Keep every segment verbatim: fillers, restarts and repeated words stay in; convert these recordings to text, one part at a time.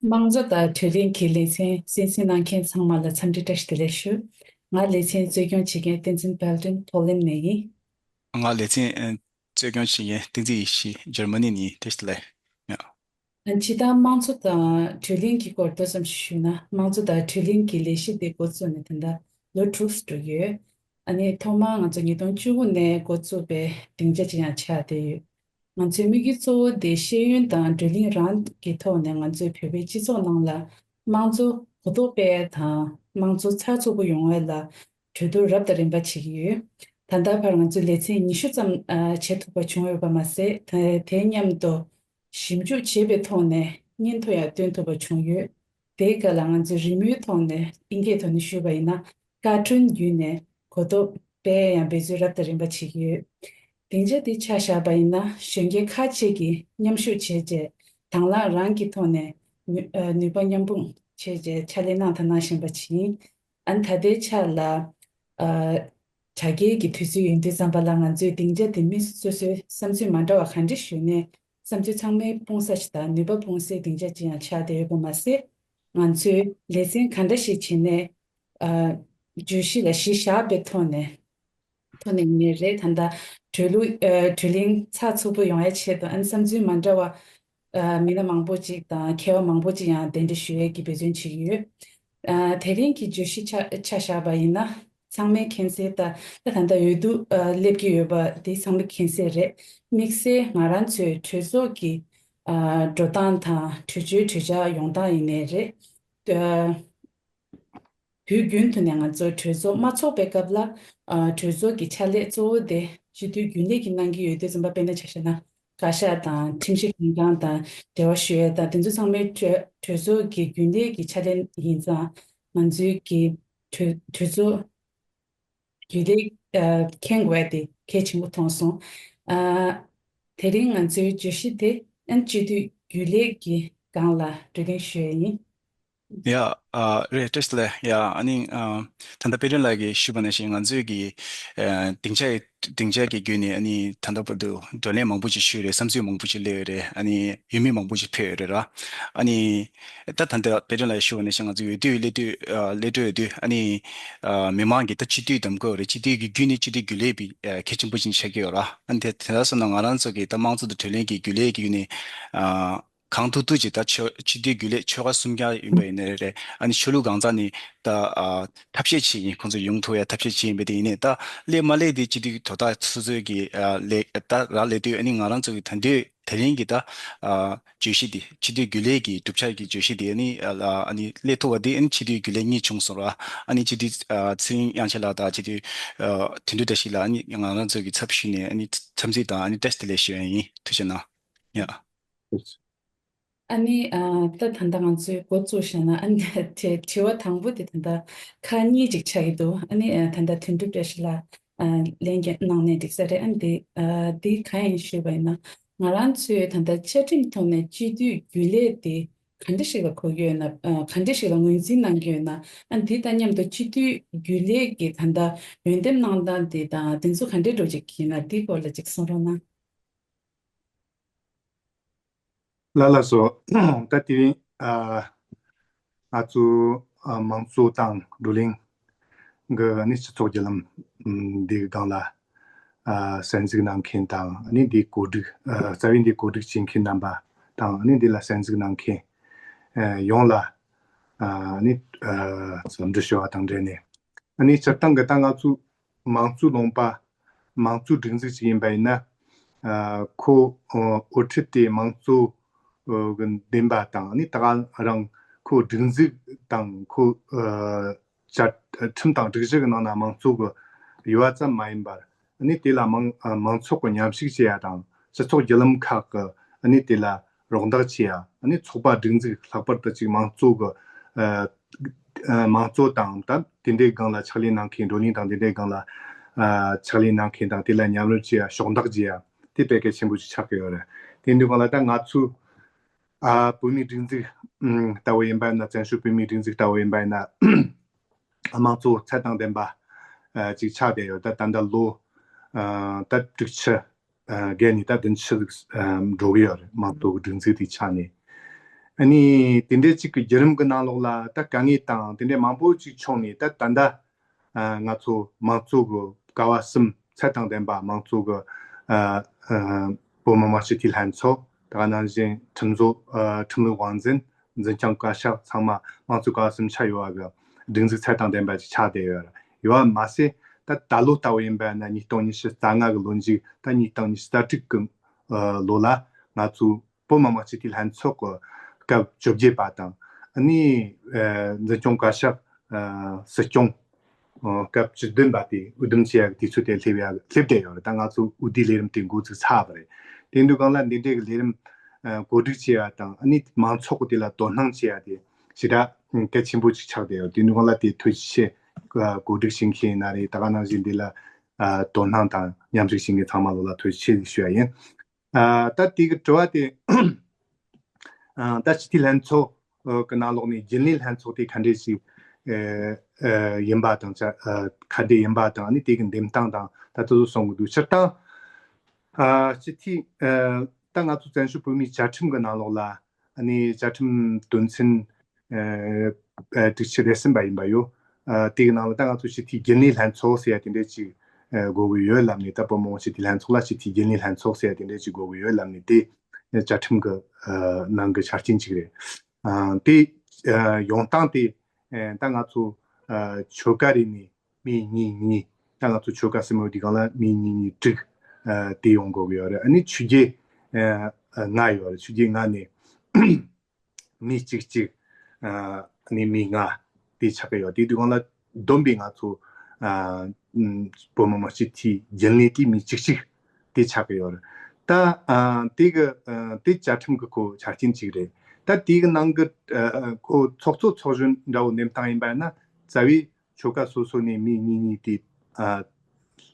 དམངས་གཙོ་དང་བགྲོ་གླེང་གི་ལེ་ཚན་གསན་གཟིགས་གནང་མཁན་ཚང་མ་ལ་འཚམས་འདྲི་བཀྲ་ཤིས་བདེ་ལེགས་ཞུ། ང་ལེ་ཚན་གཙོ་སྐྱོང་བྱེད་མཁན་བསྟན་འཛིན་དཔལ་སྒྲོན་ཐོག་ལེན་ནས་ཡིན། ང་ལེ་ཚན་ཨ་གཙོ་སྐྱོང་བྱེད་མཁན་བསྟན་འཛིན་ཡེ་ཤེས་འཇར་མ་ནི་ནས་བཀྲ་ཤིས་བདེ་ལེགས། ཡ། ཨ་སྤྱིར་བཏང་དམངས་གཙོ་དང་བགྲོ་གླེང་གི་སྐོར་ཏོག་ཙམ་ཞུས་ན། དམངས་གཙོ་དང་བགྲོ་གླེང་གི་ལས་གཞི་དེ་འགོ་བཙུགས་ནས་ད་ལྟ་ལོ་དྲུག་འགྲོ་གི་ཡོད། ཨ་ནི་ཐོག་མར་ང་ཚོ་ཉིས་སྟོང་བཅུ་དགུ་ནས་འགོ་བཙུགས་པའི་སྡིངས་ཆ་ཅིག་ཡང་ཆགས་བསྡད་ཡོད། ང་ཚོའི་དམིགས་ཡུལ་གཙོ་བོ་དེ་ཤེས་ཡོན་དང་བགྲོ་གླེང་རང་གི་ཐོག་ནས་ང་ཚོའི་བོད་པའི་སྤྱི་ཚོགས་ནང་ལ་དམངས་གཙོ་གོ་རྟོགས་སྤེལ་དང་དམངས་གཙོ་ཚགས་ཚུད་པོ་ཡོང་བ་ལ་གྲོས་བསྡུར་རབ་དང་རིམ་པ་བྱེད་ཀྱི་ཡོད། ད་ལྟ་བར་ང་ཚོས་ལེ་ཚན་ཉི་ཤུ་ཙམ་ཨ་བྱེད་ཐུབ་པ་བྱུང་ཡོད་པ་མ་ཟད། དེ་དེ་མཉམ་དུ་ཞིབ་འཇུག་བྱས་པའི་ཐོག་ནས་སྙན་ཐོ་ཡང་བཏོན་ཐུབ་པ་བྱུང་ཡོད། དེའི་སྐབས་ལ་ང་ཚོས་རི་མོའི་ཐོག་ནས་ཨིན་སྐད་ཐོག་ནས་ཞུས་པ་ཡིན་ན། བཀའ་འཁྲོལ་བརྒྱུད་ནས་གོ་རྟོགས་སྤེལ་ཡང་འབད་བརྩོན་རབ་དང་རིམ་པ་བྱེད་ཀྱི་ཡོད། སྡིངས་ཆ་འདི་ཆ་བཞག་པ་ཡིན་ན། གཞོན་སྐྱེས་ཁག་ཅིག་གིས་མཉམ་ཞུགས་བྱས་རྗེས་དང་བླངས་རང་གི་ཐོག་ནས་ནུས་ཨ་ནུས་པ་མཉམ་སྤུངས་བྱས་རྗེས་ཕྱག་ལས་གནང་དང་གནང་བཞིན་པ་ཞིག་ཡིན། ཨ་ནི་ད་ལྟའི་ཆ་ལ་ཨ་དྲ་རྒྱའི་གི་དུས་ཚོད་ཡོད་དུས་ཙམ་པ་ལ་ང་ཚོས་སྡིངས་ཆ་དེ་མི་སོ་སོའི་བསམ་ཚུལ་མ་འདྲ་བ་ག་འདྲ་ཞུས་ནས་བསམ་ཚུལ་ཚང་མའི་སྤུངས་ས་ཞིག་དང་ནུས་པ་སྤུངས་སའི་སྡིངས་ཆ་ཅིག་ཡང་ཆགས་བསྡད་ཡོད་པ་མ་ཟད། ང་ཚོས་ལེ་ཚན་ག་འདྲ་ཞིག་བྱས་ནས་ཨ་བརྗོད་གཞི་ལ་གཞི་བཞག་པའི་ཐོག་ནས་ཐོག་ནས་ཡིན་ནའི་རེད། ད་ལྟ་བགྲོ་གླུ་ཨ་བགྲོ་གླེང་ཚགས་ཚུད་པོ་ཡོང་ཡའི་ཆེད་དུ་ཨ་ནི་བསམ་ཚུལ་མ་འདྲ་བ་ཨ་མི་སྣ་མང་པོ་ཅིག་དང་མཁས་པ་མང་པོ་ཅིག་ཡང་གདན་འདྲེན་ཞུ་ཡས་ཀྱི་འབད་བརྩོན་བྱེད་ཀྱི་ཡོད། ཨ་དེ་རིང་གི་བརྗོད་གཞི་ཆ་ཆ་བཞག་པ་ཡིན་ན། ཚང་མས་མཁྱེན་གསལ་ལྟར་ད་ད་ལྟ་འོས་བསྡུ་ཨ་སླེབས་ཀྱི་ཡོད་པ་དེ་ཚང་མས་མཁྱེན་གསལ་རེད། དམིགས་བསལ་ང་རང་ཚོའི་གྲོས་ཚོགས་ཀྱི་ཨ་འགྲོ་སྟངས་དང་གྲོས་ཆོད་གྲོས་འཆར་ཡོང་སྟངས་ཡིན་ནའི་རེད། ཨ་དུས་རྒྱུན་དུ་ནས་ང་ཚོ་གྲོས་ཚོགས་མ་ཚོགས་པའི་སྐབས་ལ་ཨ་གྲོས་ཚོགས་ཀྱི་ཕྱག་ལས་གཙོ་བོ་དེ་སྤྱི་འཐུས་རྒྱུན་ལས་ཀྱིས་གནང་གི་ཡོད་དུས་ཙམ་པ། དཔེར་ན་ཆ་བཞག་ན་བཀའ་ཤག་དང་ཁྲིམས་ཞིབ་ལྷན་ཁང་དང་འབྲེལ་བ་ཞུ་ཡས་དང་དེ་ཚོ་ཚང་མའི་གྲོས་གྲོས་ཚོགས་ཀྱི་རྒྱུན་ལས་ཀྱི་ཕྱག་ལས་ཡིན་ཙང་། ང་ཚོའི་གི་གྲོས་གྲོས་ཚོགས་རྒྱུན་ལས་ཨ་མཁྱེན་དགོས་ཡ་དེ་གལ་ཆེན་པོ་མཐོང་སོང་། ཨ་དེ་རིང་ང་ཚོའི་བརྗོད་གཞི་དེ་ཨ་སྤྱི་འཐུས་རྒྱུན་ལས་ཀྱི་སྒང་ལ་བགྲོ་གླེང་ཞུ་ཡ་ཡིན། ཡ། ཨ་རེད། བཀྲ་ཤིས་བདེ་ལེགས། ཡ། ཨ་ནི་ཨ་ད་ལྟ་དཔལ་སྒྲོན་ལགས་ཀྱིས་ཞུས་པ་ནང་བཞིན། ང་ཚོའི་གི་ཨ་སྡིངས་ཆ་སྡིངས་ཆ་གི་བརྒྱུད་ནས་ཨ་ནི་ད་ལྟ་བར་དུ་བགྲོ་གླེང་མང་པོ་ཅིག་ཞུས་རེད། བསམ་ཚུལ་མང་པོ་ཅིག་སླེབས་ཡོད་རེད། ཨ་ནི་འོས་མི་མང་པོ་ཅིག་ཕེབས་ཡོད་རེད་ར། ཨ་ནི་ད་ད་ལྟ་དཔལ་སྒྲོན་ལགས་ཞུས་པ་ནང་བཞིན་ང་ཚོ་འོས་བསྡུ་སླེབས་དུས་ཨ་སླེབས་འགྲོ་ཡོད་དུས། ཨ་ནི་ཨ་མི་མང་གིས་ད་སྤྱི་འཐུས་འདེམས་དགོས་རེད། སྤྱི་འཐུས་ཀྱི་བརྒྱུད་ནས་སྤྱི་འཐུས་རྒྱུན་ལས་པའི་ཨ་གལ་ཆེན་པོ་ཅིག་ཆགས་ཀྱི་ཡོད་ར། ཨ་ནི་དེ་དེ་འདྲ་སོང་ན་ང་རང་ཚོ་གི་ད་དམངས་གཙོ་དང་བགྲོ་གླེང་གི་རྒྱུན་ལས་ཀྱི་བརྒྱུད་ནས་ཨ་གང་ཐུབ་ཐུབ་ཅིག་ད་ཆོལ་སྤྱི་འཐུས་རྒྱུན་ལས་ཆོལ་ཁ་གསུམ་ཀ་ཡིན་པ་ཡིན་ནའི་རེད། ཨ་ནི་ཆོས་ལུགས་གང་ཟག་ནས་ད་ཨ་ཐབས་ཤེས་བྱེད་ཡིན། ཁོང་ཚོ་ཡོང་ཐུབ་ཡ་ཐབས་ཤེས་བྱེད་ཡིན་པ་དེ་ཡིན་ནའི། ད་སླེབས་མ་སླེབས་དེ་སྤྱི་འཐུས་དོ་བདག་སོ་སོའི་གི་ཨ་ལས་ད་རག་ལས་དུས། ཨ་ནི་ང་རང་ཚོ་གི་ད་དུས་དེ་རིང་གི་ད་ཨ་བརྗོད་གཞི་དེ་སྤྱི་འཐུས་རྒྱུན་ལས་ཀྱི་གྲུབ་ཆ་གི་བརྗོད་གཞི་དེ་ཨ་ནི་ཨ་ཨ་ནི་སླེབས་ཐུབ་པ་དེ། ཨ་ནི་སྤྱི་འཐུས་རྒྱུན་ལས་གཉིས་བྱུང་སོང་ར། ཨ་ནི་སྤྱི་འཐུས་ཨ་ཚེ་རིང་དབྱངས་ཅན་ལགས་དང་སྤྱི་འཐུས་ཨ་དོན་གྲུབ་བཀྲ་ཤིས་ལགས། ཨ་ནི་ང་རང་ཚོ་གི་ཚབ་ཞུས་ནས་ཨ་ནི་འཚམས་གཟིགས་དང་ཨ་ནི་བཀྲ་ཤིས་བདེ་ལེགས་ཞུ་ཡ་ཡིན། ཐུགས་རྗེ་གནང་། ཡ། ཨ་ནི་ཨ་ད་ད་ལྟ་ང་ཚོའི་འགོ་བཙུགས་བཞག་ན། ཨ་ནི་དྲི་དྲི་བ་དང་པོ་དེ་ད་ལྟ་ཁག་གཉིས་ཅིག་ཆགས་ཀྱི་འདུག་ཨ་ནི་ཨ་ད་ལྟ་དོན་གྲུབ་བཀྲ་ཤིས་ལགས་ཨ་ལན་རྒྱག་གནང་ནས་འགྲིག་ས་རེད། ཨ་ནི་དེ་ཨ་དེ་གང་ཡིན་ཞུས་པ་ཡིན་ན། ང་རང་ཚོས་ད་ལྟ་བཅའ་ཁྲིམས་ཐོག་ནས་སྤྱི་འཐུས་རྒྱུན་ལས་དེ་ག་འདྲ་ཞིག་ལ་གོ་གི་ཡོད་ན། ཨ་ག་འདྲ་ཞིག་ལ་ངོས་འཛིན་གནང་གི་ཡོད་ན། ཨ་ནི་དེ་དང་མཉམ་དུ་སྤྱི་འཐུས་རྒྱུན་ལས་ཀྱི་ད་ལྟ་འོས་འདེམས་གནང་སྟངས་དེ་དང་དེ་ཚོ་ག་འདྲ་འགྲོ་ཅིག་ཡིན་ན། དེའི་སྐོར་ལ་ཅིག་གསུང་རོགས་གནང་། ལགས་ལགས་སོ། ད་དེ་རིང་ཨ་ང་ཚོ་ཨ་དམངས་གཙོ་དང་བགྲོ་གླེང་གི་ཨ་ནི་སྤྱི་ཚོགས་བརྒྱུད་ལམ་འདིའི་སྒང་ལ་ཨ་གསན་གཟིགས་གནང་མཁན་དང་། ཨ་ནི་འདིའི་གོ་སྒྲིག་ཨ་རྩ་བའི་འདིའི་གོ་སྒྲིག་བྱེད་མཁན་རྣམ་པ་དང་། ཨ་ནི་འདི་ལ་གསན་གཟིགས་གནང་མཁན་ཨ་ཡོངས་ལ་ཨ་ནི་ཨ་འཚམས་འདྲི་ཞུ་བ་དང་འབྲེལ་ནས། ཨ་ནི་སྤྱིར་བཏང་གི་ད་ང་ཚོ་དམངས་གཙོའི་ལུང་པ། དམངས་གཙོའི་སྒྲིག་འཛུགས་ཅིག་ཡིན་པ་ཡིན་ན། ཨ་ཁོ་ཨ་དབུ་ཁྲིད་དེ་དམངས་གཙོ་ཨ་གི་འདེམས་པ་དང་། ཨ་ནི་ད་ག་རང་ཁོ་སྒྲིག་འཛུགས་དང་ཁོ་ཨ་བཅའ་ཁྲིམས་དང་སྒྲིག་གཞི་གི་ནང་ན་དམངས་གཙོ་གི་ཡོད་པ་ཙམ་མ་ཡིན་པར། ཨ་ནི་དེ་ལ་མང་ཨ་མང་ཚོགས་ཀྱིས་མཉམ་ཞུགས་བྱེད་ཡ་དང་། སྤྱི་ཚོགས་བརྒྱུད་ལམ་ཁག་གིས་ཨ་ནི་དེ་ལ་རོགས་འདེགས་བྱེད་ཡ། ཨ་ནི་ཚོགས་པ་སྒྲིག་འཛུགས། ལྷག་པར་དུ་ཅིག་དམངས་གཙོ་གི་ཨ་ཨ་དམངས་གཙོ་དང་ད་དེ་འདྲའི་སྒང་ལ་ཕྱག་ལས་གནང་མཁན། བགྲོ་གླེང་དང་དེ་འདྲའི་སྒང་ལ་ཨ་ཕྱག་ལས་གནང་མཁན་དང་། དེ་ལ་མཉམ་རུབ་བྱེད་ཡ། ཕྱོགས་འདེགས་བྱེད་ཡ། དེ་དཔེ་གལ་ཆེན་པོ་ཞིག་ཆགས་ཀྱི་ཡོད་རེད། དེ་འདྲའི་སྒང་ལ་ད་ང་ཚོའི་ཨ་བོད་མིའི་སྒྲིག་འཛུགས་ཨ་ལྟ་བུ་ཡིན་པ་ཡིན་ན། བཙན་བྱོལ་བོད་མིའི་སྒྲིག་འཛུགས་ལྟ་བུ་ཡིན་པ་ཡིན་ན། དམངས་གཙོ་ཚད་དང་ལྡན་པ་ཨ་ཅིག་ཆགས་བསྡད་ཡོད། ད་ད་ལྟ་ལོ་ཨ་ད་དྲུག་ཅུ་ཨ་བརྒལ་ནས་ད་བདུན་ཅུ་ཟིག་ཨ་འགྲོ་གི་ཡོད་རེད། དམངས་གཙོ་གི་སྒྲིག་འཛུགས་དེ་ཆགས་ནས། ཨ་ནི་དེ་འདྲའི་ཅིག་གི་བརྒྱུད་རིམ་གྱི་ནང་ལོགས་ལ་ད་དཀའ་ངལ་དང་དེ་འདྲའི་མང་པོ་ཅིག་བྱུང་ནས། ད་ད་ལྟ་ང་ཚོ་དམངས་གཙོ་གི་ཀ་བ་གསུམ་ཚད་དང་ལྡན་པ། དམངས་གཙོ་གི་བོད་མི་མང་སྤྱི་འཐུས་ལྷན་ཚོགས། ད་ག་ནང་བཞིན་ཁྲིམས་བཟོ། ཁྲིམས་ལུགས་དབང་འཛིན། འཛིན་སྐྱོང་བཀའ་ཤག་ཚང་མ་དམངས་གཙོ་ཀ་བ་གསུམ་ཆ་ཡོད་པ་གི་སྒྲིག་འཛུགས་ཚད་དང་ལྡན་པ་ཅིག་ཆགས་བསྡད་ཡོད་རེད། ཡོད་པ་མ་ཟད། ད་ད་ལོ་ལྟ་བུ་ཡིན་པ་ན་ཉིས་སྟོང་ཉི་ཤུ་རྩ་ལྔ་གི་ལོ་མཇུག། ད་ཉིས་སྟོང་ཉི་ཤུ་རྩ་དྲུག་གི་ལོ་ལ་ང་ཚོ་བོད་མི་མང་སྤྱི་འཐུས་ལྷན་ཚོགས་ཀྱི་སྐབས་བཅོ་བརྒྱད་པ་དང་། ཨ་ནི་འཛིན་སྐྱོང་བཀའ་ཤག་སྲིད་སྐྱོང་སྐབས་བཅུ་བདུན་པ་དེ་འོས་བསྡོམས་བྱེད་ཡག་དུས་ཚོད་དེ་སླེབས་ཡ་སླེབས་བསྡད་ཡོད་རེད། ད་ང་ཚོ་འོས་བསྡུའི་ལས་རིམ་དེ་འགོ་ཚུགས་ཚར་བ་རེད། དེ་འདུག་གང་ལ་འདི་འདྲའི་གི་ལས་རིམ་གོ་སྒྲིག་བྱེད་ཡ་དང་། ཨ་ནི་མང་ཚོགས་ཀྱི་དེ་ལ་དོ་སྣང་བྱེད་ཡ་དེ་ཞེ་དྲག་གལ་ཆེན་པོ་ཅིག་ཆགས་བསྡད་ཡོད། དེ་འདུག་གང་ལ་དེ་ཐུགས་རྗེ་ཆེ། གོ་སྒྲིག་བྱེད་མཁན་ཡིན་ན་རེད། ད་ག་ནང་བཞིན་འདི་ལ་དོ་སྣང་དང་མཉམ་ཞུགས་བྱེད་མཁན་ཚང་མ་ལོ་ལ་ཐུགས་རྗེ་ཆེ་ཞུ་ཡ་ཡིན། ཨ། ད་དེ་གི་དྲི་བ་དེ། ཨ། ད་སྤྱི་འཐུས་ལྷན་ཚོགས་ཀྱི་ནང་ལོགས་ནས་རྒྱུན་ལས་ལྷན་ཚོགས་དེ་ག་འདྲས་ཤིག་ཨ་ཡིན་པ་དང་། ཆ་ཨ་ག་འདྲས་ཡིན་པ་དང་། ཨ་ནི་དེ་གི་འདེམས་སྟངས་དང་ད་དེ་ཚོ་གསུང་གི་འདུག་སྤྱིར་བཏང་ཨ་སྤྱི་འཐུས་ཨ་ད་ང་ཚོ་བཙན་བྱོལ་བོད་མིའི་བཅའ་ཁྲིམས་ཀྱི་ནང་ལོགས་ལ། ཨ་ནི་བཅའ་ཁྲིམས་དོན་ཚན་ཨ་ཨ་དྲུག་ཅུ་རེ་གསུམ་པ་ཡིན་པ་ཡོད། ཨ་དེ་གི་ནང་ལ་ད་ང་ཚོ་སྤྱི་འཐུས་རྒྱུན་ལས་ལྷན་ཚོགས་ཟེར་ཡ་དེ་འདྲས་ཅིག་ཨ་དགོས་ཀྱི་ཡོད་ལབ་ནས། ད་བོད་མི་མང་སྤྱི་འཐུས་ལྷན་ཚོགས་ལ་སྤྱི་འཐུས་རྒྱུན་ལས་ལྷན་ཚོགས་ཟེར་ཡ་དེ་འདྲས་ཅིག་དགོས་ཀྱི་ཡོད་ལབ་ནས། དེ་བཅའ་ཁྲིམས་ཀྱི་ཨ་ནང་གི་ཆ་རྐྱེན་ཅིག་རེད། ཨ་དེ་ཨ་ཡོང་སྟངས་དེ་ཨ་ད་ང་ཚོ་ཨ་ཆོལ་ཁ་རེ་ནས་མི་གཉིས་གཉིས། ད་ང་ཚོ་ཆོལ་ཁ་གསུམ་ཡོད་དུས་སྒང་ལ་མི་གཉིས་གཉིས་དྲུག་ཨ་དེ་ཡོང་དགོས་ཀྱི་ཡོད་རེད། ཨ་ནི་ཆོས་བརྒྱུད་ཨ་ལྔ་ཡོད་རེད། ཆོས་བརྒྱུད་ལྔ་ནས་མི་གཅིག་གཅིག་ཨ་ནི་མི་ལྔ་དེ་ཆགས་ཀྱི་ཡོད། དེ་དུས་སྒང་ལ་བསྡོམས་པས་ང་ཚོ་ཨ་ཨམ་བོད་མི་མང་སྤྱི་འཐུས་རྒྱུན་ལས་དེ་མི་གཅིག་གཅིག་དེ་ཆགས་ཀྱི་ཡོད་རེད། ད་ཨ་དེ་གི་ཨ་དེ་བཅའ་ཁྲིམས་ཀྱི་ཁོ་ཆ་རྐྱེན་གཅིག་རེད། ད་དེ་གི་ནང་གི་ཨ་ཁོ་ཚོགས་གཙོ་ཚོགས་གཞོན་འདྲ་བོ་འདེམས་སྟངས་ཡིན་པ་ན། རྩ་བའི་ཆོལ་ཁ་སོ་སོ་ནས་མི་གཉིས་གཉིས་དེ་ཨ་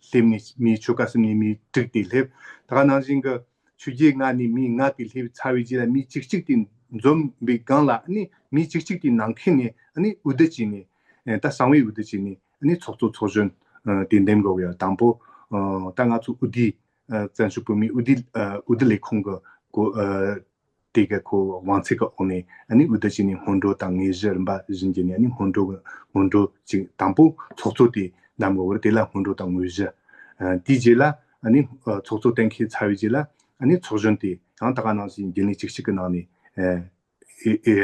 སླེབས་ནས། མི་ཆོལ་ཁ་གསུམ་ནས་མི་དྲུག་དེ་སླེབས། ད་ག་ནང་བཞིན་གྱི་ཆོས་བརྒྱུད་ལྔ་ནས་མི་ལྔ་དེ་སླེབས་ཚར་བའི་རྗེས་ལ། མི་གཅིག་གཅིག་དེ་འཛོམས་པའི་སྒང་ལ། ཨ་ནི་མི་གཅིག་གཅིག་དེ་ནང་ཁུལ་ནས་ཨ་ནི་འོས་བསྡུ་བྱས་ནས། ཨ་ད་གསང་བའི་འོས་བསྡུ་བྱས་ནས་ཨ་ནི་ཚོགས་གཙོ་ཚོགས་གཞོན་ཨ་དེ་འདེམས་དགོས་ཀྱི་ཡོད། དང་པོ་ཨ་ད་ང་ཚོ་འོས་བསྡུའི་ཨ་བཙན་བྱོལ་བོད་མིའི་འོས་བསྡུ་ཨ་འོས་བསྡུ་ལས་ཁུངས་ཀྱི་གོ་ཨ་དེ་གའི་ཁོ་དབང་ཚད་ཀྱི་འོག་ནས་ཨ་ནི་འོས་བསྡུ་བྱས་ནས་སྔོན་འགྲོ་དང་དངོས་གཞི་རིམ་པ་བཞིན་བརྒྱུད་ནས། ཨ་ནི་སྔོན་འགྲོ་གི་སྔོན་འགྲོ་གཅིག་དང་པོ་ཚོགས་གཙོ་དེ་བདམས་དགོས་པ་རེད། དེ་ལ་སྔོན་འགྲོ་དང་དངོས་གཞི། ཨ་དེའི་རྗེས་ལ་ཨ་ནི་ཨ་ཚོགས་གཙོ་གཏན་འཁེལ་ཚར་བའི་རྗེས་ལ། ཨ་ནི་ཚོགས་གཞོན་དེ་ཡང་ད་ག་ནང་བཞིན་རྒྱུན་ལས་བཅུ་གཅིག་གི་ནང་ནས། ཨ་ཨེ་ཨེ་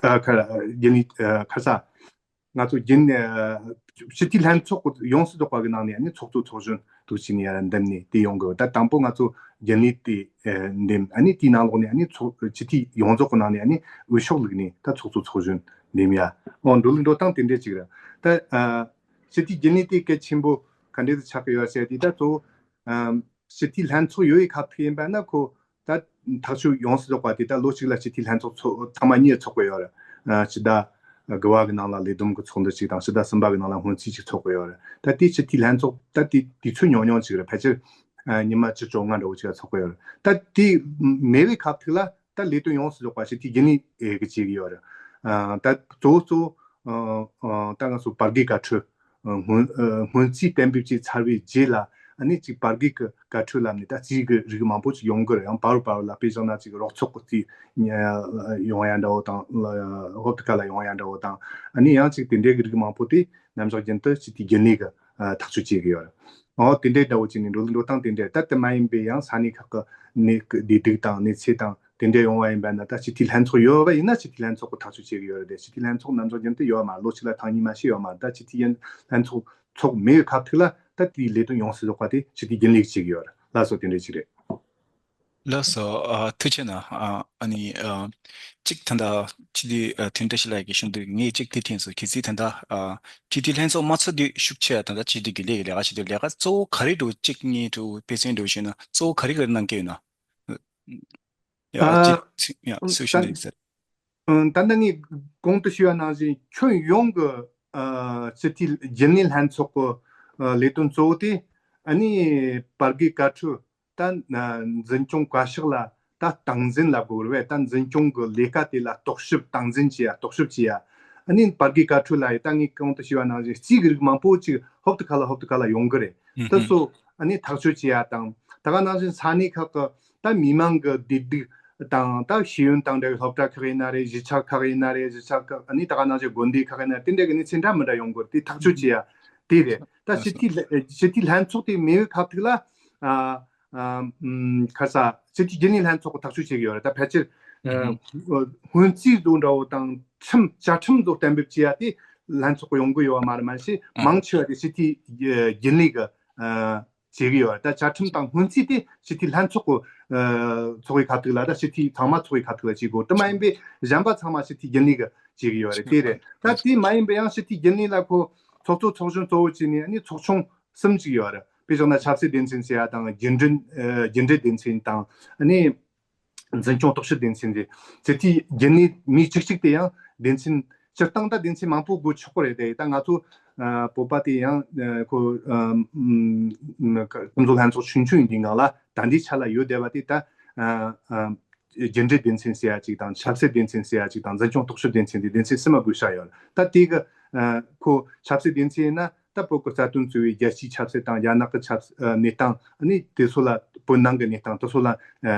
ཨ་ཨ་ཁ་རྒྱུན་ལས་ཨ་ཁ་ས། ང་ཚོ་རྒྱུན་ཨ་སྤྱི་འཐུས་ལྷན་ཚོགས་ཡོངས་སུ་རྫོགས་པ་གི་ནང་ནས་ཨ་ནི་ཚོགས་གཙོ་ཚོགས་གཞོན་དུ་བྱས་ནས་ཡར་འདེམས་ནས་དེ་ཡོང་དགོས། ད་དང་པོ་ང་ཚོ་རྒྱུན་ལས་དེ་ཨ་འདེམས། ཨ་ནི་དེའི་ནང་ལོགས་ནས་ཨ་ནི་ཚོགས་སྤྱི་འཐུས་ཡོངས་རྫོགས་ཀྱི་ནང་ནས་ཨ་ནི་འོས་ཤོག་བླུགས་ནས་ད་ཚོགས་གཙོ་ཚོགས་གཞོན་འདེམས་ཡ། འོ་འགྲོ་ལུགས་འགྲོ་སྟངས་དེ་འདྲས་ཅིག་རེད། ད་ཨ་སྤྱི་འཐུས་རྒྱུན་ལས་དེ་གལ་ཆེན་པོ་ག་འདྲས་སེ་ཆགས་ཀྱི་ཡོད་ཟེར་དུས། ད་གཙོ་བོ་ཨ་སྤྱི་འཐུས་ལྷན་ཚོགས་ཡོད་པའི་ཁ་ཐུག་ཡིན་པ་ན། ཁོ་ད་ཐག་གཅོད་ཡོངས་སུ་རྫོགས་པ་དེ་ད་ལོ་གཅིག་ལ་སྤྱི་འཐུས་ལྷན་ཚོགས་ཚོགས་ཐེངས་མ་གཉིས་ཚོགས་ཀྱི་ཡོད་རེད། ཨ་སྤྱི་ཟླ་དགུ་པ་གི་ནང་ལ་ལས་བསྡོམས་ཀྱི་ཚོགས་འདུ་གཅིག་དང་། སྤྱི་ཟླ་གསུམ་པ་གི་ནང་ལ་སྔོན་རྩིས་གཅིག་ཚོགས་ཀྱི་ཡོད་རེད། ད་དེ་སྤྱི་འཐུས་ལྷན་ཚོགས་ད་དེ་དུས་ཚོད་ཉུང་ཉུང་ཅིག་རེད། ཕལ་ཆེར་ཨ་ཉི་མ་བཅུ་བཅོ་ལྔ་འདྲ་བོ་ཅིག་ལ་ཚོགས་ཀྱི་ཡོད་རེད། ད་དེ་མེད་པའི་ཁ་ཐུག་ལ་ད་ལས་དོན་ཡོངས་སུ་རྫོགས་པ་སྤྱི་འཐུས་རྒྱུན་ལས་ཨེ་གི་བྱེད་ཀྱི་ཡོད་རེད། ཨ་ད་གཙོ་བོ་གཙོ་བོ་ཨ་ཨ་ད་ང་ཚོ་བར་བརྒལ་བཀའ་འཁྲོལ་སྔོན་ཨ་སྔོན་རྩིས་གཏན་འབེབས་བྱས་ཚར་བའི་རྗེས་ལ། ཨ་ནི་ཅིག་བར་བརྒལ་གྱི་བཀའ་འཁྲོལ་ལབ་ནས་ད་རྩིས་ཀྱི་རིགས་མང་པོ་ཅིག་ཡོང་གི་རེད། ཡང་བར་བར་ལ་དཔེ་བཞག་ན་ཅིག་རོགས་ཚོགས་ཀྱི་རྩིས་ཡོང་ཡ་འདྲ་བོ་དང་། ཧོབ་ཏེ་ཁ་ལ་ཡོང་ཡ་འདྲ་བོ་དང་། ཨ་ནི་ཡང་ཅིག་དེ་འདྲའི་གི་རིགས་མང་པོ་དེ་ནམ་ཞག་རྒྱུན་དུ་སྤྱི་འཐུས་རྒྱུན་ལས་ཀྱི་ཨ་ཐག་གཅོད་བྱེད་ཀྱི་ཡོད་རེད། འོ་དེ་འདྲའི་འདྲ་བོ་བྱས་ནས་འགྲོ་ལུགས་འགྲོ་སྟངས་དེ་འདྲ། ད་དེ་མ་ཡིན་པའི་ཡང་ས་གནས་ཁག་གི་གནས་བདེ་སྡུག་དང་གནས་ཚད་དང་དེ་འདྲ་ཡོང་བ་ཡིན་པ་ན། ད་སྤྱི་འཐུས་ལྷན་ཚོགས་ཡོད་པ་ཡིན་ན་སྤྱི་འཐུས་ལྷན་ཚོགས་ཀྱིས་ཐག་གཅོད་བྱེད་ཀྱི་ཡོད་རེད་དེ། སྤྱི་འཐུས་ལྷན་ཚོགས་ནམ་ཞག་རྒྱུན་དུ་ཡོད་མ་རེད། ལོ་གཅིག་ལ་ཐེངས་གཉིས་མ་ཞིག་ཡོད་མ་རེད། ད་སྤྱི་འཐུས་ཡན་ལྷན་ཚོགས་ཚོགས་མེད་པའི་ཁ་ཐུག་ལ་ད་དེའི་ལས་དོན་ཡོངས་སུ་རྫོགས་པ་དེ་སྤྱི་འཐུས་རྒྱུན་ལས་ཀྱིས་བྱེད་ཀྱི་ཡོད་རེད། ལགས་སོ། དེ་འདྲ་ཅིག་རེད། ལགས་སོ། ཨ་ཐུགས་རྗེ་གནང་། ཨ་ཨ་ནི་ཨ་གཅིག་ད་ལྟ་སྤྱི་འཐུས་ཨ་དོན་བཀྲ་ཤིས་ལགས་ཀྱིས་གསུངས་དུས་ངས་གཅིག་དེ་དྲན་སོང་། གལ་སྲིད་ད་ལྟ་ཨ་སྤྱི་འཐུས་ལྷན་ཚོགས་མ་ཚོགས་དུས་ཤུགས་ཆེ་བ་དང་། ད་སྤྱི་འཐུས་རྒྱུན་ལས་ཀྱི་ལས་ཀ་བྱེད་དུས་ལས་ཀ་གཙོ་བོ་ག་རེ་འདྲ་བོ་གཅིག་གཉིས་འདྲ་བོ་དཔེ་མཚོན་འདྲ་བོ་བཤད་ན་གཙོ་བོ་ག་རེ་ག་རེ་གནང་གི་ཡོད་ན། ཡ་ཨ་གཅིག་ཡ་སུ་ཞིག་ད་ནས་ཟེར། ཨ་ད་ལྟ་ངས་གོང་དུ་ཞུས་པ་ནང་བཞིན་ཁྱོན་ཡོངས་ཀྱི་ཨ་སྤྱི་འཐུས་རྒྱུན་ལས་ལྷན་ཚོགས་ཀྱི་ཨ་ལས་དོན་གཙོ་བོ་དེ་ཨ་ནི་བར་བརྒལ་བཀའ་འཁྲོལ། ད་ཨ་འཛིན་སྐྱོང་བཀའ་ཤག་ལ་ད་སྟངས་འཛིན་ལབ་དགོས་རེད་པས། ད་འཛིན་སྐྱོང་གི་ལས་ཀ་དེ་ལ་རྟོག་ཞིབ་སྟངས་འཛིན་བྱེད་ཡ། རྟོག་ཞིབ་བྱེད་ཡ། ཨ་ནི་བར་བརྒལ་བཀའ་འཁྲོལ་ལ་ཡི་ད་ངས་གོང་དུ་ཞུས་པ་ནང་བཞིན་རྩིས་ཀྱི་རིགས་མང་པོ་ཅིག་ཧོབ་ཏེ་ཁ་ལ་ཧོབ་ཏེ་ཁ་ལ་ཡོང་གི་རེད། ཨུ་དེ་ཚོ་ཨ་ནི་ཐག་གཅོད་བྱེད་ཡ་དང་། ད་ག་ནང་བཞིན་ས་གནས་ཁག་གི་ད་མི་མང་གི་བདེ་སྡུག་དང་ད་ཤེས་ཡོན་དང་འབྲེལ་བའི་སློབ་གྲྭ་ཁག་ཡིན་ན་རེད། གཞིས་ཆགས་ཁག་ཡིན་ན་རེད། གཞིས་ཆགས་ཁག་ཨ་ནི་ད་ག་ནང་བཞིན་དགོན་སྡེ་ཁག་ཡིན་ན་རེད། དེ་འདྲ་གི་གནས་ཚུལ་འདྲ་མི་འདྲ་ཡོང་གི་རེད། དེ་ཐག་གཅོད་བྱེད་ཡ་དེ་རེད། ད་ལགས་སོ། སྤྱི་འཐུས་ལྷན- སྤྱི་འཐུས་ལྷན་ཚོགས་དེ་མེད་པའི་ཁ་ཐུག་ལ་ཨ་ཨ་ཨམ་ཁ་ས་སྤྱི་འཐུས་རྒྱུན་ལས་ལྷན་ཚོགས་ཀྱི་ཐག་གཅོད་བྱེད་ཀྱི་ཡོད་རེད། ད་ཕལ་ཆེར་ཨ་ཨ་སྔོན་རྩིས་བཟོ་འདྲ་བོ་དང་ཁྲིམས་བཅའ་ཁྲིམས་བཟོ་གཏན་འབེབས་བྱེད་ཡ་དེ་ལྷན་ཚོགས་ཀྱི་ཡོང་གི་ཡོད་པ་མ་རེད། མ་གཞི་ཨ་མང་ཆེ་བ་དེ་སྤྱི་འཐུས་ཨ་རྒྱུན་ལས་ཀྱི་ཨ་བྱེད་ཀྱི་ཡོད་རེད། ད་བཅའ་ཁྲིམས་དང་སྔོན་རྩིས་དེ་སྤྱི་འཐུས་ལྷན་ཚོགས་ཀྱི་ཨ་ཚོགས་པའི་ཁ་ཐུག་ལ། ད་སྤྱི་འཐུས་ཚང་མ་ཚོགས་པའི་ཁ་ཐུག་ལ་བྱེད་དགོས། དེ་མ་ཡིན་པའི་གཞན་པ་ཚང་མ་སྤྱི་འཐུས་རྒྱུན་ལས་ཀྱི་བྱེད་ཀྱི་ཡོད་རེད། དེ་རེད། ད་དེ་མ་ཡིན་པའི་ཡང་སྤྱི་འཐུས་རྒྱུན་ལས་ལ་ཁོ་ཚོགས་གཙོ་ཚོགས་གཞོན་གཙོ་བོ་བྱས་ནས་ཨ་ནི་ཚོགས་ཆུང་གསུམ་ཅིག་ཡོད་རེད། དཔེ་བཞག་ན་ཆབ་སྲིད་སྡེ་ཚན་ཟེར་ཡ་དང་། རྒྱུན་འབྲེལ་ཨ་རྒྱུན་འབྲེལ་སྡེ་ཚན་དང་། ཨ་ནི་འཛིན་སྐྱོང་རྟོག་ཞིབ་སྡེ་ཚན་རེད། སྤྱི་འཐུས་རྒྱུན་ལས་མི་གཅིག་གཅིག་དེ་ཡང་སྡེ་ཚན་སྤྱིར་བཏང་ད་སྡེ་ཚན་མང་པོ་དགོས་ཆོག་གི་རེད་དེ། ད་ང་ཚོ་ཨ་བོད་པ་དེ་ཡང་ཨ་ཁོ་ཨ་ཨ་ཀུན་བཟོ་ལྷན་ཚོགས་ཆུང་ཆུང་ཡིན་དུས་སྒང་ལ་ད་ལྟའི་ཆ་ལ་ཡོད་བསྡད་པ་དེ་ད་ཨ་ཨ་རྒྱུན་འབྲེལ་སྡེ་ཚན་ཟེར་ཡ་གཅིག་དང་། ཆབ་སྲིད་སྡེ་ཚན་ཟེར་ཡ་གཅིག་དང་། འཛིན་སྐྱོང་རྟོག་ཞིབ་སྡེ་ཚན་དེ་སྡེ་ཚན་གསུམ་མ་དགོས་བཞག་ཡོད་རེད། ད་དེ་གི་ཨ་ཁོ་ཆབ་སྲིད་སྡེ་ཚན་ཡིན་ན་ད་བོད་ཀྱི་རྩ་དོན་གཙོས་པའི་རྒྱལ་སྤྱིའི་ཆབ་སྲིད་དང་། རྒྱ་ནག་གི་ཆབ་ཨ་གནས་སྟངས། ཨ་ནི་དེ་ཚོ་ལ། བོད་ནང་གི་གནས་སྟངས་དེ་ཚོ་ལ་ཨ་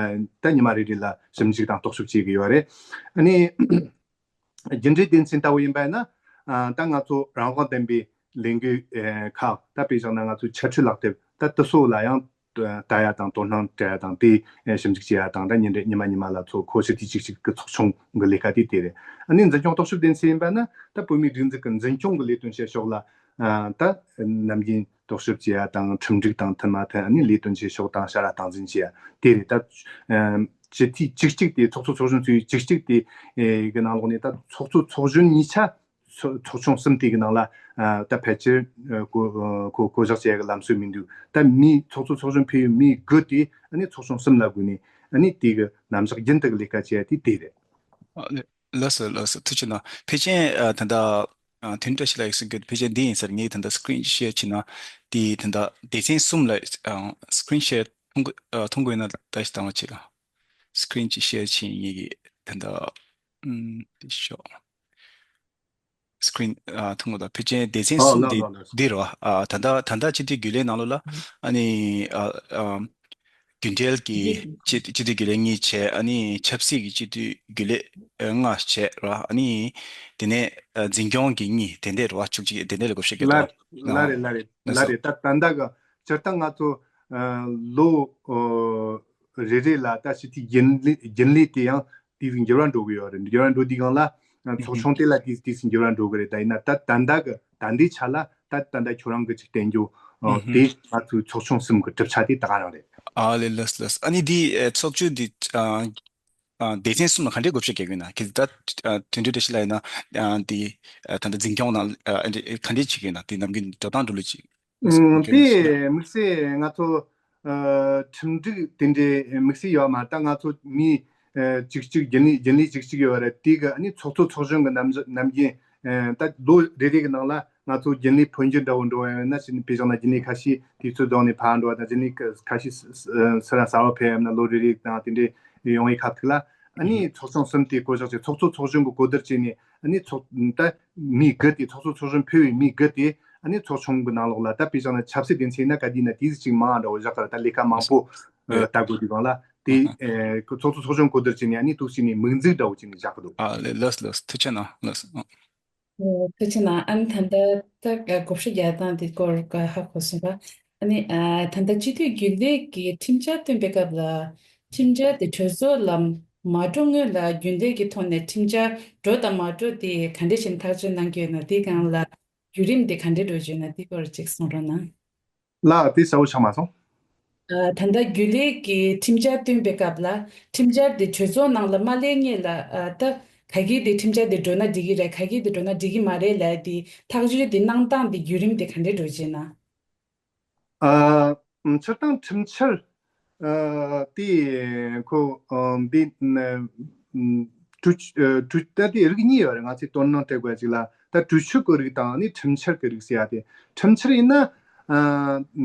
ད་ཉི་མ་རེ་རེ་ལ་ཞིབ་འཇུག་དང་རྟོག་ཞིབ་བྱེད་ཀྱི་ཡོད་རེད། ཨ་ནི་རྒྱུན་འབྲེལ་སྡེ་ཚན་ལྟ་བུ་ཡིན་པ་ཡིན་ན་ཨ་ད་ང་ཚོ་རང་དབང་ལྡན་པའི་ལས་འགུལ་ཨ་ཁག་ད་དཔེ་བཞག་ན་ང་ཚོའི་འཆད་ཁྲིད་ལག་དེབ་ད་དེ་ཚོ་ལ་ཡང་ལྟ་ཡ་དང་དོ་སྣང་སྤྲད་ཡ་དང་། དེ་ཞིབ་འཇུག་བྱེད་ཡ་དང་། ད་ཉིན་རེ་ཉི་མ་ཉི་མ་ལ་ཚོགས། ཁོ་སྤྱི་འཐུས་གཅིག་གཅིག་གི་ཚོགས་ཆུང་གི་ལས་ཀ་དེ་དེ་རེད། ཨ་ནི་འཛིན་སྐྱོང་རྟོག་ཞིབ་སྡེ་ཚན་ཡིན་པ་ན་ད་བོད་མིའི་སྒྲིག་འཛུགས་ཀྱི་འཛིན་སྐྱོང་གི་ལས་དོན་བྱེད་ཕྱོགས་ལ་ཨ་ད་ནམ་རྒྱུན་རྟོག་ཞིབ་བྱེད་ཡ་དང་། ཁྲིམས་སྒྲིག་དང་མཐུན་མ་མཐུན། ཨ་ནི་ལས་དོན་བྱེད་ཕྱོགས་དང་བྱ་ར་སྟངས་འཛིན་བྱེད་ཡ་དེ་རེད། ད་ཨ་སྤྱི་འཐུས་གཅིག་གཅིག་དེ། ཚོགས་གཙོ་ཚོགས་གཞོན་ཚོའི་གཅིག་གཅིག་དེ་ཨེ་གི་ནང་ལོགས་ནས་ད་ཚོགས་གཙོ་ཚོགས་གཞོན་གཉིས་ཆ་ཚོ་ཚོགས་ཆུང་གསུམ་དེ་གི་ནང་ལ་ཨ་ད་ཕལ་ཆེར་ཨ་བསྐོ་ཨ་བསྐོ་བསྐོ་གཞག་བྱེད་ཡ་གི་ལམ་སྲོལ་མི་འདུག་ད་མི་ཚོགས་གཙོ་ཚོགས་གཞོན་ཕེབས་ཡུལ་མི་དགུ་དེ་ཨ་ནི་ཚོགས་ཆུང་གསུམ་ལ་བགོས་ནས་ཨ་ནི་དེ་གི་རྣམ་གཞག་རྒྱུན་དུ་གི་ལས་ཀ་བྱེད་ཡ་དེ་དེ་རེད། ཨ་ལེ། ལགས་སོ། ལགས་སོ། ཐུགས་རྗེ་གནང་། ཕལ་ཆེར་ཨ་ད་ལྟ་ཨ་དོན་བཀྲ་ཤིས་ལགས་ཀྱིས་གསུང་གི་ཕལ་ཆེར་འདི་ཡིན་ས་རེད། ངས་ད་ལྟ་སི་ཀི་རིན་ཤེར་བྱས་ན་དེ་ད་ལྟ་སྡེ་ཚན་གསུམ་ལ་ཨ་སི་ཀི་རིན་ཤེར་མཐོང་གི་ཨ་མཐོང་གི་ཡོད་ན་ད་ཞིག་བཏང་བ་བྱེད་ལ། སི་ཀི་རིན་ཅིག་ཤེར་བྱེད། ངེད་ཀྱིས་ད་ལྟ་ཨུམ་དེ་ཤོག་སི་ཀི་རིན་ཨ་མཐོང་གི་འདུག་ཕལ་ཆེར་སྡེ་ཚན་ཨོ་གསུམ་ལགས་དེ་ལགས་ལགས། འདི་རེད་བ། ཨ་ད་ལྟ་ད་ལྟ་སྤྱི་འཐུས་རྒྱུན་ལས་ནང་ལོགས་ལ་ཨ་ནི་ཨ་ཨ་རྒྱུན་འབྲེལ་གྱི་སྤྱི་སྤྱི་འཐུས་རྒྱུན་ལས་གཉིས་བྱས། ཨ་ནི་ཆབ་སྲིད་ཀྱི་སྤྱི་འཐུས་རྒྱུན་ལས་ཨ་ལྔ་བྱས་ར། ཨ་ནི་དེ་ནས་ཨ་འཛིན་སྐྱོང་གི་གཉིས། དེ་འདྲ་རེད་བ། བཅུ་གཅིག་དེ་འདྲ་ལ་བགོ་བཤའ་བརྒྱབ་ལགས་འདུག་ལགས་རེད། ལགས་རེད། ལགས་ལགས་སོ། རེད། ད་ད་ལྟ་གི་སྤྱིར་བཏང་ང་ཚོ་ཨ་ལོ་ཨ་རེ་རེ་ལ་ད་སྤྱི་འཐུས་རྒྱུན་ལས་རྒྱུན་ལས་དེ་ཡང་དེ་བཞིན་འགྱུར་བ་འགྲོ་གི་ཡོད་རེད། འགྱུར་བ་འགྲོ་དུས་སྒང་ལ་ཨ་ཚོགས་ཆུང་དེ་ལ་དེ་དེ་བཞིན་འགྱུར་བ་འགྲོ་གི་རེད། ད་ཡིན་ན་ད་ད་ལྟ་གི་ད་ལྟའི་ཆ་ལ་ད་ད་ལྟ་ཁྱོད་རང་གི་ཅིག་བསྟན་རྒྱུ་ཨ་དེ་ང་ཚོའི་ཚོགས་ཆུང་གསུམ་གི་གྲུབ་ཆ་དེ་ད་ག་རང་རེད། ཨ་ལེ། ལགས་ལགས། ཨ་ནི་འདི་ཨ་ཚོགས་གཙོ་འདི་ཨ་ཨ་སྡེ་ཚན་གསུམ་ལ་ག་འདྲའི་བགོ་བཤའ་རྒྱག་གི་ཡོད་ན། གལ་སྲིད་ད་ཨ་དོན་འགྲུབ་བཀྲ་ཤིས་ལགས་ཡིན་ན་ཨ་འདི་ཨ་ད་ལྟ་འཛིན་སྐྱོང་ནང་ཨ་འདི་ག་འདྲས་བྱེད་ཀྱི་ཡོད་ན། དེ་ནམ་རྒྱུན་འགྲོ་སྟངས་འགྲོ་ལུགས་ཅིག་ཨུམ། དེ་དམིགས་བསལ་ང་ཚོ་ཨ་ཁྲིམས་སྒྲིག་དེ་འདྲའི་དམིགས་བསལ་ཡོད་མ་རེད། ད་ང་ཚོ་མི་ཨ་གཅིག་གཅིག་རྒྱུན་ལས་རྒྱུན་ལས་གཅིག་གཅིག་ཡོད་རེད། དེ་གི་ཨ་ནི་ཚོགས་གཙོ་ཚོགས་གཞོན་གི་ནམ་ནམ་རྒྱུན་ཨ་ད་ལོ་རེ་རེ་གི་ནང་ལ་ང་ཚོ་རྒྱུན་ལས་འཕོ་འགྱུར་འདྲ་བོ་འགྲོ་བ་ཡིན་ན། ཕྱི་ནས་དཔེ་བཞག་ན་རྒྱུན་ལས་ཁ་ཤས་དུས་ཚོད་རྫོགས་ནས་ཕར་འགྲོ་བ་དང་། རྒྱུན་ལས་ཁ་ཁ་ཤས་ས་ས་ར་གསར་པ་ཕེབས་ཡ་ཡིན་ན་ལོ་རེ་རེ་དང་དེ་འདྲའི་ཡོང་བའི་ཁ་ཐུག་ལ་ཨ་ནི་ཚོགས་ཆུང་གསུམ་དེ་བསྐོ་གཞག་བྱས། ཚོགས་གཙོ་ཚོགས་གཞོན་གྱི་གོ་བསྡུར་བྱས་ནས་ཨ་ནི་ཚོགས་ད་མི་དགུ་དེ། ཚོགས་གཙོ་ཚོགས་གཞོན་ཕེབས་པའི་མི་དགུ་དེ་ཨ་ནི་ཚོགས་ཆུང་གི་ནང་ལོགས་ལ། ད་དཔེ་བཞག་ན་ཆབ་སྲིད་སྡེ་ཚན་ཡིན་ན་ག་དུས་ཡིན་ན་དེ་ཅིག་མང་འདྲ་བོ་བཞག་གི་རེད། ད་ལས་ཀ་མང་པོ་ཨ་ལྟ་དགོས་དུས་སྒང་ལ་དེ་ཨ་ཚོགས་གཙོ་ཚོགས་གཞོན་གོ་བསྡུར་བྱས་ནས་ཨ་ནི་འདུག་སེ་ནས་དམིགས་འཛུགས་འདྲ་བོ་བྱས་ནས་བཞག་གི་འདུག་ཨ་ལེ། ལགས་ལགས། ཐུགས་རྗེ་གནང་། ལགས། ཨོ། ཐུགས་རྗེ་གནང་། ཨ་ནི་ད་ལྟ་ད་བགོ་བཤའ་རྒྱག་སྟངས་དེ་སྐོར་ཧ་གོ་སོང་པ། ཨ་ནི་ཨ་ད་ལྟ་སྤྱི་འཐུས་རྒྱུན་ལས་ཀྱི་ཁྲིམས་འཆར་བཏོན་པའི་སྐབས་ལ་ཁྲིམས་འཆར་དེ་གྲོས་ཚོགས་ལ་མ་འགྲོ་སྔོན་ལ་རྒྱུན་ལས་ཀྱི་ཐོག་ནས་ཁྲིམས་འཆར་འགྲོ་དང་མ་འགྲོ་དེ་ག་འདྲ་ཞིག་ཐག་གཅོད་གནང་གི་ཡོད་ན། དེའི་སྒང་ལ་བརྒྱུད་རིམ་དེ་ག་འདྲ་འགྲོ་གི་ཡོད་ན། དེ་སྐོར་ཅིག་གསུང་རོགས་གནང་། ལགས། དེ་གསལ་པོ་ཆགས་མ་སོང་། ཨ་ད་ལྟ་རྒྱུན་ལས་ཀྱི་ཁྲིམས་འཆར་བཏོན་པའི་སྐབས་ལ་ཁྲིམས་འཆར་དེ་གྲོས་ཚོགས་ནང་ལ་མ་སླེབས་སྔོན་ལ་ཨ་ད་ག་གི་དེ་ཁྲིམས་འཆར་དེ་འགྲོ་ན་འགྲིག་གི་རེད། ག་གི་དེ་འགྲོ་ན་འགྲིག་གི་མ་རེད་ལབ་དེ་ཐག་གཅོད་དེ་གནང་སྟངས་དེ་བརྒྱུད་རིམ་དེ་ག་འདྲས་འགྲོ་བྱས་ན། ཨ་སྤྱིར་བཏང་ཁྲིམས་འཆར་ཨ་དེ་ཁོ་ཨ་འདི་ཨ་གྲོས་ཨ་གྲོས་ད་དེ་རིགས་གཉིས་ཡོད་རེད། ང་ཚོས་དོ་སྣང་སྤྲད་དགོས་ཅིག་ལ། ད་གྲོས་ཆོད་ཀྱི་རིགས་དང་ཨ་ནི་ཁྲིམས་འཆར་གྱི་རིགས་ཟེར་ཡ་དེ། ཁྲིམས་འཆར་ཡིན་ན་ཨ་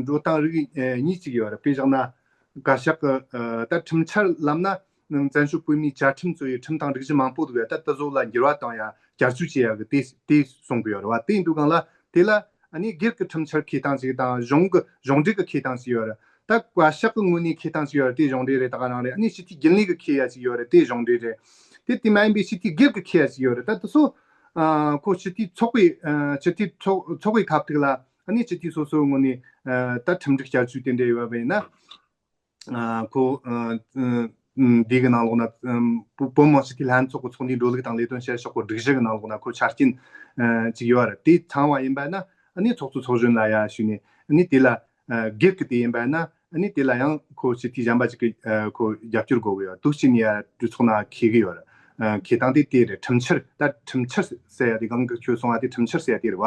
འགྲོ་སྟངས་རིགས་ཨ་གཉིས་ཅིག་ཡོད་རེད། དཔེ་བཞག་ན་བཀའ་ཤག་གི་ཨ་ད་ཁྲིམས་འཆར་ལབ་ན་བཙན་བྱོལ་བོད་མིའི་བཅའ་ཁྲིམས་གཙོས་པའི་ཁྲིམས་དང་སྒྲིག་གཞི་མང་པོ་འདུག་ཡ། ད་དེ་ཚོ་ལ་འགྱུར་བ་གཏོང་ཡ་བསྐྱར་བཅོས་བྱེད་ཡ་གི་དེ་དེ་གསུང་གི་ཡོད་རེད་བ། དེ་ཡིན་དུས་སྒང་ལ་དེ་ལ་ཨ་ནི་སྒེར་གྱི་ཁྲིམས་འཆར་འཁྱེར་སྟངས་ཅིག་དང་། གཞུང་གི་གཞུང་འབྲེལ་གྱི་འཁྱེར་སྟངས་ཅིག་ཡོད་རེད། ད་བཀའ་ཤག་གི་ངོས་ནས་འཁྱེར་སྟངས་ཅིག་ཡོད་རེད། དེ་གཞུང་འབྲེལ་རེད། ད་ག་རང་རེད། ཨ་ནི་སྤྱི་འཐུས་རྒྱུན་ལས་ཀྱི་འཁྱེར་ཡ་ཅིག་ཡོད་རེད། དེ་གཞུང་འབྲེལ་རེད། དེ་དེ་མ་ཡིན་པའི་སྤྱི་འཐུས་སྒེར་གྱི་འཁྱེར་ཡ་ཅིག་ཡོད་རེད། ད་དེ་ཚོ་ཨ་ཁོ་སྤྱི་འཐུས་ཚོགས་པའི་ཨ་སྤྱི་འཐུས་ཚོགས་ཚོགས་པའི་ཁ་ཐུག་ལ་ཨ་ནི་སྤྱི་འཐུས་སོ་སོའི་ངོས་ནས་ཨ་ད་ཁྲིམས་སྒྲིག་བསྐྱར་བཅོས་དེ་འདྲ་ཡོད་པ་ཡིན་ན། ཨ་ཁོ་ཨ་ཨ་འདི་གི་ནང་ལོགས་ན་ཨམ་བོད་བོད་མི་སྤྱི་འཐུས་ལྷན་ཚོགས་ཀྱི་ཚོགས་འདུའི་འགྲོ་ལུགས་དང་ལས་དོན་བྱེད་ཕྱོགས་ཀྱི་སྒྲིག་གཞི་གི་ནང་ལོགས་ན་ཁོ་ཆ་རྐྱེན་ཨ་ཅིག་ཡོད་རེད། དེ་ཚང་བ་ཡིན་པ་ན་ཨ་ནི་ཚོགས་གཙོ་ཚོགས་གཞོན་ལ་ཡ་ཞུས་ནས་ཨ་ནི་དེ་ལ་ཨ་སྒེར་གྱི་དེ་ཡིན་པ་ན་ཨ་ནི་དེ་ལ་ཡང་ཁོ་སྤྱི་འཐུས་གཞན་པ་ཅིག་གིས་ཨ་ཁོ་རྒྱབ་སྐྱོར་དགོས་གི་ཡོད། འདུག་བྱས་ནས་ཡ་གྲོས་ཚོགས་ནང་འཁྱེར་གི་ཡོད་རེད། ཨ་འཁྱེར་སྟངས་དེ་དེ་རེད། ཁྲིམས་འཆར། ད་ཁྲིམས་འཆར་ཟེར་ཡ་དེ་གང་གི་ཁྱོད་གསུངས་པ་དེ་ཁྲིམས་འཆར་ཟེར་ཡ་དེ་རེད་བ།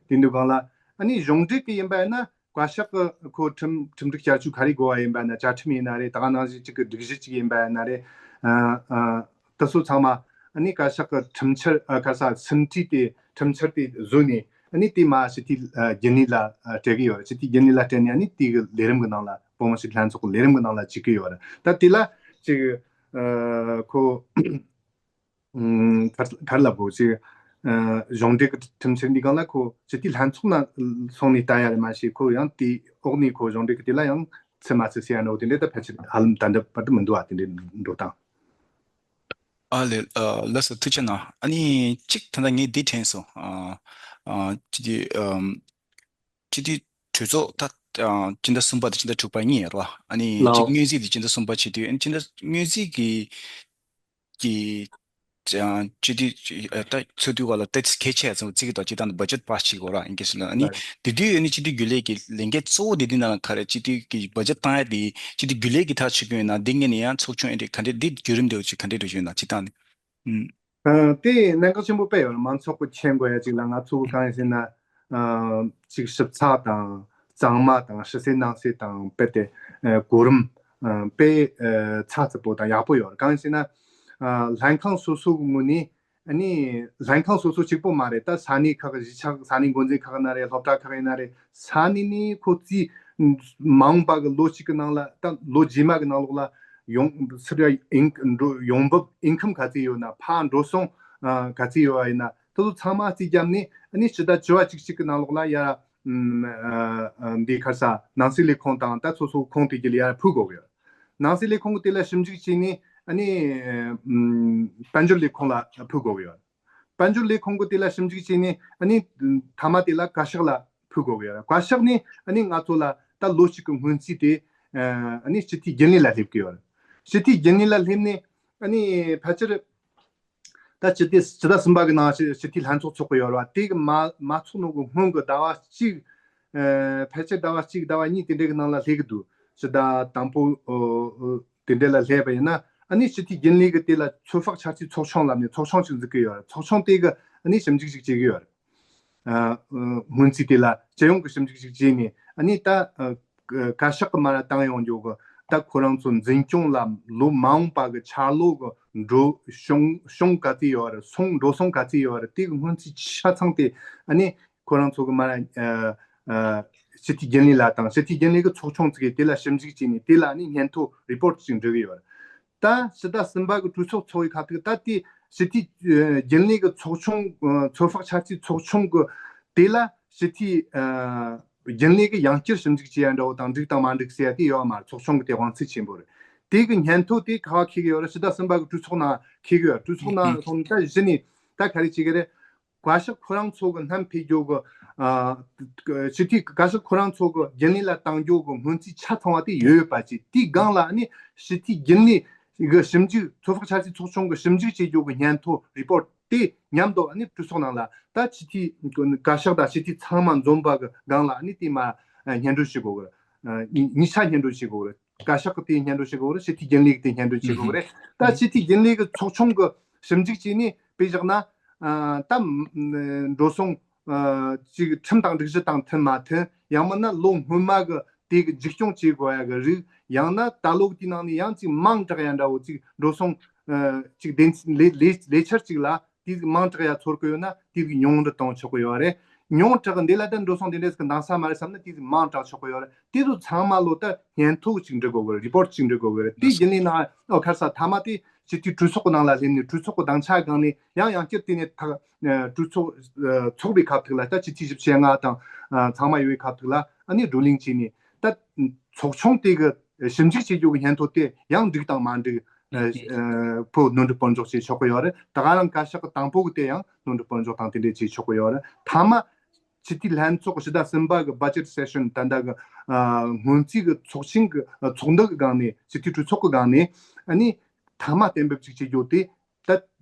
དེ་འདུག་གང་ལ་ཨ་ནི་གཞུང་འབྲེལ་གྱི་ཡིན་པ་ན། བཀའ་ཤག་གི་ཁོ་ཁྲིམས་ཁྲིམས་སྒྲིག་བསྐྱར་བཅོས་ག་རེ་དགོས་པ་ཡིན་པ་ན། བཅའ་ཁྲིམས་ཡིན་ན་རེད། ད་ག་ནང་བཞིན་གཅིག་གི་སྒྲིག་གཞི་གཅིག་ཡིན་པ་ཡིན་ན་རེད། ཨ་ཨ་དེ་ཚོ་ཚང་མ་ཨ་ནི་བཀའ་ཤག་གི་ཁྲིམས་འཆར་ཨ་ག་ས་ཟིན་བྲིས་དེ་ཁྲིམས་འཆར་དེ་བཟོས་ནས་ཨ་ནི་དེ་མ་སྤྱི་འཐུས་ཨ་རྒྱུན་ལས་ལ་ཨ་སྤྲད་གི་ཡོད་རེད། སྤྱི་འཐུས་རྒྱུན་ལས་ལ་སྤྲད་ནས་ཨ་ནི་དེ་གི་ལས་རིམ་གི་ནང་ལ་བོད་མི་སྤྱི་འཐུས་ལྷན་ཚོགས་གི་ལས་རིམ་གི་ནང་ལ་བཅུག་གི་ཡོད་རེད། ད་དེ་ལ་ཅིག་ཨ་ཁོ། ཨུམ། ག་ག་རེ་ལབ་དགོས་ཅིག་ཨ་གཞུང་འབྲེལ་གྱི་ཁྲིམས་འཆར་འདི་སྒང་ལ་ཁོ་སྤྱི་འཐུས་ལྷན་ཚོགས་ནང་སོང་ནས་ལྟ་ཡ་རེད་མ་གཞི། ཁོ་ཡང་དེའི་འོག་ནས་ཁོ་གཞུང་འབྲེལ་གྱི་དེ་ལ་ཡང་ཚུད་མ་ཚུད་ཟེར་ཡ་འདྲ་བོ་དེ་འདྲའི་ད་ཕལ་ཆེར་ཧ་ལམ་ད་འདི་བར་དུ་མི་འདུག་ཨ། དེ་འདྲའི་འགྲོ་སྟངས། ཨ་ལེ། ཨ་ལགས་སོ། ཐུགས་རྗེ་གནང་། ཨ་ནི་གཅིག་ད་ལྟ་ངས་འདི་དྲན་སོང་། ཨ་ཨ་སྤྱི་འཐུས་ཨམ་སྤྱི་འཐུས་གྲོས་ཚོགས་ད་ཨ་སྤྱི་ཟླ་གསུམ་པ་དང་སྤྱི་ཟླ་དྲུག་པ་གཉིས་རེད་བ། ཨ་ནི་ལའོ། གཅིག་སྔོན་རྩིས་དེ་སྤྱི་ཟླ་གསུམ་པ་བྱེད་དུས། ཨ་ནི་སྤྱི་ཟླ་སྔོན་རྩིས་ཀྱི་ཀྱི་ཨ་སྤྱི་འཐུས་ཨ་ད་ཚོགས་འདུའི་སྐབས་ལ་ཏོག་ཙམ་གལ་ཆེ་ཙམ་བརྩི་གི་འདུག་སྤྱིར་བཏང་དུ་བ་ཇེཊ་པཱ་སི་བྱེད་དགོས་ར། ཨིན་སྐད་ཟེར་ན། ཨ་ནི་ལའོ། དེ་དུས་ཨ་ནི་སྤྱི་འཐུས་རྒྱུན་ལས་ཀྱི་ལས་འགན་གཙོ་བོ་དེ་དུས་ནང་ལ་ག་རེ། སྤྱི་འཐུས་ཀྱི་བ་ཇེཊ་བཏང་ཡ་དེ་སྤྱི་འཐུས་རྒྱུན་ལས་ཀྱི་ཐག་ཆོད་གི་ཡོད་ན། འདི་ངེས་ནས་ཡང་ཚོགས་ཆུང་ཨེ་འདྲ་ག་འདྲ་འདི་བརྒྱུད་རིམ་འདྲ་བོ་ཅིག་ག་འདྲ་འདྲ་བོ་ཅིག་ཡོད་ན་སྤྱིར་བཏང་ནས། ཨུམ། ཨ་དེ་གནད་འགག་ཆེན་པོ་དཔེ་ཡོད་རེད། མང་ཚོགས་ཀྱིས་མཁྱེན་དགོས་ཡ་ཅིག་ལ། ང་ཚོ་གི་གང་ཡིན་ཟེར་ན། ཨ་ཅིག་ཞིབ་ཚགས་དང་གཙང་མ་དང་ཕྱི་གསལ་ནང་གསལ་དང་དཔེ་དེ་ཨ་གོ་རིམ་ཨ་དཔེ་ཨ་ཚགས་ཚུད་པོ་དང་ཡག་པོ་ཡོད་རེད། གང་ཡིན་ཟེར་ན། ཨ་ལྷན་ཁང་སོ་སོ་གི་ངོས་ནས་ཨ་ནི་ལྷན་ཁང་སོ་སོ་གཅིག་པོ་མ་རེད། ད་ས་གནས་ཁག་གཞིས་ཆགས་ས་གནས་འགོ་འཛིན་ཁག་ཡིན་ན་རེད། སློབ་གྲྭ་ཁག་ཡིན་ན་རེད། ས་གནས་ནས་ཁོ་ཚོས་མ་འོངས་པ་གི་ལོ་གཅིག་གི་ནང་ལ། ད་ལོ་རྗེས་མ་གི་ནང་ལོགས་ལ་ཡོང་སྲིད་ཡ་ཨིན་འགྲོ་ཡོང་འབབ་ཨིན་ཁམ་ག་ཚོད་ཡོད་ན། ཕར་འགྲོ་སོང་ཨ་ག་ཚོད་ཡོད་པ་ཡིན་ན། དེ་ཚོ་ཚང་མ་རྩིས་བརྒྱབ་ནས་ཨ་ནི་སྤྱི་ཟླ་བཅུ་པ་གཅིག་གཅིག་གི་ནང་ལོགས་ལ་ཡ་ཨ་ཨ་འདི་ག་རེ་ཟ། ནང་སྲིད་ལས་ཁུངས་དང་ད་སོ་སོ་ཁོངས་དེ་གི་ལ་ཡ་ཕུལ་དགོས་གི་ཡོད། ནང་སྲིད་ལས་ཁུངས་གི་དེ་ལ་ཞིབ་འཇུག་བྱས་ནས་ཨ་ནི་ཨ་དཔལ་འབྱོར་ལས་ཁུངས་ལ་ཕུལ་དགོས་གི་ཡོད། དཔལ་འབྱོར་ལས་ཁུངས་གི་དེ་ལ་ཞིབ་འཇུག་བྱས་ནས་ཨ་ནི་མཐའ་མ་དེ་ལ་བཀའ་ཤག་ལ་ཕུལ་དགོས་གི་ཡོད། བཀའ་ཤག་ནས་ཨ་ནི་ང་ཚོ་ལ་ད་ལོ་གཅིག་གི་སྔོན་རྩིས་དེ་ཨ་ནི་སྤྱི་འཐུས་རྒྱུན་ལས་ལ་སླེབས་གི་ཡོད། སྤྱི་འཐུས་རྒྱུན་ལས་ལ་སླེབས་ནས་ཨ་ནི་ཕལ་ཆེར་ད་སྤྱི་འཐུས་སྤྱི་ཟླ་གསུམ་པ་གི་ནང་སྤྱི་སྤྱི་འཐུས་ལྷན་ཚོགས་ཚོགས་གི་ཡོད་རེད་བ། དེ་གི་མ་མ་ཚོགས་ནོ་གི་སྔོན་གི་ཟླ་བ་གཅིག་ཨ་ཕལ་ཆེར་ཟླ་བ་གཅིག་ཟླ་བ་གཉིས་དེ་འདྲའི་གི་ནང་ལ་སླེབས་གི་འདུག་སྤྱི་ཟླ་དང་པོ་ཨོ་ཨོ་དེ་འདྲ་ལ་སླེབས་པ་ཡིན་ན་ཨ་ནི་སྤྱི་འཐུས་རྒྱུན་ལས་གི་དེ་ལ་ཚོད་དཔག་འཆར་རྩིས་ཚོགས་ཆུང་ལབ་ནས་ཚོགས་ཆུང་ཅིག་འཛུགས་གི་ཡོད་རེད། ཚོགས་ཆུང་དེ་གི་ཨ་ནི་ཞིབ་འཇུག་ཅིག་བྱེད་གི་ཡོད་རེད། ཨ་ཨ་སྔོན་རྩིས་དེ་ལ་སྤྱི་ཡོངས་ཀྱི་ཞིབ་འཇུག་ཅིག་བྱས་ནས་ཨ་ནི་ད་ཨ་བཀའ་ཤག་གི་མར་བཏང་ཡོང་རྒྱུ་གི་ད་ཁོ་རང་ཚོ་འཛིན་སྐྱོང་ལ་ལོ་མ་འོངས་པ་གི་འཆར་ལོ་གི་འགྲོ་སོང་སོང་ག་ཚོད་ཡོད་རེད། སོང་འགྲོ་སོང་ག་ཚོད་ཡོད་རེད། དེ་གི་སྔོན་རྩིས་ཆ་ཚང་དེ་ཨ་ནི་ཁོ་རང་ཚོ་གི་མར་ཨ་ཨ་སྤྱི་འཐུས་རྒྱུན་ལས་ལ་དང་། སྤྱི་འཐུས་རྒྱུན་ལས་གི་ཚོགས་ཆུང་བཙུགས་ཏེ་དེ་ལ་ཞིབ་འཇུག་བྱས་ནས་དེ་ལ་ཨ་ནི་སྙན་ཐོ་རི་པོར་ཊི་ཅིག་འབྲི་གི་ཡོད་རེད། ད་ཕྱི་ཟླ་གསུམ་པ་གི་གྲོས་ཚོགས་ཚོགས་པའི་ཁ་ཐུག་ད་དེ་སྤྱི་འཐུས་ཨ་རྒྱུན་ལས་ཀྱི་ཚོགས་ཆུང་ཨ་ཚོད་དཔག་འཆར་རྩིས་ཚོགས་ཆུང་གི་དེ་ལ་སྤྱི་འཐུས་ཨ་རྒྱུན་ལས་ཀྱི་ཡང་བསྐྱར་ཞིབ་འཇུག་བྱེད་ཡ་འདྲ་བོ་དང་འགྲིག་དང་མ་འགྲིག་ཟེར་ཡ་དེ་ཡོད་མ་རེད། ཚོགས་ཆུང་གི་དེ་དབང་ཚད་ཆེན་པོ་རེད། དེ་གི་སྙན་ཐོ་དེ་ག་པར་འཁྱེར་གི་ཡོད་རེད། ཕྱི་ཟླ་གསུམ་པ་གི་གྲོས་ཚོགས་ནང་འཁྱེར་གི་ཡོད་རེད། གྲོས་ཚོགས་ནང་སོང་ད་གཞི་ནས་ད་ག་རེ་བྱེད་གི་རེད། བཀའ་ཤག་ཁོ་རང་ཚོ་གི་བསྣམས་ཕེབས་རྒྱུ་གི་ཨ་སྤྱི་འཐུས་བཀའ་ཤག་ཁོ་རང་ཚོ་གི་རྒྱུན་ལས་ལ་བཏང་རྒྱུ་གི་སྔོན་རྩིས་ཆ་ཚང་བ་དེ་ཡོད་ཡོད་པ་ཅིག་དེའི་སྒང་ལ་ཨ་ནི་སྤྱི་འཐུས་རྒྱུན་ལས་གི་ཞིབ་འཇུག་ཚོད་དཔག་འཆར་རྩིས་ཚོགས་ཆུང་གི་ཞིབ་འཇུག་བྱེད་རྒྱུ་གི་སྙན་ཐོ་རི་པོར་ཊི་དེ་མཉམ་དུ་ཨ་ནི་གྲོས་ཚོགས་ནང་ལ། ད་སྤྱི་འཐུས་བཀའ་ཤག་དང་སྤྱི་འཐུས་ཚང་མ་འཛོམས་པ་གི་སྒང་ལ་ཨ་ནི་དེ་མར་ཨ་སྙན་སྒྲོན་ཞུ་དགོས་གི་རེད། ཨ་གཉིས་གཉིས་ཆ་སྙན་སྒྲོན་ཞུ་དགོས་གི་རེད། བཀའ་ཤག་གི་དེ་སྙན་སྒྲོན་ཞུ་དགོས་རེད། སྤྱི་འཐུས་རྒྱུན་ལས་ཀྱི་དེ་སྙན་སྒྲོན་ཞུ་དགོས་རེད། ད་སྤྱི་འཐུས་རྒྱུན་ལས་ཀྱི་ཚོགས་ཆུང་གི་ཞིབ་འཇུག་བྱས་ནས་དཔེ་བཞག་ན། ཨ་ད་འགྲོ་སོང་ཨ་ཅིག་ཁྲིམས་དང་སྒྲིག་གཞི་དང་མཐུན་མ་མཐུན། ཡང་མིན་ན་ལོ་སྔོན་མ་གི་དེ་གི་འཛུགས་སྐྱོང་བྱེད་དགོས་ཡ་གི་རིགས། ཡང་ན་ད་ལོ་གི་དེའི་ནང་ནས་ཡང་ཅིག་མང་དྲགས་ཡ་འདྲ་བོ་ཅིག་འགྲོ་སོང་ཨ་ཅིག་བདེན་ལས་ལས་ལས་འཆར་ཅིག་ལ་དེ་གི་མང་དྲགས་ཡ་ཚོར་གི་ཡོད་ན་དེ་གི་ཉུང་དུ་གཏོང་ཆོག་གི་ཡོད་རེད། ཉུང་དྲགས་འདི་ལ་ད་འགྲོ་སོང་དེ་འདྲས་ཀྱི་འདང་ས་མ་རེད་བསམ་ན་དེ་གི་མང་དྲགས་ཆོག་གི་ཡོད་རེད། དེ་ཚོ་ཚང་མ་ལོ་ད་སྙན་ཐོ་ཅིག་འབྲི་དགོས་གི་རེད། རི་པོར་ཊི་ཅིག་འབྲི་དགོས་གི་རེད། དེ་རྒྱུན་ལས་ནང་ཨོ་ཁར་ས་མཐའ་མ་དེ་སྤྱི་འཐུས་གྲོས་ཚོགས་ཀྱི་ནང་ལ་སླེབས་ནས་གྲོས་ཚོགས་ཀྱི་དམ་བཅའ་སྒང་ནས་ཡང་ཡང་བསྐྱར་དེ་ནས་ཐག་གྲོས་ཚོགས་ཚོགས་པའི་ཁ་ཐུག་ལ་ད་སྤྱི་འཐུས་བཞི་བཅུ་ཞེ་ལྔ་དང་ཚང་མ་ཡོད་པའི་ཁ་ཐུག་ལ་ཨ་ནི་བགྲོ་གླེང་བྱས་ནས་ད་ ཚོགས་ཆུང་དེ་གི་ཞིབ་འཇུག་བྱེད་རྒྱུ་གི་སྙན་ཐོ་དེ་ཡང་འགྲིག་དང་མ་འགྲིག་ཨ་ཨ་ཕོ་ནོར་འཁྲུལ་སྤོ་འཇོག་བྱེད་ཆོག་གི་ཡོད་རེད། ད་ག་རང་བཀའ་ཤག་གི་དང་པོ་གི་དེ་ཡང་ནོར་འཁྲུལ་སྤོ་འཇོག་དང་དེ་འདྲས་བྱེད་ཆོག་གི་ཡོད་རེད། མཐའ་མ་སྤྱི་འཐུས་ལྷན་ཚོགས་ཕྱི་ཟླ་གསུམ་པ་གི་budget session ད་ལྟ་གི་ཨ་སྔོན་རྩིས་གི་ཚོགས་ཆེན་གི་ཨ་ཚོགས་འདུ་གི་སྒང་ནས་སྤྱི་འཐུས་གྲོས་ཚོགས་གི་སྒང་ནས་ཨ་ནི་མཐའ་མ་གཏན་འབེབས་ཅིག་བྱེད་རྒྱུ་དེ་ད་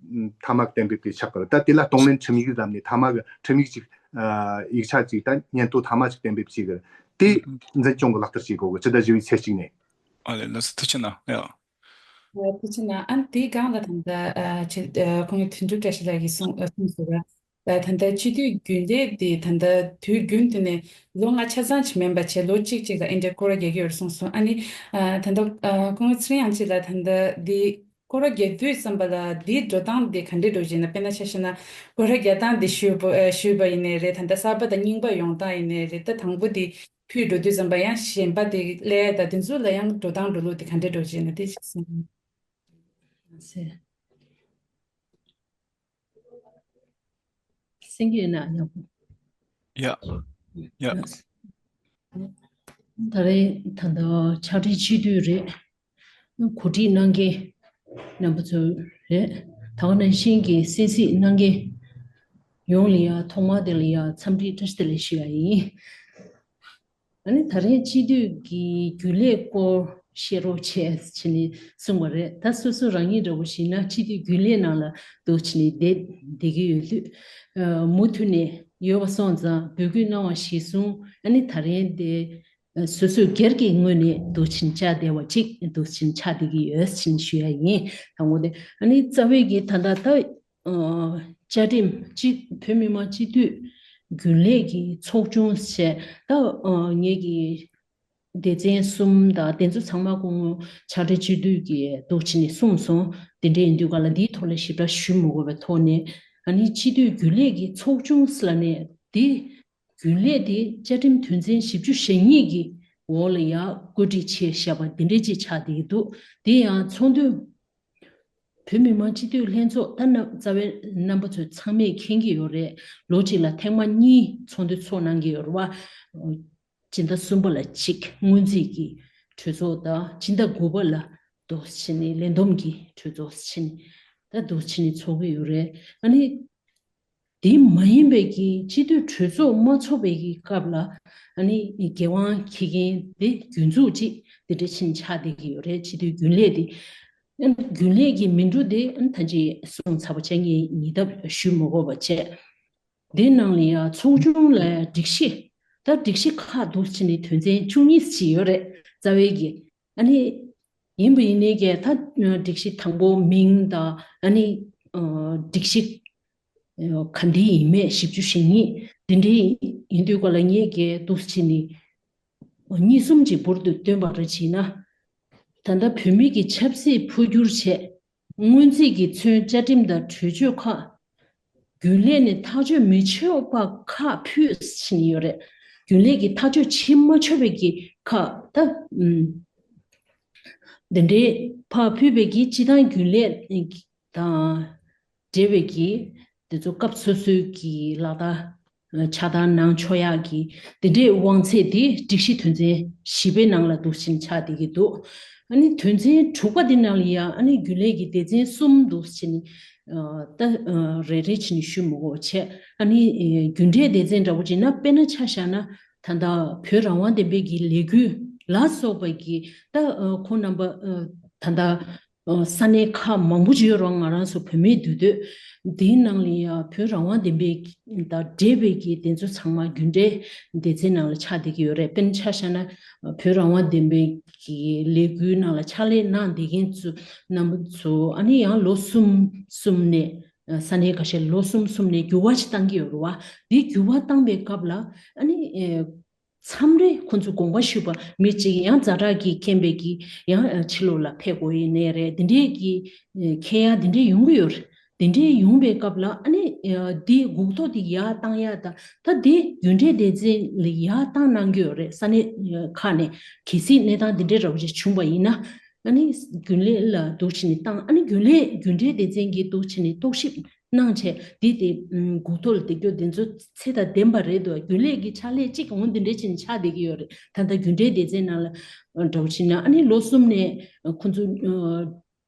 མཐའ་མ་གཏན་འབེབས་དེ་ཆགས་གི་རེད། ད་དེ་ལ་གཏོང་ལེན་ཁྲིམས་ཡིག་ལམ་ནས་མཐའ་མ་གི་ཁྲིམས་ཡིག་ཅིག་ཨ་ཡིག་ཆ་ཅིག་ད་སྙན་ཐོ་མཐའ་མ་ཅིག་གཏན་འབེབས་བྱེད་གི་རེད། དེ་འཛིན་སྐྱོང་གི་ལག་བསྟར་བྱེད་དགོས་གི་ཕྱི་ཟླ་བཞི་པའི་ཚེས་གཅིག་ནས། ཨ་ལས། ལགས་སོ། ཐུགས་རྗེ་གནང་། ཡ། ཐུགས་རྗེ་གནང་། ཨ་ནི་དེའི་སྒང་ལ་ད་ལྟ་ཨ་ཆེ་ཨ་ཁོང་གི་དོན་གྲུབ་བཀྲ་ཤིས་ལགས་ཀྱིས་གསུངས་ཨ་གསུངས་སོང་བ། ད་ད་ལྟ་སྤྱི་འཐུས་རྒྱུན་ལས་དེ་ད་ལྟ་དུས་རྒྱུན་དུ་ནས་ལོ་ལྔ་ཆ་ཚང་ཅིག་མིན་པ་བྱས་ལོ་གཅིག་གཅིག་ལ་ཨེ་འདྲའི་སྐོར་ར་རྒྱག་གི་ཡོད་རེད་གསུངས་སོང་། ཨ་ནི་ཨ་ད་ལྟ་ཨ་ཁོང་ཚེ་རིང་དབྱངས་སྐྱིད་ལགས་ད་ལྟ་འདི་སྐོར་ར་རྒྱག་དུས་ཙམ་པ་ལ་འདིའི་འགྲོ་སྟངས་འདི་ག་འདྲས་འགྲོ་བཞིན་ན། དཔེར་ན་ཆ་བཞག་ན་སྐོར་ར་རྒྱག་སྟངས་འདི་ཞུས་པ་ཨ་ཞུས་པ་ཡིན་ནའི་རེད། ད་ལྟ་གསར་པ་དང་རྙིང་པ་ཡོང་སྟངས་ཡིན་ནའི་རེད། ད་དང་པོ་འདི་ཕུལ་འགྲོ་དུས་ཙམ་པ་ཡང་གཞན་པ་དེ་སླེབས་ཡ་ད་དེ་ཚོ་ལ་ཡང་འགྲོ་སྟངས་འགྲོ་ལུགས་དེ་ག་འདྲས་འགྲོ་བཞིན་ན་དེ་ཞིག་གསུངས། གསན་གྱི་ཡོད་ན་ཡག་པོ། ཡ། ཡ། ད་རེས་ད་ལྟ་ཕྱག་སྦྲེལ་སྤྱི་འཐུས་རེད། གོ་སྒྲིག་གནང་མཁན་རྣམ་པ་ཚོ་རེད། ད་ག་ནང་བཞིན་གྱི་གསན་གཟིགས་གནང་མཁན་ཡོངས་ལ་ཡ་ཐོག་མར་དེ་ལ་ཡ་འཚམས་འདྲི་བཀྲ་ཤིས་བདེ་ལེགས་ཞུ་ཡ་ཡིན། ཨ་ནི་ད་རེས་སྤྱི་འཐུས་ཀྱི་རྒྱུན་ལས་སྐོར་བཤད་རོགས་བྱས་བྱས་ནས་གསུངས་པ་རེད། ད་སོ་སོ་རང་ཉིད་འདྲ་པོ་ཞིག་ན་སྤྱི་འཐུས་རྒྱུན་ལས་ནང་ལ་འདུག་བྱས་ནས་བསྡད་བསྡད་ཀྱི་ཡོད་དུས། ཨ་མུ་མཐུད་ནས་ཡོད་པ་སོང་ཙང་འབོད་སྐུལ་གནང་བ་གཞིར་བཟུང་ཨ་ནི་ད་རེས་དེ་ཨ་སོ་སོས་སྒེར་གྱི་ངོས་ནས་འདུག་བྱས་ནས་བཅར་བསྡད་པ་ཅིག་འདུག་བྱས་ནས་ཆགས་བསྡད་ཀྱི་ཡོད་ཅེས་ཞུ་ཡ་ཡིན། དང་པོ་དེ་ཨ་ནི་རྩ་བའི་གི་ད་ལྟ་ད། ཨ་བཅའ་ཁྲིམས་སྤྱི་བོད་མི་མང་སྤྱི་འཐུས་རྒྱུན་ལས་ཀྱི་ཚོགས་ཆུང་ཞེས་ད་ཨ་ངེད་ཀྱི་སྡེ་ཚན་གསུམ་དང་དེ་ཚོ་ཚང་མ་སྐུ་ངོ་ཕྱག་སྦྲེལ་སྤྱི་འཐུས་ཀྱིས་འདུག་བྱས་ནས་གསུངས་སོང་། དེ་འདྲ་ཡིན་དུས་ག་ལ་འདིའི་ཐོག་ལ་ཞིབ་ཕྲ་ཞུ་མི་དགོས་པའི་ཐོག་ནས་ཨ་ནི་སྤྱི་འཐུས་རྒྱུན་ལས་ཀྱི་ཚོགས་ཆུང་ཟེར་ལབ་ནས་འདི་རྒྱུན་ལས་དེ་བཅའ་ཁྲིམས་དོན་ཚན་བཞི་བཅུ་ཞེ་གཉིས་ཀྱི་འོག་ལ་ཡང་བཀོད་སྒྲིག་བྱས་བཞག་པ་འདི་འདྲའི་ཅིག་ཆགས་བསྡད་ཀྱི་འདུག་དེ་ཡང་ཚོགས་འདུ་བོད་མི་མང་སྤྱི་འཐུས་ལྷན་ཚོགས་ད་རྣམ་རྩ་བའི་རྣམ་པ་ཚོས་ཚང་མས་མཁྱེན་གྱི་ཡོད་རེད། ལོ་གཅིག་ལ་ཐེངས་མ་གཉིས་ཚོགས་འདུ་ཚོགས་གནང་གི་ཡོད་རེད་བ། སྤྱི་ཟླ་གསུམ་པ་ལ་གཅིག་སྔོན་རྩིས་ཀྱི་གྲོས་ཚོགས་དང་སྤྱི་ཟླ་དགུ་པ་ལ་འདུག་བྱས་ནས་ལས་བསྡོམས་ཀྱི་གྲོས་ཚོགས་བྱས་ནས་ད་འདུག་བྱས་ནས་ཚོགས་ཀྱི་ཡོད་རེད། ཨ་ནི། དེ་མ་ཡིན་པའི་གི་སྤྱི་འཐུས་གྲོས་ཚོགས་མ་ཚོགས་པའི་གི་སྐབས་ལ་ཨ་ནི་འགན་དབང་འཁྱེར་མཁན་དེ་རྒྱུན་འཛུགས་ཅིག་དེ་འདྲ་ཕྱིན་ཆགས་བསྡད་ཀྱི་ཡོད་རེད། སྤྱི་འཐུས་རྒྱུན་ལས་དེ་རྒྱུན་ལས་ཀྱི་མི་འགྲོ་དེ་ཨ་ནི་ད་ཅི་གསུངས་ཚར་བ་བྱས་ངས་ཉེ་འདབས་ཞུ་མི་དགོས་པ་བྱས། དེ་ནང་ལ་ཡང་ཚོགས་ཆུང་ལ་སྒྲིག་གཞི་ད་སྒྲིག་གཞི་ཁག་འདུག་བྱས་ནས་དོན་ཚན་བཅུ་གཉིས་ཅིག་ཡོད་རེད། རྩ་བའི་གི་ཨ་ནི་ཡིན་པ་ཡིན་ནའི་གི་ད་སྒྲིག་གཞི་དང་པོ་མིང་དང་ཨ་ནི་སྒྲིག་གཞི་ག་འདྲ་ཡིན་མེད་བཞི་བཅུ་ཞེ་གཉིས་འདི་འདྲའི་ཡིན་དུས་ག་ལ་ངས་གི་འདུག་བྱས་ནས་གཉིས་གསུམ་གྱི་འབུར་དུ་བཏོན་པ་རེ་བྱས་ན། ད་ལྟ་བོད་མི་གི་ཆབ་སྲིད་འཕོ་འགྱུར་བྱས་སྔོན་རྩིས་ཀྱིས་མཚོན་བཅའ་ཁྲིམས་དང་གྲོས་ཆོད་ཁག་རྒྱུན་ལས་ནས་ཐག་གཅོད་མི་ཆོག་པ་ཁག་ཕུད་ཕྱིན་ཡོད་རེད། རྒྱུན་ལས་ཀྱིས་ཐག་གཅོད་བྱེད་མ་ཆོག་པའི་གི་ཁག་ད་ཨུམ། འདི་འདྲའི་ཕར་ཕུད་པའི་གི་སྤྱི་བཏང་རྒྱུན་ལས་དང་འབྲེལ་བའི་གི་དེ་ཚོ་སྐབས་སོ་སོའི་གི་ལག་བསྟར་ཆ་ཚང་གནང་ཆོག་ཡག་གི་དེ་འདྲའི་དབང་ཚད་དེ་སྒྲིག་གཞི་དོན་ཚན་བཞི་པའི་ནང་ལ་འདུག་བཞིན་ཆགས་བསྡད་ཀྱི་འདུག་ཨ་ནི་དོན་ཚན་དྲུག་པ་དེ་ནང་ལ་ཡང་ཨ་ནི་རྒྱུན་ལས་ཀྱི་སྡེ་ཚན་གསུམ་འདུག་བཞིན་ད་རེ་རེ་བྱས་ནས་ཞུ་མི་དགོས་པ་བྱས། ཨ་ནི་རྒྱུན་ལས་སྡེ་ཚན་འདྲ་པོ་བྱས་ན་དཔེར་ན་ཆ་བཞག་ན་ད་ལྟ་བོད་རང་དབང་ལྡན་པའི་གི་ལས་འགུལ་ལ་སོགས་པ་གི་ད་ཁོང་རྣམ་པ་ད་ལྟ་ས་གནས་ཁག་མང་པོ་ཅིག་ཡོད་རེད། ང་རང་ཚོ་བོད་མིའི་འདུས་སྡོད་འདིའི་ནང་ལ་ཡང་བོད་རང་དབང་ལྡན་པའི་དང་འབྲེལ་བའི་གི་དེ་ཚོ་ཚང་མ་རྒྱུན་གྲས་སྡེ་ཚན་ནང་ལ་ཆགས་བསྡད་ཀྱི་ཡོད་རེད། དཔེར་ན་ཆ་བཞག་ན་བོད་རང་དབང་ལྡན་པའི་གི་ལས་འགུལ་ནང་ལ་ཕྱག་ལས་གནང་བསྡད་མཁན་ཚོ་རྣམ་པ་ཚོ་ཨ་ནི་ཡང་ལོ་གསུམ་གསུམ་ནས་ས་གནས་ཁ་ཤས་ལོ་གསུམ་གསུམ་ནས་འགྱུར་བ་ཞིག་བཏང་གི་ཡོད་རེད་བ། འདི་འགྱུར་བ་བཏང་པའི་སྐབས་ལ་ཨ་ནི། མཚམས་རེ་ཁོ་ཚོ་དགོངས་པ་ཞུས་པ་མི་གཅིག་ཡང་ཛ་དྲག་གི་རྐྱེན་པས་ཀྱི་ཡང་ཕྱི་ལོགས་ལ་ཕེབས་དགོས་ཡིན་ནའི་རེད། དེ་འདྲས་ཀྱི་འཁྱེར་ཡ་དེ་འདྲས་ཡོང་གི་ཡོད་རེད། དེ་འདྲས་ཡོང་པའི་སྐབས་ལ་ཨ་ནི་འདི་འགུག་ཐོག་དེ་ཡར་བཏང་ཡ་དང་ད་འདི་རྒྱུན་གྲས་སྡེ་ཚན་ལ་ཡར་བཏང་གནང་གི་ཡོད་རེད། ས་གནས་ཁག་ནས་གལ་སྲིད་གནས་སྟངས་འདི་འདྲས་འདྲ་བོ་ཞིག་བྱུང་པ་ཡིན་ན་ཨ་ནི་རྒྱུན་ལས་ལ་འདུག་བྱས་ནས་བཏང་ཨ་ནི་རྒྱུན་ལས་རྒྱུན་གྲས་སྡེ་ཚན་གྱིས་འདུག་བྱས་ནས་རྟོག་ཞིབ་ གནང་བྱས་འདི་དེ་འགོ་ཐོག་ལ་བསྡད་རྒྱུ་འདི་ཚོ་ཚད་དང་ལྡན་པ་རེད་འདུག་རྒྱུན་ལས་ཀྱི་ཕྱག་ལས་གཅིག་འོང་འདི་འདྲས་ཅིག་ཆགས་བསྡད་ཀྱི་ཡོད་རེད། ད་ལྟ་རྒྱུན་གཏན་སྡེ་ཚན་ནང་ལ་འགྲོ་བཞིན་ན་ཨ་ནི་ལོ་གསུམ་ནས་ཁོ་ཚོ་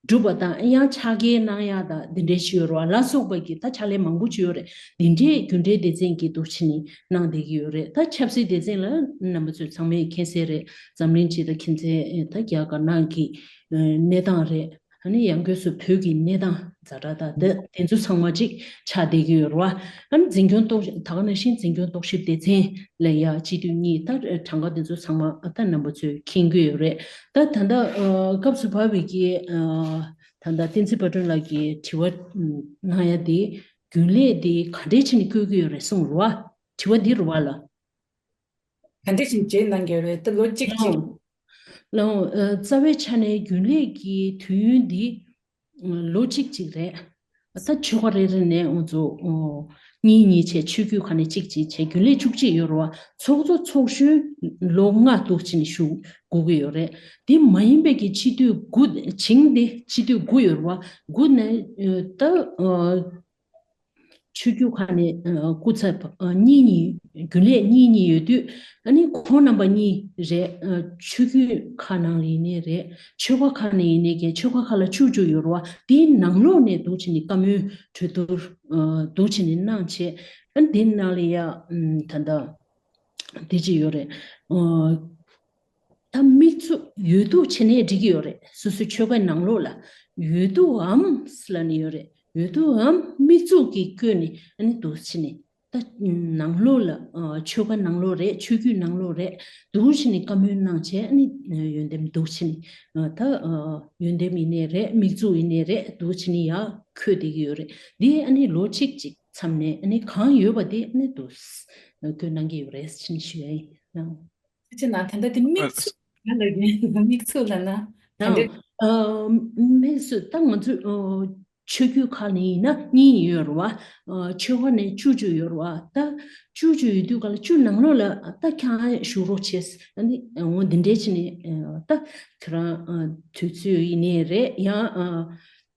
སྒྲུབ་པ་དང་ཡང་ཕྱག་འཁྱེར་གནང་ཡག་དང་འདི་འདྲའི་ཞིག་ཡོད་རེད་བ། ལ་སོགས་པ་གི་ད་ཕྱག་ལས་མང་པོ་ཅིག་ཡོད་རེད། འདི་འདྲའི་རྒྱུན་གཏན་སྡེ་ཚན་གྱི་འདུག་ཕྱིན་ནས་གནང་བསྡད་ཀྱི་ཡོད་རེད། ད་ཆབ་སྲིད་སྡེ་ཚན་ལ་རྣམ་པ་ཚོས་ཚང་མས་མཁྱེན་གསལ་རེད། འཛམ་གླིང་སྤྱི་དང་ཁྱིམ་མཚེས་ད་རྒྱ་དཀར་ནག་གི་གནས་སྟངས་རེད། ཨ་ནི་ཡང་སྒོས་སུ་བོད་ཀྱི་གནས་སྟངས་ཛ་དྲག་དང་དེ་དེ་ཚོ་ཚང་མ་ཅིག་ཆགས་བསྡད་ཀྱི་ཡོད་རེད་བ། ཨ་ནི་འཛིན་སྐྱོང་རྟོག་ད་ག་ནང་བཞིན་འཛིན་སྐྱོང་རྟོག་ཞིབ་སྡེ་ཚན་ལ་ཡ་སྤྱི་འཐུས་གཉིས་ད་གྲངས་ཀ་དེ་ཚོ་ཚང་མ་ད་རྣམ་པ་ཚོས་མཁྱེན་གྱི་ཡོད་རེད། ད་ད་ལྟ་ཨ་སྐབས་སུ་བབས་པའི་གི་ཨ་ད་ལྟ་བསྟན་འཛིན་དཔལ་སྒྲོན་ལགས་ཀྱིས་དྲི་བ་ཨ་གནང་ཡ་དེ་རྒྱུན་ལས་དེ་ག་འདྲས་བྱས་ནས་བསྐོ་གི་ཡོད་རེད་གསུངས་རེད་བ། དྲི་བ་འདི་རེད་བ་ལ། ག་འདྲས་བྱས་ནས་བརྗེ་གནང་གི་ཡོད་རེད་ད་ལོ་གཅིག་ལའོ་ཅིག་ལའོ་ཨ་རྩ་བའི་ཆ་ནས་རྒྱུན་ལས་ཀྱི་དུས་ཡུན་འདི་ལོ་གཅིག་ཅིག་རེད། ད་ཆོལ་ཁ་རེ་རེ་ནས་ང་ཚོ་ཨོ་གཉིས་གཉིས་བྱས་ཆོས་བརྒྱུད་ཁག་ནས་གཅིག་གཅིག་བྱས་རྒྱུན་ལས་བཅུ་གཅིག་ཡོད་རེད་བ། ཚོགས་གཙོ་ཚོགས་གཞོན་ལོ་ལྔ་འདུག་ཕྱིན་ནས་བཞུགས་དགོས་ཀྱི་ཡོད་རེད། དེ་མ་ཡིན་པའི་གི་སྤྱི་འཐུས་དགུ་བྱིངས་དེ་སྤྱི་འཐུས་དགུ་ཡོད་རེད་བ། དགུ་ནས་ཨ་ད་ཨ་ཆོས་བརྒྱུད་ཁག་ནས་ཨ་སྐུ་ཚབ་ཨ་གཉིས་གཉིས་རྒྱུན་ལས་གཉིས་གཉིས་ཡོད་དུས་ཨ་ནི་ཁོང་རྣམ་པ་གཉིས་རེད། ཨ་ཆོས་བརྒྱུད་ཁག་ནང་ལ་ཡིན་ནའི་རེད། ཆོལ་ཁ་ཁག་ནས་ཡིན་ནའི་གལ་ཆོལ་ཁ་ཁག་ལ་བཅུ་བཅུ་ཡོད་རེད་བ། དེའི་ནང་ལོགས་ནས་འདུག་ཕྱིན་ནས་བཀའ་མོལ་གྲོས་བསྡུར་ཨ་འདུག་ཕྱིན་ནས་གནང་བྱས་ཨ་ནི་དེ་ནང་ལ་ཡ་ཨམ་ད་ལྟ་དེ་ཅི་ཡོད་རེད། ཨ་ད་དམིགས་བཙུགས་ཡོད་དུ་བྱས་ནས་འགྲིག་གི་ཡོད་རེད། སོ་སོའི་ཆོལ་ཁའི་ནང་ལོགས་ལ་ཡོད་དུའམ་ལབ་ནས་ཡོད་རེད། ཡོད་དུའམ་དམིགས་བཙུགས་ཀྱིས་བཀོད་ནས་ཨ་ནི་འདུག་ཕྱིན་ནས་ད་ནང་ལོགས་ལ་ཨ་ཆོལ་ཁ་ནང་ལོགས་རེད། ཆོས་བརྒྱུད་ནང་ལོགས་རེད། འདུག་ཕྱིན་ནས་བཀའ་མོལ་གནང་བྱས་ཨ་ནི་ཡོན་ཏན་འདུག་ཕྱིན་ནས་ད་ཡོན་ཏན་ཡིན་ནའི་རེད། དམིགས་བཙུགས་ཡིན་ནའི་རེད། འདུག་ཕྱིན་ནས་ཡར་འཁོད་བསྡད་ཀྱི་ཡོད་རེད། འདི་ཨ་ནི་ལོ་གཅིག་ཅིག་མཚམས་ནས་ཨ་ནི་གང་ཡོད་པ་དེ་ཨ་ནི་འདུག་བཀོད་གནང་གི་ཡོད་རེད་ཕྱིན་ཞུ་ཡ་ཡིན། ཅེ་ན་ད་ལྟ་དེ་དམིགས་བཙུགས་ལ་ལ་ཡིན་དམིགས་བཙུགས་ལ་ན་ད་ཡང་འདྲ། ཨ་དམིགས་བཙུགས་ད་ང་ཚོ་ཨ་ཆོས་བརྒྱུད་ཁག་ནས་ཡིན་ན་གཉིས་ཡོད་རེད་བ། ཨ་ཆོལ་ཁ་ནས་བཅུ་བཅུ་ཡོད་རེད་བ། ད་བཅུ་བཅུ་ཡོད་དུས་ག་ལ་བཅུ་ནང་ལོགས་ལ་ད་ཁྱེད་རང་བཞུགས་རོགས་བྱས། ཨ་ནི་འོ་འདི་འདྲས་བྱས་ནས་ཨ་ད་ཁྱེད་རང་ཨ་དུས་ཚོད་ཡིན་ནའི་རེད། ཡང་ཨ་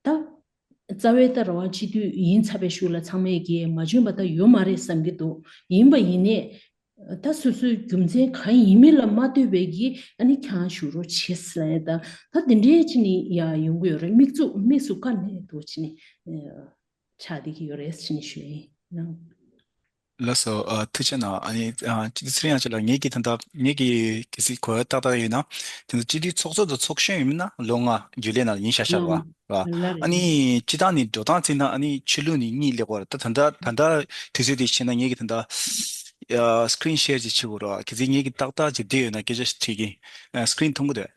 ད། རྩ་བའི་ད་རེད་བ། སྤྱི་འཐུས་ཡིན་ཚར་བའི་གཞུག་ལ་ཚང་མས་ཀྱིས་མ་འཇོན་པ་ད་ཡོད་མ་རེད་བསམ་གྱི་འདུག་ཡིན་པ་ཡིན་ནའི་ད་སོ་སོའི་རྒྱུ་མཚན་གང་ཡིན་མིན་ལ་མ་ལྟོས་པའི་གི་ཨ་ནི་ཁྱེད་རང་བཞུགས་རོགས་བྱེད་ཟེར་ལབ་ཡ་ད་ད་འདི་འདྲའི་ཅི་ནི་ཡ་ཡོང་གི་ཡོད་རེད། དམིགས་བཙུགས་དམིགས་སུ་བཀར་ནས་འདུག་ཅི་ནི་ཆགས་བསྡད་ཀྱི་ཡོད་རེད་ཅི་ནི་ཞུ་ཡིན། ལགས་སོ། ཨ་ཐུགས་རྗེ་གནང་། ཨ་ནི་ཨ་སྤྱི་འཐུས་ཚེ་རིང་དབྱངས་ཅན་ལགས། ངེད་ཀྱིས་ད་ལྟ་ངེད་ཀྱིས་གལ་སྲིད་གོ་བ་ཏག་ཏག་ཡོད་ན་དེ་ཚོ་སྤྱི་འཐུས་ཚོགས་གཙོ་དང་ཚོགས་གཞོན་ཡིན་ན་ལོ་ལྔ་རྒྱུན་ལས་ནང་ལ་ཡིན་ཤག་ཤག་རེད་བ། ལ་རེད། ཨ་ནི་སྤྱི་བཏང་ནས་འགྲོ་སྟངས་བརྩིས་ན་ཨ་ནི་ཕྱི་ལོགས་ནས་གཉིས་སླེབས་པ་རེད། ད་ད་ལྟ་ད་ལྟ་དུས་ཚོད་དེ་བྱས་ན་ངེད་ཀྱིས་ད་ལྟ་ཨ་སི་ཀི་རིན་ཤེར་ཅིག་བྱེད་དགོས་རེད་བ། གལ་སྲིད་ངེད་ཀྱིས་ཏག་ཏག་ཅིག་བསྡད་ཡོད་ན་སྐད་ཆ་ཞིག་དྲིས་ཀྱིན། ཨ་སི་ཀི་རིན་མཐོང་གི་འདུག་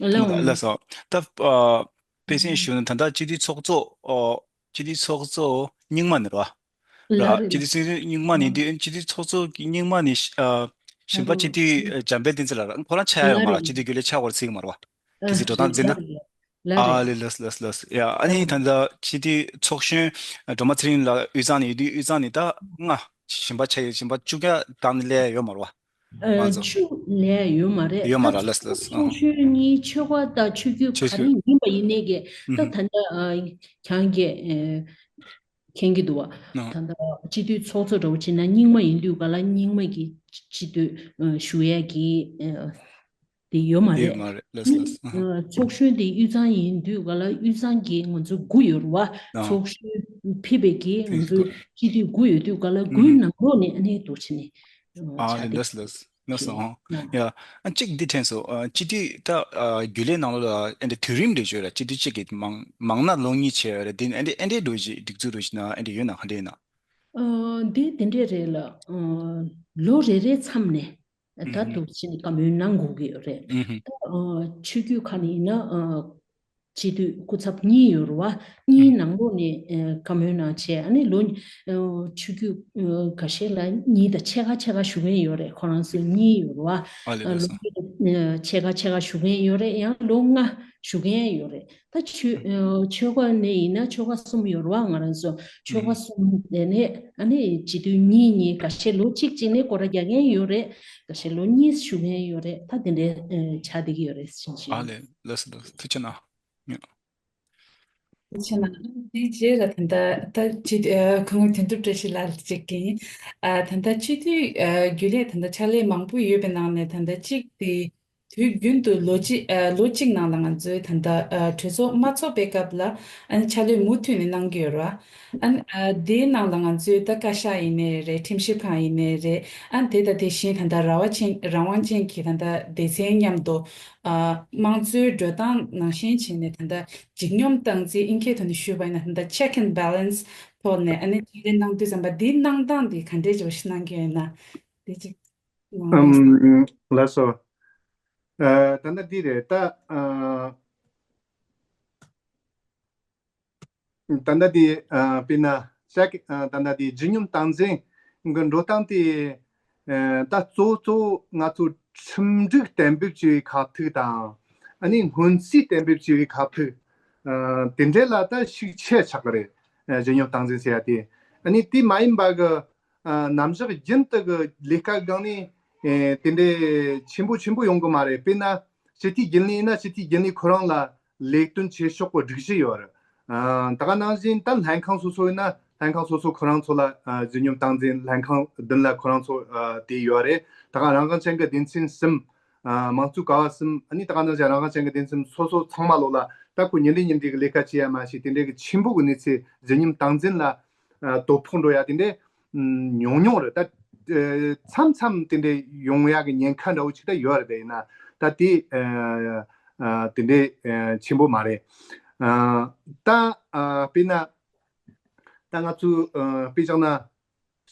མཐོང་གི་འདུག་ལགས་སོ། ད་ཨ་དཔེ་མཚོན་ཞུ་ན་ད་ལྟ་སྤྱི་འཐུས་ཚོགས་གཙོ་ཨོ་སྤྱི་འཐུས་ཚོགས་གཙོ་རྙིང་མ་ནས་རེད་བ། ལ་རེད། སྤྱི་འཐུས་ཚོགས་གཙོ་རྙིང་མ་ནས་འདི་སྤྱི་འཐུས་ཚོགས་གཙོ་གི་རྙིང་མ་ནས་ཨ་གཞན་པ་སྤྱི་འཐུས་འཇམ་དཔལ་བསྟན་འཛིན་ལགས་རེད། ཁོ་རང་ཆགས་ཡོད་མ་རེད། སྤྱི་འཐུས་རྒྱུན་ལས་ཆགས་པར་བརྩི་གི་མ་རེད་བ། གལ་སྲིད་འགྲོ་སྟངས་བརྩིས་ན། ལ་རེད། ཨ་ལེ་ལགས་ལགས་ལགས། ཡ་ཨ་ནི་ད་ལྟ་སྤྱི་འཐུས་ཚོགས་གཞོན་སྒྲོལ་མ་ཚེ་རིང་ལགས་དབུས་གཙང་ནས་ཡོད་དུས་དབུས་གཙང་ནས་ད་ལྔ་གཞན་པ་ཆགས་ཡོད། གཞན་པ་བཅུ་གྱ་བདག་ནི་ལས་ཡོད་མ་རེད་བ། ཨ་ང་ཚོ་བཅུ་ལས་ཡོད་མ་རེད། ཡོད་མ་རེད། ད་ལགས་ལགས། ཚོགས་གཞོན་གཉིས་ཆོལ་ཁ་དང་ཆོས་བརྒྱུད་ཆོས་ག་རེ་ཡིན་པ་ཡིན་ནའི་གི་ད་ད་ལྟ་ཨ་ཁྱེད་ཀྱིས་ཨ་མཁྱེན་གྱི་འདུག་བ། ད་ལྟ་སྤྱི་འཐུས་ཚོགས་གཙོ་འདྲ་བོ་བྱས་ན་རྙིང་མ་ཡིན་དུས་ག་ལ་རྙིང་མ་གི་སྤྱི་འཐུས་ཨ་ཞུ་ཡས་ཀྱི་ཨ་དེ་ཡོད་མ་ཡོད་རེད། མ་རེད། ལགས་ལགས། ཨ་ཚོགས་གཞོན་དེ་དབུས་གཙང་ཡིན་དུས་ག་ལ་དབུས་གཙང་གི་ང་ཚོ་དགུ་ཡོད་རེད་བ། ཨ་ཚོགས་གཞོན་ཕེབས་པའི་གི་ང་ཚོ་སྤྱི་འཐུས་དགུ་ཡོད་དུས་ག་ལ་དགུའི་ནང་ལོགས་ནས་ཨ་ནི་འདུག་བྱས་ནས་ཨ་ཆགས་ལེ་བསྡད། ལགས་ལགས་ལགས་སོ། ཨ་ཡ་ཨ་གཅིག་འདི་དྲན་སོང་། ཨ་སྤྱི་འཐུས་ད་ཨ་རྒྱུན་ལས་ནང་ལོགས་ལ་ཨེ་འདྲ་དུས་རིམ་རེ་བརྗོད་ལ་སྤྱི་འཐུས་གཅིག་གིས་མང་མང་ན་ལོ་གཉིས་བྱས་ཡོད་རེད། འདི་ཨེ་འདྲ་ཨེ་འདྲའི་འགྲོ་གཞི་སྒྲིག་འཛུགས་རེ་བཞིན་ཨེ་འདྲ་ཡོད་ན་ག་འདྲ་ཡིན་ན། ཨ་འདི་དེ་འདྲས་རེད་ལ། ཨ་ལོ་རེ་རེའི་མཚམས་ནས་ད་འདུག་ཕྱིན་བཀའ་མོལ་གནང་དགོས་ཀྱི་ཡོད་རེད། ད་ཨ་ཆོས་བརྒྱུད་ཁག་ནས་ཡིན་ན་ཨ་སྤྱི་འཐུས་སྐུ་ཚབ་གཉིས་ཡོད་རེད་བ། གཉིས་ནང་ལོགས་ནས་ཨ་བཀའ་མོལ་གནང་བྱས་ཨ་ནི་ལོ་ཨ་ཆོས་བརྒྱུད་ཨ་འགའ་ཤས་ལ་གཉིས་དང་ཕྱེད་ཀ་ཕྱེད་ཀ་ཞུ་མཁན་ཡོད་རེད། ཁོ་རང་ཚོ་གཉིས་ཡོད་རེད་བ། ཨ་ལོ་ཕྱེད་ཀ་ཕྱེད་ཀ་ཞུ་མཁན་ཡོད་རེད། ཡང་ལོ་ལྔ་ཞུ་མཁན་ཡོད་རེད། ད་ཆོལ་ཨ་ཆོལ་ཁ་ནས་ཡིན་ན་ཆོལ་ཁ་གསུམ་ཡོད་རེད་བ། ང་རང་ཚོ་ཆོལ་ཁ་གསུམ་ནས་ཨ་ནི་སྤྱི་འཐུས་གཉིས་གཉིས་འགའ་ཤས་ལོ་གཅིག་གཅིག་ནས་སྐོར་ར་རྒྱག་མཁན་ཡོད་རེད། འགའ་ཤས་ལོ་གཉིས་ཞུ་མཁན་ཡོད་རེད། ད་དེ་འདྲའི་ཨ་ཆགས་བསྡད་ཀྱི་ཡོད་རེད་ཟེར་བཞིན་ཨ་ལེ་ལགས་སོ་ལགས་སོ། ཐུགས་རྗེ་གནང་། ཆེ་ན། དེའི་རྗེས་ལ་ད་ལྟ་ད་སྤྱི་འཐུས་ཨ་ཁོང་མཐུན་སྒྲུབ་བཀྲ་ཤིས་ལགས་གཅིག་གིས་ཨ་ད་ལྟ་སྤྱི་འཐུས་ཨ་རྒྱུན་ལས་ད་ལྟ་ཕྱག་ལས་མང་པོ་ཡོད་པའི་ནང་ནས་ད་ལྟ་གཅིག་དེ་དུས་རྒྱུན་དུ་ལོ་གཅིག་ཨ་ལོ་གཅིག་ནང་ལ་ང་ཚོའི་ད་ལྟ་ཨ་གྲོས་ཚོགས་མ་ཚོགས་པའི་སྐབས་ལ་ཨ་ནི་ཕྱག་ལས་མུ་མཐུད་ནས་གནང་གི་ཡོད་རེད་བ། ཨ་ནི་ཨ་དེའི་ནང་ལ་ང་ཚོའི་ད་བཀའ་ཤག་ཡིན་ནའི་རེད། ཁྲིམས་ཞིབ་ཁང་ཡིན་ནའི་རེད། ཨ་ནི་དེ་དང་དེ་བཞིན་ད་ལྟ་རང་དབང་ཅན་རང་དབང་ཅན་གྱི་ད་ལྟ་སྡེ་ཚན་མཉམ་དུ་ཨ་དམངས་གཙོའི་འགྲོ་སྟངས་ནང་བཞིན་བྱས་ནས་ད་ལྟ་ལྗིད་སྙོམས་སྟངས་འཛིན་དབྱིན་སྐད་ཐོག་ནས་ཞུས་པ་ཡིན་ན་ད་ལྟ་check and balance ཐོག་ནས་ཨ་ནི་ཕྱག་ལས་གནང་དུས་ཙམ་པ་འདིའི་གནང་སྟངས་འདི་ག་འདྲས་ཅིག་གནང་གི་ཡོད་ན་དེ་ཅིག་གནང་རོགས་གནང་། ཨམ། ལགས་སོ། ཨ། ད་ལྟ་འདི་རེད་ད། ཨ། ད་ལྟ་དེ་ཨ་དཔེར་ན་ཤག་ཨ་ད་ལྟ་དེ་ལྗིད་སྙོམས་སྟངས་འཛིན་གྱི་འགྲོ་སྟངས་དེ་ཨ་ད་གཙོ་བོ་གཙོ་བོ་ང་ཚོ་ཁྲིམས་སྒྲིག་གཏན་འབེབས་བྱས་པའི་ཁ་ཐུག་དང་ཨ་ནི་སྔོན་རྩིས་གཏན་འབེབས་བྱས་པའི་ཁ་ཐུག་ཨ་དེ་འདྲས་ལ་ད་ཤུགས་ཆེ་ཆགས་ཀྱི་རེད། ཨ་ལྗིད་སྙོམས་སྟངས་འཛིན་ཟེར་ཡ་དེ་ཨ་ནི་དེ་མ་ཡིན་པ་གི་ཨ་རྣམ་གཞག་རྒྱུན་དུ་གི་ལས་ཀ་སྒང་ནས་ཨེ་དེ་འདྲས་ཆེན་པོ་ཆེན་པོ་ཡོང་གི་མ་རེད། དཔེར་ན་སྤྱི་འཐུས་རྒྱུན་ལས་ཡིན་ན་སྤྱི་འཐུས་རྒྱུན་ལས་ཁོ་རང་ལ་ལས་དོན་བྱེད་ཕྱོགས་ཀྱི་སྒྲིག་གཞི་ཡོད་རེད། ཨ་ད་ག་ནང་བཞིན་ད་ལྷན་ཁང་སོ་སོ་ཡིན་ན་ལྷན་ཁང་སོ་སོ་ཁོ་རང་ཚོ་ལ་ཨ་ལྗིད་སྙོམས་སྟངས་འཛིན་ལྷན་ཁང་བདུན་ལ་ཁོ་རང་ཚོ་ཨ་དེ་ཡོད་རེད། ད་ག་རང་དབང་ཅན་གྱི་སྡེ་ཚན་གསུམ། ཨ་དམངས་གཙོའི་ཀ་བ་གསུམ། ཨ་ནི་ད་ག་ནང་བཞིན་རང་དབང་ཅན་གྱི་སྡེ་ཚན་སོ་སོ་ཚང་མ་ལོ་ལ་ད་ཁོ་ཉིན་རེ་ཉིན་རེ་གི་ལས་ཀ་བྱེད་ཡ་མ་ཞིག་དེ་འདྲའི་གི་ཆེན་པོ་གི་གནས་ཚུལ་ལྗིད་སྙོམས་སྟངས་འཛིན་ལ་ཨ་དོ་ཕོག་འགྲོ་ཡ་དེ་འདྲའི་ཉུང་ཉུང་རེད། ད་མཚམས་མཚམས་དེ་འདྲའི་ཡོང་ཡ་གི་ཉེན་ཁ་འདྲ་བོ་ཅིག་ད་ཡོད་རེད། དེ་ཡིན་ན་ད་དེ་ཨ་ཨ་དེ་འདྲའི་ཨ་ཆེན་པོ་མ་རེད། ཨ་ད་ཨ་དཔེར་ན་ད་ང་ཚོས་ཨ་དཔེ་བཞག་ན་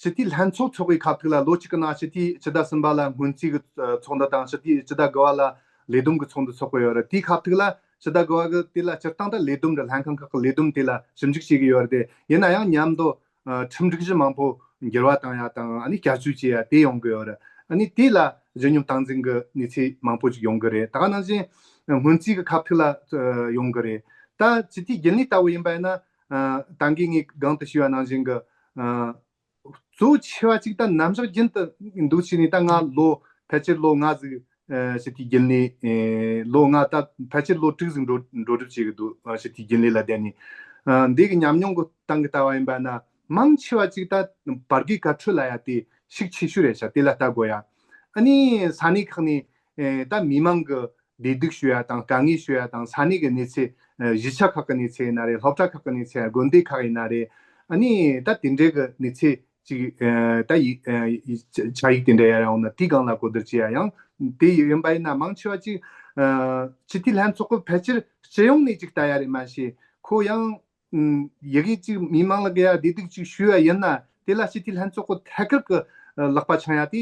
སྤྱི་འཐུས་ལྷན་ཚོགས་ཚོགས་པའི་ཁ་ཐུག་ལ་ལོ་གཅིག་གི་ནང་སྤྱི་འཐུས་སྤྱི་ཟླ་གསུམ་པ་ལ་སྔོན་རྩིས་ཀྱི་ཨ་ཚོགས་འདུ་དང་སྤྱི་འཐུས་སྤྱི་ཟླ་དགུ་པ་ལ་ལས་བསྡོམས་ཀྱི་ཚོགས་འདུ་ཚོགས་ཀྱི་ཡོད་རེད། དེའི་ཁ་ཐུག་ལ་སྤྱི་ཟླ་དགུ་པ་གི་དེ་ལ་སྤྱིར་བཏང་ད་ལས་བསྡོམས་རེད། ལྷན་ཁང་ཁག་གི་ལས་བསྡོམས་དེ་ལ་ཞིབ་འཇུག་བྱེད་ཀྱི་ཡོད་རེད། དེ་ཡིན་ན་ཡང་མཉམ་དུ་ཨ་ཁྲིམས་སྒྲིག་གཞི་མང་པོ་འགྱུར་བ་བཏང་ཡ་དང་ཨ་ནི་བསྐྱར་བཅོས་བྱེད་ཡ་དེ་ཡོང་གི་ཡོད་རེད། ཨ་ནི་དེ་ལ་ལྗིད་སྙོམས་སྟངས་འཛིན་གྱི་གནས་ཚུལ་མང་པོ་ཅིག་ཡོང་གི་རེད། ད་ག་ནང་བཞིན་སྔོན་རྩིས་ཀྱི་ཁ་ཐུག་ལ་ཨ་ཡོང་གི་རེད། ད་སྤྱི་འཐུས་རྒྱུན་ལས་ལྟ་བུ་ཡིན་པ་ཡིན་ན་ཨ་ད་གིན་ངས་གོང་དུ་ཞུས་པ་ནང་བཞིན་གྱི་ཨ་གཙོ་བོ་ཆེ་བ་ཅིག་ད་རྣམ་གཞག་རྒྱུན་དུ་འདུག་བྱས་ནས་ད་ང་ལོ་ཕལ་ཆེར་ལོ་ལྔ་ཟིག་ཨ་སྤྱི་འཐུས་རྒྱུན་ལས་ཨེ་ལོ་ལྔ་ད་ཕལ་ཆེར་ལོ་དྲུག་ཟིག་འགྲོ་འགྲོ་སྒྲུབ་བྱེད་ཀྱི་འདུག་ཨ་སྤྱི་འཐུས་རྒྱུན་ལས་ལ་བསྡད་ནས། ཨ་འདི་གི་ཉམས་མྱོང་གི་སྟེང་གི་ལྟ་བ་ཡིན་པ་ན་མང་ཆེ་བ་ཅིག་ད་བར་བརྒལ་བཀའ་འཁྲོལ་ལབ་ཡ་དེ་ཤུགས་ཆེ་ཤོས་རེད་ཤག་དེ་ལ་ལྟ་དགོས་ཡ། ཨ་ནི་ས་གནས་ཁག་ནས་ཨེ་ད་མི་མང་གི་བདེ་སྡུག་ཞུ་ཡ་དང་དཀའ་ངལ་ཞུ་ཡ་དང་ས་གནས་ཀྱི་གནས་ཚུལ་ཨ་གཞིས་ཆགས་ཁག་གི་གནས་ཚུལ་ཡིན་ན་རེད། སློབ་གྲྭ་ཁག་གི་གནས་ཚུལ་དགོན་སྡེ་ཁག་ཡིན་ན་རེད། ཨ་ནི་ད་དེ་འདྲའི་གི་གནས་ཚུལ་ཅིག་ཨ་ད་ཡིག་ཨ་ཡིག་ཆ་ཡིག་དེ་འདྲ་ཡར་ཡོང་ན་དེའི་སྒང་ལ་གོ་བསྡུར་བྱེད་ཡ་ཡང་དེ་ཡིན་པ་ཡིན་ན་མང་ཆེ་བ་ཅིག་ཨ་སྤྱི་འཐུས་ལྷན་ཚོགས་ཀྱི་ཕལ་ཆེར་སྤྱི་ཡོངས་ནས་ཅིག་ལྟ་ཡ་རེད་མ་ཤེས། ཁོ་ཡང་ཨ་ཡི་གེ་ཅིག་མི་མང་ལ་གི་ཡ་བདེ་སྡུག་ཅིག་ཞུ་ཡ་ཡིན་ན་དེ་ལ་སྤྱི་འཐུས་ལྷན་ཚོགས་ཀྱི་ཐད་ཀར་གྱི་ལག་པ་འཆང་ཡ་དེ་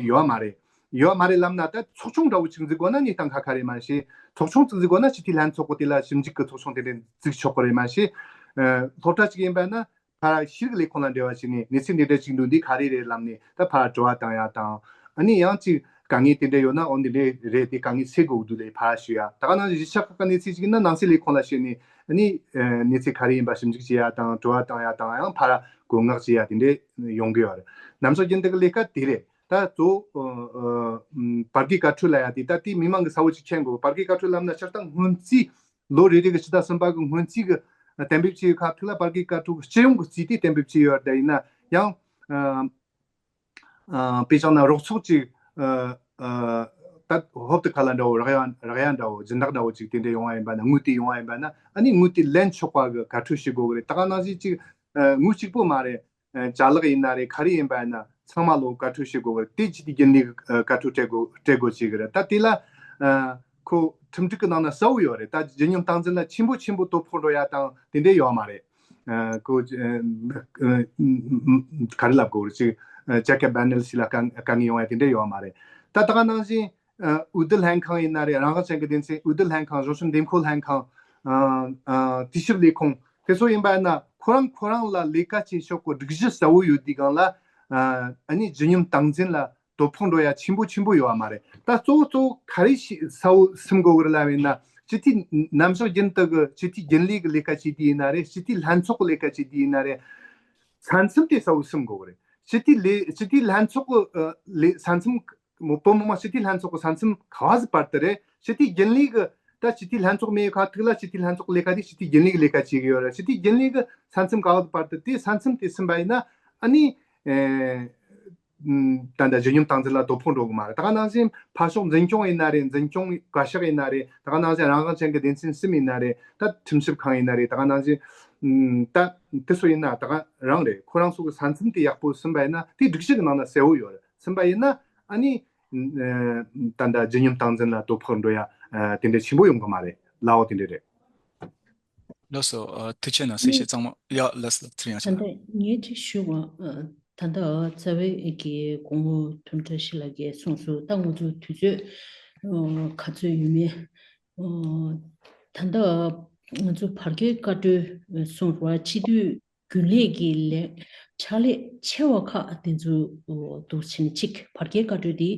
ཡོད་མ་རེད། ཡོད་མ་རེད་ལབ་ན་ད་ཚོགས་ཆུང་འདྲ་བོ་ཅིག་འཛུགས་དགོས་ན་གནས་སྟངས་ཁ་ཁ་རེད་མ་ཤེས། ཚོགས་ཆུང་ཅིག་འཛུགས་དགོས་ན་སྤྱི་འཐུས་ལྷན་ཚོགས་ཀྱི་དེ་ལ་ཞིབ་འཇུག་གི་ཚོགས་ཆུང་དེ་འདྲ་འཛུགས་ཆོག་གི་རེད་མ་ཤེས། ཨ་སློབ་གྲྭ་ཅིག་ཡིན་པ་ན་ཕར་ཤེས་རིག་ལས་ཁུངས་ལ་འབྲེལ་བ་བྱས་ནས་གནས་ཚུལ་འདི་འདྲ་ཅིག་འདུག་འདི་ག་རེ་རེད་ལབ་ནས་ད་ཕར་དྲི་བ་བཏང་ཡ་དང་། ཨ་ནི་ཡང་ཅིག་དཀའ་ངལ་དེ་འདྲ་ཡོད་ན་འོ་འདི་འདྲ་རེད། དེ་དཀའ་ངལ་སེལ་དགོས་འདུག་ལས་ཕར་ཞུ་ཡ། ད་ག་ནང་བཞིན་གཞིས་ཆགས་ཁག་གི་གནས་ཚུལ་ཅིག་ཡིན་ན་ནང་སྲིད་ལས་ཁུངས་ལ་ཞུས་ནས་ཨ་ནི་ཨ་གནས་ཚུལ་ག་རེ་ཡིན་པ་ཞིབ་འཇུག་བྱེད་ཡ་དང་དྲི་བ་བཏང་ཡ་དང་ཡང་ཕར་བཀོད་མངགས་བྱེད་ཡ་དེ་འདྲ་ཡོང་གི་ཡོད་རེད། རྣམ་གཞག་རྒྱུན་དུ་གི་ལས་ཀ་དེ་རེད། ད་གཙོ་བོ་ཨ་ཨ་བར་བརྒལ་བཀའ་འཁྲོལ་ལབ་ཡ་དེ་ད་དེ་མི་མང་གི་གསལ་བོ་ཅིག་མཁྱེན་དགོས། བར་བརྒལ་བཀའ་འཁྲོལ་ལབ་ན་སྤྱིར་བཏང་སྔོན་རྩིས་ལོ་རེ་རེ་གི་ཕྱི་ཟླ་གསུམ་པ་གི་སྔོན་རྩིས་གི་གཏན་འབེབས་བྱས་ཡོད་ཁག་ཐུག་ལ་བར་བརྒལ་བཀའ་འཁྲོལ་གི་སྤྱི་ཡོངས་གི་རྩིས་དེ་གཏན་འབེབས་བྱས་ཡོད་རེད། ད་ཡིན་ན་ཡང་ཨ་ཨ་དཔེ་བཞག་ན་རོགས་ཚོགས་ཅིག་ཨ་ཨ་ད་ཧོབ་ཏེ་ཁ་ལ་འདྲ་བོ་རག་ཡ་རག་ཡ་འདྲ་བོ་སྦྱིན་བདག་འདྲ་བོ་ཅིག་དེ་འདྲ་ཡོང་བ་ཡིན་པ་ན་དངུལ་དེ་ཡོང་བ་ཡིན་པ་ན་ཨ་ནི་དངུལ་དེ་ལེན་ཆོག་པ་གི་བཀའ་འཁྲོལ་ཞིག་དགོས་གི་རེད། ད་ག་ནང་བཞིན་ཅིག་ཨ་དངུལ་གཅིག་པོ་མ་རེད། ཨ་ཅ་ལག་ཡིན་ན་རེད། ག་རེ་ཡིན་པ་ཡིན་ན་ཚང་མ་ལོ་བཀའ་འཁྲོལ་བྱེད་དགོས་པ་དེ་ཅི་སྟེ་རྒྱུན་ལས་ཀྱི་ཨ་བཀའ་འཁྲོལ་སྤྲད་དགོས་སྤྲད་དགོས་བྱེད་ཀྱི་རེད། ད་དེ་ལ་ཨ་ཁོ་ཁྲིམས་སྒྲིག་གི་ནང་ན་གསལ་བོ་ཡོད་རེད། ད་ལྗིད་སྙོམས་སྟངས་འཛིན་ལ་ཆེན་པོ་ཆེན་པོ་དོ་ཕོག་འགྲོ་ཡ་དང་དེ་འདྲས་ཡོད་མ་རེད། ཨ་ཁོ་ཨ་ཨ་ག་རེ་ལབ་དགོས་རེད། ཅིག་ཨ་check and balance ལ་དཀའ་དཀའ་ངལ་ཡོང་ཡ་དེ་འདྲས་ཡོད་མ་རེད། ད་ད་ག་ནང་བཞིན། ཨ་འོས་བསྡུ་ལྷན་ཁང་ཡིན་ན་རེད། རང་དབང་ཅན་གྱི་སྡེ་ཚན་འོས་བསྡུ་ལྷན་ཁང་། གཞུང་ཞབས་འདེམས་བསྐོ་ལྷན་ཁང་། ཨ་ཨ་དུས་ཞིབ་ལས་ཁུངས་དེ་ཚོ་ཡིན་པ་ཡིན་ན་ཁོ་རང་ཁོ་རང་ལ་ལས་ཀ་བྱེད་ཕྱོགས་ཀྱི་སྒྲིག་གཞི་གསལ་བོ་ཡོད་དུས་སྒང་ལ་ཨ་ཨ་ནི་ལྗིད་སྙོམས་སྟངས་འཛིན་ལ་དོ་ཕོག་འགྲོ་ཡ་ཆེན་པོ་ཆེན་པོ་ཡོད་པ་མ་རེད། ད་གཙོ་བོ་གཙོ་བོ་ག་རེ་ཞིག་གསལ་བོ་སིམ་དགོས་ཀྱི་རེད་ལབ་ཡིན་ན། སྤྱི་འཐུས་རྣམ་གཞག་རྒྱུན་དུ་གི་སྤྱི་འཐུས་རྒྱུན་ལས་ཀྱི་ལས་ཀ་བྱེད་དུས་ཡིན་ན་རེད། སྤྱི་འཐུས་ལྷན་ཚོགས་ཀྱི་ལས་ཀ་བྱེད་དུས་ཡིན་ན་རེད། ས་མཚམས་དེ་གསལ་བོ་སིམ་དགོས་ཀྱི་རེད། སྤྱི་འཐུས་ལས་སྤྱི་འཐུས་ལྷན་ཚོགས་ཀྱི་ཨ་ལས་ས་མཚམས་མོ་བོད་མི་མང་སྤྱི་འཐུས་ལྷན་ཚོགས་ཀྱི་ས་མཚམས་ག་བ་ཟིག་བར་དུ་རེད། སྤྱི་འཐུས་རྒྱུན་ལས་ཀྱི་ ད་སྤྱི་འཐུས་ལྷན་ཚོགས་མེད་ཁ་ཐུག་ལ་སྤྱི་འཐུས་ལྷན་ཚོགས་ལས་ཀ་དེ་སྤྱི་འཐུས་རྒྱུན་ལས་ཀྱི་ལས་ཀ་བྱེད་ཀྱི་ཡོད་རེད། སྤྱི་འཐུས་རྒྱུན་ལས་ཀྱི་ས་མཚམས་ག་བར་དུ་བར་དུ་དེ་ས་མཚམས་དེ་ཟིན་པ་ཡིན་ན་ཨ་ནི། ཨེ། ད་ལྟ་ཇི་སྙོམས་སྟངས་འཛིན་ལ་དོ་ཕོག་འགྲོ་གི་མ་རེད། ད་ག་ནང་བཞིན་ཕར་ཕྱོགས་འཛིན་སྐྱོང་ཡིན་ན་རེད། འཛིན་སྐྱོང་བཀའ་ཤག་ཡིན་ན་རེད། ད་ག་ནང་བཞིན་རང་དབང་ཅན་གྱི་སྡེ་ཚན་གསུམ་ཡིན་ན་རེད། ད་ཁྲིམས་ཞིབ་ཁང་ཡིན་ན་རེད། ད་ག་ནང་བཞིན་ད་དེ་ཚོ་ཡིན་ན་ད་ག་རང་རེད། ཁོ་རང་ཚོ་གི་ས་མཚམས་དེ་ཡག་པོ་ཟིན་པ་ཡིན་ན་དེ་སྒྲིག་གཞི་གི་ནང་ན་གསལ་བོ་ཡོད་རེད། ཟིན་པ་ཡིན་ན་ཨ་ནི་ད་ལྟ་ཇི་སྙོམས་སྟངས་འཛིན་ལ་དོ་ཕོག་འགྲོ་ཡ་དེ་འདྲ་ཆེན་པོ་ཡོང་གི་མ་རེད། ལའོ་དེ་འདྲ་རེད། ལགས་སོ། ཨ། ཐུགས་རྗེ་གནང་། གསལ་བཤད་གཙང་མ། ཡ། ལགས་སོ། ཚེ་རིང་ཡ་ཆ། ད་ལྟ་ངས་ཅིག་ཞུ་བ། ཨ། ད་ལྟ་རྩ་བའི་གི་དགོངས་པ་དོན་བཀྲ་ཤིས་ལགས་ཀྱིས་གསུངས་སོང་། ད་ང་ཚོ་དུས་ཚོད་ཨ་ག་ཚོད་ཡོད་མེད། ཨ། ད་ལྟ་ང་ཚོ་བར་བརྒལ་བཀའ་འཁྲོལ་གསུངས་པ། སྤྱི་འཐུས་རྒྱུན་ལས་ཀྱི་ལས་ཕྱག་ལས་ཆེ་བ་ཁག་དེ་ཚོ་འདུག་ཕྱིན་གཅིག་བར་བརྒལ་བཀའ་འཁྲོལ་དེ་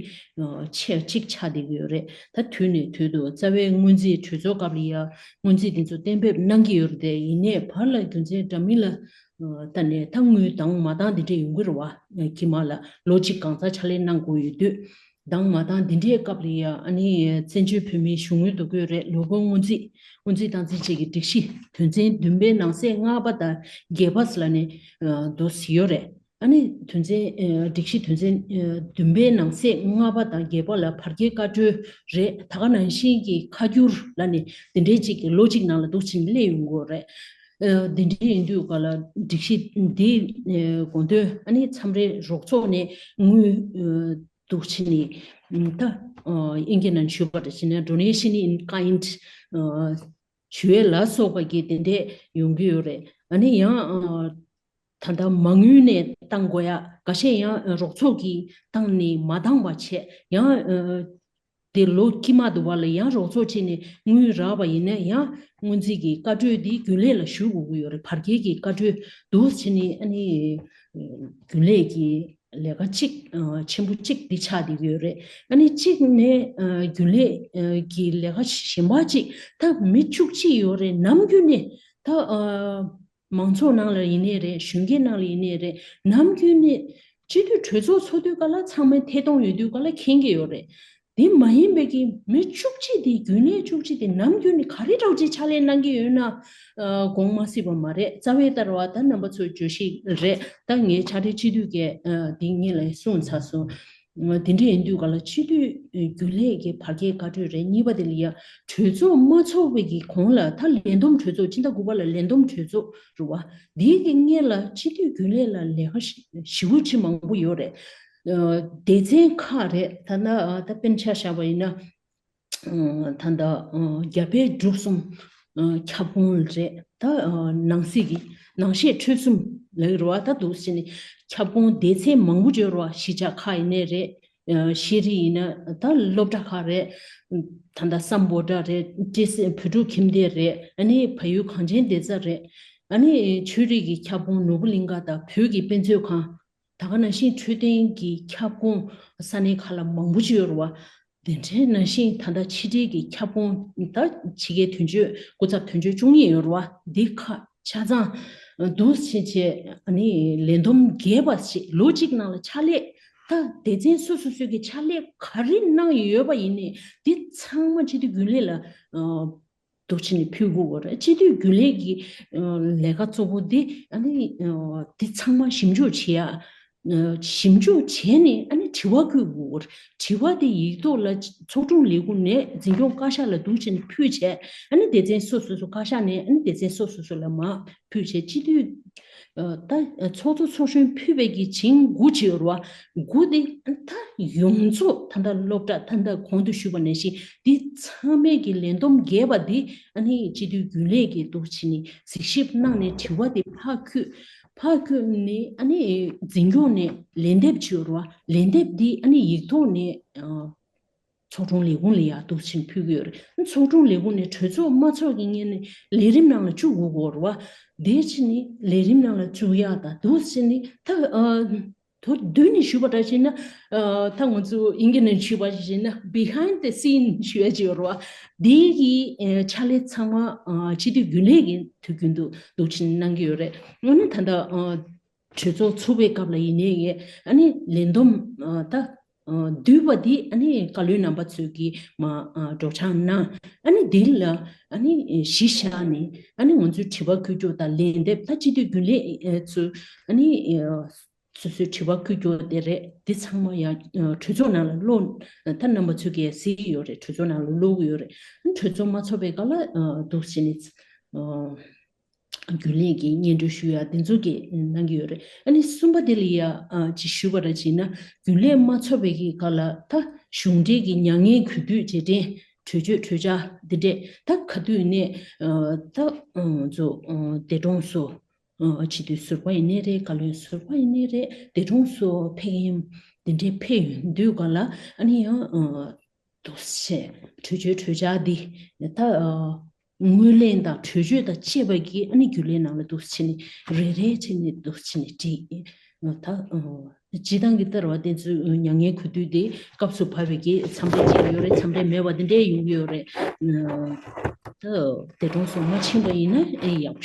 ཆེ་གཅིག་ཆགས་བསྡད་ཀྱི་ཡོད་རེད། ད་དུས་ནས་དུས་དུ་རྩ་བའི་སྔོན་རྩིས་གྲོས་ཚོགས་སྐབས་ལ་ཡ་སྔོན་རྩིས་དེ་ཚོ་གཏན་འབེབས་གནང་གི་ཡོད་རེད། དེ་ཡིན་ནའི་བར་ལ་རྒྱུ་མཚན་འདྲ་མིན་ལ་ལྟ་ནས་ད་དངུལ་འདང་མ་འདང་དེ་འདྲས་ཡོང་གི་རེད་བ། ཁྱི་མ་ལ་ལོ་གཅིག་གང་ཙམ་ཕྱག་ལས་གནང་དགོས་ཡོད་དུས། འདང་མ་འདང་འདི་འདྲའི་སྐབས་ལ་ཡ་ཨ་ནི་བཙན་བྱོལ་བོད་མིའི་གཞུང་དངུལ་འདུ་འགོད་རེད། ལོ་འཁོར་སྔོན་རྩིས། སྔོན་རྩིས་བཏང་རྩིས་བཅས་ཀྱི་སྒྲིག་གཞི་དོན་ཚན་བདུན་པའི་ནང་གསེས་ལྔ་པ་དང་བརྒྱད་པ་ལ་ནི་འདུག་ཟེར་ཡོད་རེད། ཨ་ནི་དོན་ཚན་སྒྲིག་གཞི་དོན་ཚན་བདུན་པའི་ནང་གསེས་ལྔ་པ་དང་བརྒྱད་པ་ལ་བར་བརྒལ་བཀའ་འཁྲོལ་རེད། ད་ག་ནང་བཞིན་གྱི་ཁ་སྒྱུར་ལ་ནི་འདི་འདྲའི་གཅིག་གི་ལོ་གཅིག་ནང་ལ་འདུག་ཕྱིན་སླེབས་ཡོང་གི་ཡོད་རེད། འདི་འདྲའི་ཡིན་དུས་ག་ལ་སྒྲིག་གཞི་འདི་དགོངས་དོན་ཨ་ནི་མཚམས་རེ་རོགས་ཚོགས་ནས་དངུལ། འདུག་ཕྱིན་ནི། ད་ཨིན་སྐད་ནང་ཞུས་པ་འདྲ་བྱས་ན་donation in kind ཞུ་ཡས་ལ་སོགས་པ་གི་དེ་འདྲས་ཡོང་གི་ཡོད་རེད། ཨ་ནི་ཡང་ད་ལྟ་མ་དངུལ་ནས་བཏང་དགོས་ཡ། འགའ་ཤས་ཡང་རོགས་ཚོགས་ཀྱིས་བཏང་ནི་མ་འདང་བ་བྱས་ཡང་དེ་ལོ་དཀྱིལ་མ་དུ་བ་ལ་ཡང་རོགས་ཚོགས་བྱས་ནས་དངུལ་རག་པ་ཡིན་ན་ཡང་སྔོན་རྩིས་ཀྱི་བཀའ་འཁྲོལ་འདི་རྒྱུན་ལས་ལ་ཞུ་དགོས་ཀྱི་ཡོད་རེད། བར་བརྒལ་གྱི་བཀའ་འཁྲོལ་འདུག་ཕྱིན་ནི་ཨ་ནི་རྒྱུན་ལས་ཀྱི་ལས་ཀ་གཅིག་ཆེན་པོ་གཅིག་འདི་ཆགས་བསྡད་ཀྱི་ཡོད་རེད། ཨ་ནི་གཅིག་ནས་རྒྱུན་ལས་ཀྱི་ལས་ཀ་གཞན་པ་གཅིག་ད་མི་བཅུ་གཅིག་ཡོད་རེད། ནམ་རྒྱུན་ནས་ད་མང་ཚོགས་ནང་ལ་ཡིན་ནའི་རེད། གཞོན་སྐྱེས་ནང་ལ་ཡིན་ནའི་རེད། ནམ་རྒྱུན་ནས་སྤྱི་འཐུས་གྲོས་ཚོགས་ཚོགས་དུས་ག་ལ་ཚང་མས་ཐད་གཏོང་ཡོད་དུས་ག་ལ་མཁྱེན་གྱི་ཡོད་རེད། དེ་མ་ཡིན་པའི་གི་མི་བཅུ་གཅིག་དེ་རྒྱུན་ལས་བཅུ་གཅིག་དེ་ནམ་རྒྱུན་ནས་ག་རེ་འདྲ་བོ་ཅིག་ཕྱག་ལས་གནང་གི་ཡོད་ན་དགོངས་མ་སྲིད་པ་མ་རེད། རྩ་བའི་ལྟར་བ་ད་རྣམ་པ་ཚོའི་བརྗོད་གཞི་རེད། ད་ངའི་ཕྱག་སྦྲེལ་སྤྱི་འཐུས་ཀྱིས་འདི་ངེད་ལ་གསུངས་ཚར་སོང་། དེ་འདྲ་ཡིན་དུས་ག་ལ་སྤྱི་འཐུས་རྒྱུན་ལས་ཀྱི་བར་བརྒལ་བཀའ་འཁྲོལ་རེད། གཉིས་པ་དེ་ལ་ཡ་གྲོས་ཚོགས་མ་ཚོགས་པའི་གི་གོང་ལ་ད་ལས་བསྡོམས་གྲོས་ཚོགས་ཕྱི་ཟླ་དགུ་པ་ལ་ལས་བསྡོམས་གྲོས་ཚོགས་རེད་བ། འདིའི་གི་སྔོན་ལ་སྤྱི་འཐུས་རྒྱུན་ལས་ལ་ལས་ཀ་ཞེ་པོ་ཅིག་མང་པོ་ཡོད་རེད། སྡེ་ཚན་ཁག་རེད། ད་ལྟ་ད་དཔེར་ན་ཆ་བཞག་པ་ཡིན་ན་ད་ལྟ་རྒྱ་བལ་འབྲུག་གསུམ་ཁྱབ་ཁོངས་རེད། ད་ནང་སྲིད་ཀྱི་ནང་བཤད་འཕྲོས་གསུམ་ལབ་ཀྱི་རེད་བ། ད་འདུག་ཟེར་ནས་ཁྱབ་ཁོངས་སྡེ་ཚན་མང་པོ་ཅིག་ཡོད་རེད་བ། གཞིས་ཆགས་ཁག་ཡིན་ནའི་རེད། ཤེས་རིག་ཡིན་ན་ད་སློབ་གྲྭ་ཁག་རེད། ད་ལྟ་སམ་བྷོ་ཊ་རེད། ཏི་སི་བོད་ཕྲུག་ཁྱིམ་སྡེ་རེད། ཨ་ནི་བལ་ཡུལ་གངས་ཅན་བདེ་རྩ་རེད། ཨ་ནི་ཆོས་རིག་གི་ཁྱབ་ཁོངས་ནོར་བུ་གླིང་ཁ་དང་བོད་ཀྱི་དཔེ་མཛོད་ཁང་། ད་ག་ནང་བཞིན་འཕྲོད་བསྟེན་གྱི་ཁྱབ་ཁོངས་ས་གནས་ཁག་ལ་མང་པོ་ཅིག་ཡོད་རེད་བ། དེ་འདྲའི་ནང་བཞིན་ད་ལྟ་ཕྱི་འབྲེལ་གྱི་ཁྱབ་ཁོངས་ད་ཕྱི་རྒྱལ་དོན་གཅོད་སྐུ་ཚབ་དོན་གཅོད་བཅུ་གཉིས་ཡོད་རེད་བ། འདི་ཁག་ཆ་ཚང་འདུག་ཕྱིན་ཆད་ཨ་ནི་ལས་བསྡོམས་རྒྱས་པ་ཞིག་ལོ་གཅིག་ནང་ལ་ཕྱག་ལས་ད་སྡེ་ཚན་སོ་སོ་སོ་གི་ཕྱག་ལས་ག་རེ་གནང་ཡོད་པ་ཡིན་ནའི་འདི་ཚང་མ་སྤྱི་འཐུས་རྒྱུན་ལས་ལ་འདུག་ཕྱིན་ནས་ཕུལ་དགོས་པ་རེད། སྤྱི་འཐུས་རྒྱུན་ལས་ཀྱི་ལས་ཀ་གཙོ་བོ་འདི་ཨ་ནི་འདི་ཚང་མ་ཞིབ་འཇུག་བྱེད་ཡ། ཞིབ་འཇུག་བྱས་ནས་ཨ་ནི་དྲི་བ་བཀོད་དགོས། དྲི་བ་དེ་ཡིག་ཐོག་ལ་ཚོགས་དྲུང་ལས་ཁུངས་ནས་འཛིན་སྐྱོང་བཀའ་ཤག་ལ་འདུག་ཕྱིན་ཕུལ་བྱས། ཨ་ནི་སྡེ་ཚན་སོ་སོ་སོ་བཀའ་ཤག་ནས་ཨ་ནི་སྡེ་ཚན་སོ་སོ་སོ་ལ་མར་ཕུལ་བྱས། སྤྱི་འཐུས་ད་ཚོགས་གཙོ་ཚོགས་གཞོན་ཕུད་པའི་གི་བྱིངས་དགུ་ཅིག་ཡོད་རེད་བ། དགུ་དེ་ད་ཡོངས་རྫོགས་ད་ལྟ་སློབ་གྲྭ་ད་ལྟ་གོང་དུ་ཞུས་པ་ནང་བཞིན་འདི་ཚང་མས་ཀྱི་ལས་བསྡོམས་རྒྱས་པ་འདི་ཨ་ནི་སྤྱི་འཐུས་རྒྱུན་ལས་ཀྱིས་འདུག་ཕྱིན་ནས་གཟིགས་ཞིབ་གནང་ནས་དྲི་བ་དེ་ཕར་འཁྱུད། ཕར་བསྐྱོན་ནས་ཨ་ནི་འཛིན་སྐྱོང་ནས་ལན་འདེབས་བྱེད་རོགས། ལན་འདེབས་འདི་ཨ་ནི་ཡིག་ཐོག་ནས་ཨ་ཚོགས་དྲུང་ལས་ཁུངས་ལ་ཡར་འདུག་ཕྱིན་ཕུལ་གྱི་ཡོད་རེད། ཚོགས་དྲུང་ལས་ཁུངས་ནས་གྲོས་ཚོགས་མ་ཚོགས་ཀྱི་སྔོན་ནས་ལས་རིམ་ནང་ལ་བཅུག་དགོས་ཀྱི་ཡོད་རེད་བ། དེ་ཕྱིན་ནས་ལས་རིམ་ནང་ལ་བཅུག་ཡག་དང་འདུག་ཕྱིན་ནས་ད་ཨ་མདོར་བསྡུས་ནས་ཞུས་པ་འདྲ་བྱས་ན་ཨ་ད་ང་ཚོ་ཨིན་སྐད་ནང་ཞུས་པ་ཞིག་བྱས་ན་behind the scene ཞུ་ཡ་ཅིག་ཡོད་རེད་བ། དེ་གི་ཨ་ཕྱག་ལས་ཚང་མ་ཨ་སྤྱི་འཐུས་རྒྱུན་ལས་ཀྱི་དུས་རྒྱུན་དུ་འདུག་ཕྱིན་གནང་གི་ཡོད་རེད། ཨ་ནི་ད་ལྟ་ཨ་གྲོས་ཚོགས་ཚུགས་པའི་སྐབས་ལ་ཡིན་ནའི་ཨ་ནི་ལས་བསྡོམས་ཨ་ད་ བསྡུས་པ་འདི་ཨ་ནི་བཀའ་བློན་རྣམ་པ་ཚོས་ཀྱིས་མ་སྒྲོག་སྦྱང་གནང་། ཨ་ནི་འདི་ལ་ཨ་ནི་གཞི་བཞག་ནས་ཨ་ནི་ང་ཚོའི་དྲི་བ་བཀོད་རྒྱུ་དང་ལན་འདེབས། ད་སྤྱི་འཐུས་རྒྱུན་ལས་ཚོས་ཨ་ནི་སོ་སོའི་དྲི་བ་བཀོད་རྒྱུ་དེ་རེད། འདི་ཚང་མ་ཡང་གྲོས་ཚོགས་ནང་ལ་ཀློག་ད་རྣམ་པ་ཚོས་ཀྱིས་གཟིགས་ཡོད་རེད། གྲོས་ཚོགས་ནང་ལ་ཀློག་གི་ཡོད་རེད། གྲོས་ཚོགས་མ་ཚོགས་པའི་སྐབས་ལ་འདུག་བྱས་ནས། རྒྱུན་ལས་ཀྱི་སྙན་སྒྲོན་ཞུ་ཡ་དེ་ཚོ་གི་གནང་གི་ཡོད་རེད། ཨ་ནི་གསུམ་པ་དེ་ལ་ཡ་ཅིག་ཞུ་བ་ར་བྱས་ན། རྒྱུན་ལས་མ་ཚོགས་པའི་གི་སྐབས་ལ་ད་གཞུང་འབྲེལ་གྱི་མྱ་ངན་གུས་འདུད་རྗེས་དྲན་གྲོས་ཆོད་གྲོས་འཆར་འདི་འདྲས་ད་ག་དུས་ནས་ད་ཚོ་འདས་གྲོངས་སུ་སྤྱི་འཐུས་ཟུར་པ་ཡིན་ནའི་རེད། བཀའ་བློན་ཟུར་པ་ཡིན་ནའི་རེད། འདས་གྲོངས་སུ་ཕེབས་མཁན་འདི་འདྲས་ཕེབས་ཡོང་དུས་སྐབས་ལ་ཨ་ནི་ཡང་འདུག་བྱས་གྲོས་ཆོད་གྲོས་འཆར་འདི་ད་ངོས་ལེན་དང་གྲོས་ཆོད་དང་བཅས་པ་གིས་ཨ་ནི་རྒྱུན་ལས་ནང་ལ་འདུག་བྱས་ནས་རེ་རེ་བྱས་ནས་འདུག་བྱས་ནས་བྲིས། ད་སྤྱིར་བཏང་གི་ལྟར་བ་དེ་ཚོའི་མྱ་ངན་གུས་འདུད་དེ་སྐབས་སུ་བབས་པའི་གི་མཚམས་རེ་བཅད་ཡོད་རེད། མཚམས་རེ་མེད་པ་དེ་འདྲས་ཡོང་གི་ཡོད་རེད། ད་འདས་གྲོངས་སུ་མ་ཕྱིན་པ་ཡིན་ན་ཨེ་ཡག་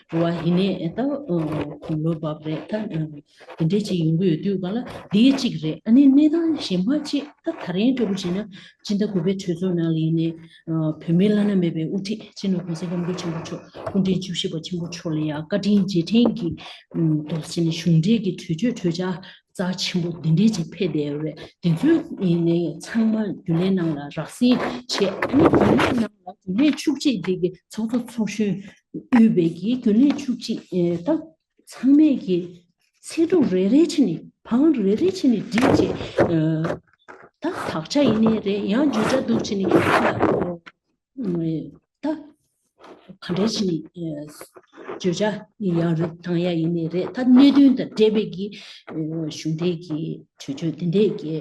པོ་བ་ཡིན་ནའི་ད་དགུང་ལོ་བབས་རེད། ད་དེ་འདྲས་ཅིག་ཡོང་གི་ཡོད་དུས་སྒང་ལ་དེ་གཅིག་རེད། ཨ་ནི་གནས་སྟངས་གཞན་པ་གཅིག་ད་ད་རིང་འདྲ་པོ་བྱས་ན་སྤྱི་ཟླ་དགུ་པའི་གྲོས་ཚོགས་ནང་ལ་ཡིན་ནའི་བོད་མིའི་བླ་ན་མེད་པའི་དབུ་ཁྲིད་སྤྱི་ནོར་༸གོང་ས་༸སྐྱབས་མགོན་ཆེན་པོ་མཆོག་སྐུ་ཕྲེང་བཅུ་བཞི་པ་ཆེན་པོ་མཆོག་ལ་ཡང་བཀའ་དྲིན་རྗེས་དྲན་གྱི་འདུག་བྱས་ནས་གཞུང་འབྲེལ་གྱི་གྲོས་ཆོད་གྲོས་འཆར་རྩ་ཆེན་པོ་འདི་འདྲས་ཅིག་ཕེབས་བསྡད་ཡོད་རེད། དེ་ཚོ་ཡིན་ནའི་ཚང་མ་རྒྱུན་ལས་ནང་ལ་རགས་ཟིན་བྱས། ཨ་ནི་རྒྱུན་ལས་ནང་ལ་རྒྱུན་ལས་བཅུ་གཅིག་དེ་གི་ཚོགས་གཙོ་ཚོགས་གཞོན་དབུས་པའི་གི་རྒྱུན་ལས་བཅུ་གཅིག་ད་ཚང་མས་ཀྱི་ཚིག་གྲོགས་རེ་རེ་བྱས་ནས་བང་རེ་རེ་བྱས་ནས་བསྒྲིགས་བྱས། ད་དག་ཆ་ཡིན་ནའི་རེད། ཡང་བརྗོད་བྱ་འདུག་བྱས་ནས་ད་ག་འདྲ་བྱས་ནས་བརྗོད་བྱ་ཡང་རིགས་བཏང་ཡ་ཡིན་ནའི་རེད། ད་གནད་དོན་དང་འབྲེལ་བའི་གི་གཞུང་འབྲེལ་གྱི་གྲོས་ཆོད་འདི་འདྲས་ཀྱི་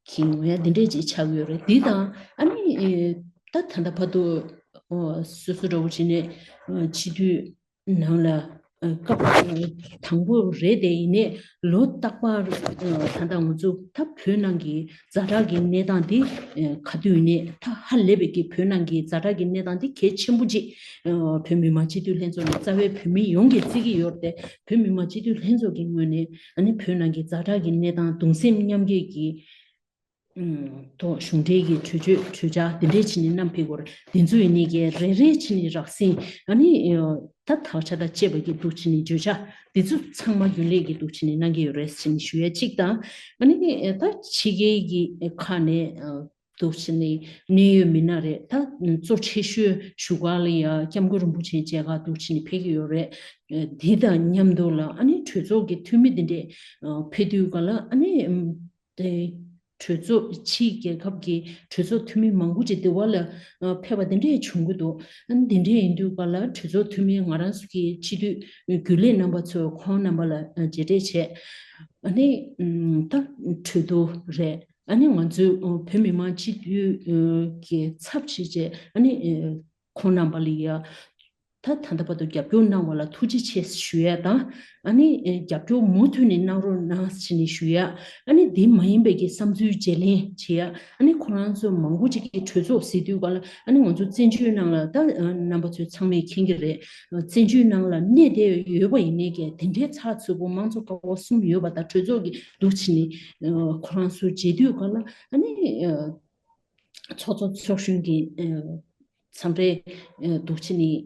གི་ངོ་ཡ་འདི་འདྲས་ཅིག་ཆགས་ཡོད་རེད། འདི་དང་ཨ་ནི་ད་ད་ལྟ་བར་དུ་སོ་སོ་འདྲ་བོ་བྱས་ནས་སྤྱི་འཐུས་ནང་ལ་སྐབས་དང་པོ་རེད་དེ། ཡིན་ནའི་ལོ་རྟག་པར་ད་ལྟ་ང་ཚོ་ད་བོད་ནང་གི་ཛ་དྲག་གི་གནས་སྟངས་འདི་ག་དུས་ནས་ད་ཧ་ལས་པའི་གི་བོད་ནང་གི་ཛ་དྲག་གི་གནས་སྟངས་འདི་གལ་ཆེན་པོ་ཅིག་བོད་མི་མང་སྤྱི་འཐུས་ལྷན་ཚོགས་ནས་རྩ་བའི་བོད་མི་ཡོངས་ཀྱིས་བརྩི་གི་ཡོད་རེད་དེ། བོད་མི་མང་སྤྱི་འཐུས་ལྷན་ཚོགས་ཀྱི་ངོས་ནས་ཨ་ནི་བོད་ནང་གི་ཛ་དྲག་གི་གནས་སྟངས་གདུང་སེམས་མཉམ་སྐྱེད་ཀྱི་ཐོག་གཞུང་འབྲེལ་གྱི་གྲོས་ཆོད་གྲོས་འཆར་འདི་འདྲས་བྱས་ནས་བསྣམས་ཕེབས་སྐོར་འདི་ཚོ་ཡིན་ནའི་གི་རེ་རེ་བྱས་ནས་རགས་ཟིན་ཨ་ནི་ད་དག་ཆ་དང་བཅས་པ་གི་འདུག་བྱས་ནས་བརྗོད་བྱ་འདི་ཚོ་ཚང་མ་རྒྱུན་ལས་ཀྱི་འདུག་བྱས་ནས་གནང་གི་ཡོད་རེད་ཟེར་ནས་ཞུ་ཡ་གཅིག་དང་། ཨ་ནི་ད་ཕྱི་རྒྱལ་གྱི་ཁག་ནས་འདུག་བྱས་ནས་གནད་ཡོད་མི་སྣ་རེད། ད་གཙོ་ཆེ་ཤོས་བཞུགས་སྒར་ལ་ཡ་སྐྱབས་མགོན་རིན་པོ་ཆེ་མཇལ་ཁ་འདུག་བྱས་ནས་ཕེབས་ཀྱི་ཡོད་རེད། འདི་དང་མཉམ་དུ་ལ་ཨ་ནི་གྲོས་ཚོགས་ཀྱི་འཐུས་མི་འདི་འདྲས་ཕེབས་དུས་སྒང་ལ་ཨ་ནི་དེ་གྲོས་ཚོགས་ཕྱིའི་རྒྱལ་ཁབ་ཀྱི་གྲོས་ཚོགས་འཐུས་མི་མང་པོ་ཅིག་འདི་བ་ལ་ཕེབས་པ་འདི་འདྲས་བྱུང་གི་འདུག་ཨ་ནི་འདི་འདྲས་ཡིན་དུས་སྒང་ལ་གྲོས་ཚོགས་འཐུས་མི་ང་རང་ཚོ་གི་སྤྱི་འཐུས་རྒྱུན་ལས་རྣམ་པ་ཚོས་ཁོང་རྣམ་པ་ལ་མཇལ་འཕྲད་བྱས། ཨ་ནི་ད་གྲོས་བསྡུར་རེད། ཨ་ནི་ང་ཚོའི་བོད་མི་མང་སྤྱི་འཐུས་ཀྱི་ཚབ་བྱས་བྱས་ཨ་ནི་ཁོང་རྣམ་པ་ལ་ཡ་ད་ད་ལྟ་བར་དུ་རྒྱབ་སྐྱོར་གནང་བ་ལ་ཐུགས་རྗེ་ཆེ་ཞུ་ཡ་དང་། ཨ་ནི་རྒྱབ་སྐྱོར་མུ་མཐུད་ནས་གནང་རོགས་གནང་ཟེར་ནས་ཞུ་ཡ། ཨ་ནི་དེ་མ་ཡིན་པའི་གི་བསམ་ཚུལ་བརྗེ་ལེན་བྱེད་ཡ། ཨ་ནི་ཁོ་རང་ཚོ་མང་པོ་ཅིག་གིས་གྲོས་ཚོགས་ཟེར་དུས་སྒང་ལ་ཨ་ནི་ང་ཚོ་བཙན་བྱོལ་ནང་ལ་ད་རྣམ་པ་ཚོས་ཚང་མས་མཁྱེན་གྱི་རེད། བཙན་བྱོལ་ནང་ལ་གནས་བསྡད་ཡོད་པ་ཡིན་ནའི་གི་དེ་འདྲའི་ཚགས་ཚུད་པོ་མང་གཙོ་ཀ་བ་གསུམ་ཡོད་པ་དང་གྲོས་ཚོགས་ཀྱི་འདུག་བྱས་ནས་ཁོ་རང་ཚོ་མཇལ་དུས་སྒང་ལ་ཨ་ནི་ཚོགས་གཙོ་ཚོགས་གཞོན་གྱི་མཚམས་རེ་འདུག་བྱས་ནས་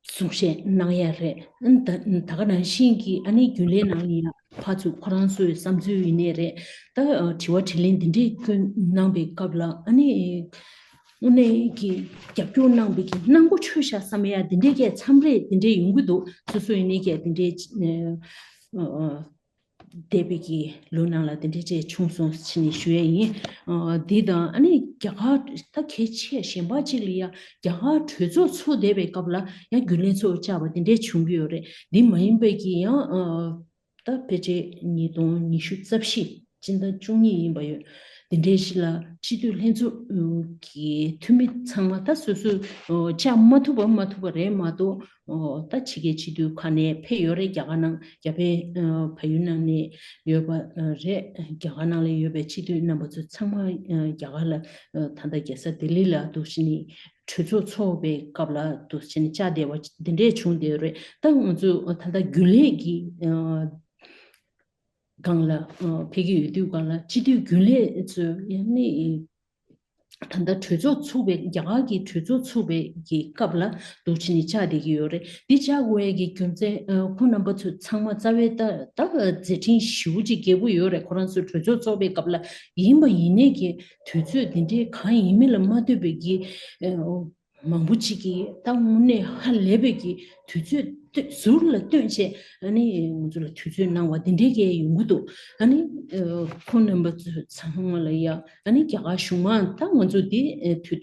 གསུང་བཤད་གནང་ཡ་རེད། ད་ད་ག་ནང་བཞིན་གྱི་ཨ་ནི་རྒྱུན་ལས་ནང་ལ་ཡང་ཕར་ཚུར་ཁོ་རང་ཚོའི་བསམ་ཚུལ་ཡིན་ནའི་རེད། ད་དྲི་བ་དྲིས་ལན་འདི་འདྲས་བསྐྱོན་གནང་པའི་སྐབས་ལ་ཨ་ནི་དངོས་གནས་ཀྱི་རྒྱབ་སྐྱོར་གནང་པའི་གི་གནང་སྒོ་ཆོད་ཤག་བསམ་ཡ་འདི་འདྲས་ཀྱི་མཚམས་རེ་འདི་འདྲས་ཡོང་གི་འདུག་སོ་སོ་ཡིན་ནའི་ཀྱི་འདི་འདྲས། འདས་པའི་གི་ལོ་ནང་ལ་དེ་འདྲའི་ཅིག་བྱུང་སོང་ཟེར་ནས་ཞུ་ཡས་ཡིན། འདི་དང་ཨ་ནི་རྒྱ་གར་ད་གལ་ཆེ་གཞན་པ་ཅིག་ལ་ཡ་རྒྱ་གར་གྲོས་ཚོགས་ཚུགས་བསྡད་པའི་སྐབས་ལ་ཡང་རྒྱུན་ལས་ཚོགས་བཅར་བ་དེ་འདྲས་བྱུང་གི་ཡོད་རེད། འདི་མ་ཡིན་པའི་གི་ཡང་ད་ཕལ་ཆེར་ཉིས་སྟོང་ཉི་ཤུ་རྩ་བཞི་སྤྱི་ཟླ་བཅུ་གཉིས་ཡིན་པ་ཡོད། དེ་འདྲའི་ཞིག་ལ་སྤྱི་འཐུས་ལྷན་ཚོགས་ཀྱི་འཐུས་མི་ཚང་མ་ད་སོ་སོས་བཅར་མ་ཐུབ་པ་མ་ཐུབ་པ་རེད་མ་གཏོགས། ཨོ། ད་ཕྱི་རྒྱལ་སྤྱི་འཐུས་ཁག་ནས་ཕེབས་ཡོད་རེད། རྒྱ་གར་ནང་རྒྱ་བལ་ཨ་བལ་ཡུལ་ནང་ནས་ཡོད་པ་ཨ་རེད། རྒྱ་གར་ནང་ལ་ཡོད་པའི་སྤྱི་འཐུས་རྣམ་པ་ཚོ་ཚང་མ་ཨ་རྒྱ་གར་ལ་ཨ་ད་ལྟ་རྒྱལ་ས་ལྡི་ལི་ལ་འདུག་བྱས་ནས་ གྲོས་ཚོགས་ཚོགས་པའི་སྐབས་ལ་འདུག་བྱས་ནས་བཅར་བསྡད་པ་འདི་འདྲས་བྱུང་བསྡད་ཡོད་རེད། ད་ང་ཚོས་ད་ལྟ་རྒྱུན་ལས་ཀྱི་སྒང་ལ་ཕེབས་ཀྱི་ཡོད་དུས་སྒང་ལ་སྤྱི་འཐུས་རྒྱུན་ལས་ཚོས་ཡང་ནི་ད་ལྟ་གྲོས་ཚོགས་ཚུགས་པའི་རྒྱ་གར་གྱི་གྲོས་ཚོགས་ཚུགས་པའི་གི་སྐབས་ལ་འདུག་བྱས་ནས་བཅར་བསྡད་ཀྱི་ཡོད་རེད། འདི་བཅར་དགོས་ཡས་ཀྱི་རྒྱུ་མཚན་ཁོང་རྣམ་པ་ཚོ་ཚང་མ་རྩ་བའི་ད་ད་མཛད་འཕྲིན་ཞེ་པོ་ཅིག་རྒྱས་པོ་ཡོད་རེད། ཁོ་རང་ཚོ་གྲོས་ཚོགས་ཚོགས་པའི་སྐབས་ལ་ཡིན་པ་ཡིན་ནའི་གི་དུས་ཚོད་འདི་འདྲའི་གང་ཡིན་མིན་ལ་མ་ལྟོས་པའི་གི་མང་པོ་ཅིག་གིས་ད་དངོས་གནས་ཧ་ལས་པའི་གི་དུས་ཚོད་བཏོན་ཟུར་ལ་བཏོན་བྱས་ཨ་ནི་ང་ཚོ་ལ་དུས་ཚོད་གནང་བ་འདི་འདྲའི་གི་ཡོང་གི་འདུག་ཨ་ནི་ཁོང་རྣམ་པ་ཚོ་ཚང་མ་ལ་ཡ་ཨ་ནི་རྒྱ་གར་གཞུང་མང་ད་ང་ཚོ་འདི་དུས་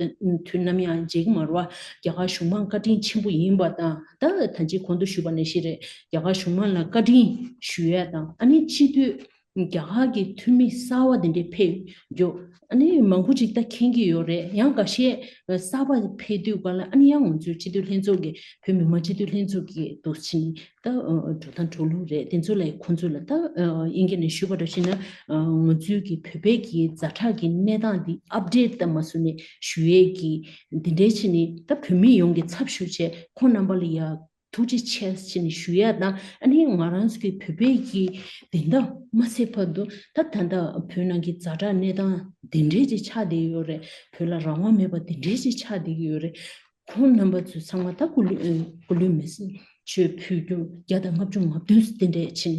དུས་ནམ་ཡང་བརྗེད་ཀྱི་མ་རེད་བ། རྒྱ་གར་གཞུང་མང་བཀའ་དྲིན་ཆེན་པོ་ཡིན་པ་དང་ད་ད་ཅི་གོང་དུ་ཞུས་པ་ནང་བཞིན་རེད། རྒྱ་གར་གཞུང་མང་ལ་བཀའ་དྲིན་ཞུ་ཡ་དང་ཨ་ནི་སྤྱི་འཐུས་རྒྱ་གར་གྱི་འཐུས་མི་གསར་བ་དེ་འདྲས་ཕེབས་རྒྱུ་ཨ་ནི་མང་པོ་ཅིག་ད་མཁྱེན་གྱི་ཡོད་རེད། ཡང་འགའ་ཤས་གསར་པ་ཕེབས་དུས་ག་ལ་ཨ་ནི་ཡང་ང་ཚོའི་སྤྱི་འཐུས་ལྷན་ཚོགས་ཀྱི་བོད་མི་མང་སྤྱི་འཐུས་ལྷན་ཚོགས་ཀྱི་འདུག་ཕྱིན་ད་འགྲོ་སྟངས་འགྲོ་ལུགས་རེད། དེ་ཚོ་ལ་ཁོང་ཚོ་ལ་ད་དབྱིན་སྐད་ནས་ཞུས་པ་འདྲ་ཞིག་ན་ང་ཚོའི་གི་བོད་པའི་གི་ཛ་དྲག་གི་གནས་སྟངས་འདི་ཨབ་ཌེཊ་ད་མ་བཟོ་ནས་ཞུ་ཡས་ཀྱི་འདི་འདྲའི་ཕྱིན་ད་བོད་མི་ཡོངས་ཀྱི་ཚབ་ཞུ་བྱས་ཁོང་རྣམ་པ་ལ་ཡ། ཐུགས་རྗེ་ཆེ་ཟེར་ནས་ཞུ་ཡ་དང་ཨ་ནི་ང་རང་ཚོ་གི་བོད་པའི་གི་བདེན་མཐའ་མ་གསལ་བར་དུ་ད་ད་ལྟ་བོད་ནང་གི་ཛ་དྲག་གནས་སྟངས་འདི་འདྲས་ཅིག་ཆགས་བསྡད་ཡོད་རེད། བོད་ལ་རང་དབང་མེད་པ་འདི་འདྲས་ཅིག་ཆགས་བསྡད་ཀྱི་ཡོད་རེད། ཁོང་རྣམ་པ་ཚོ་ཚང་མ་ད་སྐུ་ལུས་སྐུ་ལུས་མེ་སྲེག་ཆོས་ཕུལ་རྒྱུ་བརྒྱ་དང་ལྔ་བཅུ་ང་བདུན་དེ་འདྲས་ཕྱིན་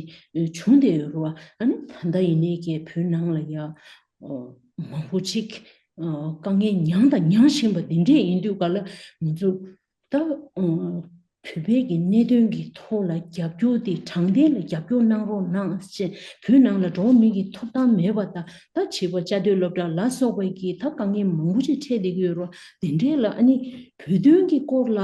བྱུང་བསྡད་ཡོད་རེད་བ། ཨ་ནི་ད་ལྟ་ཡིན་ནའི་གི་བོད་ནང་ལ་ཡ་མང་པོ་ཅིག་དཀའ་ངལ་མྱངས་དང་མྱང་བཞིན་པ་འདི་འདྲས་ཡིན་དུས་ག་ལ་ང་ཚོ། ད། བོད་པའི་གི་གནད་དོན་གྱི་ཐོག་ལ་རྒྱབ་སྐྱོར་དེ་དྲང་བདེན་ལ་རྒྱབ་སྐྱོར་གནང་རོགས་གནང་ཞེས་བོད་ནང་ལ་འགྲོ་བ་མི་གི་ཐོབ་ཐང་མེད་པ་དང་ད་བྱིས་པ་བཅའ་སྡོད་སློབ་གྲྭ་ལ་སོགས་པའི་གི་ད་དཀའ་ངལ་མང་པོ་ཅིག་འཕྲད་བསྡད་ཀྱི་ཡོད་རེད། དེ་འདྲས་ལ་ཨ་ནི་བོད་དོན་གྱི་སྐོར་ལ་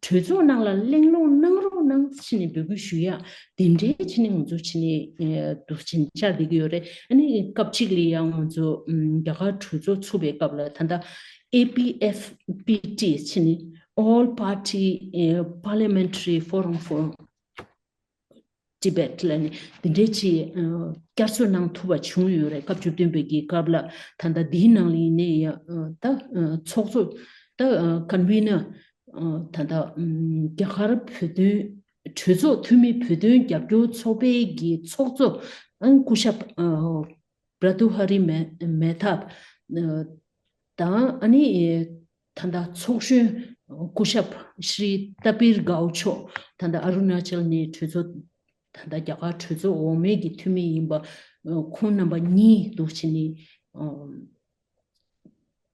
གྲོས་ཚོགས་ནང་ལ་གླེང་སློང་གནང་རོགས་གནང་ཞེས་ནས་འབོད་སྐུལ་ཞུ་ཡ་དེ་འདྲས་ཕྱིན་ནས་ང་ཚོ་ཕྱིན་ནས་འདུག་ཕྱིན་བཅར་བསྡད་ཀྱི་ཡོད་རེད། ཨ་ནི་སྐབས་གཅིག་ལ་ཡང་ང་ཚོ་རྒྱ་གར་གྲོས་ཚོགས་ཚུགས་པའི་སྐབས་ལ་ད་ལྟ། A P F P T ཕྱིན་ནི་All Party Parliamentary Forum for Tibet ལ་ནི་འདི་འདྲའི་ཅིག་བསྐྱར་གསོ་གནང་ཐུབ་པ་བྱུང་ཡོད་རེད། སྐབས་བཅུ་བདུན་པའི་གི་སྐབས་ལ་ད་ལྟ་འདིའི་ནང་ལ་ཡིན་ནའི་ཡང་ད་ཚོགས་གཙོ་ད་Convener ད་ལྟ་རྒྱ་གར་བོད་དོན་གྲོས་ཚོགས་འཐུས་མི་བོད་དོན་རྒྱབ་སྐྱོར་ཚོགས་པའི་གི་ཚོགས་གཙོ་སྐུ་ཞབས་Bhartrihari Mehtab དང་ཨ་ནི་ད་ལྟ་ཚོགས་གཞོན་སྐུ་ཞབས་Shri Tapir Gao མཆོག་ད་ལྟ་ཨ་རུ་ན་ཅལ་ནས་གྲོས་ཚོགས་ད་ལྟ་རྒྱ་གར་གྲོས་ཚོགས་འོག་མའི་གི་འཐུས་མི་ཡིན་པ་ཁོང་རྣམ་པ་གཉིས་འདུག་ཕྱིན་ནས་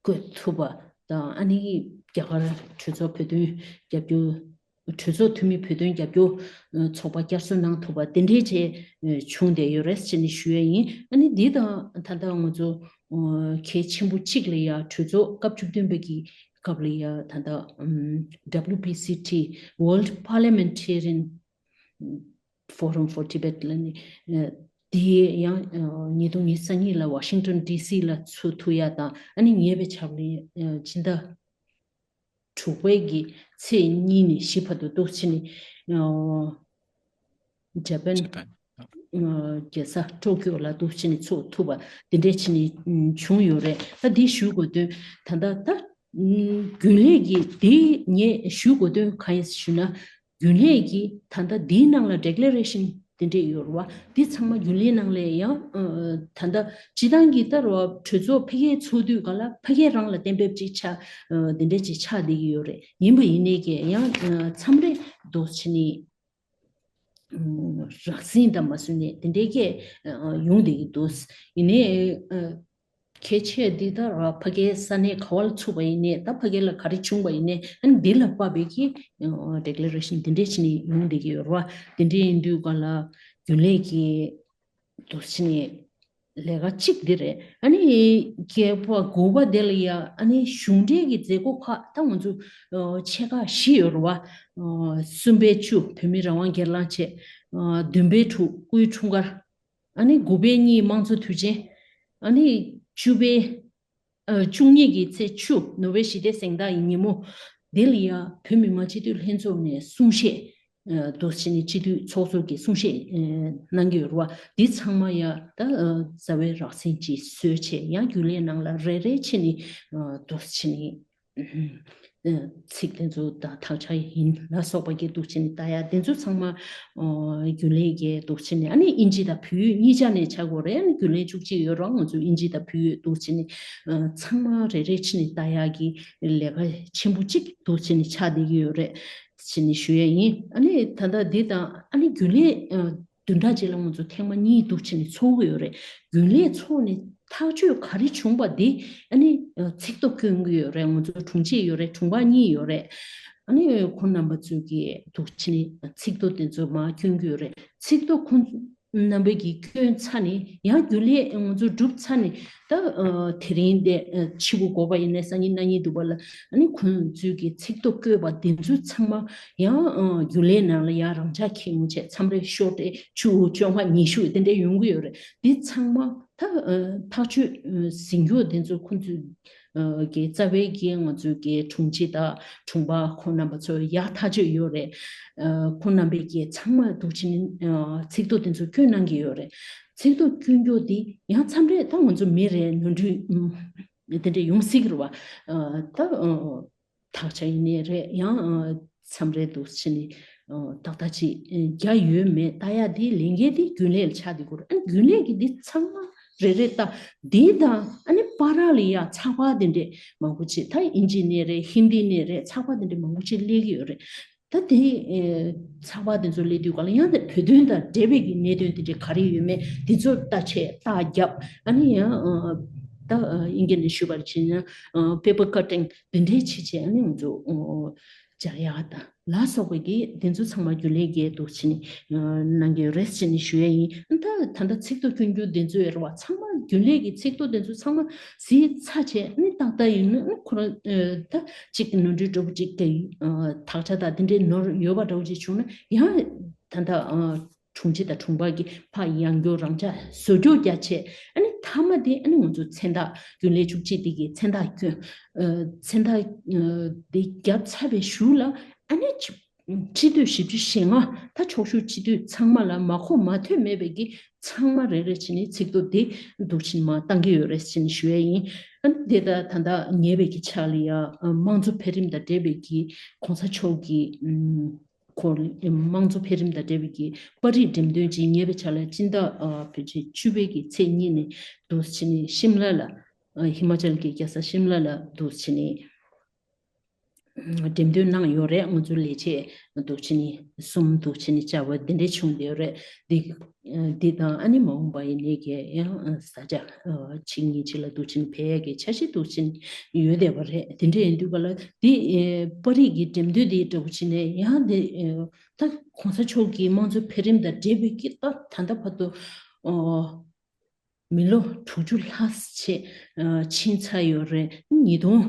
བསྐོས་ཐུབ་པ་དང་ཨ་ནི་རྒྱ་གར་གྲོས་ཚོགས་བོད་དོན་རྒྱབ་སྐྱོར་གྲོས་ཚོགས་འཐུས་མི་བོད་དོན་རྒྱབ་སྐྱོར་ཚོགས་པ་བསྐྱར་གསོ་གནང་ཐུབ་པ་དེ་འདྲའི་བྱས་བྱུང་བསྡད་ཡོད་རེད་ཅེས་ནས་ཞུ་ཡས་ཡིན། ཨ་ནི་འདི་དང་ད་ལྟ་ང་ཚོ་གལ་ཆེན་པོ་གཅིག་ལ་ཡ་གྲོས་ཚོགས་སྐབས་བཅུ་བདུན་པ་གི་སྐབས་ལ་ཡ་ད་ལྟ་W P C T World Parliamentarian Forum for Tibet ལ་ནི་དེ་ཡང་ཉིས་སྟོང་ཉི་ཤུ་རྩ་གཉིས་ལ་Washington D C ལ་ཚུགས་ཐུབ་ཡ་དང་ཨ་ནི་ཉེ་བའི་ཆར་ལ་སྤྱི་ཟླ་དྲུག་པའི་གི་ཚེས་གཉིས་ནས་བཞི་བར་དུ་འདུག་ཕྱིན་ནས་ཇ་པན་རྒྱལ་ས་ཊོ་ཀིའོ་ལ་འདུག་ཕྱིན་ནས་ཚུགས་ཐུབ་པ་དེ་འདྲས་ཕྱིན་ནས་བྱུང་ཡོད་རེད། ད་འདི་ཞུ་དགོས་དོན་ད་ལྟ་ད་རྒྱུན་ལས་ཀྱི་དེ་ངས་ཞུ་དགོས་དོན་གང་ཡིན་ཞུ་ན། རྒྱུན་ལས་ཀྱིས་ད་ལྟ་འདིའི་ནང་ལ་ཌེ་ཀི་ལེ་རེ་ཤན་དེ་འདྲས་ཡོད་རེད་བ། འདི་ཚང་མ་རྒྱུན་ལས་ནང་ལ་ཡང་ད་ལྟ་སྤྱི་བཏང་གི་ལྟར་བ་གྲོས་ཚོགས་ཕ་གིར་ཚོགས་དུས་ག་ལ་ཕ་གིར་རང་ལ་གཏན་འབེབས་ཅིག་ཆགས་དེ་འདྲས་ཅིག་ཆགས་བསྡད་ཀྱི་ཡོད་རེད། ཡིན་པ་ཡིན་ནའི་ཀྱི་ཡང་མཚམས་རེ་འདུག་བྱས་ནས་རགས་ཟིན་དང་མ་བཟོས་ནས་དེ་འདྲས་ཀྱི་ཡོང་བསྡད་ཀྱི་འདུག་ཡིན་ནའི། གལ་ཆེ་འདི་ལྟར་ཕ་གིའི་ས་གནས་ག་བ་ལ་ཚུགས་པ་ཡིན་ནའི་ད་ཕ་གི་ལ་ག་རེ་བྱུང་བ་ཡིན་ནའི་ཨ་ནི་འདི་ལ་དཔག་པའི་གི་ཌེ་ཀི་ལེ་རེ་ཤན་འདི་འདྲས་བྱས་ནས་ཡོང་བསྡད་ཀྱི་ཡོད་རེད་བ། དེ་འདྲས་ཡིན་དུས་ག་ལ་རྒྱུན་ལས་ཀྱི་འདུག་བྱས་ནས་ལས་ཀ་གཅིག་འདི་རེད། ཨ་ནི་བརྒྱད་པ་དགུ་པ་དེ་ལ་ཡ་ཨ་ནི་གཞུང་འབྲེལ་གྱི་མཛད་སྒོ་ཁག་ད་ང་ཚོ་ཆེ་ཁག་བཞི་ཡོད་རེད་བ། གསུམ་པའི་བཅུ་བོད་མི་རང་དབང་སྒེར་ལངས་བྱས། བདུན་པའི་དྲུག་སྐུའི་འཁྲུངས་སྐར། ཨ་ནི་དགུ་པའི་གཉིས་དམངས་གཙོ་དུས་ཆེན། ཨ་ནི་བཅུ་པའི་ཨ་བཅུ་གཉིས་ཀྱི་ཚེས་བཅུ་ནོ་བྷེལ་ཞི་བདེའི་གཟེངས་རྟགས་ཡི་ཉིན་མོ་འདི་ལ་ཡ་བོད་མི་མང་སྤྱི་འཐུས་ལྷན་ཚོགས་ནས་གསུང་བཤད་ཨ་འདུག་བྱས་ནས་སྤྱི་འཐུས་ཚོགས་གཙོ་གིས་གསུང་བཤད་ཨ་གནང་གི་ཡོད་རེད་བ། འདི་ཚང་མ་ཡ་ད་ཨ་རྩ་བའི་རགས་ཟིན་ཅིག་བཟོས་བྱས་ཡང་རྒྱུན་ལས་ནང་ལ་རེ་རེ་བྱས་ནས་ཨ་འདུག་བྱས་ནས་ ཚིག་དེ་ཚོ་དང་དག་ཆ་ཡིན་ལ་སོགས་པ་གི་འདུག་བྱས་ནས་ལྟ་ཡ་དེ་ཚོ་ཚང་མ་རྒྱུན་ལས་ཀྱི་འདུག་བྱས་ནས། ཨ་ནི་ཨིན་ཇི་དང་བོད་ཡིག་གཉིས་ཆ་ནས་ཆགས་དགོས་རེད། ཨ་ནི་རྒྱུན་ལས་བཅུ་གཅིག་ཡོད་རུང་ང་ཚོ་ཨིན་ཇི་དང་བོད་ཡིག་འདུག་བྱས་ནས་ཚང་མ་རེ་རེ་བྱས་ནས་ལྟ་ཡ་གི་ལས་ཀ་ཆེན་པོ་གཅིག་འདུག་བྱས་ནས་ཆགས་བསྡད་ཀྱི་ཡོད་རེད་བྱས་ནས་ཞུ་ཡ་ཡིན། ཨ་ནི་ད་ལྟ་འདི་དང་ཨ་ནི་རྒྱུན་ལས་བདུན་ཕྲག་གཅིག་ལ་ང་ཚོ་ཐེངས་མ་གཉིས་འདུག་བྱས་ནས་ཚོགས་ཀྱི་ཡོད་རེད། རྒྱུན་ལས་ཚོགས་ནས་ཐག་གཅོད་ག་རེ་བྱུང་བ་དེ་ཨ་ནི་ཚིག་ཐོ་བསྐྱོན་གྱི་ཡོད་རེད། ང་ཚོ་དྲུང་ཆེ་ཡོད་རེད། དྲུང་འཕར་གཉིས་ཡོད་རེད། ཨ་ནི་ཁོང་རྣམ་པ་ཚོས་ཀྱིས་འདུག་བྱས་ནས་ཚིག་ཐོ་དེ་ཚོ་མར་བསྐྱོན་གྱི་ཡོད་རེད། ཚིག་ཐོ་ཁོང་རྣམ་པས་ཀྱིས་བསྐྱོན་ཚར་ནས་ཡང་རྒྱུན་ལས་ང་ཚོ་གྲུབ་ཚར་ནས་ད་དེ་རིང་དེ་ཕྱི་པོ་དགོས་པ་ཡིན་ན་སང་ཉིན་གནངས་ཉིན་འདུག་པ་ལ་ཨ་ནི་ཁོང་ཚོས་ཀྱིས་ཚིག་ཐོ་བཀོད་པ་དེ་ཚོ་ཚང་མ་ཡང་རྒྱུན་ལས་ནང་ལ་ཡང་རང་འཇགས་འཁྱེར་ཡོང་བྱས་མཚམས་རེ་ཤོར་ཏེ་བཅུ་བཅོ་ལྔ་ཉི་ཤུ་དེ་འདྲ་ཡོང་གི་ཡོད་རེད། འདི་ཚང་མ་ད་ཐག་གཅོད་ཟིན་རྒྱུ་དེ་ཚོ་ཁོང་ཚོས་ཀྱི་རྩ་བའི་གི་ང་ཚོའི་གི་དྲུང་ཆེ་དང་དྲུང་འཕར་ཁོང་རྣམ་པ་ཚོ་ཡག་ཐག་ཆོད་ཡོད་རེད། ཁོང་རྣམ་པས་ཀྱི་ཚང་མ་འདུག་བྱས་ནས་ཚིག་ཐོ་དེ་ཚོ་བསྐྱོན་གནང་གི་ཡོད་རེད། ཚིག་ཐོ་བསྐྱོན་རྒྱུ་དེ་ཡང་མཚམས་རེ་ད་ང་ཚོ་མི་རེ་ནོར་འཁྲུལ་དེ་འདྲ་ཡོང་སྲིད་ཀྱི་རེད་བ། ད་དག་ཆ་ཡིན་ནའི་རེད། ཡང་མཚམས་རེ་འདུག་བྱས་ནས་ཏག་ཏག་ཅིག་རྒྱ་ཡོད་མེད་ལྟ་ཡ་དེ་ལས་འགན་དེ་རྒྱུན་ལས་ལ་ཆགས་བསྡད་ཀྱི་རེད། ཨ་ནི་རྒྱུན་ལས་ཀྱི་འདི་ཚང་མ་རེ་རེ་ལྟ། འདི་དང་ཨ་ནི་བར་ལ་ཡ་ཚགས་པར་དེ་འདྲས་མང་པོ་ཅིག་ད་ཨིན་ཇི་ནས་རེད། ཧིན་དི་ནས་རེད། ཚགས་པར་དེ་འདྲས་མང་པོ་ཅིག་སླེབས་ཀྱི་ཡོད་རེད། ད་དེ་ཚགས་པར་དེ་ཚོ་སླེབས་དུས་ག་ལ་ཡང་དེ་བོད་དོན་དང་འབྲེལ་བའི་གི་གནད་དོན་དེ་འདྲས་ག་རེ་ཡོད་མེད་དེ་ཚོ་ལྟ་ཆེད་ལྟ་རྒྱབ། ཨ་ནི་ཡང་ད་ཨིན་སྐད་ནས་ཞུས་པར་བྱས་ན་པེ་པར་ཀ་ཊིང་དེ་འདྲའི་ཆེད་བྱས་ཨ་ནི་ང་ཚོ་སྦྱར་ཡག་དང་ལ་སོགས་པའི་གི་དེ་ཚོ་ཚང་མ་རྒྱུན་ལས་ཀྱིས་འདུག་བྱས་ནས་གནང་གི་ཡོད་རེད་ཟེར་ནས་ཞུ་ཡ་ཡིན། ད་ད་ལྟ་ཚིག་ཐོ་བསྐྱོན་རྒྱུ་དེ་ཚོ་ཡོད་རེད་བ། ཚང་མ་རྒྱུན་ལས་ཀྱི་ཚིག་ཐོ་དེ་ཚོ་ཚང་མ་གཟིགས་ཚར་བྱས་ཨ་ནི་ཏག་ཏག་ཡིན་ན་ཨ་ཁོ་རང་ད་གཅིག་ནོར་འཁྲུལ་འདྲ་པོ་གཅིག་དེ་དག་ཆ་དང་དེ་འདྲའི་ནོར་ཡོད་པ་འདྲ་པོ་ཅིག་བྱུང་ན་ཡང་ད་ལྟ་དྲུང་ཆེ་དང་དྲུང་འཕར་གྱིས་ཕར་ཡང་བསྐྱར་རང་འཇགས་བཟོ་བཅོས་རྒྱག་ཆེད་ཨ་ནི་མཐའ་མ་དེ་ཨ་ནི་ང་ཚོ་མཚན་རྟགས་རྒྱུན་ལས་བཅུ་གཅིག་དེ་གི་མཚན་རྟགས་སྐྱོན། མཚན་རྟགས་དེ་བརྒྱབ་ཚར་བའི་གཞུག་ལ་ཨ་ནི་སྤྱི་སྤྱི་འཐུས་བཞི་བཅུ་ཞེ་ལྔ་ད་ཕྱོགས་བཞུགས་སྤྱི་འཐུས་ཚང་མ་ལ་མ་གོ་མ་ཐོས་མེད་པའི་གི་ཚང་མ་རེ་རེ་བྱས་ནས་ཚིག་ཐོ་དེ་འདུག་བྱས་ནས་མར་བཏང་གི་ཡོད་རེད་ཟེར་ནས་ཞུ་ཡ་ཡིན། ཨ་ནི་དེ་ལྟར་ད་ལྟ་ཉེ་བའི་གི་ཆ་ལ་ཡ་དམངས་གཙོ་འཕེལ་རིམ་དང་འབྲེལ་བའི་གི་༸གོང་ས་མཆོག་གི་ཁོ་དམངས་གཙོ་འཕེལ་རིམ་དང་འབྲེལ་བའི་གི་པར་རིས་འགྲེམས་སྟོན་ཅིག་ཉེ་བའི་ཆ་ལ་སྤྱི་ཟླ་ཨ་བོད་ཆས་བཅུ་པའི་གི་ཚེས་གཉིས་ནས་འདུག་བྱས་ནས་ཤིམ་ལ་ལ་ཨ་ཧི་མ་ཅལ་གྱི་རྒྱལ་ས་ཤིམ་ལ་ལ་འདུག་བྱས་ནས་འགྲེམས་སྟོན་གནང་ཡོད་རེད། ང་ཚོ་ལས་བྱེད་འདུག་བྱས་ནས་གསུམ་འདུག་བྱས་ནས་བཅར་བ་འདི་འདྲས་བྱུང་བསྡད་ཡོད་རེད། འདི་འདི་དང་ཨ་ནི་མ་འོངས་པ་ཡིན་ནའི་གི་ཡང་ས་ཆ་གཅིག་གཉིས་གཅིག་ལ་འདུག་བྱས་ནས་ཕེབས་ཡ་གི་འཆར་གཞི་འདུག་བྱས་ནས་ཡོད་བསྡད་པ་རེད། དེ་འདྲས་ཡིན་དུས་ག་ལ་འདི་པར་རིས་ཀྱི་འགྲེམས་སྟོན་འདི་འདྲ་པོ་བྱས་ནས་ཡང་འདི་ད་༸གོང་ས་མཆོག་གི་དམངས་གཙོ་འཕེལ་རིམ་དང་འབྲེལ་བའི་གི་ད་ད་ལྟ་བར་དུ་མི་ལོ་དྲུག་ཅུ་ལྷག་ཅིག་ཕྱིན་ཚར་ཡོད་རེད། ཉིས་སྟོང་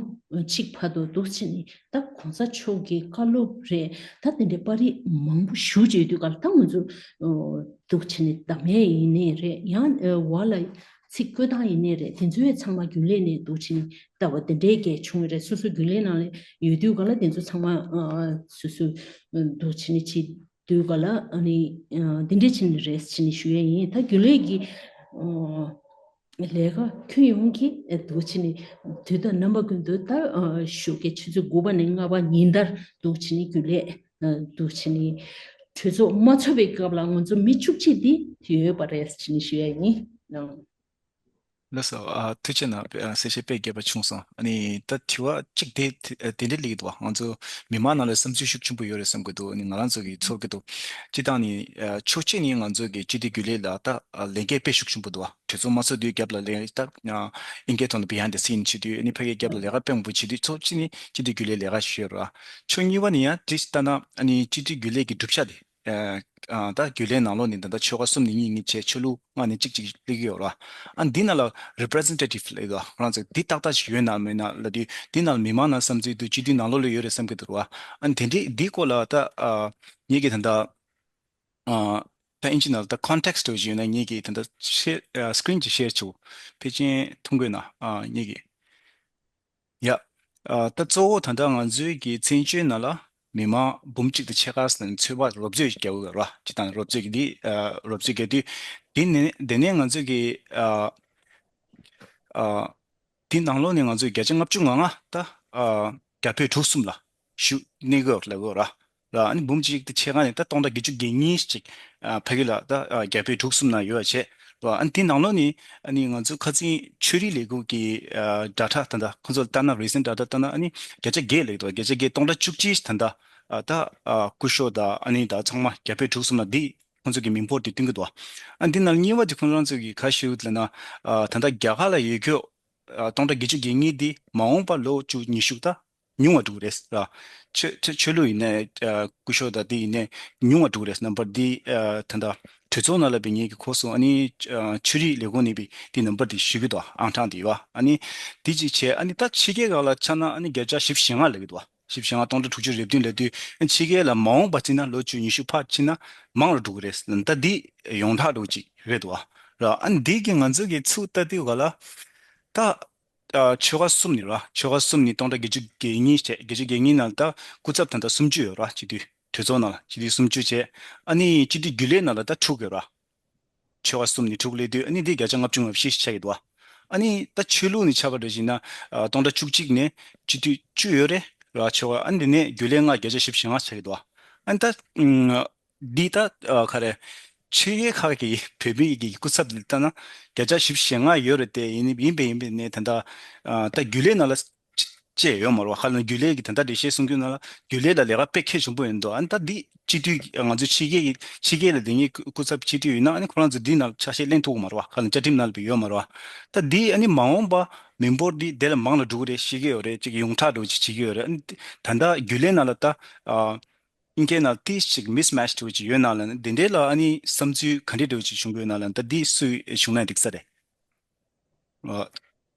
གཅིག་བར་དུ་འདུག་བྱས་ནས་ད་༸གོང་ས་མཆོག་གི་བཀའ་སློབ་རེད། ད་དེ་འདྲའི་པར་རིས་མང་པོ་ཞེ་པོ་ཅིག་ཡོད་དུས་ག་ལ་ད་ང་ཚོ་འདུག་བྱས་ནས་བདམས་ཡས་ཡིན་ནའི་རེད། ཡང་འོག་ལ་ཚིག་བཀོད་སྟངས་ཡིན་ནའི་རེད། དེ་ཚོའི་ཚང་མ་རྒྱུན་ལས་ནས་འདུག་བྱས་ནས་ལྟ་བ་དེ་འདྲའི་གལ་བྱུང་བ་རེད། སོ་སོ་རྒྱུན་ལས་ནང་ལ་ཡོད་དུས་ག་ལ་དེ་ཚོ་ཚང་མ་སོ་སོ་འདུག་བྱས་ནས་ཅིག་དུས་ག་ལ་ཨ་ནི་འདི་འདྲས་ཕྱིན་རེད་ཕྱིན་ཞུ་ཡས་ཡིན། ད་རྒྱུན་ལས་ཀྱི་ལས་ཀ་ཁྱོན་ཡོངས་ཀྱི་འདུག་ཕྱིན་དུས་དང་རྣམ་པ་ཀུན་ཏུ་ད་ཞོགས་ཀའི་ཆུ་ཚོད་དགུ་པ་ནས་ལྔ་པ་ཉིན་ལྟར་འདུག་ཕྱིན་རྒྱུན་ལས་འདུག་ཕྱིན་གྲོས་ཚོགས་མ་ཚོགས་པའི་སྐབས་ལ་ང་ཚོ་མི་བཅུ་གཅིག་འདི་ཡོད་པ་རེད་ཕྱིན་ཞུ་ཡས་ཡིན། ལགས་སོ། ཨ་ཐུགས་རྗེ་གནང་། ཨ་གསལ་བཤད་དཔེ་རྒྱས་པ་བྱུང་སོང་། ཨ་ནི་ད་དྲི་བ་གཅིག་དེ་དེ་འདྲ་སླེབས་ཀྱི་འདུག་ང་ཚོ་མི་མང་ནང་ལ་བསམ་ཚུལ་ཤུགས་ཆེན་པོ་ཡོད་རེད་བསམ་གྱི་འདུག་ཨ་ནི་ང་རང་ཚོ་གི་ཚོར་གྱི་འདུག་སྤྱིར་བཏང་ནི་ཨ་ཕྱོགས་གཅིག་ནི་ང་ཚོ་གི་སྤྱི་འཐུས་རྒྱུན་ལས་ལ་ད་ཨ་ལས་འགན་དཔེ་ཤུགས་ཆེན་པོ་འདུག་གྲོས་ཚོགས་མ་ཚོགས་དུས་རྒྱབ་ལ་ལས་ད་ཨ་ཨིན་སྐད་ཐོག་ནས་behind the scene བྱེད་དུས་ཨ་ནི་ཕ་གིའི་རྒྱབ་ལ་ལས་ཀ་དཔེ་མང་པོ་བྱེད་དུས་ཕྱོགས་གཅིག་ནི་སྤྱི་འཐུས་རྒྱུན་ལས་ལས་ཀ་ཞུ་ཡོད་རེད། ཕྱོགས་གཉིས་པ་ནི་ཡང་དེ་ལྟ་ན་ཨ་ནི་སྤྱི་འཐུས་རྒྱུན་ལས་ཀྱི་གྲུབ་ཆ་དེ། ཨ་ཨ་ད་རྒྱུན་ལས་ནང་ལོགས་ནས་ད་ལྟ་ཆོལ་ཁ་གསུམ་ནས་གཉིས་གཉིས་བྱས་ཆོས་ལུགས་ལྔ་ནས་གཅིག་གཅིག་སླེབས་ཀྱི་ཡོད་རེད། ཨ་འདི་ནང་ལ་representative ལབ་ཡོད་རེད། ཁོ་རང་ཚོ་འདི་ཏག་ཏག་ཞིག་ཡོད་ན་མེད་ན་ལབ་དུས་འདི་ནང་ལ་མི་མང་ནང་བསམ་ཚུལ་འདུག་སྤྱི་འཐུས་ནང་ལོགས་ལ་ཡོད་རེད་བསམ་གྱི་འདུག་རེད་བ། ཨ་འདི་འདྲའི་འདིའི་སྐོར་ལ་ད་ཨ་ངེད་ཀྱིས་ད་ལྟ་ཨ་ད་ཨིན་ཇི་ནང་ལ་ད་context འདྲ་བོ་ཞིག་ཡོད་ན་ངེད་ཀྱིས་ད་ལྟ་share ཨ་screen ཅིག་share བྱེད། ཕལ་ཆེར་མཐོང་གི་ཡོད་ན་ཨ་ངེད་ཀྱིས། ཡ། ཨ་ད་གཙོ་བོ་ད་ལྟ་ང་ཚོའི་གི་བཙན་བྱོལ་ནང་ལ་མི་མང་འབུམ་གཅིག་དང་ཕྱེད་ཀ་ཙམ་ཚོད་དཔག་རོབ་རྫོས་རྒྱག་དགོས་ར། སྤྱིར་བཏང་རོབ་རྫོས་ཀྱི་འདི་ཨ་རོབ་རྫོས་རྒྱག་དུས་འདི་ནས་དེ་ནས་ང་ཚོའི་གི་ཨ་ཨ་འདི་ནང་ལོགས་ནས་ང་ཚོའི་བརྒྱ་ཆ་ལྔ་བཅུ་ང་ལྔ་ད་ ཨ་བརྒྱ་ཕྲག་དྲུག་གསུམ་ལ་ཞུ་གནས་དགོས་ལབ་དགོས་ར། ར་ཨ་ནི་འབུམ་གཅིག་དེ་ཕྱེད་ཀ་ནས་ད་སྟོང་ཕྲག་བརྒྱད་ཅུ་གྱ་གཉིས་ཅིག་ཨ་ཕ་གི་ལ་ད་ཨ་བརྒྱ་ཕྲག་དྲུག་གསུམ་ན་ཡོད་བྱས་ར། ཨ་ནི་དེ་ནང་ལོགས་ནས་ཨ་ནི་ང་ཚོ་ཁ་སང་ཆོས་རིག་ལས་ཁུངས་ཀྱི་ཨ་data ད་ལྟ་ཁོང་ཚོ་ལ་ལྟ་ན་recent data ལྟ་ན་ཨ་ནི་བརྒྱ་ཆ་བརྒྱད་ལེགས་འདུག་བརྒྱ་ཆ་བརྒྱད་སྟོང་ཕྲག་བཅུ་གཅིག་ད་ལྟ་ཨ་ད་ཨ་སྐུ་ཞབས་དང་ཨ་ནི་ད་ཚང་མ་བརྒྱ་ཕྲག་དྲུག་གསུམ་ལ་འདི་ཁོང་ཚོ་གི་མིང་འབོར་དེ་སྟོན་གྱི་འདུག་ཨ་འདི་ནང་གཉིས་པ་དེ་ཁོང་རང་ཚོ་གི་ག་ཞུ་ལབ་ན་ཨ་ད་ལྟ་རྒྱ་གར་ལ་ཡོད་རྒྱུ་ཨ་སྟོང་ཕྲག་བརྒྱད་ཅུ་གྱ་གཉིས་འདི་མ་འོངས་པ་ལོ་བཅུ་ཉི་ཤུ་ད་ཉུང་བ་འགྲོ་གི་རེད་ར། ཆོས་ཆོས་ཆོས་ལུགས་ཡིན་ནའི་ཨ་སྐུ་ཞབས་དང་འདི་ཡིན་ནའི་ཉུང་བ་འགྲོ་གི་རེད། ནམ་བར་འདི་ཨ་ད་ལྟ་གྲོས་ཚོགས་ནང་ལ་བའི་ངེད་ཀྱི་ཁོ་སོང་ཨ་ནི་ཨ་ཆོས་རིག་ལས་ཁུངས་ནས་བའི་འདི་ནམ་བར་འདི་ཞུ་གི་འདུག་ཨང་གྲངས་འདི་ཡོད་ཨ་ནི་འདི་གཅིག་བྱས་ཨ་ནི་ད་ཕྱི་རྒྱལ་ཁག་ལ་ཆ་ན་ཨ་ནི་བརྒྱ་ཆ་བཞི་བཅུ་ཞེ་ལྔ་ལབ་ཀྱི་འདུག་བཞི་བཅུ་ཞེ་ལྔ་སྟོང་ཕྲག་དྲུག་ཅུ་རེ་བདུན་ལབ་དུས་ཕྱི་རྒྱལ་ལ་མ་འོངས་པ་བརྩིས་ན་ལོ་བཅུ་ཉི་ཤུ་ཕར་ཕྱིན་ན་མང་རུ་འགྲོ་གི་རེད། ད་འདི་ཡོངས་གྲགས་འགྲོ་གཅིག་རེད་འདུག་བ་ར། ཨ་ནི་འདི་གི་ང་ཚོ་གི་ཚུགས་ལྟ་དུས་ག་ལ་ད་ཨ་ཆོལ་ཁ་གསུམ་ནས་ར་ཆོལ་ཁ་གསུམ་ནས་སྟོང་ཕྲག་བརྒྱད་ཅུ་གྱ་གཉིས་བྱས་བརྒྱད་ཅུ་གྱ་གཉིས་ནང་ལ་ད་སྐུ་ཚབ་ད་ལྟ་སུམ་ཅུ་ཡོད་ར། སྤྱི་འཐུས་གྲོས་ཚོགས་ནང་ལ་སྤྱི་འཐུས་སུམ་ཅུ་བྱས་ཨ་ནི་སྤྱི་འཐུས་རྒྱུན་ལས་ནང་ལ་ད་དྲུག་ཡོད་ར། ཆོལ་ཁ་གསུམ་ནས་དྲུག་སླེབས་དུས་ཨ་ནི་འདི་བརྒྱ་ཆ་ལྔ་བཅུ་ང་བཞི་ཆགས་ཀྱི་འདུག་ཨ་ནི་ད་ཆོས་ལུགས་ནས་ཆ་བ་འདྲ་ཞིག་ན་ཨ་སྟོང་ཕྲག་བཅུ་གཅིག་ནས་སྤྱི་འཐུས་བཅུ་ཡོད་རེད་ར་ཆོལ་ཁ། ཨ་ནི་འདི་ནས་རྒྱུན་ལས་ལྔ་བརྒྱ་ཆ་བཞི་བཅུ་ཞེ་ལྔ་ཆགས་ཀྱི་འདུག་ཨ་ནི་ད་ཨུམ་འདི་ད་ཨ་ག་རེ་ཕྱི་རྒྱལ་ཁག་གི་བོད་མི་གི་སྐུ་ཚབ་འདི་ལྟ་ན་བརྒྱ་ཆ་བཞི་བཅུ་ཞེ་ལྔ་ཡོད་རེད་དེ། ཡིན་ཡིན་པས་ཡིན་པས་ནས་ད་ལྟ་ཨ་ད་རྒྱུན་ལས་ནང་ལ་བཅས་ཡོད་མ་རེད་བ། ཁ་ལ་རྒྱུན་ལས་ཀྱི་ད་ལྟ་འགྲེལ་བཤད་གསུང་རྒྱུ་ནང་ལ་རྒྱུན་ལས་ལ་ལས་ཀ་དཔེ་གལ་ཆེན་པོ་ཡོད་འདུག་ཨ་ནི་ད་འདི་སྤྱི་འཐུས་ང་ཚོ་ཕྱི་རྒྱལ་གྱི་ཕྱི་རྒྱལ་ལ་སྡོད་མཁན་སྐུ་ཚབ་སྤྱི་འཐུས་ཡོད་ན་ཨ་ནི་ཁོ་རང་ཚོ་འདི་ནང་ཆ་ཤས་ལེན་ཐུབ་ཀྱི་མ་རེད་བ། ཁ་ལ་བཅའ་ཁྲིམས་ནང་ལ་ཡོད་མ་རེད་བ། ད་འདི་ཨ་ནི་མ་འོངས་པ་མི་འབོར་འདི་དེ་ལ་མང་ལ་འགྲོ་གི་རེད་ཤེས་ཀྱི་ཡོད་རེད། ཅིག་ཡོངས་གྲགས་འགྲོ་ཅིག་བྱེད་ཀྱི་ཡོད་རེད། ཨ་ནི་ད་ལྟ་རྒྱུན་ལས་ནང་ལ་ད་ཨ་ཨིན་སྐད་ནང་ཏིས་ཅིག་mismatch འགྲོ་ཅིག་ཡོད་ན་ལ་འདི་འདྲའི་ལ་ཨ་ནི་བསམ་ཚུལ་ག་འདྲས་འགྲོ་ཅིག་བྱུང་གི་ཡོད་ན་ལ་ད་འདི་སུས་བྱུང་ན་འགྲིག་ས་རེད། ཨ།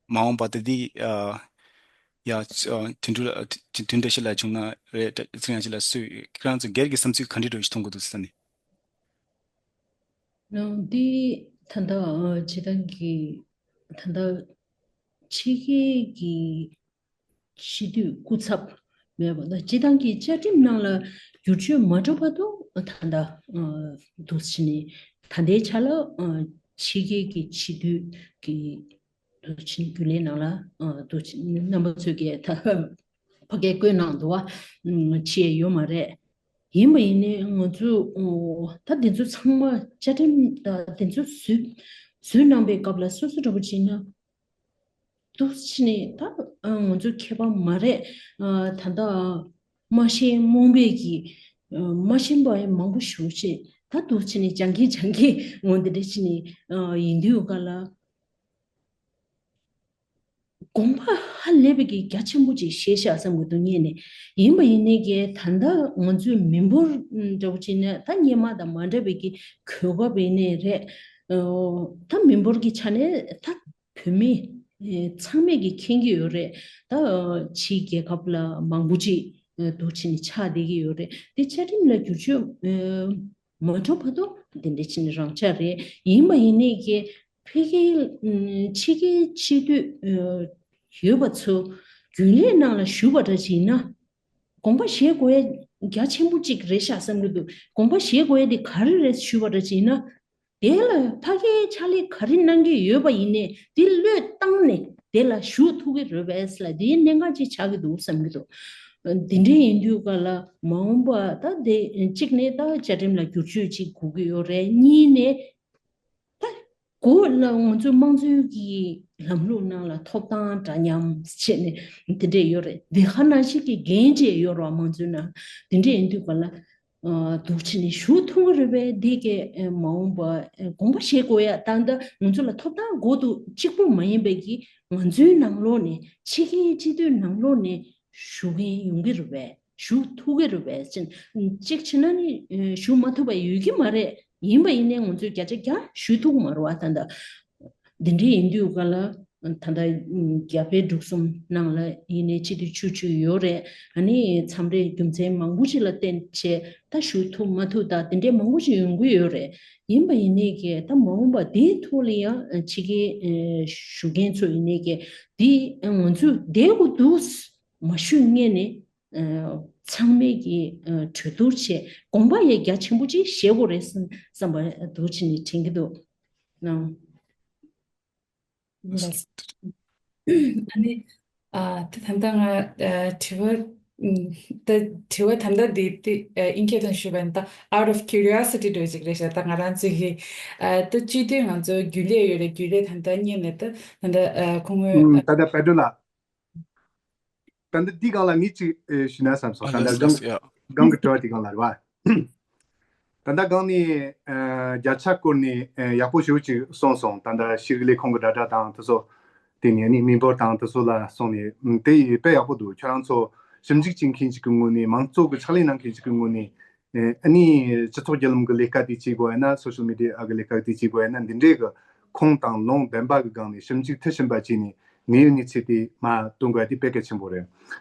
མ་འོངས་པ་ད་འདི་ཨ། ཡ་ཨ། དེ་འདྲ་དེ་འདྲ་ཞིག་ལ་བྱུང་ན་རེད། ཚིག་ཡང་ཞིག་ལ་སུས་ཁྱེད་རང་ཚོ་སྒེར་གྱི་བསམ་ཚུལ་ག་འདྲ་འདྲ་ཞིག་མཐོང་གི་འདུག་ཟེར་ནས། ནང་འདི་ད་ལྟ་ཨ་སྤྱི་བཏང་གི་ད་ལྟ་ཕྱི་རྒྱལ་གྱི་སྤྱི་འཐུས་སྐུ་ཚབ་མེད་པ་དང་སྤྱི་བཏང་གི་བཅའ་ཁྲིམས་ནང་ལ་བསྒྱུར་བཅོས་མ་འགྲོ་བར་དུ་ད་ལྟ་ཨ་འདུག་ཕྱིན་ནས་ད་ལྟའི་ཆ་ལ་ཨ་ཕྱི་རྒྱལ་གྱི་སྤྱི་འཐུས་ཀྱི་འདུག་ཕྱིན་རྒྱུན་ལས་ནང་ལ་ཨ་འདུག་ཕྱིན་རྣམ་པ་ཚོས་ཀྱི་ད་ཕ་གིར་བཀོད་གནང་འདུག་བ་ཕྱི་ཡས་ཡོད་མ་རེད། ཡིན་པ་ཡིན་ནའི་ང་ཚོས་ཨོ་ད་འདི་ཚོ་ཚང་མ་བཅའ་ཁྲིམས་ད་འདི་ཚོ་བཟོས་བཟོས་གནང་པའི་སྐབས་ལ་སོ་སོ་འདྲ་པོ་བྱས་ན། འདུག་ཕྱིན་ནས་ད་ཨ་ང་ཚོ་མཁས་པ་མ་རེད། ཨ་ད་ལྟ་མ་ཤེས་རྨོངས་པའི་གི་ཨ་མ་ཤེས་པ་ཡང་མང་པོ་ཞིག་བྱས་ད་འདུག་ཕྱིན་ནས་སྦྱང་གིན་སྦྱང་གིན་འོ་འདི་འདྲ་ཕྱིན་ནས་ཨ་ཡིན་དུས་ག་ལ་དགོངས་པ་ཧ་ལས་པའི་གི་རྒྱ་ཆེན་པོ་ཅིག་བཞེས་ཤག་བསམ་གི་འདུག་ངས་ནས་ཡིན་པ་ཡིན་ནའི་གི་ད་ལྟ་ང་ཚོའི་མི་འབོར་འདྲ་པོ་ཅིག་ནས་ད་སྔོན་མ་དང་མ་འདྲ་བའི་གི་གོ་སྐབས་ཡིན་ནའི་རེད། ཨ་ད་མི་འབོར་གྱི་ཆ་ནས་ད་བོད་མི་ཚང་མས་ཀྱིས་མཁྱེན་གྱི་ཡོད་རེད། ད་ཕྱིའི་རྒྱལ་ཁབ་ལ་མང་པོ་ཅིག་འདུག་ཕྱིན་ནས་ཆགས་བསྡད་ཀྱི་ཡོད་རེད། དེ་བཅའ་ཁྲིམས་ལ་བསྒྱུར་བཅོས་མ་འགྲོ་བར་དུ་དེ་འདྲ་ཕྱིན་ནས་རང་འཇགས་རེད། ཡིན་པ་ཡིན་ནའི་གི་ཕ་གིའི་ཕྱི་རྒྱལ་སྤྱི་འཐུས་ཡོད་པ་ཚོ་རྒྱུན་ལས་ནང་ལ་ཞུགས་པ་འདྲ་ཅིག་ཡིན་ན་དགོངས་པ་བཞེས་དགོས་ཡ་རྒྱ་ཆེན་པོ་ཅིག་རེད་ཤག་བསམ་གྱི་འདུག་དགོངས་པ་བཞེས་དགོས་ཡ་དེ་ག་རེ་རེད་ཞུས་པ་འདྲ་ཅིག་ཡིན་ན། དེ་ལ་ཕ་གིའི་ཕྱག་ལས་ག་རེ་གནང་གི་ཡོད་པ་ཡིན་ནའི་དེ་བློས་བཏང་ནས་དེ་ལ་ཞུགས་ཐུབ་ཀྱི་རེད་པས་ལ་དེའི་གནད་འགག་ཅིག་ཆགས་ཀྱི་འདུག་བསམ་གྱི་འདུག་དེ་འདྲ་ཡིན་དུས་ག་ལ་མ་འོངས་པ་ད་དེ་གཅིག་ནས་ད་བཅའ་ཁྲིམས་ལ་བསྒྱུར་བཅོས་ཅིག་དགོས་ཀྱི་ཡོད་རེད། གཉིས་ནས་ད་གོ་ལ་ང་ཚོའི་དམངས་གཙོའི་གི་ལམ་ལུགས་ནང་ལ་ཐོབ་ཐང་འདྲ་མཉམ་བྱས་ནས་དེ་འདྲས་ཡོད་རེད། དེ་ག་ནང་བཞིན་གྱི་འགན་བཅས་ཡོད་རེད་བ། དམངས་གཙོའི་ནང་དེ་འདྲས་ཡིན་དུས་ག་ལ། ཨ་འདུག་ཕྱིན་ནས་ཞུགས་ཐུབ་ཀྱི་རེད་པས། འདི་གས་ཨ་མ་འོངས་པ་ཨ་དགོངས་པ་བཞེས་དགོས་ཡ། ད་ལྟ་ང་ཚོ་ལ་ཐོབ་ཐང་དགོས་འདུག་གཅིག་པུ་མ་ཡིན་པའི་གི་ང་ཚོའི་ནང་ལོགས་ནས་ཕྱི་རྒྱལ་སྤྱི་འཐུས་ནང་ལོགས་ནས་ཞུགས་མཁན་ཡོང་གི་རེད་པས། ཞུགས་ཐུབ་ཀྱི་རེད་པས། ཅིག་བྱས་ན་ནི་ཨ་ཞུགས་མ་ཐུབ་པ་ཡོད་ཀྱི་མ་རེད། ཡིན་པ་ཡིན་ནའི་ང་ཚོས་བརྒྱ་ཆ་བརྒྱ་ཞུགས་ཐུབ་ཀྱི་མ་རེད་བ། ད་ལྟ། འདི་འདྲའི་ཡིན་དུས་ག་ལ་ད་ལྟ་རྒྱ་བལ་འབྲུག་གསུམ་ནང་ལ་ཡིན་ནའི་སྤྱི་འཐུས་བཅུ་བཅུ་ཡོད་རེད། ཨ་ནི་མཚམས་རེ་རྒྱུ་མཚན་མང་པོ་ཞིག་ལ་བརྟེན་བྱས་ད་ཞུགས་ཐུབ་མ་ཐུབ་ད་དེ་འདྲའི་མང་པོ་ཞིག་ཡོང་གི་ཡོད་རེད། ཡིན་པ་ཡིན་ནའི་གི་ད་མ་འོངས་པ་དེའི་ཐོག་ལ་ཡང་ཕྱི་རྒྱལ་ཞུགས་མཁན་ཚོ་ཡིན་ནའི་གི་དེ་ང་ཚོས་བསྡད་དགོས་འདུག་མ་ཞུས་སྔོན་ནས་ཚང་མས་ཀྱི་གྲོས་བསྡུར་བྱས་དགོངས་པ་ཡང་རྒྱ་ཆེན་པོ་ཅིག་བཞེས་དགོས་རེད་བསམ་བསམ་པ་འདུག་བྱས་ནས་དྲན་གྱི་འདུག་ནང་། ལགས། ཨ་ནི། ཨ། ད་ད་ལྟ་ང་ཨ་དྲི་བ་ཨུམ། ད་དྲི་བ་ད་ལྟ་འདི་དེ་ཨ་ཨིན་སྐད་དུ་ཞུས་པ་ཡིན་ན་ད་out of curiosity འདྲ་ཅིག་རེད་ཤག་ད་ང་རང་ཚོའི་གི་ཨ་ད་སྤྱི་འཐུས་ང་ཚོ་རྒྱུན་ལས་ཡོད་རེད། རྒྱུན་ལས་ད་ལྟ་གཉིས་ནས་ད་ད་ལྟ་ཨ་ཁོང་མོས་ཨུམ། ད་ལྟ་པེ་ཏྲོ་ལགས། ད་ལྟ་འདི་སྒང་ལ་ངས་ཅིག་ཨེ་ཞུས་ན་བསམ་སོང་། ད་ལྟ་ལགས་སྒང་ཡ། སྒང་གི་དྲི་བ་དེ་སྒང་ལ་རེད་བ། ད་ལྟ་སྒང་ནས་ཨ་བརྒྱ་ཆ་སྐོར་ནས་ཨ་ཡག་པོ་ཞེ་པོ་ཅིག་གསུངས་སོང་། ད་ལྟ་ཤེས་རིག་ལས་ཁུངས་ཀྱི་དྲ་གྲགས་དང་དེ་ཚོ། དེ་ནས་ནི་མི་འབོར་དང་དེ་ཚོ་ལ་སོང་ནས་ཨུམ་དེ་ཡི་དཔེ་ཡག་པོ་འདུག་ཁྱོད་རང་ཚོ་ཞིབ་འཇུག་བྱེད་མཁན་ཞིག་གི་ངོས་ནས། མང་གཙོ་གི་ཕྱག་ལས་གནང་མཁན་ཞིག་གི་ངོས་ནས། ཨ་ནི་སྤྱི་ཚོགས་བརྒྱུད་ལམ་གྱི་ལས་ཀ་དེ་བྱེད་དགོས་ཡ་ན། སོ་ཤལ་མི་ཌི་ཡ་གི་ལས་ཀ་དེ་བྱེད་དགོས་ཡ་ན། འདི་འདྲའི་གི་ཁུངས་དང་ལུང་ལྡན་པ་གི་སྒང་ནས་ཞིབ་འཇུག་མཐིལ་ཕྱིན་པ་བྱས་ནས་གནས་ཡུལ་གནས་ཚུལ་དེ་མར་སྟོན་དགོས་ཡ་དེ་དཔེ་གལ་ཆེན་པོ་རེད།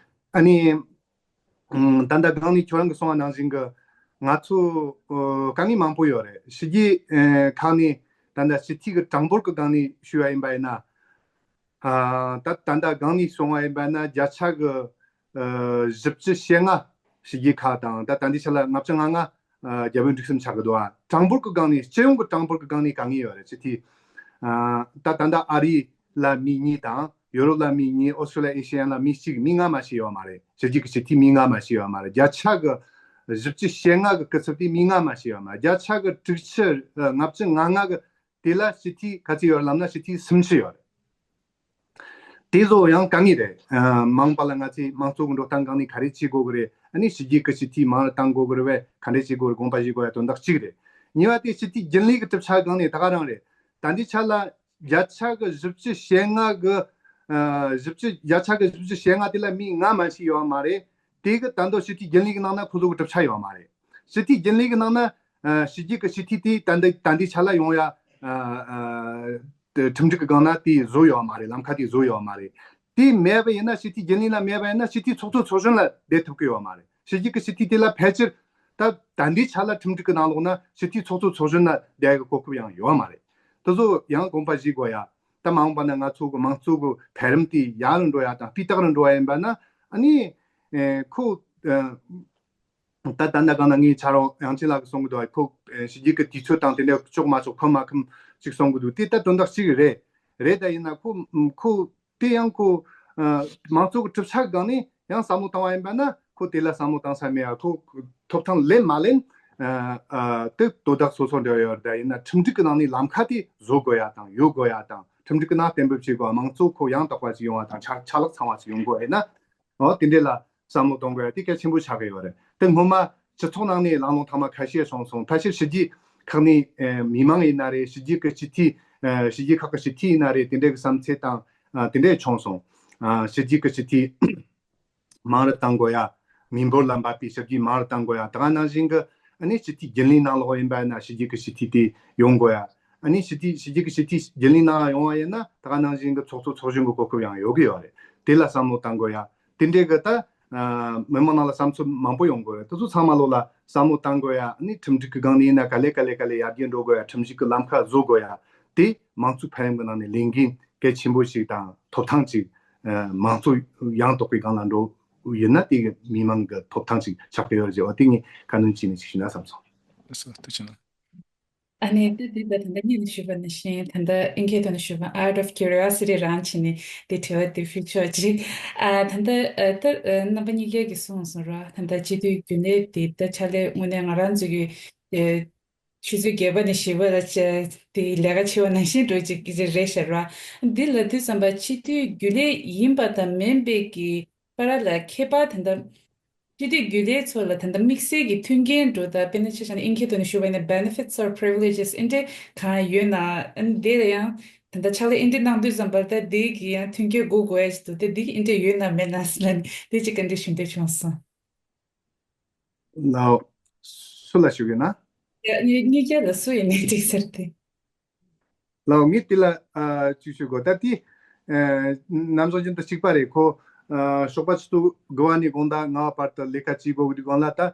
ཨ་ནི་ད་ལྟ་སྒང་ནས་ཁྱོད་རང་གི་གསུངས་པ་ནང་བཞིན་གི་ང་ཚོ་དཀའ་ངལ་མང་པོ་ཡོད་རེད། ཕྱི་རྒྱལ་ཁག་ནས་ད་ལྟ་སྤྱི་འཐུས་ཀྱི་གྲངས་འབོར་གྱི་སྒང་ནས་ཞུས་པ་ཡིན་པ་ཡིན་ན། ད་ད་ལྟ་སྒང་ནས་སོང་བ་ཡིན་པ་ན་བརྒྱ་ཆ་གི་བཞི་བཅུ་ཞེ་ལྔ་ཕྱི་རྒྱལ་ཁག་དང་། ད་ད་ལྟའི་ཆ་ལ་ལྔ་བཅུ་ང་ལྔ་རྒྱ་བོད་འབྲུག་གསུམ་ཆགས་ཀྱི་འདུག་ཨ། གྲངས་འབོར་གྱི་སྒང་ནས། སྤྱི་ཡོངས་ཀྱི་གྲངས་འབོར་གྱི་སྒང་ནས་དཀའ་ངལ་ཡོད་རེད། སྤྱི་འཐུས་ད་ད་ལྟ་ཨ་རི་ལ་མི་གཉིས་དང་། ཡོ་རོབ་ལ་མི་གཉིས། ཨོ་སི་ཀྲོ་ལི་ཡ། ཨེ་ཤི་ཡ་ལ་མི་གཅིག་མི་ལྔ་མ་ཞིག་ཡོད་མ་རེད། ཕྱི་རྒྱལ་གྱི་སྤྱི་འཐུས་མི་ལྔ་མ་ཞིག་ཡོད་མ་རེད། བརྒྱ་ཆ་གི་བཞི་བཅུ་ཞེ་ལྔ་གི་སྐུ་ཚབ་དེ་མི་ལྔ་མ་ཞིག་ཡོད་མ་རེད། བརྒྱ་ཆ་གི་དྲུག་ཅུ་ལྔ་བཅུ་ང་ལྔ་གི་དེ་ལ་སྤྱི་འཐུས་ག་ཚོད་ཡོད་ལབ་ན་སྤྱི་འཐུས་སུམ་ཅུ་ཡོད་རེད། དེ་ཚོ་ཡང་དཀའ་ངལ་རེད། མ་འོངས་པ་ལ་ང་ཚོས་མང་གཙོ་གི་འགྲོ་སྟངས་སྒང་ནས་ག་རེ་བྱེད་དགོས་ཀྱི་རེད། ཨ་ནི་ཕྱི་རྒྱལ་གྱི་སྤྱི་འཐུས་མང་རུ་གཏང་དགོས་ཀྱི་རེད་པས། ག་འདྲས་བྱེད་དགོས་རེད། དགོངས་པ་བཞེས་དགོས་ཡ་དོན་དག་གཅིག་རེད། གཉིས་པ་དེ་སྤྱི་འཐུས་རྒྱུན་ལས་ཀྱི་གྲུབ་ཆ་སྒང་ནས་ད་ག་རང་རེད། ད་འདི་ཆ་ལ་བརྒྱ་ཆ་གི་བཞི་བཅུ་ཞེ་ལྔ་གི་བཞི་བཅུ་བརྒྱ་ཆ་གི་བཞི་བཅུ་ཞེ་ལྔ་དེ་ལ་མི་ལྔ་མ་ཞིག་ཡོད་མ་རེད། དེ་གི་ད་དུང་སྤྱི་འཐུས་རྒྱུན་ལས་ཀྱི་ནང་ན་ཁོ་ཚོ་གི་གྲུབ་ཆ་ཡོད་མ་རེད། སྤྱི་འཐུས་རྒྱུན་ལས་ཀྱི་ནང་ན་ཕྱི་རྒྱལ་གྱི་སྤྱི་འཐུས་དེ་ད་འདི་ད་འདི་ཆ་ལ་ཡོང་ཡ་ཁྲིམས་སྒྲིག་གི་སྒང་ན་དེ་བཟོ་ཡོད་མ་རེད། ལམ་ཁ་དེ་བཟོ་ཡོད་མ་རེད། དེ་མེད་པ་ཡིན་ན། སྤྱི་འཐུས་རྒྱུན་ལས་ལ་མེད་པ་ཡིན་ན་སྤྱི་འཐུས་ཚོགས་གཙོ་ཚོགས་གཞོན་ལ་བསྡད་ཐུབ་ཀྱི་ཡོད་མ་རེད། ཕྱི་རྒྱལ་གྱི་སྤྱི་འཐུས་དེ་ལ་ཕལ་ཆེར་ད་ད་འདི་ཆ་ལ་ཁྲིམས་སྒྲིག་གི་ནང་ལོགས་ན་སྤྱི་འཐུས་ཚོགས་གཙོ་ཚོགས་གཞོན་ལ་བསྡད་ཡ་གི་གོ་སྐབས་ཡང་ཡོད་མ་རེད། དེ་ཚོ་ཡང་དགོངས་པ་བཞེས་དགོས་ཡ། ད་མ་འོངས་པ་ན་ང་ཚོ་གི་མང་གཙོ་གི་འཕེལ་རིམ་དེ་ཡར་རུ་འགྲོ་ཡ་དང་སྤུས་དག་རུ་འགྲོ་བ་ཡིན་པ་ན། ཨ་ནི་ཁོ་ད་ད་ལྟ་གང་ན་ངའི་ཆ་རོགས་དབྱངས་ཅན་ལགས་ཀྱིས་གསུང་གི་འདུག་ཁོ་ཕྱི་རྒྱལ་གྱི་དུས་ཚོད་དང་དེ་འདྲ་ཆོག་མ་ཆོག་ཕམ་མ་ཕམ་ཅིག་གསུང་གི་འདུག་དེ་ད་དོན་དག་གཅིག་རེད། རེད། ད་ཡིན་ན་ཁོ་ཁོ་དེ་ཡང་ཁོ་མང་གཙོ་གི་གྲུབ་ཆ་སྒང་ནས་ཡང་བསམ་བློ་བཏང་བ་ཡིན་པ་ན། ཁོ་དེ་ལ་བསམ་བློ་བཏང་ས་མེད་ཡ། ཁོ་ཐོབ་ཐང་ལེན་མ་ལེན་དེ་དོ་བདག་སོ་སོ་འདྲ་ཡོད་རེད། ད་ཡིན་ན་ཁྲིམས་སྒྲིག་གི་ནང་ནས་ལམ་ཁ་དེ་བཟོ་དགོས་ཡ་དང་ཡོད་དགོས་ཡ་དང་། ཁྲིམས་སྒྲིག་གི་ནང་གཏན་འབེབས་བྱེད་དགོས་ཡ། མང་གཙོ་ཁོ་ཡང་དག་པ་ཅིག་ཡོང་བ་དང་། ཆ་ཆ་ལག་ཚང་བ་ཅིག་ཡོང་དགོས་ཡིན་ན། འོ་དེ་འདྲས་ལ་བསམ་བློ་གཏོང་དགོས་ཡ་དེ་གལ་ཆེན་པོ་ཆགས་ཀྱི་ཡོད་རེད། དེ་སྔོན་མ་སྤྱི་ཚོགས་ནང་ནས་གླེང་སློང་ཐེངས་མ་ཁ་ཤས་བྱུང་སོང་། ཕལ་ཆེར་ཕྱི་རྒྱལ་ཁག་ནས་མི་མང་ཡིན་ན་རེད། ཕྱི་རྒྱལ་གྱི་སྤྱི་འཐུས་ཕྱི་རྒྱལ་ཁག་གི་སྤྱི་འཐུས་ཡིན་ན་རེད། དེ་འདྲས་ཀྱི་བསམ་ཚུལ་དང་དེ་འདྲས་བྱུང་སོང་། ཕྱི་རྒྱལ་གྱི་སྤྱི་འཐུས་མང་རུ་གཏང་དགོས་ཡ། མི་འབོར་ལ་འབབ་པའི་ཞབས་ཕྱི་མང་རུ་གཏང་དགོས་ཡ། ད་ག་ནང་བཞིན་གྱི་ཨ་ནི་སྤྱི་འཐུས་རྒྱུན་ལས་ནང་ལོགས་ཡིན་པ་ཡིན་ན་ཕྱི་རྒྱལ་གྱི་སྤྱི་འཐུས་དེ་ཡོང་དགོས་ཡ། ཨ་ནི་སྤྱི་འཐུས་ཕྱི་རྒྱལ་གྱི་སྤྱི་འཐུས་རྒྱུན་ལས་ནང་ཡོང་བ་ཡིན་ན་ད་ག་ནང་བཞིན་གྱི་ཚོགས་གཙོ་ཚོགས་གཞོན་གྱི་གོ་སྐབས་ཡང་ཡོད་ཀྱི་ཡོད་རེད། དེ་ལ་བསམ་བློ་གཏང་དགོས་ཡ། དེ་འདྲའི་གི་ད་མི་མང་ནང་ལ་བསམ་ཚུལ་མང་པོ་ཡོང་དགོས་རེད། དེ་ཚོ་ཚང་མ་ལོ་ལ་བསམ་བློ་གཏང་དགོས་ཡ། ཨ་ནི་ཁྲིམས་སྒྲིག་གི་སྒང་ནས་ཡིན་ན་ག་ལེ་ག་ལེ་ག་ལེ་ཡར་རྒྱས་འགྲོ་དགོས་ཡ། ཁྲིམས་ཞིབ་ཀྱི་ལམ་ཁ་བཟོ་དགོས་ཡ། དེ་མང་གཙོའི་འཕེལ་རིམ་གྱི་ནང་ནས་ལས་འགན་གལ་ཆེན་པོ་ཞིག་དང་ཐོབ་ཐང་ཅིག་མང་གཙོ་ཡང་དག་པའི་སྒང་ལ་འགྲོ་ཡིན་ན་དེ་གི་མི་མང་གི་ཐོབ་ཐང་ཅིག་ཆགས་ཀྱི་ཡོད་རེད་ཟེར་བ་དེ་ངས་ཁ་སྣོན་བྱས་ནས་ཅིག་ཞུས་ན་བསམ་སོང་། ལགས་སོ། ཐུགས་རྗེ་གནང་། ཨ་ནི་དེ་དུས་ད་ད་ལྟ་ཉིད་ནས་ཞུས་པ་ནང་བཞིན། ད་ལྟ་ཨིན་སྐད་ཐོག་ནས་ཞུས་པ་out of curiosity རང་བྱས་ནས་དེ་དྲི་བ་དེ་ཕུལ་ཆོག་ཅིག་ཨ་ད་ལྟ་ཨ་ད་ཨ་རྣམ་པ་གཉིས་ཀས་ཀྱིས་གསུངས་སོང་ར། ད་ལྟ་སྤྱི་འཐུས་རྒྱུན་ལས་དེ་ད་ཕྱག་ལས་དངོས་གནས་ང་རང་ཚོ་གི་ཨ་ཆུ་ཚོད་བརྒྱད་པ་ནས་བཞི་པ་ལ་བྱས་ཏེ་ལས་ཀ་བྱེད་པ་ནང་བཞིན་འགྲོ་ཅིག་གི་རེད་ཤག་ར། འདི་ལ་དུས་ཙམ་པ་སྤྱི་འཐུས་རྒྱུན་ལས་ཡིན་པ་དང་མིན་པའི་གི་བར་ལ་ཁྱད་པར། ད་ལྟ་སྤྱི་འཐུས་རྒྱུན་ལས་ཚོ་ལ་ད་ལྟ་དམིགས་བསལ་གྱི་མཐུན་རྐྱེན་འགྲོ་ད་དཔེར་ན་ཆ་བཞག་ན་ཨིན་སྐད་ཐོག་ནས་ཞུ་བ་ཡིན་ན་benefits or privileges ཨེ་འདྲ་གང་ཡོད་ན། ཨ་ནི་དེ་ལ་ཡང་ད་ལྟ་ཕྱག་ལས་ཨེ་འདྲ་གནང་དུས་ཙམ་པ་ད་དེ་གི་ཡང་མཐུན་རྐྱེན་དགོས་དགོས་ཡ་ཞིག་འདུག་དེ་དེ་ཨེ་འདྲ་ཡོད་ན་མེད་ན་ཟེར་ལ་ནི་དེ་ཅིག་བཀའ་འདྲི་ཞུ་འདོད་བྱུང་སོང་། ལའོ། སུ་ལ་ཞུ་གི་ན། ཡ་གཉིས་གཉིས་ཀ་ལ་སུ་ཡིན་ནའི་འགྲིག་ཟེར་ཏེ། ལའོ་ངས་དེ་ལ་ཨ་ཅིག་ཞུ་དགོས། ད་དེ་ཨ་རྣམ་གཞག་རྒྱུན་དུ་གཅིག་པ་རེད། ཁོ་ཨ་ཞོགས་པ་ཆུ་ཚོད་དགུ་པ་ནས་དགོང་དག་ལྔ་པ་བར་དུ་ལས་ཀ་བྱེད་དགོས་ཀྱི་སྒང་ལ། ད་ཨ་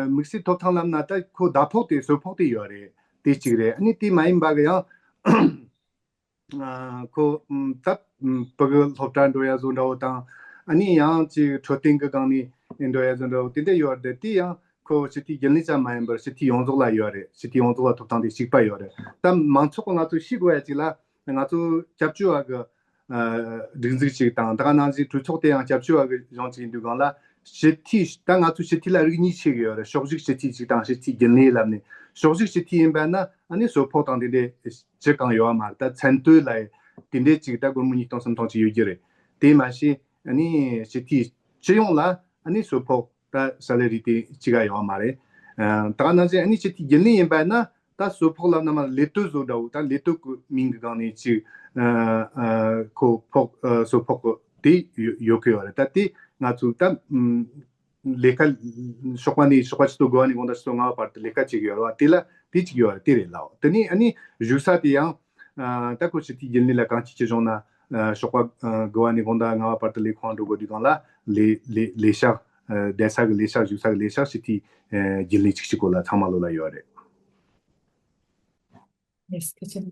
དམིགས་བསལ་ཐོབ་ཐང་ལབ་ན་ད་ཁོ་ཟླ་ཕོགས་དེ་ཟུར་ཕོགས་དེ་ཡོད་རེད། དེ་གཅིག་རེད། ཨ་ནི་དེ་མ་ཡིན་པ་གི་ཡང་ཨ་ཁོ་ཨམ་ད་ཨམ་བུ་གུ་སློབ་གྲྭ་འགྲོ་ཡ་བཟོ་འདྲ་བོ་དང་། ཨ་ནི་ཡང་ཅིག་འཕྲོད་བསྟེན་གི་སྒང་ནས་འགྲོ་ཡ་བཟོ་འདྲ་བོ་དེ་འདྲ་ཡོད་རེད། དེ་ཡང་ཁོ་སྤྱི་འཐུས་རྒྱུན་ལས་ཙམ་མ་ཡིན་པར་སྤྱི་འཐུས་ཡོངས་རྫོགས་ལ་ཡོད་རེད། སྤྱི་འཐུས་ཡོངས་རྫོགས་ལ་ཐོབ་ཐང་དེ་གཅིག་པ་ཡོད་རེད། ད་མང་ཚོགས་ཀྱི་ང་ཚོས་ཤེས་དགོས་ཡ་ཅིག་ལ། ང་ཚོ་སྐྱབས་བཅོལ་བ་གི་ སྒྲིག་འཛུགས་ཅིག་དང་། ད་ག་ནང་བཞིན་གྲོས་ཚོགས་དེ་ཡང་སྐྱབས་བཅོལ་བ་གི་གཞུང་ཅིག་ཡིན་དུས་སྒང་ལ། སྤྱི་འཐུས། ད་ང་ཚོ་སྤྱི་འཐུས་ལ་རིགས་གཉིས་ཕྱེ་གི་ཡོད་རེད། ཕྱོགས་བཞུགས་སྤྱི་འཐུས་ཅིག་དང་སྤྱི་འཐུས་རྒྱུན་ལས་ལབ་ནས། ཕྱོགས་བཞུགས་སྤྱི་འཐུས་ཡིན་པ་ན་ཨ་ནི་གསོལ་ཕོགས་དང་དེ་འདྲའི་ཅི་གང་ཡོད་པ་མ་རེད། ད་མཚན་བསྟོད་ལ་དེ་འདྲའི་ཅིག་ད་སྒོར་མོ་ཉིས་སྟོང་སུམ་སྟོང་ཅིག་ཡོད་ཀྱི་རེད། དེ་མ་ཟད་ཨ་ནི་སྤྱི་འཐུས་སྤྱི་ཡོངས་ལ་ཨ་ནི་གསོལ་ཕོགས། ད་སེ་ལ་རི་དེ་གཅིག་ག་ཡོད་མ་རེད། ཨ། ད་ག་ནང་བཞིན་ཨ་ནི་སྤྱི་འཐུས་རྒྱུན་ལས་ཡིན་པ་ན་ད་གསོལ་ཕོགས་ལབ་ན་མ་ལས་དོད་བཟོ་འདྲ་བོ། ད་ལས་དོད་ཀྱི་མིང་གི་སྒང་ནས་ཅིག་ཨ་ཨ་ཁོ་ཕོགས། ཨ། གསོལ་ཕོགས་དེ་ཡོད་ཡོད་ཀྱི་ཡོད་རེད། ད་དེ་ང་ཚོ་ད་ཨམ་ལས་ཀ་ཞོགས་པ་ནས་ཞོགས་པ་ཆུ་ཚོད་དགུ་པ་ནས་དགོང་དག་ཆུ་ཚོད་ལྔ་པ་བར་དུ་ལས་ཀ་བྱེད་ཀྱི་ཡོད་རེད་བ། དེ་ལ་དེ་གཅིག་ཡོད་རེད། དེ་རེད་ལགས། དེ་ནས་ཨ་ནི་བཞུགས་ས་དེ་ཡང་ཨ་ད་ཁོ་སྤྱི་འཐུས་རྒྱུན་ལས་ལ་གང་ཅི་ཅི་བྱུང་ན། ཨ། ཞོགས་པ་ཨ་དགུ་པ་ནས་དགོང་དག་ལྔ་པ་བར་དུ་ལས་ཁུངས་འགྲོ་དགོས་དུས་སྒང་ལ་ལས་ལས་ལས་ཤག་ཨ། བསྡད་ས་གི་ལས་ཤག་བཞུགས་ས་གི་ལས་ཤག་སྤྱི་འཐུས་ཨ་རྒྱུན་ལས་གཅིག་གཅིག་པོ་ལ་ཚང་མ་ལོ་ལ་ཡོད་རེད། ཡེས། ཐུགས་རྗེ་ཆེ།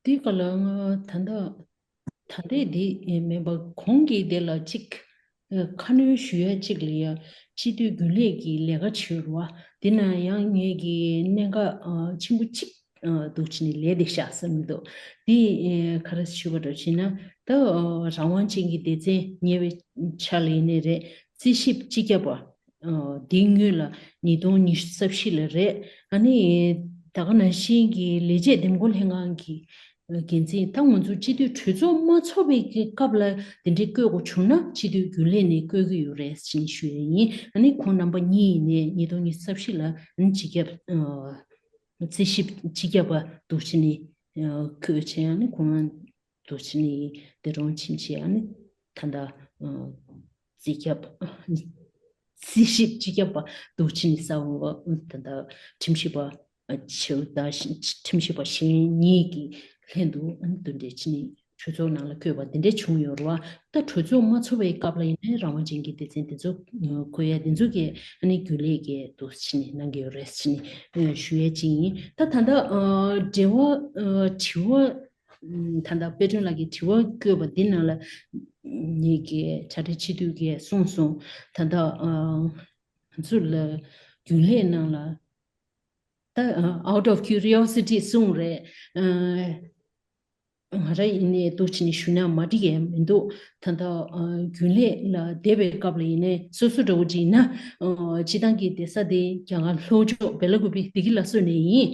དེའི་སྐོར་ལ་ང་ད་ལྟ་ད་ལྟའི་འདི་མིན་པ་གོང་གི་དེ་ལ་གཅིག་ཁ་སྣོན་ཞུ་ཡ་གཅིག་ལ་ཡ། སྤྱི་འཐུས་རྒྱུན་ལས་ཀྱི་ལས་ཀ་བྱེད་རུ་བ་དེ་ན་ཡང་ངེད་ཀྱི་གནད་འགག་ཆེན་པོ་གཅིག་འདུག་ཕྱིན་ནས་ལས་དེ་བཞག་ས་མི་འདུག་དེ་ག་རེ་ཞུ་བ་འདྲ་བྱས་ན། ད་རང་དབང་ཅན་གྱི་སྡེ་ཚན་ཉེ་བའི་ཆ་ལ་ཡིན་ནའི་རེད། རྩིས་ཞིབ་སྤྱི་ཁྱབ་པ། འདིའི་སྔོན་ལ་ཉིས་སྟོང་ཉི་ཤུ་རྩ་བཞི་ལ་རེད། ཨ་ནི་ད་ག་ནང་བཞིན་གྱི་ལས་བྱེད་འདེམས་བསྐོ་ལྷན་ཁང་གི་འགན་འཛིན། ད་ང་ཚོ་སྤྱི་འཐུས་གྲོས་ཚོགས་མ་ཚོགས་པའི་སྐབས་ལ་དེ་འདྲའི་བསྐོ་དགོས་བྱུང་ན་སྤྱི་འཐུས་རྒྱུན་ལས་ནས་བསྐོ་གི་ཡོད་རེད་ཟེར་ནས་ཞུ་ཡ་ཡིན། ཨ་ནི་ཁོང་རྣམ་པ་གཉིས་ནས་ཉིས་སྟོང་ཉི་ཤུ་རྩ་བཞི་ལ་ཨ་ནི་སྤྱི་ཁྱབ་རྩིས་ཞིབ་སྤྱི་ཁྱབ་པ་འདུག་ཕྱིན་ནས་བསྐོས་བྱས། ཨ་ནི་ཁོང་འདུག་ཕྱིན་ནས་འདི་རུ་ཕྱིན་བྱས། ཨ་ནི་ད་ལྟ་རྩིས་ཁྱབ། རྩིས་ཞིབ་སྤྱི་ཁྱབ་པ་འདུག་ཕྱིན་ནས་གསར་པ་ད་ལྟ་ཁྲིམས་ཞིབ་པ་ཆེ་བ་དང་ཁྲིམས་ཞིབ་པ་གཞན་གཉིས་ཀྱི་ལྷན་དུ་འདུ་འབྲེལ་ཕྱིན་ནས་གྲོས་ཚོགས་ནང་ལ་བསྐོས་པ་འདི་འདྲ་བྱུང་ཡོད་རེད་བ། ད་གྲོས་ཚོགས་མ་ཚོགས་པའི་སྐབས་ལ་ཡིན་ནའི་རང་དབང་ཅན་གྱི་སྡེ་ཚན་འདི་ཚོ་བསྐོ་ཡ་འདི་ཚོ་གི་ཨ་ནི་རྒྱུན་ལས་ཀྱི་འདུག་ཕྱིན་ནས་གནང་གི་ཡོད་རེད་ཕྱིན་ནས་ཞུ་ཡ་ཅིག་ཡིན། ད་ད་ལྟ་འབྲེལ་བ་དྲི་བ། ད་ལྟ་དཔལ་སྒྲོན་ལགས་ཀྱིས་དྲི་བ་བཀོད་པ་འདི་ནང་ལ་ངེད་ཀྱི་ཕྱག་སྦྲེལ་སྤྱི་འཐུས་ཀྱིས་གསུངས་སོང་། ད་ལྟ་ང་ཚོ་ལ་རྒྱུན་ལས་ནང་ལ་ད་out of curiosity གསུངས་རེད། ང་རང་ཡིན་ནའི་འདུག་ཕྱིན་ནས་ཞུ་ན་མ་འགྲིག་ཡ་མི་འདུག་ད་ལྟ་རྒྱུན་ལས་ལ་བསྡད་པའི་སྐབས་ལ་ཡིན་ནའི་སོ་སོ་འདྲ་བོ་ཅིག་ཡིན་ན་སྤྱི་བཏང་གི་བསྡད་ས་དེ་རྒྱ་གར་ལྷོ་ཕྱོགས་བེ་ལ་ཀུ་པི་བདེ་སྐྱིད་ལགས་བཟོས་ནས་ཡིན།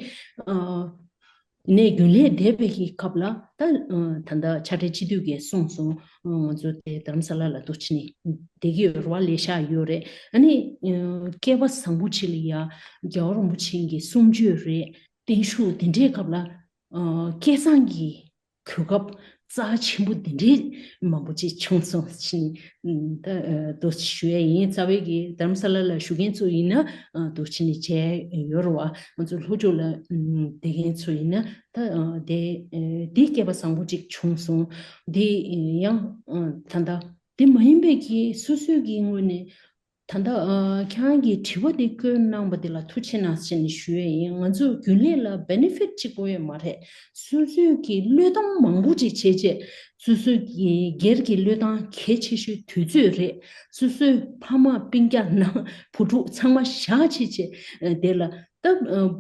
ནས་རྒྱུན་ལས་བསྡད་པའི་གི་སྐབས་ལ་ད་ད་ལྟ་ཕྱག་སྦྲེལ་སྤྱི་འཐུས་ཀྱིས་གསུངས་སོང་། ང་ཚོ་དེ་རྡ་རམ་ས་ལ་ལ་འདུག་ཕྱིན་ནས་བསྡད་ཀྱི་ཡོད་རེད་བ། ལས་ཤག་ཡོད་རེད། ཨ་ནི་སྐལ་པ་བཟང་པོ་ཅིག་ལ་ཡ་རྒྱལ་བ་རིན་པོ་ཆེ་གི་གསུང་ཆོས་རེད། བརྟན་བཞུགས་དེ་འདྲའི་སྐབས་ལ་སྐལ་བཟང་གི་གོ་སྐབས་རྩ་ཆེན་པོ་དེ་འདྲའི་མང་པོ་ཅིག་བྱུང་སོང་ཕྱིན་ནས། ད་འདུག་ཞུ་ཡ་ཡིན། རྩ་བའི་གི་རྡ་རམ་ས་ལ་ལ་བཞུགས་མཁན་ཚོ་ཡིན་ན་འདུག་ཕྱིན་ནས་མཇལ་ཡོད་རེད་བ། ང་ཚོ་ལྷོ་ཕྱོགས་ལ་བསྡད་མཁན་ཚོ་ཡིན་ན་ད་དེ་དེ་སྐལ་པ་བཟང་པོ་ཅིག་བྱུང་སོང་། དེ་ཡང་ད་ལྟ་དེ་མ་ཡིན་པའི་གི་སོ་སོའི་གི་ངོས་ནས་ད་ལྟ་ཁྱེད་རང་གི་དྲི་བ་དེ་བཀོད་གནང་པ་དེ་ལ་ཐུགས་རྗེ་གནང་ཟེར་ནས་ཞུ་ཡ་ཡིན། ང་ཚོ་རྒྱུན་ལས་ལ་benefit གཅིག་པོ་ཡོད་མ་རེད། སོ་སོའི་གི་བློས་གཏོང་མང་པོ་ཅིག་བྱས་རྗེས་སོ་སོའི་གི་སྒེར་གྱི་བློས་བཏང་གལ་ཆེ་ཤོས་དུས་ཚོད་རེད། སོ་སོའི་ཕ་མ་སྤུན་ཀྱག་ནང་བུ་ཕྲུག་ཚང་མ་བཞག་བྱས་རྗེས་དེ་ལ་ད་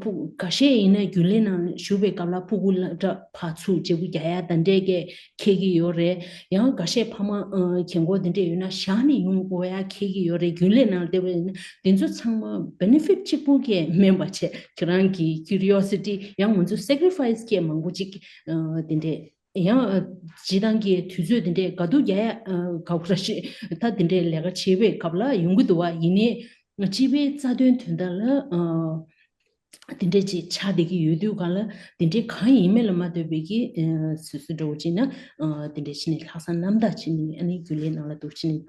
ཕྲུ་འགའ་ཤས་ཡིན་ན་རྒྱུན་ལས་ནང་བཞུགས་པའི་སྐབས་ལ་ཕྲུ་གུ་ལ་འདྲ་ཕར་ཚུར་བརྗེ་པོ་རྒྱག་ཡ་དང་འདྲས་ཀྱི་འཁེལ་གྱི་ཡོད་རེད། ཡང་འགའ་ཤས་ཕ་མ་ཨ་རྒན་གོག་དེ་འདྲས་ཡོད་ན་བཞག་ནས་ཡོང་དགོས་ཡ་འཁེལ་གྱི་ཡོད་རེད། རྒྱུན་ལས་ནང་བསྡད་པ་ཡིན་ན་དེ་ཚོ་ཚང་མ་benefit གཅིག་པུ་གས་མིན་པ་བྱས། ཁྱེད་རང་གི་curiosity ཡང་ང་ཚོ་sacrifice གས་མང་པོ་ཅིག་ཨ་དེ་འདྲས་ཡང་ཨ་སྤྱི་བཏང་གི་དུས་ཚོད་དེ་འདྲས་དགའ་སྡུག་རྒྱག་ཡ་ཨ་དགའ་པོ་ར་ཞིག་ད་དེ་འདྲས་ལས་ཀ་བྱེད་པའི་སྐབས་ལ་ཡོང་གི་འདུག་བ། ཡིན་ནའི་སྤྱི་པའི་རྩ་དོན་དོན་དག་ལ་ཨ། དེ་འདྲས་ཅིག་ཆགས་བསྡད་ཀྱི་ཡོད་དུས་གང་ལ་དེ་འདྲས་གང་ཡིན་མིན་ལ་མ་ལྟོས་པའི་གི་ཨ་སོ་སོ་འདྲ་བོ་ཅིག་ན་ཨ་དེ་འདྲས་ཕྱིན་ནས་ལྷག་བསམ་རྣམ་དག་ཕྱིན་ནས་ཨ་ནི་རྒྱུན་ལས་ནང་ལ་འདུག་ཕྱིན་ནས་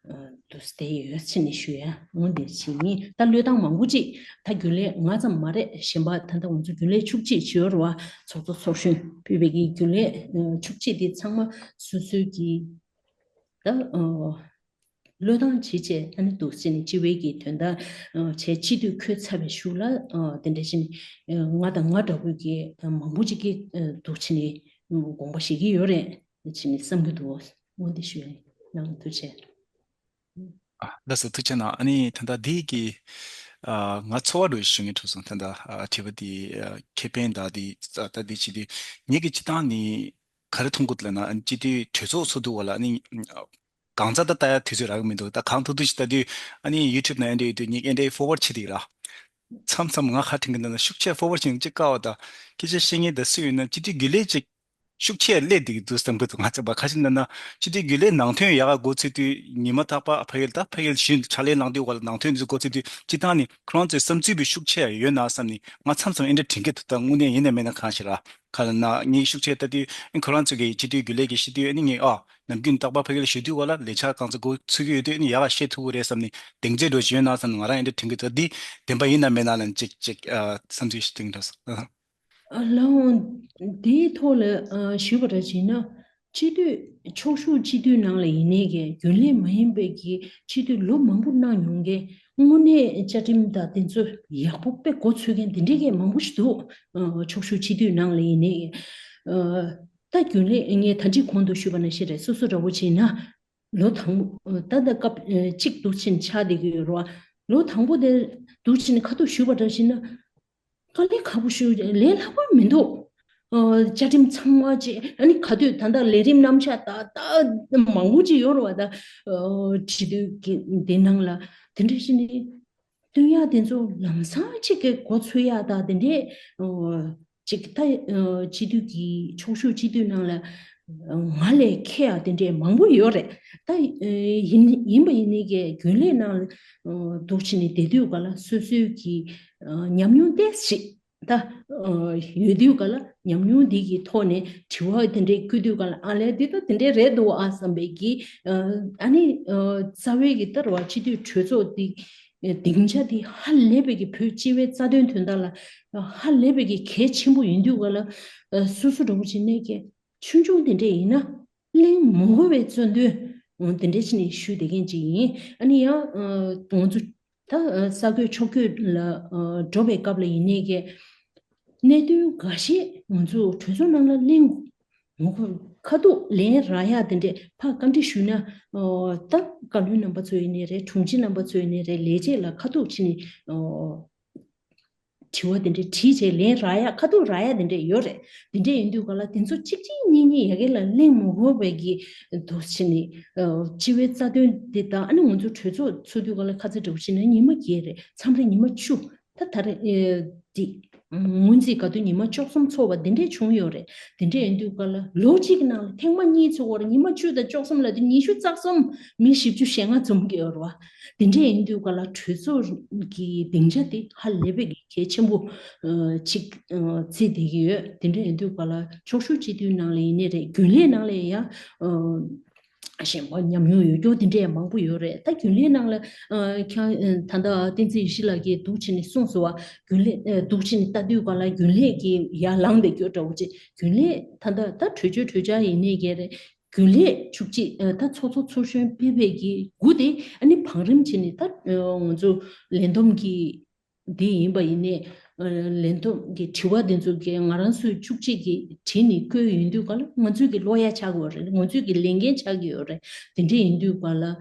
ཨ་འདུག་བསྡད་ཡོད་ཕྱིན་ནས་ཞུ་ཡ་འོང་དེ་ཕྱིན་ཡིན། ད་བློས་བཏང་མང་པོ་ཅིག་ད་རྒྱུན་ལས་ང་ཙམ་མ་རེད། གཞན་པ་ད་ལྟ་ང་ཚོ་རྒྱུན་ལས་བཅུ་གཅིག་ཅིག་ཡོད་རེད་བ། ཚོགས་གཙོ་ཚོགས་གཞོན་ཕུད་པའི་གི་རྒྱུན་ལས་ཨ་བཅུ་གཅིག་དེ་ཚང་མ་སོ་སོའི་གི་ད་ཨ། བློས་བཏང་བྱེད་བྱས་ཨ་ནི་འདུག་ཕྱིན་ནས་སྤྱི་བའི་གི་དོན་དག་ཨ་བྱས་སྤྱི་འཐུས་འཁོད་ཚར་བའི་གཞུག་ལ་ཨ་དེ་འདྲ་བྱས་ནས་ཨ་ང་དང་ང་འདྲ་བོའི་གི་ཨ་མང་པོ་ཅིག་གིས་ཨ་འདུག་ཕྱིན་ནས་དགོངས་པ་བཞེས་ཀྱི་ཡོད་རེད་བྱས་ནས་བསམ་གྱི་འདུག་འོ་འདི་ཞུ་ཡ་ཡིན། ནང་ཐུགས་རྗེ་ཆེ། ཨ་ལགས་སོ། ཐུགས་རྗེ་གནང་། ཨ་ནི་ད་ལྟ་འདི་གི་ཨ་ང་ཚོར་བ་འདྲ་ཞུ་ངེས་འདུག་སོང་། ད་ལྟ་ཨ་དྲི་བ་འདི་ཨ་ཁེ་ཕན་དང་འདི་ད་ལྟ་འདི་བྱེད་དུས་ངེད་ཀྱི་སྤྱི་བཏང་ནི། ག་རེ་མཐོང་གི་འདུག་ལབ་ན། ཨ་ནི་སྤྱི་འཐུས་གྲོས་ཚོགས་ཚོགས་དུས་སྐབས་ལ་ཨ་ནི་གང་ཙམ་ད་ལྟ་ཡ་དུས་ཚོད་རག་གི་མི་འདུག་ད་གང་ཐུབ་ཐུབ་ཞིག་ལྟ་དུས་ཨ་ནི་ཡུ་ཊུབ་ནང་ཨེ་འདྲ་ཡོད་དུས་ངས་ཨེ་འདྲ་ཕོར་ཝརཌ་བྱེད་དེ་ར། མཚམས་མཚམས་ང་ཁ་དྲན་གི་འདུག་ན་ཤུགས་ཆེ་ཕོར་ཝརཌ་བྱེད་ཅིག་དཀའ་བ་དང་སྐད་ཆ་བཤད་མཁན་དེ་སུ་ཡིན་ན་སྤྱི་འཐུས་རྒྱུན་ལས་ཅིག་ཤུགས་ཆེ་སླེབས་བསྡད་ཀྱི་འདུག་བསམ་གི་འདུག་ང་ཚོ་བ་ཁ་ཤས་འདི་ན་སྤྱི་འཐུས་རྒྱུན་ལས་ནང་ཐོན་ཡག་ག་འགོ་ཚུགས་དུས་ཉི་མ་རྟག་པར་ཕ་གིར་ད་ཕ་གིར་གཞི་ཕྱག་ལས་གནང་དུས་སྐབས་ལ་ནང་ཐོན་འདི་འགོ་ཚུགས་དུས་སྤྱི་བཏང་ནི་ཁོ་རང་ཚོའི་བསམ་ཚུལ་བའི་ཤུགས་ཆེ་ཡོད་ན་བསམ་ནས་ང་མཚམས་མཚམས་ཨེ་འདྲ་དྲན་གི་འདུག་ད་དངོས་གནས་ཡིན་ན་མིན་ན་གང་ཤེས་ར། ཁ་ལ་ན་ངས་ཤུགས་ཆེ་ལྟ་དུས་ཨེ་ཁོ་རང་ཚོ་གི་སྤྱི་འཐུས་རྒྱུན་ལས་ཀྱི་སྤྱི་འཐུས་ཨེ་ནི་ངས་ཨ་ནམ་རྒྱུན་རྟག་པར་ཕ་གིར་ཞུ་དུས་སྐབས་ལ་ལས་འཆར་གང་ཚོ་འགོ་ཚུགས་ཀྱི་ཡོད་དུས་ཨེ་ནི་ཡག་ག་བཤད་ཐུབ་ཀྱི་རེད་བསམ་ནས་གདེང་ཚོད་འགྲོ་བཞིན་ཡོད་ན་བསམ་ནས་ང་རང་ཨེ་འདྲ་དྲན་གི་འདུག་འདི་བདེན་པ་ཡིན་ན་མིན་ན་ལ་ཅིག་ཅིག་ཨ་བསམ་ཚུལ་ཞིག་དྲན་གི་འདུག་ཨ། ལའང་དེའི་ཐོག་ལ་ཨ་ཞུས་པ་འདྲ་བྱས་ན། སྤྱི་འཐུས་ཕྱོགས་བཞུགས་སྤྱི་འཐུས་ནང་ལ་ཡིན་ནའི་གི་རྒྱུན་ལས་མ་ཡིན་པའི་གི་སྤྱི་འཐུས་ལོ་མང་པོ་གནང་མྱོང་མཁན། དངོས་གནས་བཅའ་ཁྲིམས་དང་དེ་ཚོ་ཡག་པོ་དཔེ་མགོ་ཚོས་མཁན་དེ་འདྲའི་གི་མང་པོ་ཞིག་འདུག་ཨ་ཕྱོགས་བཞུགས་སྤྱི་འཐུས་ནང་ལ་ཡིན་ནའི་གི་ཨ་ད་རྒྱུན་ལས་ངས་ད་ཅི་གོང་དུ་ཞུས་པ་ནང་བཞིན་རེད། སོ་སོ་འདྲ་བོ་བྱས་ན་ལོ་དང་པོ་ད་ལྟ་སྐབས་གཅིག་འདུག་ཕྱིན་ཆགས་བསྡད་ཀྱི་ཡོད་རེད་བ། ལོ་དང་པོ་དེ་འདུག་ཕྱིན་ཁ་ཐུག་ཞུས་པ་འདྲ་བྱས་ན། དཀའ་ལས་ཁག་པོ་ཞུ་ལས་སླ་པོ་མི་འདུག་ཨ་བཅའ་ཁྲིམས་ཚང་མ་ཅིག་ཨ་ནི་ག་དུས་ད་ལྟ་ལས་རིམ་རྣམ་གཞག་ད་ད་མང་པོ་ཅིག་ཡོད་རེད་བ། ད་ཨ་བྱེད་དུས་ཀྱི་འདི་ནང་ལ་དེ་འདྲ་ཞིག་ནི་སྟོན་ཡག་དེ་ཚོ་ལམ་སང་ཅིག་གི་མགོ་ཚོས་ཡག་ད་དེ་འདྲས་ཨ་ཅིག་ད་ཨ་སྤྱི་འཐུས་ཀྱི་ཕྱོགས་བཞུགས་སྤྱི་འཐུས་ནང་ལ་ང་ལས་མཁས་ཡག་དེ་འདྲས་མང་པོ་ཡོད་རེད། ད་ཨ་ཡིན་ཡིན་པ་ཡིན་ནི་གི་རྒྱུན་ལས་ནང་ལ་ཨ་འདུག་ཕྱིན་ནི་བསྡད་དུས་ག་ལ་སོ་སོའི་གི་ཨ་ཉམས་མྱོང་ཏོག་ཙམ་ཞིག་ད་ཨ་ཡོད་དུས་ག་ལ་ཉམས་མྱོང་འདི་གི་ཐོག་ནས་དྲི་བ་དེ་འདྲས་བཀོད་དུས་ག་ལ་ཨ་ལས་འདི་ད་དེ་འདྲས་རེད་འདུག་ཨ་བསམ་པའི་གི་ཨ་ཨ་ནི་ཨ་རྩ་བའི་གི་ད་རེད་བ་སྤྱི་འཐུས་གྲོས་ཚོགས་འདི་སྡིངས་ཆ་འདི་ཧ་ལས་པའི་གི་བོད་སྤྱི་བའི་རྩ་དོན་དོན་དག་ལ་ཧ་ལས་པའི་གི་གལ་ཆེན་པོ་ཡིན་དུས་ག་ལ་ཨ་སོ་སོ་འདྲ་བོ་བྱས་ནས་གི་ཆུང་ཆུང་དེ་འདྲས་ཡིན་ན་གླེང་མི་དགོས་པའི་བརྩོན་འདུན་དེ་འདྲས་བྱས་ནས་ཞུས་བསྡད་མཁན་ཅིག་ཡིན། ཨ་ནི་ཡང་ང་ཚོ་ད་ཨ་ས་བགོས་ཕྱོགས་བགོས་ལ་ཨ་འགྲོ་བའི་སྐབས་ལ་ཡིན་ནའི་གི་གནད་དོན་འགའ་ཤས་ང་ཚོ་གྲོས་ཚོགས་ནང་ལ་གླེང་ངོ་ཁ་ཐུག་ལན་རག་ཡག་དེ་འདྲས་ཕར་བཀའ་འདྲི་ཞུས་ན་ཨ་ད་བཀའ་བློན་རྣམ་པ་ཚོ་ཡིན་ནའི་རེད། དྲུང་ཆེ་རྣམ་པ་ཚོ་ཡིན་ནའི་རེད། ལས་བྱེད་ལ་ཁ་ཐུག་ཕྱིན་ནས་ཨ་དྲི་བ་དེ་འདྲས་དྲིས་བྱས་ལན་རག་ཡག་ཁ་ཐུག་རག་ཡག་དེ་འདྲས་ཡོད་རེད། དེ་འདྲས་ཡིན་དུས་ག་ལ་དེ་ཚོ་གཅིག་གཅིག་གཉིས་གཉིས་ཡ་གི་ལ་གླེང་མི་དགོས་པའི་གི་འདུག་ཕྱིན་ནས་ཨ་སྤྱི་བའི་རྩ་དོན་དེ་དང་ཨ་ནི་ང་ཚོ་གྲོས་ཚོགས་ཚོགས་དུས་ག་ལ་ཁ་ཚ་འདྲ་བོ་ཕྱིན་ན་ཉི་མ་བརྒྱད་རེད། མཚམས་རེ་ཉི་མ་བཅུ། ད་ད་རེས་ཨེ་འདི་སྔོན་རྩིས་ག་དུས་ཉི་མ་བཅུ་གསུམ་ཚོགས་པ་འདི་འདྲས་བྱུང་ཡོད་རེད། འདི་འདྲས་ཡིན་དུས་ག་ལ་ལོ་གཅིག་གི་ནང་ལ་ཐེངས་མ་གཉིས་ཚོགས་པར་ཉི་མ་བཅུ་དང་བཅུ་གསུམ་ལ་དེ་ཉི་ཤུ་རྩ་གསུམ་མི་བཞི་བཅུ་ཞེ་ལྔ་འཛོམས་ཀྱི་ཡོད་རེད་བ། འདི་འདྲས་ཡིན་དུས་ག་ལ་གྲོས་ཚོགས་ཀྱི་སྡིངས་ཆ་དེ་ཧ་ལས་པའི་གལ་ཆེན་པོ་ཨ་ཅིག་ཨ་བརྩིས་བསྡད་ཀྱི་ཡོད། དེ་འདྲ་ཡིན་དུས་ག་ལ་ཕྱོགས་བཞུགས་སྤྱི་འཐུས་ནང་ལ་ཡིན་ནའི་རེད། རྒྱུན་ལས་ནང་ལ་ཡང་ཨ་གཞན་པ་ཉམས་མྱོང་ཡོད་མཁན་དེ་འདྲ་མང་པོ་ཡོད་རེད། ད་རྒྱུན་ལས་ནང་ལ་ཨ་ཁྱང་ཨ་ད་ལྟ་བསྟན་འཛིན་ཡེ་ཤེས་ལགས་ཀྱིས་འདུག་བྱས་ནས་གསུངས་སོང་བ། རྒྱུན་ལས་ཨ་འདུག་བྱས་ནས་ལྟ་དུས་ག་ལ་རྒྱུན་ལས་ཀྱི་ཡར་ལངས་བསྡད་རྒྱུ་འདྲ་བོ་ཅིག་རྒྱུན་ལས་ད་ལྟ་ད་གྲོས་ཆོད་གྲོས་འཆར་ཡིན་ནའི་ག་རེད། རྒྱུན་ལས་བཅུ་གཅིག་ཨ་ད་ཚོགས་གཙོ་ཚོགས་གཞོན་ཕེབས་པའི་གི་འགོ་དེ་ཨ་ནི་བང་རིམ་བྱས་ནས་ད་ཨ་ང་ཚོ་ལས་བསྡོམས་ཀྱི་འདི་ཡིན་པ་ཡིན་ནའི་ཨ་ལས་བསྡོམས་ཀྱི་དྲི་བ་དེ་ཚོ་གི་ང་རང་ཚོས་བཅུ་གཅིག་གི་བྲིས་ནས་བཀོད་ཡོང་དུས་ག་ལ་ང་ཚོས་ཀྱི་ཀློག་ཡ་ཆགས་ཀྱི་ཡོད་རེད། ང་ཚོས་ཀྱི་ལས་འགན་ཆགས་ཀྱི་ཡོད་རེད། དེ་འདྲ་ཡིན་དུས་ག་ལ་ཨ་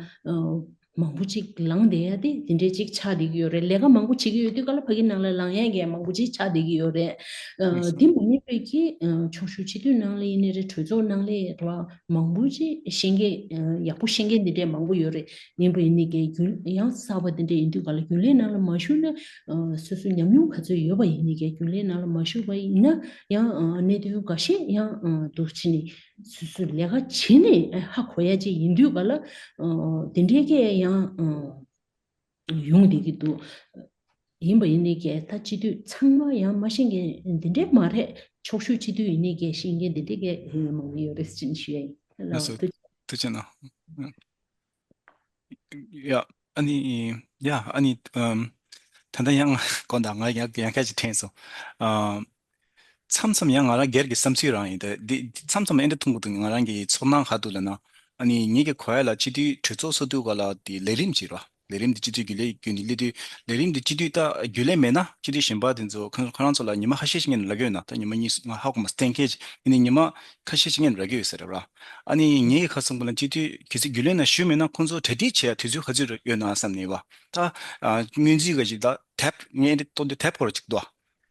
མང་པོ་ཅིག་ལངས་བསྡད་ཡ་དེ་དེ་འདྲ་ཅིག་ཆགས་བསྡད་ཀྱི་ཡོད་རེད། ལས་ཀ་མང་པོ་བྱེད་ཀྱི་ཡོད་དུས་ག་ལ་ཕ་གི་ནང་ལ་ལངས་ཡ་གི་མང་པོ་ཅིག་ཆགས་བསྡད་ཀྱི་ཡོད་རེད། ཨ་དེ་མ་ཡིན་པའི་གི་ཨ་ཕྱོགས་བཞུགས་སྤྱི་འཐུས་ནང་ལ་ཡིན་ནའི་རེད། གྲོས་ཚོགས་ནང་ལ་རེད་བ། མང་པོ་ཅིག་ཤེས་མཁན་ཨ་ཡག་པོ་ཤེས་མཁན་འདི་འདྲས་མང་པོ་ཡོད་རེད། ཡིན་པ་ཡིན་ནའི་གའི་རྒྱུན་ཡང་གསར་པ་འདི་འདྲས་ཡིན་དུས་ག་ལ་རྒྱུན་ལས་ནང་ལ་མ་ཞུགས་ན་ཨ་སོ་སོའི་ཉམས་མྱོང་ག་ཚོད་ཡོད་པ་ཡིན་ནའི་གའི་རྒྱུན་ལས་ནང་ལ་མ་ཞུགས་པ་ཡིན་ན་ཡང་ཨ་གནད་དོན་འགའ་ཤས་ཡང་ཨ་འདུག་ཕྱིན་ནས་སོ་སོའི་ལས་ཀ་བྱེད་ནས་ཧ་གོ་ཡ་ཅིག་ཡིན་དུས་ག་ལ་ཨ་འདི་འདྲས་ཀའི་ཡང་ཨ་ཡོང་བསྡད་ཀྱི་འདུག་ཡིན་པ་ཡིན་ནའི་གའི་ད་སྤྱི་འཐུས་ཚང་མ་ཡང་མ་ཤེས་མཁན་འདི་འདྲས་མ་རེད། ཕྱོགས་བཞུགས་སྤྱི་འཐུས་ཡིན་ནའི་གའི་ཤེས་མཁན་འདི་འདྲས་གའི་མང་པོ་ཡོད་རེད་ཟེར་ནས་ཞུ་ཡ་ཡིན། ལགས་སོ། ཐུགས་རྗེ་གནང་། ཡ་ཨ་ནི་ཡ་ཨ་ནི་ཨམ་ད་ལྟ་ཡང་དགོངས་དག་ང་ཡང་ཡང་ཁ་ཅིག་དྲན་སོང་། ཨམ་མཚམས་མཚམས་ཡང་ང་རང་སྒེར་གྱི་བསམ་ཚུལ་རང་ཡིན། ད་འདི་མཚམས་མཚམས་ཨེ་འདྲ་མཐོང་གི་འདུག་ང་རང་གི་ཚོར་སྣང་ག་འདུག་ལབ་ན། ཨ་ནི་ངེད་ཀྱི་གོ་ཡ་ལ་སྤྱི་འཐུས་གྲོས་ཚོགས་ཚོགས་དུས་སྐབས་ལ་དེ་ལས་རིམ་ཅིག་ར། ལས་རིམ་དེ་སྤྱི་འཐུས་རྒྱུན་ལས་རྒྱུན་ལས་དེ་ལས་རིམ་དེ་སྤྱི་འཐུས་ད་རྒྱུན་ལས་མེད་ན་སྤྱི་འཐུས་གཞན་པ་དེ་ཚོ་ཁོ་ཁོ་རང་ཚོ་ལ་ཉི་མ་ཁ་ཤས་ཤིག་ངས་ལབ་ཀྱི་ཡོད་ན། ད་ཉི་མ་གཉིས་ང་ཧ་གོ་མ་གཏན་འཁེལ་ཅིག་ཡིན་ནའི་ཉི་མ་ཁ་ཤས་ཤིག་ངས་ལབ་ཀྱི་ཡོད་ས་རེད་ར། ཨ་ནི་ངེད་ཀྱི་ཁ་སང་ཀུན་ལ་སྤྱི་འཐུས་གལ་སྲིད་རྒྱུན་ལས་ནང་ཞུགས་མེད་ན་ཁོང་ཚོ་གྲ་སྒྲིག་བྱེད་ཡ་དུས་ཚོད་ག་ཚོད་ཡོད་ན་བསམ་ནས་བ། ད་ཨ་སྔོན་རྩིས་ག་ཅིག་ད་དེབ་ངས་འདི་སྟོན་དུས་དེབ་སྐོར་ཅིག་འདུག་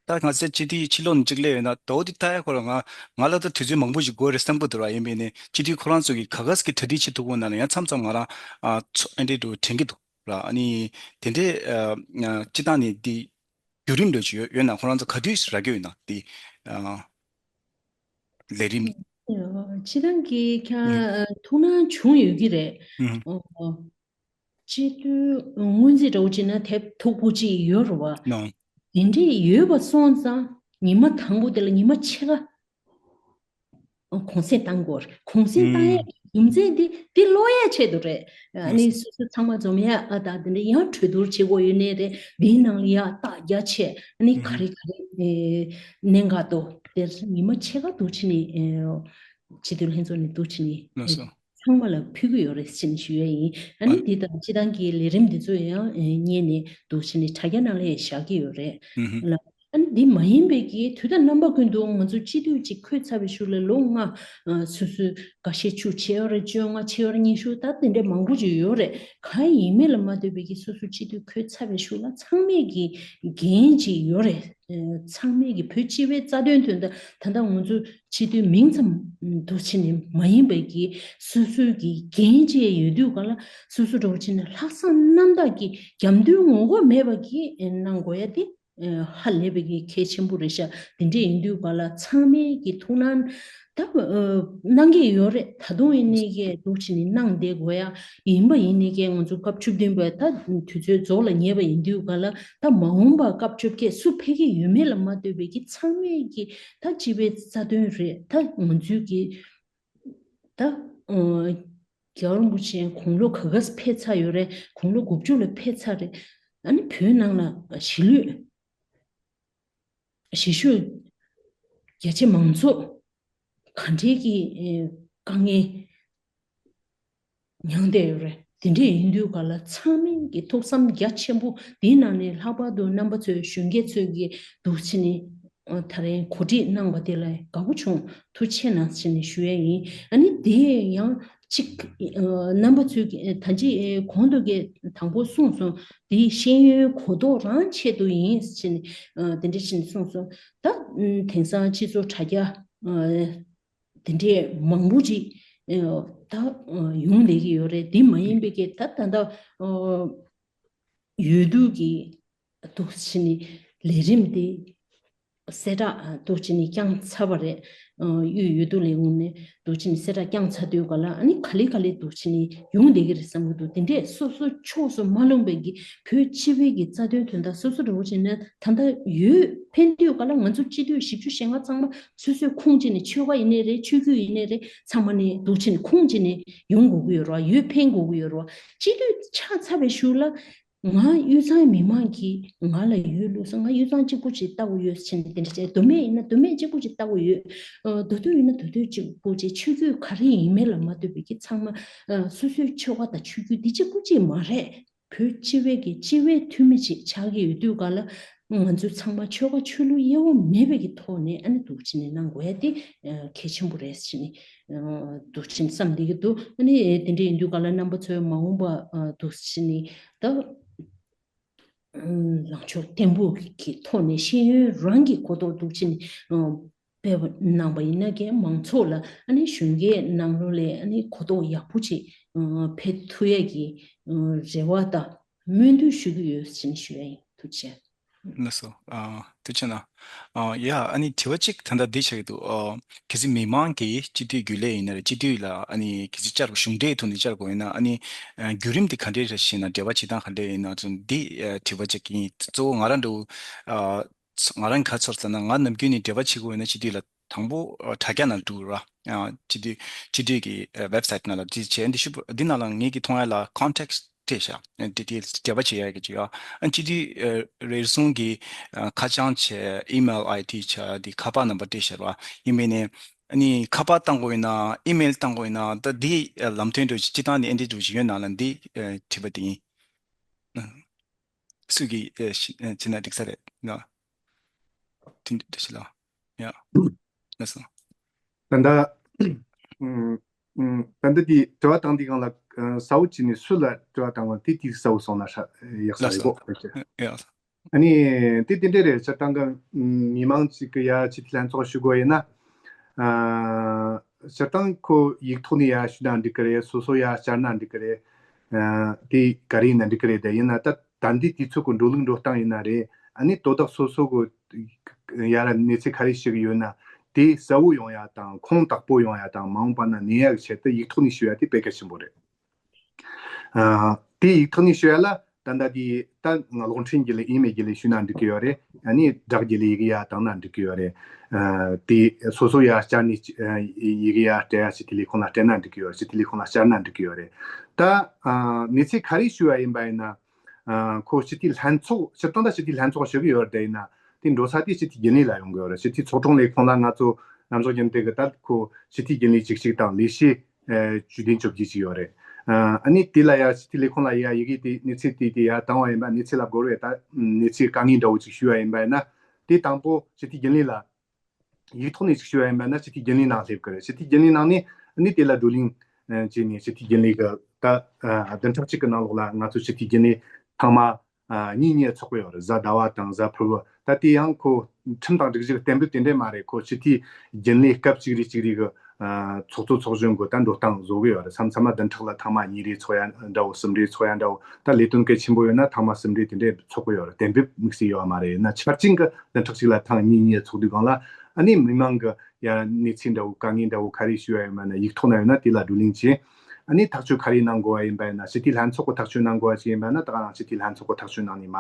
ད་ང་ཚོས་སྤྱི་འཐུས་ཕྱི་ལོགས་ནས་གཅིག་སླེབས་ཡོད་ན་ད་འོ་དེ་ལྟ་ཡ་ཁོ་རང་ང་ང་ལ་ད་དུས་ཚོད་མང་པོ་ཞིག་འགོར་རེད་བསམ་གི་འདུག་ར། ཡིན་པས་ནས་སྤྱི་འཐུས་ཁོ་རང་ཚོ་གིས་ག་ག་ཟེ་གི་གྲ་སྒྲིག་བྱེད་ཐུབ་ཀྱི་ཡོད་ན་ལ་ཡང་མཚམས་མཚམས་ང་རང་ཨ་ཚོ་ཨེ་འདྲས་འགྲོ་དྲན་གྱི་འདུག་ར། ཨ་ནི་དེ་འདྲས་ཨ་ཨ་སྤྱི་བཏང་ནས་དེ་བརྒྱུད་རིམ་འདྲ་ཞིག་ཡོད་ཡོད་ན་ཁོ་རང་ཚོ་ག་དུས་རག་གི་ཡོད་ན་དེ་ཨ་ལས་རིམ། སྤྱི་བཏང་གི་ཁྱ་ཨ་ཐུགས་སྣང་བྱུང་ཡོད་ཀྱི་རེད། ཨོ། སྤྱི་འཐུས་སྔོན་རྩིས་འདྲ་བོ་བྱས་ན་དེབ་མཐུག་པོ་ཅིག་ཡོད་རེད་བ། ནོ། དེ་འདྲས་ཡོད་པ་སོང་ཙང་ཉི་མ་དང་པོ་དེ་ལ་ཉི་མ་ཕྱེད་ཀ་གུང་སེང་བཏང་དགོས་རེད། གུང་སེང་བཏང་ཡས་ཀྱི་རྒྱུ་མཚན་དེ་དེ་ཀློག་ཡས་ཆེད་དུ་རེད། ཨ་ནི་སོ་སོ་ཚང་མ་འཛོམས་ཡས་ཨ་ད་དེ་འདྲས་ཡང་གྲོས་བསྡུར་བྱེད་དགོས་ཡོད་ནའི་རེད། དེའི་ནང་ལ་ཡ་རྟགས་རྒྱ་ཆེ་ཨ་ནི་ག་རེ་ག་རེ་གནད་འགག་ཏོ་དེར་ཉི་མ་ཕྱེད་ཀ་འདུག་བྱས་ནས་སྤྱི་འཐུས་ལྷན་ཚོགས་ནས་འདུག་བྱས་ནས། ཚང་མ་ལ་ཕུལ་གྱི་ཡོད་རེད་ཟེར་ནས་ཞུ་ཡ་ཡིན། ཨ་ནི་འདི་དང་སྤྱི་བཏང་གི་ལས་རིམ་འདི་ཚོ་ཡང་ཨེ་བརྙན་ནས་འདུག་བྱས་ནས་དྲ་རྒྱ་ནང་ལ་ཡང་བཞག་གི་ཡོད་རེད་ལ། ཨ་ནི་འདི་མ་ཡིན་པའི་གི་དུས་དང་རྣམ་པ་ཀུན་ཏུ་ང་ཚོ་སྤྱི་འཐུས་ཅིག་འཁོད་ཚར་བའི་ཤུལ་ལ་ལོ་ལྔ་ཨ་སོ་སོའི་འགའ་ཤས་བཅུ་བྱས་ཡོད་རེད། བཅོ་ལྔ་བྱས་ཡོད་རེད། ཉི་ཤུ་ད་དེ་འདྲས་མང་པོ་ཅིག་ཡོད་རེད། གང་ཡིན་མིན་ལ་མ་ལྟོས་པའི་གི་སོ་སོ་སྤྱི་འཐུས་འཁོད་ཚར་བའི་ཤུལ་ལ་ཚང་མས་གི་འགན་ཅིག་ཡོད་རེད། ཚང་མས་ཀྱི་བོད་སྤྱི་པའི་རྩ་དོན་དོན་དག་ད་ལྟ་ང་ཚོ་སྤྱི་འཐུས་མིང་ཙམ་འདུག་བྱས་ནས་མ་ཡིན་པའི་གི་སོ་སོའི་གི་འགན་བཅས་ཡོད་དུས་ག་ལ་སོ་སོ་འདྲ་བོ་བྱས་ནས་ལྷག་བསམ་རྣམ་དག་གི་རྒྱབ་མདུན་ངོ་རྒོལ་མེད་པ་གི་གནང་དགོས་ཡ་དེ་ཧ་ལས་པའི་གི་གལ་ཆེན་པོ་རེད་ཤག་དེ་འདྲས་ཡིན་དུས་ག་ལ་ཚང་མས་ཀྱི་ཐུགས་སྣང་ད་གནང་གི་ཡོད་རེད། ད་དུང་ཡིན་ནའི་གི་འདུག་བྱས་ནས་གནང་བསྡད་དགོས་ཡ་ཡིན་པ་ཡིན་ནའི་གི་ང་ཚོ་སྐབས་བཅུ་བདུན་པ་ད་དུས་ཚོད་རྫོགས་ལ་ཉེ་བ་ཡིན་དུས་ག་ལ། ད་མ་འོངས་པ་སྐབས་བཅོ་བརྒྱད་སུ་ཕེབས་ཀྱི་ཡོད་མེད་ལ་མ་ལྟོས་པའི་གི་ཚང་མས་ཀྱི་ད་སྤྱི་པའི་རྩ་དོན་རེད། ད་ང་ཚོའི་གི་ད་ཨ་རྒྱལ་བ་རིན་པོ་ཆེ་དགུང་ལོ་ག་ག་ཕེབས་ཚར་ཡོད་རེད། དགུང་ལོ་དགུ་བཅུ་ལ་ཕེབས་ཚར་རེད། ཨ་ནི་བོད་ནང་ལ་གཞིས་ལུས་གཞིས་བཞུགས་རྒྱ་ཆེ་མང་ཚོགས་ག་འདྲའི་གི་ཨེ་དཀའ་ངལ་མྱངས་བསྡད་ཡོད་རེད། དེ་འདྲས་ཡིན་དུས་ག་ལ་ཚང་མས་ཀྱི་ཐུགས་བསམ་རྒྱ་ཆེན་པོ་འདིའི་ནང་ནས་ལྷག་པར་དུ་རྣམ་པ་ཚོས་གཞོན་སྐྱེས་ཚོས་ཀྱི་འདུག་བྱས་ནས་ཨ་ད་རེས་གོ་སྒྲིག་གནང་བ་དེ་ལ་དགའ་པོ་བྱུང་། ཐུགས་རྗེ་གནང་ཟེར་ནས་ཞུ་ཡས་ཡིན། ཨ་ནི་དེ་ཡང་གཅིག་ཨ་རྣམ་པ་ཚོས་ཀྱི་ད་ཅི་ཨེ་གོང་དུ་གི་དང་པོ་གསུངས་སོང་། དེའི་ཤེས་ཡོན་གོ་རྟོགས་རང་ཆེད་དུ་ཡིན་ཟེར་ནས་ཨ་དེ་འདྲ་བྱས་ནས་གསུངས་སོང་། ད་དེང་སང་སྤྱི་ཚོགས་དྲ་རྒྱ་ཨ་དེ་འདྲས་མང་པོ་ཅིག་ཨ་ད་ཨ་ཡོང་བསྡད་ཀྱི་ཡོད་རེད། དེ་མ་ཡིན་པའི་གི་ད་ད་ལྟ་ཨ་ཡོད་དུས་ཀྱི་འདུག་བྱས་ནས་ལས་རིམ་དེ་གསལ་བསྒྲགས་འདུག་བྱས་ནས་བསྐྱངས་ཚར་བ་རེད། ཨ་གཡུ་ཡོད་དུ་ལས་ངོ་ནས་འདུག་བྱས་ནས་གསལ་བསྒྲགས་བསྐྱངས་ཚར་དུས་ག་ལ་ཨ་ནི་ག་ལེ་ག་ལེ་འདུག་བྱས་ནས་ཡོང་བསྡད་ཀྱི་རེད་བསམ་གྱི་འདུག་དེ་འདྲས་སོ་སོ་ཕྱོགས་སུ་མ་ལྷུང་བའི་གི་བོད་སྤྱི་པའི་གི་རྩ་དོན་དོན་དག་སོ་སོ་འདྲ་བོ་བྱས་ན་ད་ལྟ་ཡོད། ཕན་དུས་ག་ལ་ང་ཚོ་སྤྱི་འཐུས་བཞི་བཅུ་ཞེ་ལྔ་ཚང་མ་སོ་སོའི་ཁུངས་བྱས་ནས་ཆོལ་ཁ་ཡིན་ནའི་རེད། ཆོས་བརྒྱུད་ཡིན་ནའི་རེད། ཚང་མ་ནས་འདུག་བྱས་ནས་ཁུངས་བྱས་ནས་ཡོང་དགོས་ཀྱི་ཡོད་རེད་བ། ཡོད་ཕན་དགོས་ཀྱི་ཡོད་རེད་བ། སྤྱི་འཐུས་ཆགས་ཚར་བའི་གཞུག་ལ་ང་དབུས་གཙང་མི་མང་གིས་ང་ལ་ཡོད་ལུགས་སོ། ང་དབུས་གཙང་གཅིག་པུ་ཅིག་ལྟ་བུ་ཡོད་ཟེར་ནས་དེ་འདྲ་བྱས། མདོ་སྨད་ཡིན་ན་མདོ་སྨད་གཅིག་པུ་ཅིག་ལྟ་བུ་ཡོད། ཨ་མདོ་སྟོད་ཡིན་ན་མདོ་སྟོད་གཅིག་པུ་ཅིག་ཆོས་བརྒྱུད་ག་རེ་ཡིན་མིན་ལ་མ་ལྟོས་པའི་གི་ཚང་མ་ཨ་སོ་སོའི་ཆོལ་ཁ་དང་ཆོས་བརྒྱུད་འདི་གཅིག་པུ་ཅིག་མ་རེད། བོད་སྤྱི་པའི་གི་སྤྱི་པའི་འཐུས་མི་ཅིག་ཆགས་ཀྱི་ཡོད་དུས་ག་ལ་ང་ཚོ་ཚང་མ་ཆོལ་ཁ་ཆོས་ལུགས་དབྱེ་བ་མེད་པའི་གི་ཐོག་ནས་ཨ་ནི་འདུག་བྱས་ནས་གནང་དགོས་ཡ་དེ་ཨ་གལ་ཆེན་པོ་རེད་ཟེར་ནས་ཨ་འདུག་བྱས་ནས་བསམ་བསྡད་ཀྱི་འདུག་ཨ་ནི་དེ་འདྲ་ཡིན་དུས་ག་ལ་རྣམ་པ་ཚོས་མ་འོངས་པ་ཨ་འདུག་བྱས་ནས་ད་ལངས་ཕྱོགས་བརྟན་པོ་གི་ཐོག་ནས་ཤེས་ཡོན་རང་གི་གོ་རྟོགས་འདུག་བྱས་ནས་ཨ་སྤེལ་བ་གནང་པ་ཡིན་ན་ཀྱང་མང་ཚོགས་ལ་ཨ་ནི་གཞོན་སྐྱེས་ནང་ལོགས་ལ་ཨ་ནི་གོ་རྟོགས་ཡག་པོ་ཅིག་ཨ་འཕེལ་ཐུབ་ཡས་ཀྱི་ཨ་རེ་བ་དང་སྨོན་འདུན་ཞུ་གི་ཡོད་ཟེར་ནས་ཞུ་ཡ་ཡིན། ཐུགས་རྗེ་ཆེ། ལགས་སོ། ཨ་ཐུགས་རྗེ་གནང་། ཨ་ཡ་ཨ་ནི་དྲི་བ་གཅིག་ད་ལྟ་འདི་ཆགས་ཀྱི་འདུག་ཨ་གལ་སྲིད་མི་མང་གིས་སྤྱི་འཐུས་རྒྱུན་ལས་ཡིན་ན་རེད། སྤྱི་འཐུས་ལ་ཨ་ནི་གལ་སྲིད་བཅར་དགོས། གཞུང་འབྲེལ་ཐོག་ནས་བཅར་དགོས་ཡིན་ན་ཨ་ནི་ཨ་བརྒྱུད་རིམ་དེ་ག་འདྲས་རེད་ཞེ་ན། འབྲེལ་བ་བྱེད་སྟངས་ག་འདྲས་ཡིན་ན་ཚོ་འདི་ཨ་དྲི་བ་གཅིག་ཡིན། གཙོ་བོ་ང་རང་འདྲ་བོ་ཨ་ང་རང་ག་ཚོར་ཙམ་ན་ང་ནམ་རྒྱུན་ནས་འབྲེལ་བ་བྱེད་དགོས་ཡོད་ན་སྤྱི་འཐུས་ལ་དང་པོ་ཨ་དྲ་རྒྱ་ནང་འགྲོ་ར། ཨ་སྤྱི་འཐུས་སྤྱི་འཐུས་ཀྱི་ཨ་website་ནང་ལ་འདི་བྱས། འདི་ཞུ་འདི་ནང་ལ་ངེད་ཀྱི་མཐོང་ཡ་ལ་contact་སྤྲད་ཤག་འདི་དེ་འབྲེལ་བ་བྱེད་ཡ་གི་ཅིག་ཡོད། ཨ་སྤྱི་འཐུས་ཨ་རེ་ཟུང་གི་ཨ་ཁ་བྱང་བྱས། email ID་བྱས། འདི་ཁ་པར་ནམ་བར་སྤྲད་ཤག་ར། ཡིན་པས་ནས་ཨ་ནི་ཁ་པར་བཏང་དགོས་ཡིན་ན་email་བཏང་དགོས་ཡིན་ན་ད་འདི་ཨ་ལམ་སྟོན་འདྲ་ཅིག་སྤྱི་བཏང་ནས་ཨེ་འདྲ་འདྲ་ཅིག་ཡོད་ན་ལ་འདི་ཨ་དྲི་བ་དེ་ཡིན། ཨ་སུ་གིས་ཨ་ཤི་ཨ་བྱས་ན་འགྲིག་ས་རེད་ན། དེ་འདྲ་ཞིག་ལ་ཡ་ལགས་སོ། ད་ལྟ་ཨུམ་ཨུམ་ད་ལྟ་དེ་དྲི་བ་བཏང་དུས་སྒང་ལ་ཨ་གསལ་བོ་བྱས་ནས་སུ་ལ་དྲི་བ་བཏང་བ་དེ་དེ་གསལ་བོ་སོང་ན་ཧྲ་ཡག་ས་ལགས་རེད་སོ། གོ་ཡ། ཨ་ནི་དེ་དེ་འདྲ་རེད། སྤྱིར་བཏང་གི་མི་མང་ཅིག་གི་ཡ་སྤྱི་འཐུས་ལྷན་ཚོགས་ཞུ་དགོས་ཡིན་ན། ཨ་སྤྱིར་བཏང་ཁོ་ཡིག་ཐོག་ནས་ཡ་ཞུས་ན་འགྲིག་གི་རེད། སོ་སོ་ཡ་བཅར་ན་འགྲིག་གི་རེད། ཨ་དེ་ག་རེ་ཡིན་ན་འགྲིག་གི་རེད། དེ་ཡིན་ན་ད་ད་འདི་དུས་ཚོད་ཀྱི་འགྲོ་ལུགས་འགྲོ་སྟངས་ཡིན་ན་རེད། ཨ་ནི་དོ་བདག་སོ་སོ་གི་ཡ་ར་གནས་ཚུལ་ག་རེ་ཞིག་ཡོད་ན་དེ་གསལ་བོ་ཡོང་ཡ་དང་ཁུངས་དག་པོ་ཡོང་ཡ་དང་མ་འོངས་པ་ན་གནས་ཡ་གི་ཆེད་དུ་ཡིག་ཐོག་ནས་ཞུ་ཡ་དེ་དཔེ་གལ་ཆེན་པོ་རེད། ཨ་དེ་ཡིག་ཐོག་ནས་ཞུ་ཡ་ལ་ད་ལྟ་དེ་ད་གློག་འཕྲིན་བརྒྱུད་ལས་ཨི་མེལ་བརྒྱུད་ལས་ཞུས་ན་འགྲིག་གི་ཡོད་རེད། ཨ་ནི་བསྒྲགས་བརྒྱུད་ལས་ཡི་གེ་ཡ་བཏང་ན་འགྲིག་གི་ཡོད་རེད། ཨ་དེ་སོ་སོ་ཡ་བཅར་ནས་ཨ་ཡི་གེ་ཡ་སྤྲད་ཡ་སྤྱི་འཐུས་ལས་ཁུངས་ལ་སྤྲད་ན་འགྲིག་གི་ཡོད་རེད། སྤྱི་འཐུས་ལས་ཁུངས་ལ་བཅར་ན་འགྲིག་གི་ཡོད་རེད། ད་ཨ་གནས་ཚུལ་ག་རེ་ཞུ་བ་ཡིན་པ་ཡིན་ན། ཨ་ཁོ་སྤྱི་འཐུས་ལྷན་ཚོགས་སྤྱིར་བཏང་ད་སྤྱི་འཐུས་ལྷན་ཚོགས་ཞུ་གི་ཡོད་རེད་ཡིན་ན། དེ་འགྲོ་ས་དེ་སྤྱི་འཐུས་རྒྱུན་ལས་ལ་ཡོང་གི་ཡོད་རེད། སྤྱི་འཐུས་ཚོགས་དྲུང་ལས་ཁུངས་ལ་ང་ཚོ་ལམ་ཕྱོགས་རྒྱུན་ལྡན་གི་ད་ཁོ་སྤྱི་འཐུས་རྒྱུན་ལས་བཅུ་གཅིག་དང་ལས་བྱེད་ཨ་བཅུ་བདུན་བཅོ་བརྒྱད་ཅིག་ཡོད་རེད། ཨ་ཨ་ནི་དེ་ལ་ཡ་སྤྱི་འཐུས་ལས་ཁུངས་ལ་ཡ་ཡི་གེ་དེ་གནས་ཚུལ་དེ་དེ་ཡ་བཏང་བ་ཡིན་པ་གནས་ཚུལ་ལ་རྒོལ་བས་ད་གནས་ཚུལ་དཀའ་ངལ་འདྲ་བོ་ཅིག་ཞུས་པ་ཡིན་པ་ཡིན་ན། དེ་དང་པོ་སྤྱི་འཐུས་རྒྱུན་ལས་ལ་ཡིག་ཐོག་ནས་ཅིག་ཞུ་བ་ཡིན་པ་ན་སྤྱི་འཐུས་རྒྱུན་ལས་ནང་སླེབས་ཀྱི་རེད། སྤྱི་འཐུས་རྒྱུན་ལས་ནང་ནས་ཨ་ནི་དེ་ལ་བགྲོ་གླེང་ཨ་བྱས་ནས་སྤྱི་འཐུས་རྒྱུན་ལས་ཀྱི་ད་ཨ་བདུན་ཕྲག་གཅིག་གི་ནང་ལོགས་ལ་ང་ཚོ་སྤྱི་འཐུས་རྒྱུན་ལས་ཚང་མ་ཨ་གཉིས་གཉིས་ཚོགས་ཀྱི་ཡོད་རེད། གཟའ་ཟླ་བ་དང་གཟའ་ཕུར་བུ། ད་དེ་ཡང་ཁོ་ཁྲིམས་དང་སྒྲིག་གཞི་གཏན་འབེབས་དེ་འདྲས་མ་རེད། ཁོ་སྤྱི་འཐུས་རྒྱུན་ལས་སྐབས་གཅིག་རེ་གཅིག་རེ་གི་ཨ་ཚོགས་གཙོ་ཚོགས་གཞོན་གྱི་ད་འགྲོ་སྟངས་བཟོ་གི་ཡོད་རེད། མཚམས་མཚམས་མ་བདུན་ཕྲག་ལ་ཐེངས་མ་གཉིས་རེ་ཚོགས་ཡ་འདྲ་བོ་གསུམ་རེ་ཚོགས་ཡ་འདྲ་བོ། ད་ལས་དོན་གལ་ཆེན་པོ་ཡོད་ན་ཐེངས་མ་གསུམ་རེ་དེ་འདྲས་ཚོགས་གི་ཡོད་རེད། གཏན་འབེབས་དམིགས་བསལ་ཡོད་མ་རེད། ཡིན་ན་ཆ་རྐྱེན་གྱི་བདུན་ཕྲག་གཅིག་ལ་ཐེངས་གཉིས་གཉིས་ཚོགས་དུས་སྒང་ལ་ཨ་ནི་མི་མང་གི་ཡ་གནས་ཚུལ་འདྲ་བོ་དཀའ་ངལ་འདྲ་བོ་ག་རེ་ཞུ་ཡ་ཡོད་མ་ན་ཡིག་ཐོག་ན་ཡོད་ན་དེ་ལ་བགྲོ་གླེང་བྱས། ཨ་ནི་ཐག་གཅོད་ག་རེ་གནང་དགོས་པ་ཡིན་པ་ཡིན་ན་སྤྱི་འཐུས་ལྷན་ཚོགས་ཀྱི་ཐག་གཅོད་གནང་དགོས་པ་ཞིག་ཡིན་པ་ན་ད་ག་རང་སྤྱི་འཐུས་ལྷན་ཚོགས་ཀྱི་ཐག་གཅོད་ནང་ནས་མ་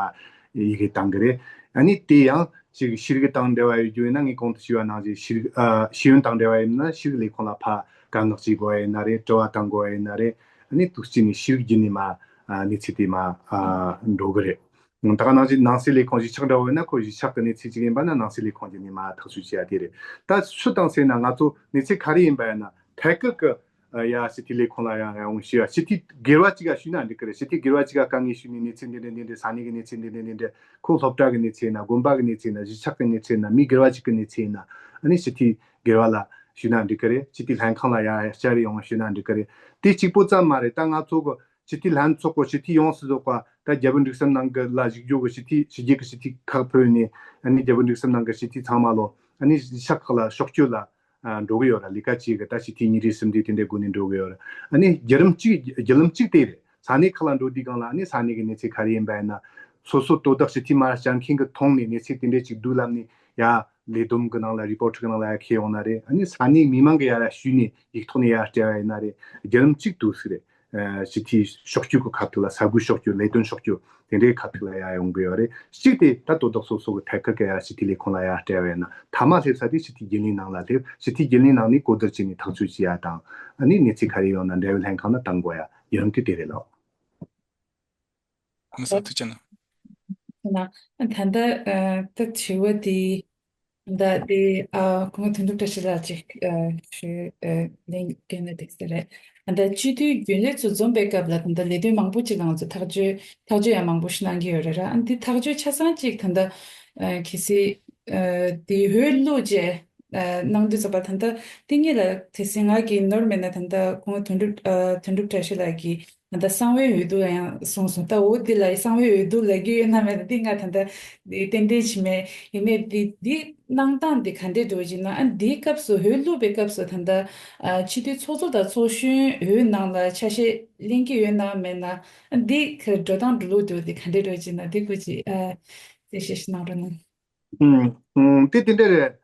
ཡི་གེ་བཏང་གི་རེད། ཨ་ནི་དེ་ཡང་ཅིག་ཤེས་རིག་དང་འབྲེལ་བ་ཡོད་རྒྱུ་ཡིན་ན་ངས་གོང་དུ་ཞུས་པ་ནང་བཞིན་ཤེས་རིག་ཨ་ཤེས་ཡོན་དང་འབྲེལ་བ་ཡིན་ན་ཤེས་རིག་ལས་ཁུངས་ལ་ཕར་བཀའ་མངགས་བྱེད་དགོས་པ་ཡིན་ན་རེད། དྲི་བ་བཏང་དགོས་པ་ཡིན་ན་རེད། ཨ་ནི་དུས་གཅིག་ནས་ཤེས་རིག་བརྒྱུད་ནས་མ་ཨ་གནས་ཚུལ་དེ་མ་ཨ་འགྲོ་གི་རེད། ད་ག་ནང་བཞིན་ནང་སྲིད་ལས་ཁུངས་གཞིས་ཆགས་འདྲ་བོ་ཡིན་ན་ཁོ་གཞིས་ཆགས་ཀྱི་གནས་ཚུལ་ཅིག་ཡིན་པ་ན་ནང་སྲིད་ལས་ཁུངས་བརྒྱུད་ནས་མ་ཐག་གཅོད་བྱེད་ཡ་དེ་རེད། ད་སུ་དང་ཟེར་ན་ང་ཚོ་གནས་ཚུལ་ག་རེ་ཡིན་པ་ཡིན་ན་ཐད་ཀར་གྱི་ཡ་སྤྱི་འཐུས་ལས་ཁུངས་ལ་ཡང་ཡང་ཞུས་ཡ། སྤྱི་འཐུས་སྒེར་བ་གཅིག་ག་ཞུས་ན་འགྲིག་གི་རེད། སྤྱི་འཐུས་སྒེར་བ་གཅིག་ག་དཀའ་ངལ་ཞུས་ནས་གནས་ཚུལ་འདི་འདྲ་འདི་འདྲ་ས་གནས་ཀྱི་གནས་ཚུལ་འདི་འདྲ་འདི་འདྲ་ཁོ་སློབ་གྲྭ་གི་གནས་ཚུལ་ཡིན་ན་དགོན་པ་གི་གནས་ཚུལ་ཡིན་ན་གཞིས་ཆགས་ཀྱི་གནས་ཚུལ་ཡིན་ན་མི་སྒེར་བ་གཅིག་གི་གནས་ཚུལ་ཡིན་ན་ཨ་ནི་སྤྱི་འཐུས་སྒེར་བ་ལ་ཞུས་ན་འགྲིག་གི་རེད། སྤྱི་འཐུས་ལྷན་ཁང་ལ་ཡང་བསྐྱར་ཡོང་ཞུས་ན་འགྲིག་གི་རེད། དེ་གཅིག་པོ་ཙམ་མ་རེད། ད་ང་ཚོ་གི་སྤྱི་འཐུས་ལྷན་ཚོགས་ཀྱི་སྤྱི་འཐུས་ཡོངས་སུ་རྫོགས་པ་ད་རྒྱལ་པོ་འབྲུག་གསུམ་ནང་གི་ལ་བཞུགས་རྒྱུ་གི་སྤྱི་འཐུས་ཕྱི་རྒྱལ་གྱི་སྤྱི་འཐུས་ཁག་ཕེབས་ནས་ཨ་ནི་རྒྱལ་པོ་འབྲུག་གསུམ་ནང་གི་སྤྱི་འཐུས་ཚང་མ་ལོ་ཨ་ནི་གཞིས་ཆགས་ཁག་ལ་ཕྱོགས་བསྐྱོད་ལ་ཨ་འགྲོ་གི་ཡོད་ར། ལས་ཀ་བྱེད་གི་ད་སྤྱི་འཐུས་གཉིས་རེ་གསུམ་རེ་དེ་འདྲའི་སྒོ་ནས་འགྲོ་གི་ཡོད་ར། ཨ་ནི་བརྒྱུད་རིམ་གཅིག་བརྒྱུད་རིམ་གཅིག་དེ་རེད། ས་གནས་ཁག་ལ་འགྲོ་དུས་སྒང་ལ་ཨ་ནི་ས་གནས་ཀྱི་གནས་ཚུལ་ག་རེ་ཡིན་པ་ཡིན་ན་སོ་སོ་དོ་བདག་སྤྱི་འཐུས་མ་བཅར་མཁན་གྱི་ཐོག་ནས་གནས་ཚུལ་དེ་འདྲའི་གཅིག་བསྡུས་ལམ་ནས་ཡ་ལས་བསྡོམས་ཀྱི་ནང་ལ་རི་པོར་ཊི་གི་ནང་ལ་ཡ་འཁྱེར་ཡོང་ན་རེད། ཨ་ནི་ས་གནས་མི་མང་གི་ཡ་ལ་ཞུས་ནས་ཡིག་ཐོག་ནས་ཡ་སྤྲད་པ་ཡིན་ན་རེད། བརྒྱུད་རིམ་གཅིག་ཏུ་ཟིག་རེད། ཨ་སྤྱི་འཐུས་ཕྱོགས་བསྐྱོད་ཀྱི་ཁ་ཐུག་ལ་ས་འགུལ་ཕྱོགས་བསྐྱོད་ལས་དོན་ཕྱོགས་བསྐྱོད་དེ་འདྲའི་ཁ་ཐུག་ལ་ཡ་ཡོང་གི་ཡོད་རེད། གཅིག་དེ་ད་དོ་བདག་སོ་སོ་གི་ཐད་ཀར་གྱི་ཡ་སྤྱི་འཐུས་ལས་ཁུངས་ལ་ཡ་སྤྲད་པ་ཡིན་ན་མཐའ་མ་སླེབས་ས་དེ་སྤྱི་འཐུས་རྒྱུན་ལས་ནང་ལ་སླེབས། སྤྱི་འཐུས་རྒྱུན་ལས་ནང་ནས་གོ་བསྡུར་བྱས་ནས་ཐག་གཅོད་བྱེད་ཡ་དང་ཨ་ནི་གནས་ཚུལ་ག་རེ་ཡོང་ན་འབྲེལ་ཡོད་ལྷན་ཁང་ལ་བཏང་དགོས་ཡ་བརྒྱུད་རིམ་དེ་དེ་རེད་ལགས། ལགས་སོ་ཐུགས་རྗེ་གནང་། ད་ལྟ་ཨ་ད་དྲི་བ་དེ་ད་དེ་ཨ་སྐུ་ངོ་དོན་གྲུབ་བཀྲ་ཤིས་ལགས་ཅིག་ཨ་ཞུ་ཨ་ལན་སྐྱོན་ན་འགྲིག་ས་རེད། ཨ་ད་སྤྱི་འཐུས་རྒྱུན་ལས་ཚོ་འཛོམས་པའི་སྐབས་ལ་ད་ལྟ་ལས་དོན་མང་པོ་ཅིག་ང་ཚོ་ཐག་གཅོད་ཐག་གཅོད་ཡང་མང་པོ་ཞིག་གནང་གི་ཡོད་རེད་ར། ཨ་འདི་ཐག་གཅོད་ཆ་ཚང་ཅིག་ད་ལྟ་ཨ་གལ་སྲིད་ཨ་དེ་འོས་བླུགས་རྗེས་ཨ་གནང་དུས་ཙམ་པ་ད་ལྟ་དེ་གཉིས་ལ་དེ་སྲིད་ང་གི་ནོར་མེད་ན་ད་ལྟ་སྐུ་ངོ་དོན་གྲུབ་ཨ་དོན་གྲུབ་བཀྲ་ཤིས་ལགས་ཀྱིས་ད་ལྟ་གསང་བའི་འོས་བསྡུ་ལ་ཡང་གསུངས་སོང་། ད་འོ་འདི་ལ་གསང་བའི་འོས་བསྡུ་ལབ་ཀྱི་ཡོད་ན་མེད་ན་འདི་ང་ད་ལྟ་འདི་ཏན་ཏན་ཅིག་མེད། ཡིན་ནའི་འདི་འདི་གནང་སྟངས་འདི་ག་འདྲས་འགྲོ་གི་ན། ཨ་འདིའི་སྐབས་སུ་འོས་བླུགས་པའི་སྐབས་སུ་ད་ལྟ་ཨ་སྤྱི་འཐུས་ཚོགས་གཙོ་དང་ཚོགས་གཞོན་འོས་ནང་ལ་ཆ་ཤས་ལེན་གྱི་ཡོད་ན་མེད་ན། ཨ་འདི་ག་འགྲོ་སྟངས་འགྲོ་ལུགས་འདི་འདི་ག་འདྲས་འགྲོ་གི་ན་འདི་སྐོར་ཅིག་ཨ་གསལ་བཤད་ཞིག་གནང་རོགས་གནང་། ཨུམ། ཨུམ། དེ་དེ་འདྲ་རེད།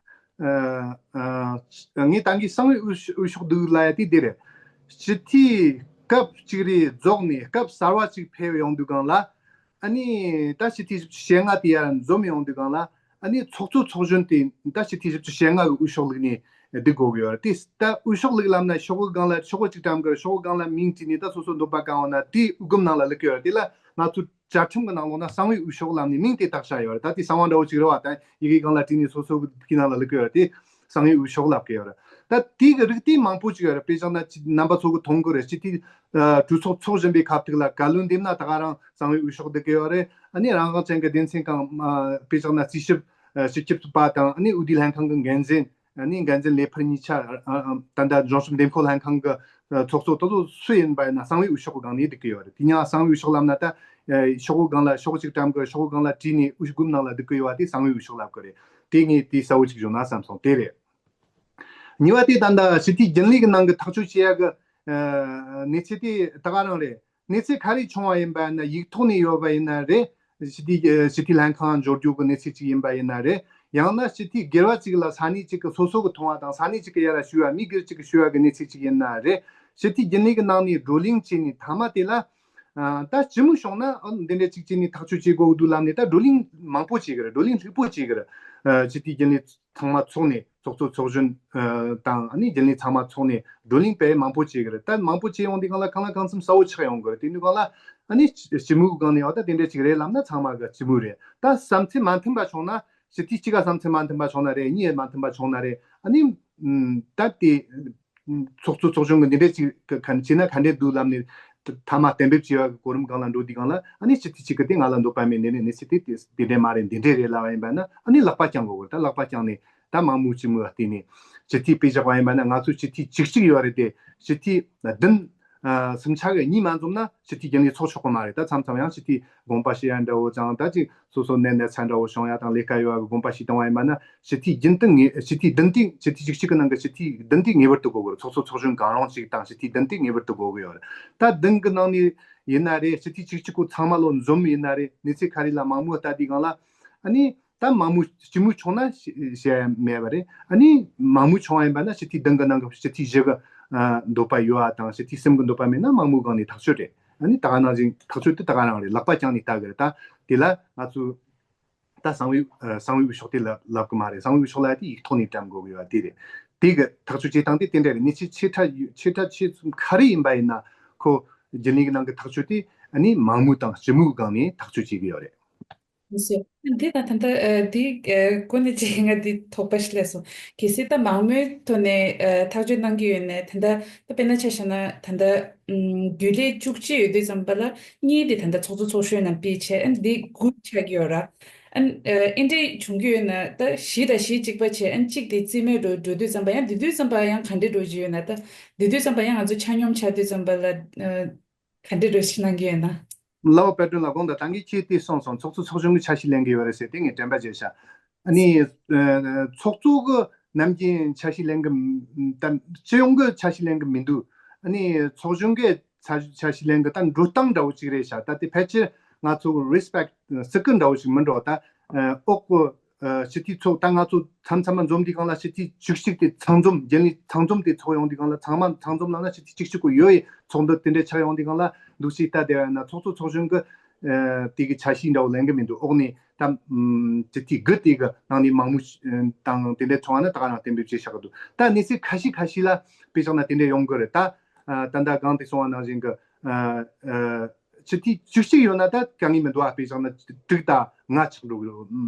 ཨ་ཨ་ངས་ད་གིན་གསང་བའི་འོས་ཤོག་འོས་ཤོག་བསྡུ་ལ་ཡ་དེ་དེ་རེད། སྤྱི་འཐུས་སྐབས་གཅིག་རེ་རྫོགས་ནས་སྐབས་གསར་བ་གཅིག་ཕེབས་ཡོང་དུས་སྒང་ལ། ཨ་ནི་ད་སྤྱི་འཐུས་བཞི་བཅུ་ཞེ་ལྔ་དེ་ཡར་འཛོམས་ཡོང་དུས་སྒང་ལ། ཨ་ནི་ཚོགས་གཙོ་ཚོགས་གཞོན་དེ་ད་སྤྱི་འཐུས་བཞི་བཅུ་ཞེ་ལྔ་གི་འོས་ཤོག་བླུགས་ནས་བསྡུ་དགོས་ཀྱི་ཡོད་རེད། དེ་ད་འོས་ཤོག་བླུགས་ལབ་ན་ཤོག་གུ་སྒང་ལ་ཤོག་གུ་གཅིག་བཀྲམ་གི་རེད། ཤོག་གུ་སྒང་ལ་མིང་བྲིས་ནས་ད་སོ་སོ་འདོད་པ་གང་ཡོང་ན་དེ་དབུ་སྒམ་ནང་ལ་བླུགས་ཀྱི་ཡོད་རེད། དེ་ལ་ང་ཚོ་བཅའ་ཁྲིམས་ཀྱི་ནང་ལོགས་ན་གསང་བའི་འོས་ཤོག་ལབ་ནས་མིང་དེ་བཏགས་བཞག་ཡོད་རེད། ད་དེ་གསང་བ་འདྲ་བོ་ཅིག་རེད་བ། ད་ཡི་གེ་སྒང་ལ་བྲིས་ནས་སོ་སོ་གི་དེ་ནང་ལ་བླུགས་ཀྱི་ཡོད་རེད། དེ་གསང་བའི་འོས་ཤོག་ལབ་ཀྱི་ཡོད་རེད། ད་དེ་གི་རིགས་དེ་མང་པོ་ཅིག་ཡོད་རེད། དཔེ་བཞག་ན་ཅི་རྣམ་པ་ཚོ་གི་མཐོང་གི་རེད། སྤྱི་འཐུས་ཨ་གྲོས་ཚོགས་ཚོགས་བཞིན་པའི་ཁ་ཐུག་ལ་བཀའ་བློན་འདེམས་ན་ད་ག་རང་གསང་བའི་འོས་ཤོག་བསྡུ་གི་ཡོད་རེད། ཨ་ནི་རང་དབང་ཅན་གྱི་སྡེ་ཚན་གང་ཨ་དཔེ་བཞག་ན་རྩིས་ཞིབ་ཨ་སྤྱི་ཁྱབ་པ་དང་ཨ་ནི་འོས་བསྡུ་ལྷན་ཁང་གི་འགན་འཛིན། ཨ་ནི་འགན་འཛིན་ལས་འཕུར་གཉིས་ཆ་ཨ་ཨ་ད་ལྟ་གཞུང་ཞབས་འདེམས་བསྐོ་ལྷན་ཁང་གི་ཨ་ཚོགས་གཙོ་དེ་ཚོ་སུ་ཡིན་པ་ཡིན་ན་གསང་བའི་འོས་ཤོག་གི་སྒང་ནས་བསྡུ་གི་ཡོད་རེད། དེ་ཡང་གསང་བའི་འོས་ཤོག་ལབ་ན་ད་ ཨ་ཤོག་བུ་སྒང་ལ་ཤོག་གཅིག་བཀྲམ་གི། ཤོག་བུ་སྒང་ལ་བྲིས་ནས་དབུ་སྒོམ་ནང་ལ་བསྡུ་གི་ཡོད་པ་དེ་གསང་བའི་དབུ་ཤོག་ལབ་གི་རེད། དེ་ངས་དེ་གསལ་བོ་ཅིག་བྱུང་ན་བསམ་སོང་། དེ་རེད། གཉིས་པ་དེ་ད་ལྟ་སྤྱི་འཐུས་རྒྱུན་ལས་ཀྱི་ནང་གི་ཐག་གཅོད་བྱེད་ཡ་གི་ཨ་གནས་ཚུལ་དེ་ད་ག་རང་རེད། གནས་ཚུལ་ག་རེ་བྱུང་བ་ཡིན་པ་ཡིན་ན། ཡིག་ཐོག་ནས་ཡོད་པ་ཡིན་ན་རེད། སྤྱི་འཐུས་ཨ་སྤྱི་འཐུས་ལྷན་ཁང་འབྱོར་རྒྱུ་གི་གནས་ཚུལ་ཅིག་ཡིན་པ་ཡིན་ན་རེད། ཡང་ན་སྤྱི་འཐུས་སྒེར་བ་ཅིག་ལ་ས་གནས་གཅིག་གི་སོ་སོ་གི་མཐོང་བ་དང་། ས་གནས་གཅིག་གི་ཡ་ལ་ཞུ་བ། མི་སྒེར་གཅིག་གི་ཞུ་བ་གི་གནས་ཚུལ་ཅིག་ཡིན་ན་རེད། སྤྱི་འཐུས་རྒྱུན་ལས་ཀྱི་ནང་ནས་བགྲོ་གླེང་བྱས་ནས་མཐའ་མ་དེ་ལ། ཨ་ད་སྤྱི་མོས་བྱུང་ན་ཨ་འདི་འདྲ་ཅིག་བྱས་ནས་ཐག་གཅོད་བྱེད་དགོས་འདུག་ལབ་ནས། ད་བགྲོ་གླེང་མང་པོ་བྱེད་ཀྱི་རེད། བགྲོ་གླེང་ལྷུག་པོ་བྱེད་ཀྱི་རེད། ཨ་སྤྱི་འཐུས་རྒྱུན་ལས་ཚང་མ་ཚོགས་ནས། ཚོགས་གཙོ་ཚོགས་གཞོན་ཨ་དང་ཨ་ནི་རྒྱུན་ལས་ཚང་མ་ཚོགས་ནས་བགྲོ་གླེང་དཔེ་མང་པོ་བྱེད་ཀྱི་རེད། ད་མང་པོ་བྱེད་ཡོང་དུས་སྒང་ལ་གང་ལ་གང་འཚམ་གསལ་བོ་ཆགས་ཡོང་གི་རེད། དེ་དུས་སྒང་ལ་ཨ་ནི་སྤྱི་མོས་སྒང་ནས་ཨ་ད་དེ་འདྲ་ཅིག་རེད་ལབ་ན་ཚང་མ་གི་སྤྱི་མོས་རེད། ད་བསམ་ཚུལ་མ་མཐུན་པ་བྱུང་ན། སྤྱི་འཐུས་གཅིག་ག་བསམ་ཚུལ་མ་མཐུན་པ་བྱུང་ན་རེད། གཉིས་མ་མཐུན་པ་བྱུང་ན་རེད། ཨ་ནི་ཨམ་ད་དེ་ཨམ་ཚོགས་གཙོ་ཚོགས་གཞོན་གྱི་འདི་འདྲ་ཅིག་ག་ག་བྱས་ན་ག་འདྲ་འདུག་ལབ་ནས་མཐའ་མ་གཏན་འབེབས་བྱེད་པ་གི་གོ་རིམ་སྒང་ལ་འགྲོ་དུས་སྒང་ལ། ཨ་ནི་སྤྱི་འཐུས་གཅིག་གིས་དེ་ང་ལ་འདོད་པ་མེད། འདི་འདྲ་གནས་ཚུལ་དེ་དེ་དེ་འདྲ་མ་རེད། འདི་འདྲ་རེད་ལབ་པ་ཡིན་པ་ན། ཨ་ནི་ལག་པ་བརྐྱང་དགོས་གི་རེད། ད་ལག་པ་བརྐྱངས་ནས་ད་མང་མོས་སྤྱི་མོས་ལ་བརྟེན་ནས་སྤྱི་འཐུས་དཔེ་བཞག་པ་ཡིན་པ་ན། ང་ཚོ་སྤྱི་འཐུས་བཅུ་གཅིག་ཡོད་རེད་དེ། སྤྱི་འཐུས་བདུན་ཨ་སུམ་ཆ་གི་གཉིས་མ་འཛོམས་ན་སྤྱི་འཐུས་རྒྱུན་ལས་ཚོགས་ཆོག་གི་མ་རེད། ད་མཚམས་མཚམས་ཡང་སྤྱི་འཐུས་དགོངས་པ་ཞུ་ཡ་འདྲ་བོ་ཙང་། ད་ཅིག་སོ་སོ་ནད་ན་ཚ་འདྲ་བོ་བྱུང་ཡ་དང་ལས་ཀ་ཡོད་པ་གི་དགོངས་པ་ཞུས་བཏང་བ་ཡིན་པ་ན། སྤྱི་འཐུས་རྒྱུན་དུ་ངེས། སྤྱི་འཐུས་བདུན་དེ། སྤྱི་འཐུས་བཅུ་གཅིག་གི་ནང་གི་སྤྱི་འཐུས་བདུན་དེ་ངེས་པར་དུ་དགོས་གི་རེད། ཚོགས་གཙོ་ཚོགས་གཞོན་གང་རུང་ཞིག་དང་སྤྱི་འཐུས་བདུན་དེ་ངེས་པར་དུ་དགོས་གི་ཡོད་རེད། ད་བདུན་གི་ནང་ནས་ཡིན་ན་རེད། སྤྱི་འཐུས་བཅུ་གཅིག་པོ་ཚང་མ་ལོ་འཛོམས་ཡིན་ན་རེད། གནས་ཚུལ་ག་རེ་ལ་མང་མོས་ལྟ་དུས་སྒང་ལ། ཨ་ནི་ད་མང་མོས་སྤྱི་མོས་བྱུང་ན་ཞེ་ཞེ་མེད་པ་རེད། ཨ་ནི་མང་མོས་བྱུང་བ་ཡིན་པ་ན་སྤྱི་འཐུས་བདུན་གི་ནང་གི་སྤྱི་འཐུས་བཞི་གི་ཨ་འདོད་པ་ཡོད་པ་དང་། སྤྱི་འཐུས་གསུམ་གི་འདོད་པ་མེད་ན་མང་མོས་སྒང་ནས་ཐག་གཅོད་རེད། ཨ་ནི་ད་ག་ནང་བཞིན་ཐག་གཅོད་དེ་ད་ག་རང་རེད། ལག་པ་བརྐྱངས་ནས་ལྟ་གི་རེད། ད་དེ་ལ་ང་ཚོས་ད་གསང་བའི་ཨ་གསང་བའི་དབུ་ཤོག་དེ་ལབ་ལབ་གི་མ་རེད། གསང་བའི་དབུ་ཤོག་ལབ་ཡ་དེ་ཡིག་ཐོག་ནས་བཀྲམ་དགོས་གི་ཡོད་པ་དེ་རེད། དེ་གི་ཐག་གཅོད་བྱེད་སྟངས་དེ་དེ་འདྲ་རེད། གནས་ཚུལ་ཆེ་ཕྲ་ཆེ་ཕྲ་ཆེ་གསུམ་ག་རེ་ཡིན་པ་ཡིན་ན། ཁོ་རྒྱུན་ལས་ཀྱི་ནང་གི་ཐག་གཅོད་དེ་ཨ་ནི་མང་མོས་དང་སྤྱི་མོས་སྒང་ནས་ཐག་གཅོད་བྱེད་ཀྱི་ཡོད་རེད། ལགས་སོ། འདི་དང་ད་ལྟ་ཨ་འདི་ཨ་སྐོར་ནས་ཅིག་ང་འདི་དོགས་པ་ཞིག་སླེབས་སོང་། གལ་སྲིད་ད་མང་མོས་ཐོག་ནས་ཨ་ཐག་གཅོད་གནང་གི་ཡོད་ན། ད་ལྟ་ད་དཔེར་ན་ཆ་བཞག་ན་ད་ལྟ་ཨམ་རྒྱུན་ལས་བཅུ་གཅིག་ཡོད་དུས་ཙམ་པ་ལ་གཉིས་དེ་ད་ལྟ་ཚོགས་གཙོ་ཚོགས་གཞོན་ནང་ཕུད་བྱས། ཨ་འདི་དགུ་ཆགས་ཀྱི་ཡོད་ར། ཨ་ཨ་འདི་འདྲ་བྱུང་གི་ཡོད་ན། ད་བཞི་དང་བཞི་གཅིག་པ་བྱས། ཨ་གཅིག་དེ་རྩིས་མེད་འགྲོ་འགྲོ་དུས་ཙམ་པ། ཡང་དེ་དུས་ཙམ་པ་ཡང་ག་འདྲ་འགྲོ་གི་ཡོད་ན། ད་དེ་དུས་ཙམ་པ་ཡང་ང་ཚོ་ཆ་སྙོམས་ཆགས་དུས་ཙམ་པ་ལ་ཨ་ག་འདྲ་འགྲོ་ཞིག་གནང་གི་ཡོད་ན། ལའོ་དཔལ་སྒྲོན་ལགས། དགོངས་དག། ད་ངས་ཁྱེད་དེ་གསུངས་སོང་། ཚོགས་གཙོ་ཚོགས་གཞོན་གྱི་ཆ་ཤས་ལེན་གི་ཡོད་རེད་ཟེར་དེ་ངས་དྲན་པ་བརྗེད་ཤག་ཨ་ནི་ཨ་ཚོགས་གཙོ་གི་ནམ་རྒྱུན་ཆ་ཤས་ལེན་གི་མ་ད་སྤྱི་ཡོངས་ཀྱི་ཆ་ཤས་ལེན་གི་མི་འདུག་ཨ་ནི་ཚོགས་གཞོན་གྱི་ཆ་ཆ་ཤས་ལེན་གི་ད་འགྲོ་སྟངས་འདྲ་བོ་ཅིག་རེད་ཤག་ད་དེ་ཕལ་ཆེར་ང་ཚོ་གི་རེ་སི་པེག་ཊི་བརྩི་བཀུར་འདྲ་བོ་ཅིག་མི་འགྲོ། ད་ཨ་འོག་གི་ཨ་སྤྱི་འཐུས་ཚོགས། ད་ང་ཚོ་མཚམས་མཚམས་མ་འཛོམས་དུས་སྒང་ལ་སྤྱི་འཐུས་བཅུ་གཅིག་དེ་ཚང་འཛོམས། རྒྱུན་ལས་ཚང་འཛོམས་དེ་ཚོགས་ཡོང་དུས་སྒང་ལ་ཚང་མ་ཚང་འཛོམས་ལབ་ན་སྤྱི་འཐུས་བཅུ་གཅིག་པོ་ཡོད་པའི་ཚོགས་འདུ་དེ་འདྲ་ཆགས་ཡོང་དུས་སྒང་ལ་འདུག་སེ་ལྟ་བསྡད་པ་ཡིན་ན། ཚོགས་གཙོ་ཚོགས་གཞོན་གྱི་ཨ་དེ་གི་ཆ་ཤས་འདྲ་བོ་ལེན་གི་མི་འདུག་འོག་ནས་ད་ཨམ་སྤྱི་འཐུས་དགུ་དེ་གི་ནང་ནས་མང་མོས་ཨ་དང་དེ་འདྲ་བྱུང་བ་ན་ད་ག་རང་གཏན་འབེབས་བྱས་བཞག་གི་འདུག་ད་གནས་ཚུལ་ཁ་ཤས་ཁ་ཤས་ལ་དཔེ་བཞག་ན་དེ་འདྲ་ཡོང་གི་རེད། ད་ཨ་ད་ལྟ་གང་དེ་གསུངས་པ་ནང་བཞིན་གི་ཨ་ཨ་སྤྱི་འཐུས་བཅུ་གཅིག་ཡོད་ན་ད་དཀའ་ངལ་མི་འདུག་ཨ། དཔེ་བཞག་ན་དྲུག་དང་ལྔ་ཆགས་འགྲོ་གི་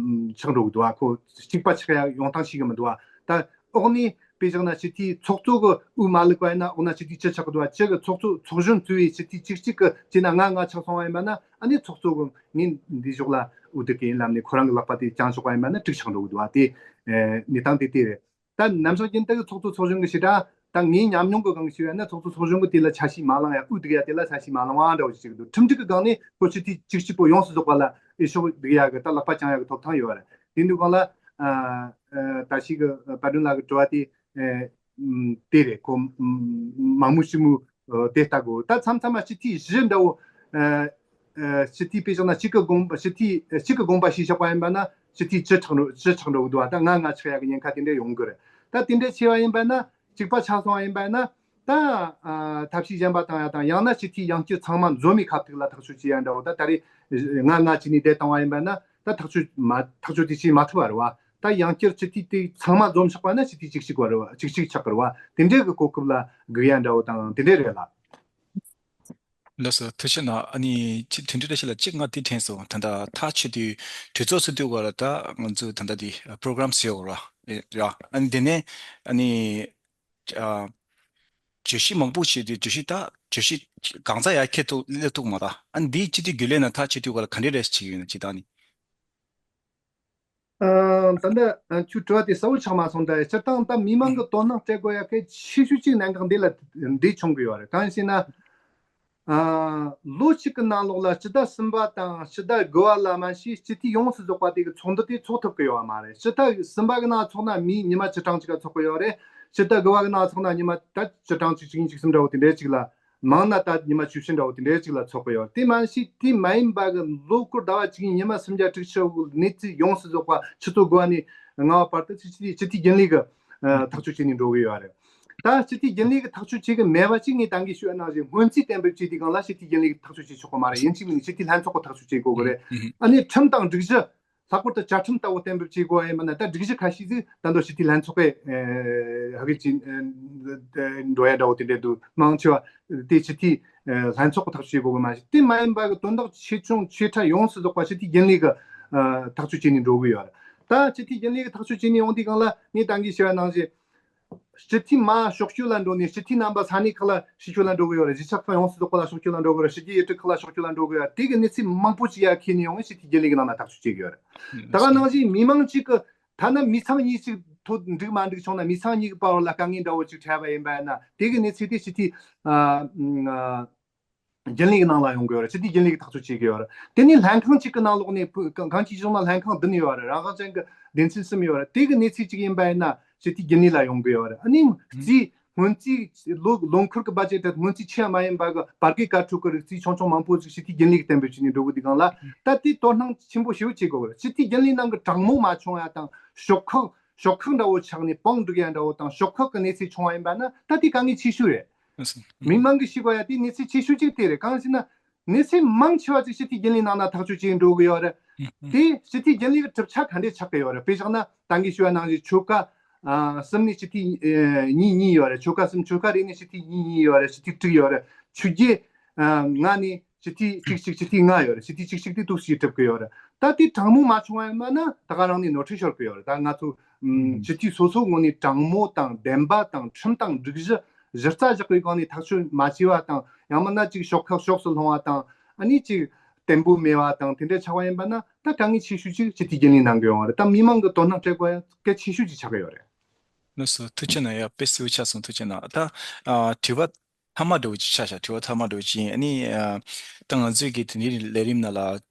ཆགས་འགྲོ་གི་འདུག་ཨ། ཁོ་གཅིག་པ་ཆགས་ཡ་ཡོང་སྟངས་ཤེས་གི་མི་འདུག་ཨ། ད་འོག་ནས་དཔེ་བཞག་ན་སྤྱི་འཐུས་ཚོགས་གཙོ་གི་དབུ་མ་བླུགས་པ་ཡིན་ན་འོག་ན་སྤྱི་འཐུས་བཅུ་ཆགས་གི་འདུག་ཨ། བཅུ་གི་ཚོགས་གཙོ་ཚོགས་གཞོན་གཙོས་པའི་སྤྱི་འཐུས་བཅུ་གཅིག་གི་བྱས་ན་ལྔ་ལྔ་ཆགས་སོང་བ་ཡིན་པ་ན། ཨ་ནི་ཚོགས་གཙོ་གི་ངས་འདི་ཕྱོགས་ལ་དབུ་དེ་གི་ཡིན་ལབ་ནས་ཁོ་རང་གི་ལག་པ་དེ་བརྐྱངས་ཆོག་པ་ཡིན་པ་ན་དྲུག་ཆགས་འགྲོ་གི་འདུག་ཨ། དེ་ཨེ་གནས་སྟངས་དེ་དེ་རེད། ད་ནམ་ཞག་རྒྱུན་དུ་གི་ཚོགས་གཙོ་ཚོགས་གཞོན་གྱི་ཞེ་དྲག་ད་ངའི་ཉམས་མྱོང་གི་སྒང་ཞུ་ཡ་ན་ཚོགས་གཙོ་ཚོགས་གཞོན་གྱི་དེ་ལ་ཆ་ཤས་མ་བླངས་ཡ། དབུ་འདུག་ཡ་དེ་ལ་ཆ་ཤས་མ་བླངས་བ་འདྲ་བོ་ཞིག་འདུག་ཁྲིམས་སྒྲིག་གི་སྒང་ནས་ཁོ་སྤྱི་འཐུས་བཅུ་གཅིག་པོ་ཡོངས་སུ་རྫོགས་པ་ལ་འོས་ཤོག་འདུག་ཡ་གི་ད་ལག་པ་བརྐྱང་ཡ་གི་ཐོབ་ཐང་ཡོད་རེད། དེ་འདུག་གང་ལ་ཨ་ཨ་ད་ཞིག་གི་པ་དུན་ལགས་ཀྱི་དྲི་བ་དེ་ཨེ་ཨམ་དེ་རེད། ཁོ་ཨམ་མང་མོས་ཞིབ་མོས་ཨ་དེ་ལྟ་དགོས། ད་མཚམས་མཚམས་མ་སྤྱི་འཐུས་བཞི་འདྲ་བོ་ཨ་ཨ་སྤྱི་འཐུས་དཔེ་བཞག་ན་གཅིག་གི་དགོངས་པ་སྤྱི་འཐུས་ཨ་གཅིག་གི་དགོངས་པ་ཞིག་བཞག་པ་ཡིན་པ་ན་སྤྱི་འཐུས་བཅུ་ཆགས་འགྲོ་བཅུ་ཆགས་འགྲོ་གི་འདུག་བ། ད་ལྔ་ལྔ་ཆགས་ཡག་གི་ཉེན་ཁ་དེ་འདྲ་ཡོང་གི་རེད། ད་དེ་འདྲ་ཆེ་བ་ཡིན་པ་ན་གཅིག་པ་ཆགས་སོང་བ་ཡིན་པ་ན་ད་ཨ་ཐབས་ཤེས་གཞན་པ་བཏང་ཡ་དང་། ཡང་ན་སྤྱི་འཐུས་ཡང་བསྐྱར་ཚང་མ་འཛོམས་པའི་ཁ་ཐུག་ལ་ཐག་གཅོད་བྱེད་ཡ་འདྲ་བོ། ད་ད་རེས་ལྔ་ལྔ་བྱས་ནས་བསྡད་བཏང་བ་ཡིན་པ་ན་ད་ཐག་གཅོད་མ་ཐག་གཅོད་དེ་བྱེད་མ་ཐུབ་པ་རེད་བ། ད་ཡང་བསྐྱར་སྤྱི་འཐུས་དེ་ཚང་མ་འཛོམས་ཆགས་པ་ན་སྤྱི་འཐུས་གཅིག་གཅིག་བ་རེད་བ། གཅིག་གཅིག་ཆགས་ཀྱི་རེད་བ། དེ་འདྲའི་གི་གོ་སྐབས་ལ་སྒུག་ཡ་འདྲ་བོ་དང་དེ་འདྲའི་རེད་ལ། ལགས་སོ། ཐུགས་རྗེ་གནང་། ཨ་ནི་ཅི་དྲི་འདྲི་འདྲ་ཞིག་ལ་གཅིག་ང་དེ་དྲན་སོང་། ད་ལྟ་ཐག་ཆོད་དུས་གྲོས་ཚོགས་སུ་དུས་སྐོར་ལ་ད་ང་ཚོས་ད་ལྟ་དེ་པྲོ་གྲམ་ཟེར་བ་ར་ར། ཨ་ནི་དེ་ནས་ཨ་ནི་ཨ་བརྗོད་གཞི་མང་པོ་བྱས་ཏེ་བརྗོད་གཞི་ད་བརྗོད་གཞི་གང་ཚ་ཡར་ཁྱེར་ཐུབ་སླེབས་ཐུབ་མ་ད། ཨ་ནི་འདིའི་སྤྱི་འཐུས་རྒྱུན་ལས་ནང་ཐག་ཆོད་དུས་སྐོར་ལ་ག་འདྲའི་རེ་བྱེད་ཀྱི་ཡོད་ན་ཅི་ད་ནི། ཨ་ད་ལྟ་ཨ་ཁྱོད་དྲི་བ་དེ་གསལ་བོ་ཆགས་མ་སོང་། ད་སྤྱིར་བཏང་ད་མི་མང་གི་དོ་སྣང་སྤྲད་དགོས་ཡ་གལ་ཆེ་ཤོས་གཅིག་གནད་འགག་འདི་ལ་འདི་བྱུང་གི་ཡོད་རེད། གང་ཡིན་ཟེར་ན་ ཨ། ལོ་གཅིག་གི་ནང་ལོགས་ལ་སྤྱི་ཟླ་གསུམ་པ་དང་སྤྱི་ཟླ་དགུ་པ་ལ་མ་ཞིག་སྤྱི་འཐུས་ཡོངས་སུ་རྫོགས་པ་དེ་གི་ཚོགས་འདུ་དེ་ཚོགས་ཐུབ་ཀྱི་ཡོད་པ་མ་རེད། སྤྱི་ཟླ་གསུམ་པ་གི་ནང་ཚོགས་ན་མི་ཉི་མ་བཅུ་གྲངས་ཅིག་ག་ཚོགས་ཀྱི་ཡོད་རེད། སྤྱི་ཟླ་དགུ་པ་གི་ནང་ཚོགས་ན་ཉི་མ་ད་བཅུ་གྲངས་ཅིག་བཅུ་གཉིས་བཅུ་གསུམ་འདྲ་བོ་དེ་འདྲའི་ཅིག་ལ། མང་ན་ད་ཉི་མ་བཅུ་བཞི་འདྲ་བོ་དེ་འདྲའི་ཅིག་ལ་ཚོགས་ཀྱི་ཡོད་རེད། དེ་མ་ཞིག་དེ་མ་ཡིན་པ་གི་ལོ་སྐོར་ཟླ་བ་གཅིག་གཉིས་ཉི་མ་སུམ་བརྒྱ་དྲུག་ཅུ་གནས་ཚུལ་ཡོངས་སུ་རྫོགས་པ་ཆུ་ཚོད་དགུ་པ་ནས་ལྔ་པ་བར་དུ་སྤྱི་འཐུས་སྤྱི་འཐུས་རྒྱུན་ལས་ཀྱི་ཨ་ཐག་གཅོད་བྱས་ནས་འགྲོ་གི་ཡོད་རེད། ད་སྤྱི་འཐུས་རྒྱུན་ལས་ཀྱི་ཐག་གཅོད་བྱེད་ཀྱི་མེད་པ་གཅིག་ངས་ད་གིན་ཞུས་པ་ནང་བཞིན་སྔོན་རྩིས་གཏན་འབེབས་བྱས་དུས་སྒང་ལ་སྤྱི་འཐུས་རྒྱུན་ལས་ཀྱི་ཐག་གཅོད་བྱེད་ཆོག་གི་མ་རེད། ཡིན་གཅིག་མིན་གཅིག་སྤྱི་འཐུས་ལྷན་ཚོགས་ཀྱི་ཐག་གཅོད་བྱེད་དགོས་ཀྱི་རེད། ཨ་ནི་ཁྲིམས་དང་སྒྲིག་གཞི་ལྷག་པར་དུ་བཅའ་ཁྲིམས་ལྟ་བུ་གཏན་འབེབས་བྱེད་དགོས་པ་ཡིན་པ་ན། ད་སྒྲིག་གཞི་ཁ་ཤས་ཟིག་ད་དུང་སྤྱི་འཐུས་ལྷན་ཚོགས་ཀྱིས་ཨ་ཧ་གི་ཅིག་ཨ་འགྲོ་ཡ་འདྲ་བོ་དེ་འདྲ་འདུག་མང་ཆེ་བ་དེ་སྤྱི་འཐུས་ཨ་ལྷན་ཚོགས་ཀྱིས་ཐག་གཅོད་བྱེད་དགོས་པ་མ་ཟད། དེ་མ་ཡིན་པ་གི་དོན་དག་ཆེ་ཆུང་ཆེ་ཕྲ་ཡོངས་སུ་རྫོགས་པ་སྤྱི་འཐུས་རྒྱུན་ལས་ཀྱིས་ཨ་ཐག་གཅོད་བྱས་ནས་འགྲོ་གི་ཡོད་རེད། ད་སྤྱི་འཐུས་རྒྱུན་ལས་ཀྱིས་ཐག་གཅོད་བྱས་ནས་ཡོང་དུས་སྒང་ལ་ངས་ད་གིན་ཞུས་པ་ནང་བཞིན། སྤྱི་འཐུས་མར་ཕྱོགས་བསྐྱོད་ལ་འགྲོ་ནས་སྤྱི་འཐུས་རྣམ་པ་ས་གནས་ཁག་ལ་ཕྱིར་བསྐྱོད་ལ་འགྲོ་གི་ཡོད་རེད། གཞིས་ཆགས་ཁག་ཡོངས་སུ་རྫོགས་པ་ལ་ཕྱོགས་བསྐྱོད་ལ་འགྲོ་གི་ཡོད་རེད། ཕྱི་རྒྱལ་ཡུལ་གྲུ་ཁག་ལ་ཕྱོགས་བསྐྱོད་ལ་འགྲོ་གི་ཡོད་རེད། དེ་གི་གནས་ཚུལ་མང་པོ་ཅིག་ཡར་ཁྱེར་ནས་ཡོང་ངས་སྤྱི་འཐུས་རྒྱུན་ལས་ཀྱི་ནང་ན་ཐག་གཅོད་བྱེད་གི་ཡོད་རེད། ད་ག་ནང་བཞིན་མི་མང་གཅིག་གི་ཐོག་འགྲིག་མ་འགྲིག་བྱུང་ན། མི་ཚང་གཉིས་ཀྱི་བར་ལ་དཀའ་ངལ་འདྲ་བོ་ཅིག་འཕྲད་པ་ཡིན་པ་ཡིན་ན། དེ་གི་གནས་ཚུལ་དེ་སྤྱི་འཐུས་ཨ་ཨ་རྒྱུན་ལས་ཀྱི་ནང་ལ་ཡོང་གི་ཡོད་རེད། སྤྱི་འཐུས་རྒྱུན་ལས་ཀྱིས་ཐག་གཅོད་བྱེད་ཀྱི་ཡོད་རེད། དེ་ནས་ལྷན་ཁང་གཅིག་གི་ནང་ལོགས་ནས་བུ་གང་གང་ཅིའི་གཞུང་ན་ལྷན་ཁང་བདུན་ཡོད་རེད། རང་དབང་ཅན་གྱི་སྡེ་ཚན་གསུམ་ཡོད་རེད། དེ་གི་གནས་ཚུལ་གཅིག་ཡིན་པ་ཡིན་ན་སྤྱི་འཐུས་རྒྱུན་ལས་ལ་ཡོང་གི་ཡོད་རེད། ཨ་ནི་རྩིས་སྔོན་རྩིས་ལོ་ལོ་འཁོར་གྱི་བར་ཆད་དེ་སྔོན་རྩིས་ཆེ་བ་མ་ཡིན་པ་གི་བར་བརྒལ་བཀའ་འཁྲོལ་གྱི་རིགས་རྩིས་ཆུང་ཆུང་མང་པོ་ཞིག་སྤྱི་འཐུས་རྒྱུན་ལས་ཀྱིས་གཏན་འབེབས་བྱས་ནས་འགྲོ་གི་འདུག་གང་ལ། ད་དེ་དོ་སྣང་ཆེན་པོ་ཞེ་པོ་བྱེད་དགོས་རེད། སྤྱི་འཐུས་རྒྱུན་ལས་ནང་གི་གྲངས་མང་མ་བྱུང་ཡ་དང་ཤོག་ཁག་ཤོག་ཁག་འདྲ་བོ་ཆགས་ནས་བང་སྒྲིག་ཡ་འདྲ་བོ་དང་ཤོག་ཁག་གི་གནས་ཚུལ་བྱུང་བ་ཡིན་པ་ན་ད་དེ་དཀའ་ངལ་ཆེ་ཤོས་རེད། མི་མང་གིས་ཤེས་དགོས་ཡ་དེ་གནས་ཚུལ་ཆེ་ཤོས་གཅིག་དེ་རེད། གང་ཞེ་ན། གནས་ཚུལ་མང་ཆེ་བ་ཅིག་སྤྱི་འཐུས་རྒྱུན་ལས་ནང་ན་ཐག་གཅོད་བྱས་འགྲོ་གི་ཡོད་རེད། དེ་སྤྱི་འཐུས་རྒྱུན་ལས་ཀྱི་གྲུབ་ཆ་ག་འདྲས་ཆགས་ཀྱི་ཡོད་རེད། དཔེ་བཞག་ན་ད་གིན་ཞུས་པ་ནང་བཞིན་ཆོལ་ཁ་ཨ་གསུམ་ནས་སྤྱི་འཐུས་ཨ་གཉིས་གཉིས་ཡོད་རེད། ཆོལ་ཁ་གསུམ་ཆོལ་ཁ་རེ་ནས་སྤྱི་འཐུས་གཉིས་གཉིས་ཡོད་རེད། སྤྱི་འཐུས་དྲུག་ཡོད་རེད། ཆོས་བརྒྱུད་ཨ་ལྔ་ནས་སྤྱི་འཐུས་གཅིག་གཅིག་སྤྱི་འཐུས་ལྔ་ཡོད་རེད། སྤྱི་འཐུས་གཅིག་གཅིག་དེ་འདུག་སེ་གྲུབ་ཀྱི་ཡོད་རེད། ད་དེ་གྲངས་མང་མ་བྱུང་བ་ཡིན་པ་ན་ད་ག་རང་ནས་ནོར་འཁྲུལ་ཤོར་གྱི་ཡོད་རེད། ད་ང་ཚོ་ཨམ་སྤྱི་འཐུས་སོ་སོའི་ངོས་ནས་གྲངས་མང་དང་བདེན་པ་དང་ཁྲིམས་དང་སྒྲིག་གཞི་གཞི་རྩ་བཞག་པའི་སྒང་ནས་ཐག་གཅོད་མ་བྱས་པ་དང་། ཡང་མིན་ན་ཅིག་ཤོག་ཁག་ཕྱོགས་སུ་ལྷུང་བ་དང་། ཨ་ནི་ཅིག་བརྟན་པོ་མེད་པ་དང་དེ་འདྲ་ཆགས་པ་ཡིན་པ་ན་ད་དཀའ་ངལ་ཆེ་ཤོས་ཅིག་སྤྱི་འཐུས་རྒྱུན་ལས་ནང་གི་ཡོང་བ་རེད། ད་མི་མང་གི་དོ་སྣང་སྤྲད་དགོས་ཡ་གལ་ཆེ་ཤོས་ཅིག་ཆགས་ཀྱི་ཡོད་རེད། ལགས་སོ། ཐུགས་རྗེ་གནང་། ཡ་དཔེ་གསལ་པོ་ཆགས་སོང་། ཐུགས་རྗེ་གནང་། ད་ཨ་དྲི་བ་ཐ་མ་འདྲ་བོ་ཅིག་ཆགས་ཤག་དྲི་བ་ཐ་མ་འདྲ་བོ་ཅིག་ཡིན། ཨ་ནི་ཨ་ད་ང་ཚོས་ཀྱི་དེ་འདྲའི་ལས་རིམ་ནང་ལ་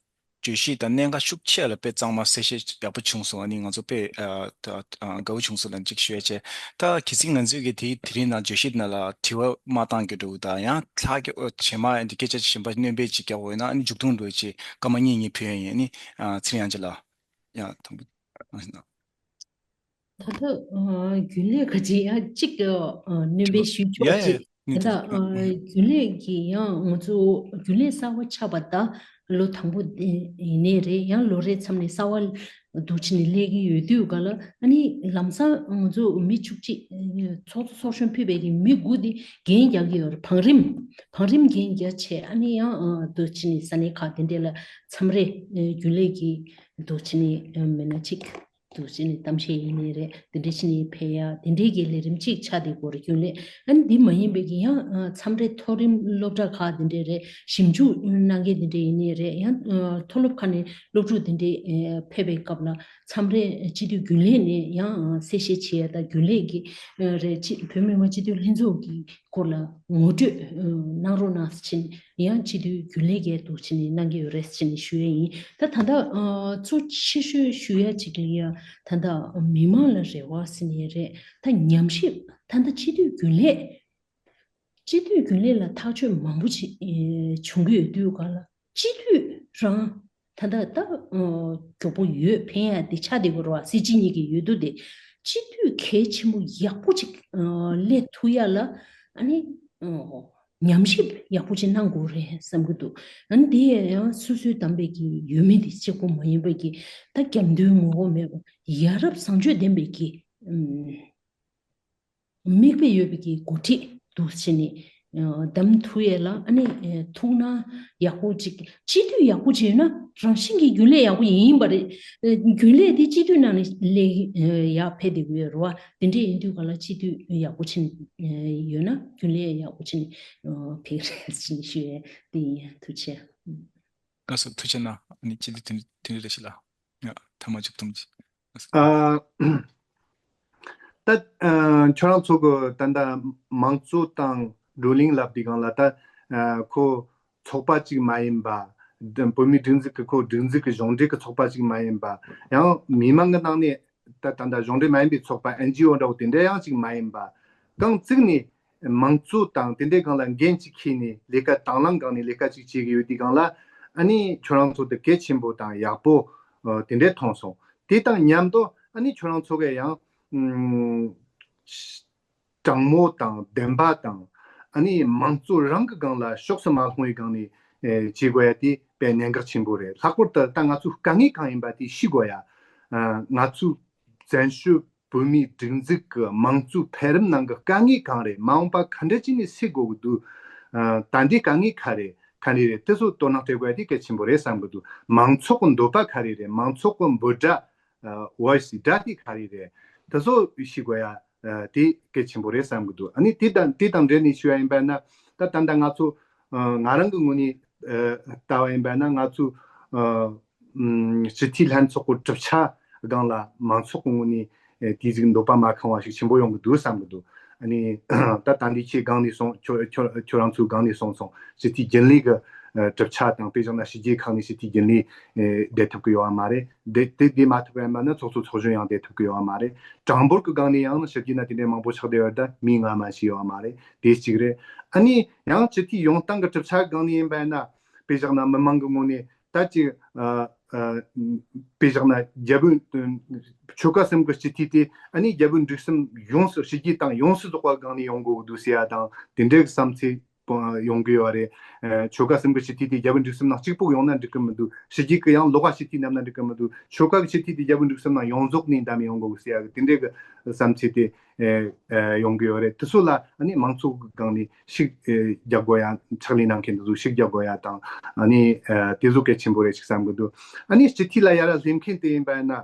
བརྗོད་གཞི་དང་གནད་འགག་ཤུགས་ཆེ་ལ་དཔེ་གཙང་མ་གསལ་བཤད་ཡག་པོ་བྱུང་སོང་། ཨ་ནི་ང་ཚོ་དཔེ་ཨ་ད་ཨ་དགའ་བོ་བྱུང་སོང་ལབ་ཅིག་ཞུ་ཡ་བྱས། ད་གལ་སྲིད་ང་ཚོས་ཀྱི་དེ་དེ་རིང་ནང་བརྗོད་གཞི་ནང་ལ་དྲི་བ་མ་བཏང་གི་འདྲ་བོ་དང་། ཡང་ལྷག་གི་ཨོ་རྗེས་མ་འདི་སྐད་ཆ་གཞན་པ་སྣོན་པ་ཅིག་རྒྱག་དགོས་ན། ཨ་ནི་མཇུག་སྡོམ་འདྲ་བོ་ཅིག་སྐར་མ་གཉིས་གཉིས་ཕུལ་ཡ་ཡིན། ཨ་ནི་ཨ་ཚེ་རིང་དབྱངས་ཅན་ལགས། ཡ་དང་པོ་ཨ་ནི། ད་ལྟ་ཨ་རྒྱུན་ལས་ཁ་ཅིག་ཡང་གཅིག་ཨ་སྣོན་པ་ཞུ་ཆོག་ཡ་ཡ་ཅིག་ཡ། ད་ལྟ་ཨ་རྒྱུན་ལས་ཀྱི་ཡང་ང་ཚོ་རྒྱུན་ལས་གསར་པ་ཆགས་པ་ད་ལོ་དང་པོ་ཡིན་ནའི་རེད། ཡང་ལོ་རེའི་མཚམས་ནས་གསར་པ་འདུག་བྱས་ནས་སླེབས་ཀྱི་ཡོད་དུས་ག་ལ། ཨ་ནི་ལམ་སང་ང་ཚོ་མི་བཅུ་གཅིག་ཚོགས་གཙོ་ཚོགས་གཞོན་ཕུད་པའི་གི་མི་དགུ་དེ་འགན་རྒྱག་གི་ཡོད་རེད། བང་རིམ་བང་རིམ་འགན་རྒྱག་བྱས། ཨ་ནི་ཡང་ཨ་འདུག་བྱས་ནས་ས་གནས་ཁག་དེ་འདྲས་ལ་མཚམས་རེ་རྒྱུན་ལས་ཀྱི་འདུག་བྱས་ནས་མེད་ན་གཅིག་འདུག་བྱས་ནས་གཏམ་བཤད་ཡིན་ནའི་རེད། དེ་འདྲ་བྱས་ནས་ཕེབས་ཡ་དེ་འདྲའི་གི་ལས་རིམ་གཅིག་ཆགས་བསྡད་ཡོད་རེད། རྒྱུན་ལས་ཨ་ནི་འདི་མ་ཡིན་པའི་གི་ཡང་ཨ་མཚམས་རེ་མཐོ་རིམ་སློབ་གྲྭ་ཁག་དེ་འདྲས་རེད། ཞིབ་འཇུག་གནང་མཁན་དེ་འདྲས་ཡིན་ནའི་རེད། ཡང་ཨ་མཐོ་སློབ་ཁག་ནས་སློབ་ཕྲུག་དེ་འདྲས་ཨ་ཕེབས་པའི་སྐབས་ལ་མཚམས་རེ་སྤྱི་འཐུས་རྒྱུན་ལས་ནས་ཡང་ཨ་གསལ་བཤད་བྱེད་ཡ་དང་། རྒྱུན་ལས་ཀྱི་ཨ་རེད། སྤྱི་བོད་མི་མང་སྤྱི་འཐུས་ལྷན་ཚོགས་ཀྱི་སྐོར་ལ་ངོ་སྤྲོད་ཨ་གནང་རོགས་གནང་ཟེར་བྱས་ནས་ཡང་སྤྱི་འཐུས་རྒྱུན་ལས་ཀྱིས་འདུག་བྱས་ནས་གནང་གི་ཡོད་རེད་ཟེར་བྱས་ནས་ཞུ་ཡས་ཡིན། ད་ད་ལྟ་ཨ་གཙོ་ཆེ་ཤོས་ཞུ་ཡ་གཅིག་ལ་ཡ་ད་ལྟ་མི་མང་ལ་རེ་བ་ཟེར་ནས་རེད། ད་ཉམས་ཞིབ་ད་ལྟ་སྤྱི་འཐུས་རྒྱུན་ལས་སྤྱི་འཐུས་རྒྱུན་ལས་ལ་ཐག་གཅོད་མང་པོ་ཅིག་ཨེ་བྱུང་གི་ཡོད་དུས་ག་ལ། སྤྱི་འཐུས་རང་ད་ལྟ་ད་ཨ་མགྱོགས་པོ་ཡོད་ཕན་ཡ་དེ་ཆགས་བསྡད་ཡོད་རེད་བ། སྲིད་སྤྱི་གཉིས་ཀྱི་འོས་བསྡུ་དེ་སྤྱི་འཐུས་གལ་ཆེན་པོ་ཡག་པོ་ཅིག་ཨ་སླེབས་ཐུབ་ཡ་ལ་ཨ་ནི་ཨ་ཉམས་ཞིབ་ཡག་པོ་ཅིག་གནང་དགོས་རེད་བསམ་གྱི་འདུག་ཨ་ནི་དེ་ཡང་སོ་སོའི་བདམས་པའི་གི་འོས་མི་དེ་གཅིག་པོ་མ་ཡིན་པའི་གི་ད་རྒྱབ་མདུན་ངོ་བོ་མེད་པ་ཡ་རབས་བཟང་སྤྱོད་ལྡན་པའི་གི་ཨམ། མིག་དཔེ་ཡོད་པའི་གི་འགོ་ཁྲིད་འདུག་བྱས་ནས་ཨ་བདམས་ཐུབ་ཡས་ལ་ཨ་ནི་ཨ་ཐུགས་སྣང་ཡག་པོ་ཅིག་སྤྱི་འཐུས་ཡག་པོ་ཅིག་ཡོད་ན་རང་བཞིན་གྱིས་རྒྱུན་ལས་ཡག་པོ་ཡིན་པ་རེད། ཨ་རྒྱུན་ལས་དེ་སྤྱི་འཐུས་ནང་ནས་སླེབས་ཨ་ཡར་ཕེབས་བསྡད་ཀྱི་ཡོད་རེད་བ། དེ་འདྲས་ཡིན་དུས་ག་ལ་སྤྱི་འཐུས་ཡག་པོ་ཅིག་ཨ་ཡོད་ན་རྒྱུན་ལས་ཡག་པོ་ཅིག་ཨ་ཕེབས་རེད་ཟེར་ནས་ཞུ་ཡས་དེ་ཡིན། ཐུགས་རྗེ་ཆེ། ལགས་སོ། ཐུགས་རྗེ་གནང་། ཨ་ནི་སྤྱི་འཐུས་དེ་འདྲས་རེད་ཤག་ལགས། ཡ་ཐ་མ་མཇུག་སྡོམ་ཅིག་ཨ། ད་ཨ་ཁྱོད་རང་ཚོ་གི་ད་ལྟ་མང་གཙོ་དང་བགྲོ་གླེང་ལབ་དུས་སྒང་ལ་ད་ ཁོ་ཚོགས་པ་གཅིག་མ་ཡིན་པ། བོད་མིའི་སྒྲིག་འཛུགས་ཀྱི་ཁོ་སྒྲིག་འཛུགས་ཀྱི་གཞུང་འབྲེལ་གྱི་ཚོགས་པ་གཅིག་མ་ཡིན་པ། ཡང་མི་མང་གི་ནང་ནས་ད་ད་ལྟ་གཞུང་འབྲེལ་མ་ཡིན་པའི་ཚོགས་པ་ཨེན་ཇི་ཨོ་འདྲ་བོ་དེ་འདྲ་ཡང་གཅིག་མ་ཡིན་པ། རྐང་བཙུགས་ནས་མང་གཙོ་དང་དེ་འདྲའི་སྒང་ལ་འགན་གཅིག་འཁྱེར་ནས་ལས་ཀ་དང་བླངས་སྒང་ནས་ལས་ཀ་གཅིག་བྱེད་ཀྱི་ཡོད་དུས་སྒང་ལ། ཨ་ནི་ཁྱོད་རང་ཚོ་དེ་གལ་ཆེན་པོ་དང་ཡག་པོ་དེ་འདྲས་མཐོང་སོང་། དེ་དང་མཉམ་དུ་ཨ་ནི་ཁྱོད་རང་ཚོ་གས་ཡང་དྲང་མོ་དང་བདེན་པ་དང་ཨ་ནི་མང་གཙོ་རང་གི་སྒང་ལ་ཕྱོགས་སུ་མ་ལྷུང་བའི་སྒང་ནས་བྱེད་དགོས་ཡ་དེ་དཔེ་གནད་འགག་ཆེན་པོ་རེད། ལྷག་པར་དུ་ད་ང་ཚོའི་དཀའ་ངལ་གང་ཡིན་པ་དེ་ཤེས་དགོས་ཡ། ང་ཚོའི་བཙན་བྱོལ་བོད་མིའི་སྒྲིག་འཛུགས་ཀྱི་མང་གཙོའི་འཕེལ་རིམ་ནང་གི་དཀའ་ངལ་གང་རེད། མ་འོངས་པ་ག་འདྲ་བྱས་ནས་སེལ་དགོས་ཀྱི་འདུག་ད་ལྟའི་དཀའ་ངལ་ག་རེ་ག་རེ་རེད། དེ་ཚོ་དོ་སྣང་སྤྲད་དགོས་ཡ་དེ་གལ་ཆེན་པོ་རེད་བསམ་གྱི་འདུག་མང་ཚོགས་ཀྱི་འདོད་པ་ག་རེ་རེད། མང་ཚོགས་ཀྱི་འབོད་སྒྲ་ཝོ་ཡི་སི་སྒྲ་དེ་ག་རེ་རེད། དེ་ཚོ་ཤེས་དགོས་ཡ་དེ་གལ་ཆེན་པོ་རེད་བསམ་གྱི་འདུག་ཨ་ནི་དེ་དང་དེ་དང་འབྲེལ་ནས་ཞུ་ཡ་ཡིན་པ་ན། ད་ད་ལྟ་ང་ཚོ་ང་རང་གི་ངོས་ནས་ལྟ་བ་ཡིན་པ་ན། ང་ཚོ་སྤྱི་འཐུས་ལྷན་ཚོགས་ཀྱི་གྲུབ་ཆ་སྒང་ལ་མང་ཚོགས་ཀྱི་ངོས་ནས་དེའི་ཟིག་འདོད་པ་མ་ཁེངས་པ་ཞིག་ཆེན་པོ་ཡོང་གི་འདུག་བསམ་གི་འདུག་ཨ་ནི་ད་ད་འདི་ཁྱེད་སྒང་ནས་སོང་། ཁྱོད་ཁྱོད་ཁྱོད་རང་ཚོའི་སྒང་ནས་སོང་སོང་། སྤྱི་འཐུས་རྒྱུན་ལས་ཀྱི་གྲུབ་ཆ་དང་། དཔེ་བཞག་ན་ཕྱི་རྒྱལ་ཁག་ནས་སྤྱི་འཐུས་རྒྱུན་ལས་བསྡད་ཐུབ་ཀྱི་ཡོད་པ་མ་རེད། དེ་དེ་དེ་མ་ཐུབ་པ་ཡིན་པ་ན་ཚོགས་གཙོ་ཚོགས་གཞོན་ཡང་བསྡད་ཐུབ་ཀྱི་ཡོད་པ་མ་རེད། གྲངས་འབོར་གྱི་སྒང་ནས་ཡང་ཕྱི་རྒྱལ་ན་དེ་འདྲའི་མང་པོ་ཆགས་བསྡད་ཡོད་རེད། ད་མི་ལྔ་མ་ཞིག་ཡོད་པ་མ་རེད། དེ་གཅིག་རེད། ཨ་ནི་ཡང་སྤྱི་འཐུས་ཡོང་སྟངས་ཀྱི་གྲུབ་ཆ་སྒང་ནས་ཡིན་པ་ཡིན་ན། དཔེ་བཞག་ན་མི་མང་གི་ངོས་ནས་ད་ཅིག་ཨ་ཨ་དཔེ་བཞག་ན་རྒྱ་བོད་ཆོལ་ཁ་གསུམ་གྱི་སྤྱི་འཐུས་དེ་ཨ་ནི་རྒྱ་བོད་འབྲུག་གསུམ་ཡོངས་སུ་ཕྱི་རྒྱལ་དང་ཡོངས་སུ་རྫོགས་པ་སྒང་ནས་ཡོང་དགོས་འདུག་ཟེར་ཡ་དང་། དེ་འདྲའི་བསམ་ཚུལ་ཡོང་གི་ཡོད་རེད། ཆོལ་ཁ་གསུམ་གྱི་སྤྱི་འཐུས་དེ་རྒྱ་བོད་འབྲུག་གསུམ་ནང་གཅིག་པོ་ཡོང་ན་འགྲིག་གི་མི་འདུག་ཕྱི་རྒྱལ་གྱི་ཡང་ལོགས་ཀ་སྤྱི་འཐུས་བསྣམས་ན་འགྲིག་གི་མི་འདུག་ཆོལ་ཁ་གི་སྤྱི་འཐུས་དེ་རྒྱ་བོད་འབྲུག་གསུམ་ནང་ཡོངས་རྫོགས་ནས་བདམས་ཡོང་དགོས་ཟེར་ཡ་གི་དེ་འདྲའི་གི་བསམ་ཚུལ་དེ་ཨེ་ཨེ་ཡོང་གི་ཡོད་རེད། དེ་ཚོ་ལ་ཨ་ནི་མང་ཚོགས་ཀྱི་སྒང་ནས་ཤུགས་ཨེ་རྒྱག་དགོས་ཡ། ཕྱག་ལས་གནང་མཁན་དེ་ཚོ་ཤུགས་རྒྱག་དགོས་ཡ་དང་། ཨ་ནི་ཨེ་དེ་ཚོ་གལ་ཆེན་པོ་རེད་ཅིག་བསམ་གི་འདུག་ཨ་ནི་སྤྱི་འཐུས་ལ་ཡར་སླེབས་མཁན་དེ་ཡིན་པ་ཡིན་ན།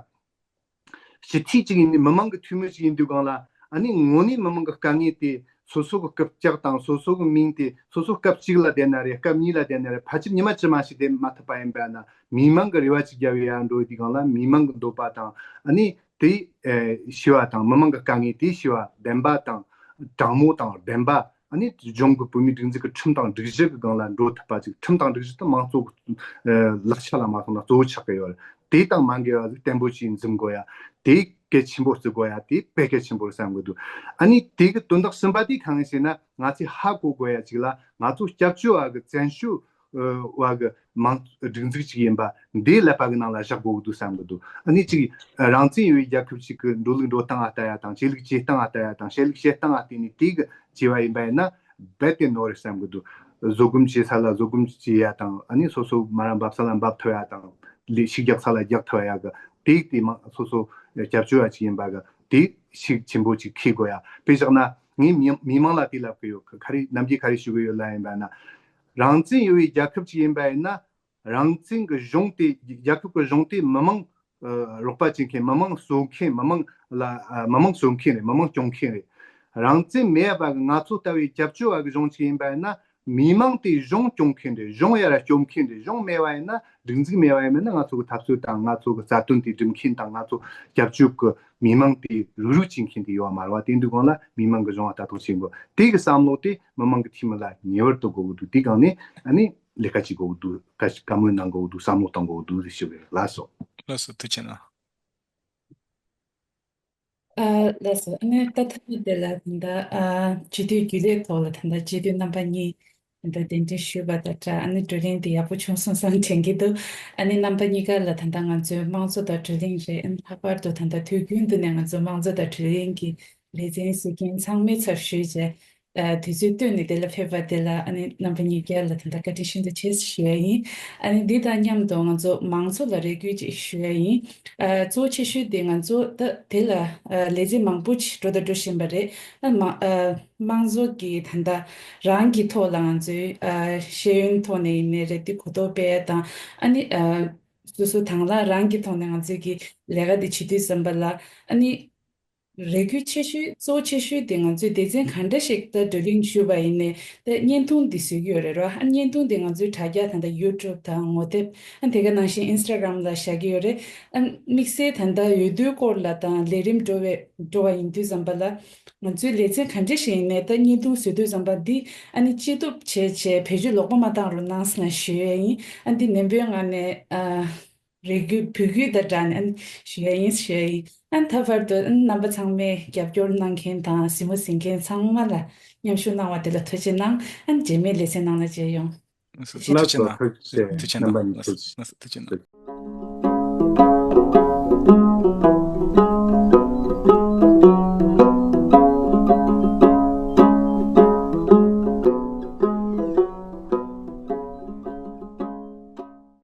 སྤྱི་འཐུས་གཅིག་ཡིན་དུས། མི་མང་གི་འཐུས་མི་གཅིག་ཡིན་དུས་སྒང་ལ། ཨ་ནི་དངོས་གནས་མི་མང་གི་དཀའ་ངལ་དེ་སོ་སོ་གི་རྐུབ་བཀྱག་དང་། སོ་སོ་གི་མིང་དེ་སོ་སོ་སྐབས་གཅིག་ལ་བསྡད་ན་རེད། སྐབས་གཉིས་ལ་བསྡད་ན་རེད། ཕལ་ཆེར་ཉི་མ་ཇི་མ་ཞིག་བསྡད་མ་ཐུབ་པ་ཡིན་པ་ན། མི་མང་གི་རེ་བ་གཅིག་རྒྱབ་ཡ་འགྲོ་དུས་སྒང་ལ། མི་མང་གི་འདོད་པ་དང་། ཨ་ནི་དེ་ཨེ་ཞུ་བ་དང་། མི་མང་གི་དཀའ་ངལ་དེ་ཞུ་བ། བདེན་པ་དང་དྲང་མོ་དང་བདེན་པ། ཨ་ནི་གཞུང་གི་བོད་མིའི་སྒྲིག་འཛུགས་ཀྱི་ཁྲིམས་དང་སྒྲིག་གཞི་གི་སྒང་ལ་འགྲོ་ཐུབ་པ་ཅིག་ཁྲིམས་དང་སྒྲིག་གཞི་དེ་མང་གཙོ་གི་ལག་ཆ་ལ་མ་སོང་ན་གཙོ་བོ་ཆགས་ཀྱི་ཡོད་རེད། དེ་དང་མ་འགལ་བ་ཟིག་བརྟན་པོ་ཅིག་འཛིན་དགོས་ཡ། དེ་གལ་ཆེན་པོ་བརྩི་དགོས་ཡ། དེ་དཔེ་གལ་ཆེན་པོ་རེད་བསམ་གི་འདུག་ཨ་ནི་དེ་གི་དོན་དག་གསུམ་པ་དེ་གང་ཡིན་ཟེར་ན། ང་ཚོས་ཧ་གོ་དགོས་ཡ་ཅིག་ལ། ང་ཚོ་སྐྱབས་བཅོལ་བ་གི་བཙན་བྱོལ་བ་གི་མང་སྒྲིག་འཛུགས་ཅིག་ཡིན་པ་འདི་ཀླད་པ་གི་ནང་ལ་བཞག་དགོས་ཀྱི་འདུག་བསམ་གི་འདུག་ཨ་ནི་གཅིག་རང་བཙན་ཡོད་པའི་རྒྱལ་ཁབ་ཅིག་གི་འགྲོ་ལུགས་འགྲོ་སྟངས་ལ་ལྟ་ཡ་དང་། བྱེད་ལུགས་བྱེད་སྟངས་ལ་ལྟ་ཡ་དང་། བྱེད་ལུགས་བྱེད་སྟངས་ལ་བལྟས་ནས་དེ་གི་བྱས་པ་ཡིན་པ་ཡིན་ན་རྦད་དེ་ནོར་རེད་བསམ་གི་འདུག་བཟོད་སྒོམ་བྱེད་ས་ལ་བཟོད་སྒོམ་བྱེད་ཡ་དང་། ཨ་ནི་སོ་སོ་མ་ར་འབབ་ས་ལ་འབབ་ཐུབ་ཡ་དང་། ལས་ཤིག་རྒྱག་ས་ལ་རྒྱག་ཐུབ་ཡ་གི་དེ་དེ་མ་སོ་སོ་སྐྱབས་བཅོལ་བ་ཅིག་ཡིན་པ་གི་དེ་ཤུགས་ཆེན་པོ་ཅིག་འཁྱེར་དགོས་ཡ། དཔེ་བཞག་ན་ངས་མི་མི་མང་ལ་དེ་ལབ་གི་ཡོད། ག་རེ་ནམ་རྒྱུན་ག་རེ་ཞུ་གི་ཡོད་ལབ་ཡིན་པ་ན། རང་བཙན་ཡོད་པའི་རྒྱལ་ཁབ་ཅིག་ཡིན་པ་ཡིན་ན། རང་བཙན་གྱི་གཞུང་དེ། རྒྱལ་ཁབ་ཀྱི་གཞུང་དེ་མི་མང་ཨ་རོགས་པ་བྱེད་མཁན། མི་མང་གསོ་མཁན། མི་མང་ལ་ཨ་མི་མང་གསོ་མཁན་རེད། མི་མང་སྐྱོང་མཁན་རེད། རང་བཙན་མེད་པ་གི་ང་ཚོ་ལྟ་བུའི་སྐྱབས་བཅོལ་བ་གི་གཞུང་ཅིག་ཡིན་པ་ཡིན་ན། མི་མང་དེ་གཞུང་སྐྱོང་མཁན་རེད། གཞུང་ཡར་སྐྱོང་མཁན་རེད། གཞུང་མེད་པ་ཡིན་ན། སྒྲིག་འཛུགས་མེད་པ་ཡིན་ན། ང་ཚོ་གི་འཐབ་རྩོད་དང་ང་ཚོ་གི་རྩ་དོན་དེ་སྒྲུབ་མཁན་དང་། ང་ཚོ་སྐྱབས་བཅོལ་གི་མི་མང་དེ་རུག་རུག་བྱེད་མཁན་དེ་ཡོད་པ་མ་རེད་བ། དེ་དུས་སྒང་ལ་མི་མང་གི་གཞུང་ལ་ལྟ་རྟོག་བྱེད་དགོས། དེ་གི་བསམ་བློ་དེ་མི་མང་གི་འཐུས་མི་ལ་ངེས་པར་དུ་དགོས་ཀྱི་འདུག་དེ་སྒང་ནས་ཨ་ནི་ལས་ཀ་བྱེད་དགོས་ཀྱི་འདུག་བཀའ་བཀའ་མོལ་གནང་དགོས་ཀྱི་འདུག་བསམ་བློ་གཏོང་དགོས་ཀྱི་འདུག་ཟེར་ཞུ་གི་ཡོད། ལགས་སོ། ལགས་སོ། ཐུགས་རྗེ་གནང་། ཨ་ལགས་སོ། ཨ་ནི་ད་ཐ་མ་དེ་ལ་ད་ལྟ་ཨ་སྤྱི་འཐུས་རྒྱུན་ལས་ཐོག་ལ་ད་ལྟ་སྤྱི་འཐུས་རྣམ་པ་གཉིས་ད་ལྟ་གདན་འདྲེན་ཞུས་པ་དང་སྦྲགས། ཨ་ནི་བགྲོ་གླེང་དེ་ཡག་པོ་བྱུང་སོང་བསམ་དྲན་གྱི་འདུག་ཨ་ནི་རྣམ་པ་གཉིས་ཀ་ལ་ད་ལྟ་ང་ཚོའི་དམངས་གཙོ་དང་བགྲོ་གླེང་རེད། ཨ་ནི་ལྷག་པར་དུ་ད་ལྟ་དུས་རྒྱུན་དུ་ནས་ང་ཚོ་དམངས་གཙོ་དང་བགྲོ་གླེང་གི་ལེ་ཚན་གཟིགས་མཁན་ཚང་མའི་ཚབ་ཞུས་བྱས། ཨ་དུས་ཚོད་བཏོན་ནས་དེ་ལ་ཕེབས་པ་དེ་ལ་ཨ་ནི་རྣམ་པ་གཉིས་ཀ་ལ་ད་ལྟ་བཀའ་དྲིན་ཤིན་ཏུ་ཆེ་ཞུ་ཡ་ཡིན། ཨ་ནི་འདི་དང་མཉམ་དུ་ང་ཚོ་མང་ཚོགས་ལ་རེ་སྐུལ་ཅིག་ཞུ་ཡ་ཡིན། ཨ་གཙོ་ཆེ་ཤོས་དེ་ང་ཚོ་ད་དེ་ལ་ཨ་ལེ་ཚན་མང་པོ་ཅིག་འགྲོ་དང་འགྲོ་བཞིན་པ་རེད། ཨ་མ་ཨ་དམངས་གཙོ་གི་ད་ལྟ་རང་གི་ཐོག་ལ་ང་ཚོའི་ཨ་ཤེས་ཡོན་ཐོག་ནས་ཡིན་ནའི་རེད། དེ་གོ་རྟོགས་སྤེལ་ཡ་དང་། ཨ་ནི་ཨ་སོ་སོ་དང་བླངས་རང་གི་ཐོག་ནས་ང་ཚོའི་གི་ལས་ཀ་དེ་བྱེད་དུས་ཙམ་པ་ལ་ཨ་ནི། རེ་སྐུལ་ཆེ་ཤོས་གཙོ་བོ་ཆེ་ཤོས་དེ་ང་ཚོས་སྡེ་ཚན་ག་འདྲ་ཞིག་ད་བགྲོ་གླེང་ཞུས་པ་ཡིན་ནའི་ད་བརྙན་ཐུང་འདི་བཟོ་གི་ཡོད་རེད་རོ། ཨ་བརྙན་ཐུང་འདི་ང་ཚོའི་དྲ་རྒྱ་ད་ལྟ་ཡུ་ཊུབ་དང་ངོ་དེབ། ཨ་དེ་ག་ནང་བཞིན་ཨིན་སི་ཊ་གྷ་རམ་ལ་བཞག་གི་ཡོད་རེད། ཨ་དམིགས་བསལ་ད་ལྟ་འོས་བསྡུའི་སྐོར་ལ་དང་ལས་རིམ་འགྲོ་བའི་འགྲོ་བ་ཡིན་དུས་ཙམ་པ་ལ། ང་ཚོའི་ལེ་ཚན་ག་འདྲ་ཞིག་ཡིན་ནའི་ད་བརྙན་ཐུང་བཟོ་དུས་ཙམ་པ་འདི་ཨ་ནི་ཅི་ཐུབ་བྱས་བྱས་བེད་སྤྱོད་ལོག་པ་མ་བཏང་རོགས་གནང་ཟེར་ན་ཞུ་ཡས་ཡིན། ཨ་འདི་ནན་པོའི་ངང་ནས་ཨ། རེ་སྐུལ་འབོད་སྐུལ་དང་སྦྲགས་ནས་ཨ་ནི་ཞུ་ཡ་ཡིན་ཞུ་ཡ་ཡིན། ཨ་ནི་ད་བར་དུ་ཨ་ནི་རྣམ་པ་ཚང་མས་རྒྱབ་སྐྱོར་གནང་མཁན་དང་གཟིགས་མོ་གཟིགས་མཁན་ཚང་མ་ལ་མཉམ་ཞུགས་གནང་བ་དེ་ལ་ཐུགས་རྗེ་གནང་། ཨ་ནི་རྗེས་མའི་ལེ་ཚན་ནང་ལ་མཇལ་ཡོང་། ལགས་སོ། ཐུགས་རྗེ་གནང་། ལགས་སོ། ཐུགས་རྗེ་གནང་། རྣམ་པ་གཉིས་ལགས་སོ། ཐུགས་རྗེ་གནང་། ལགས་སོ། ཐུགས་རྗེ་གནང་།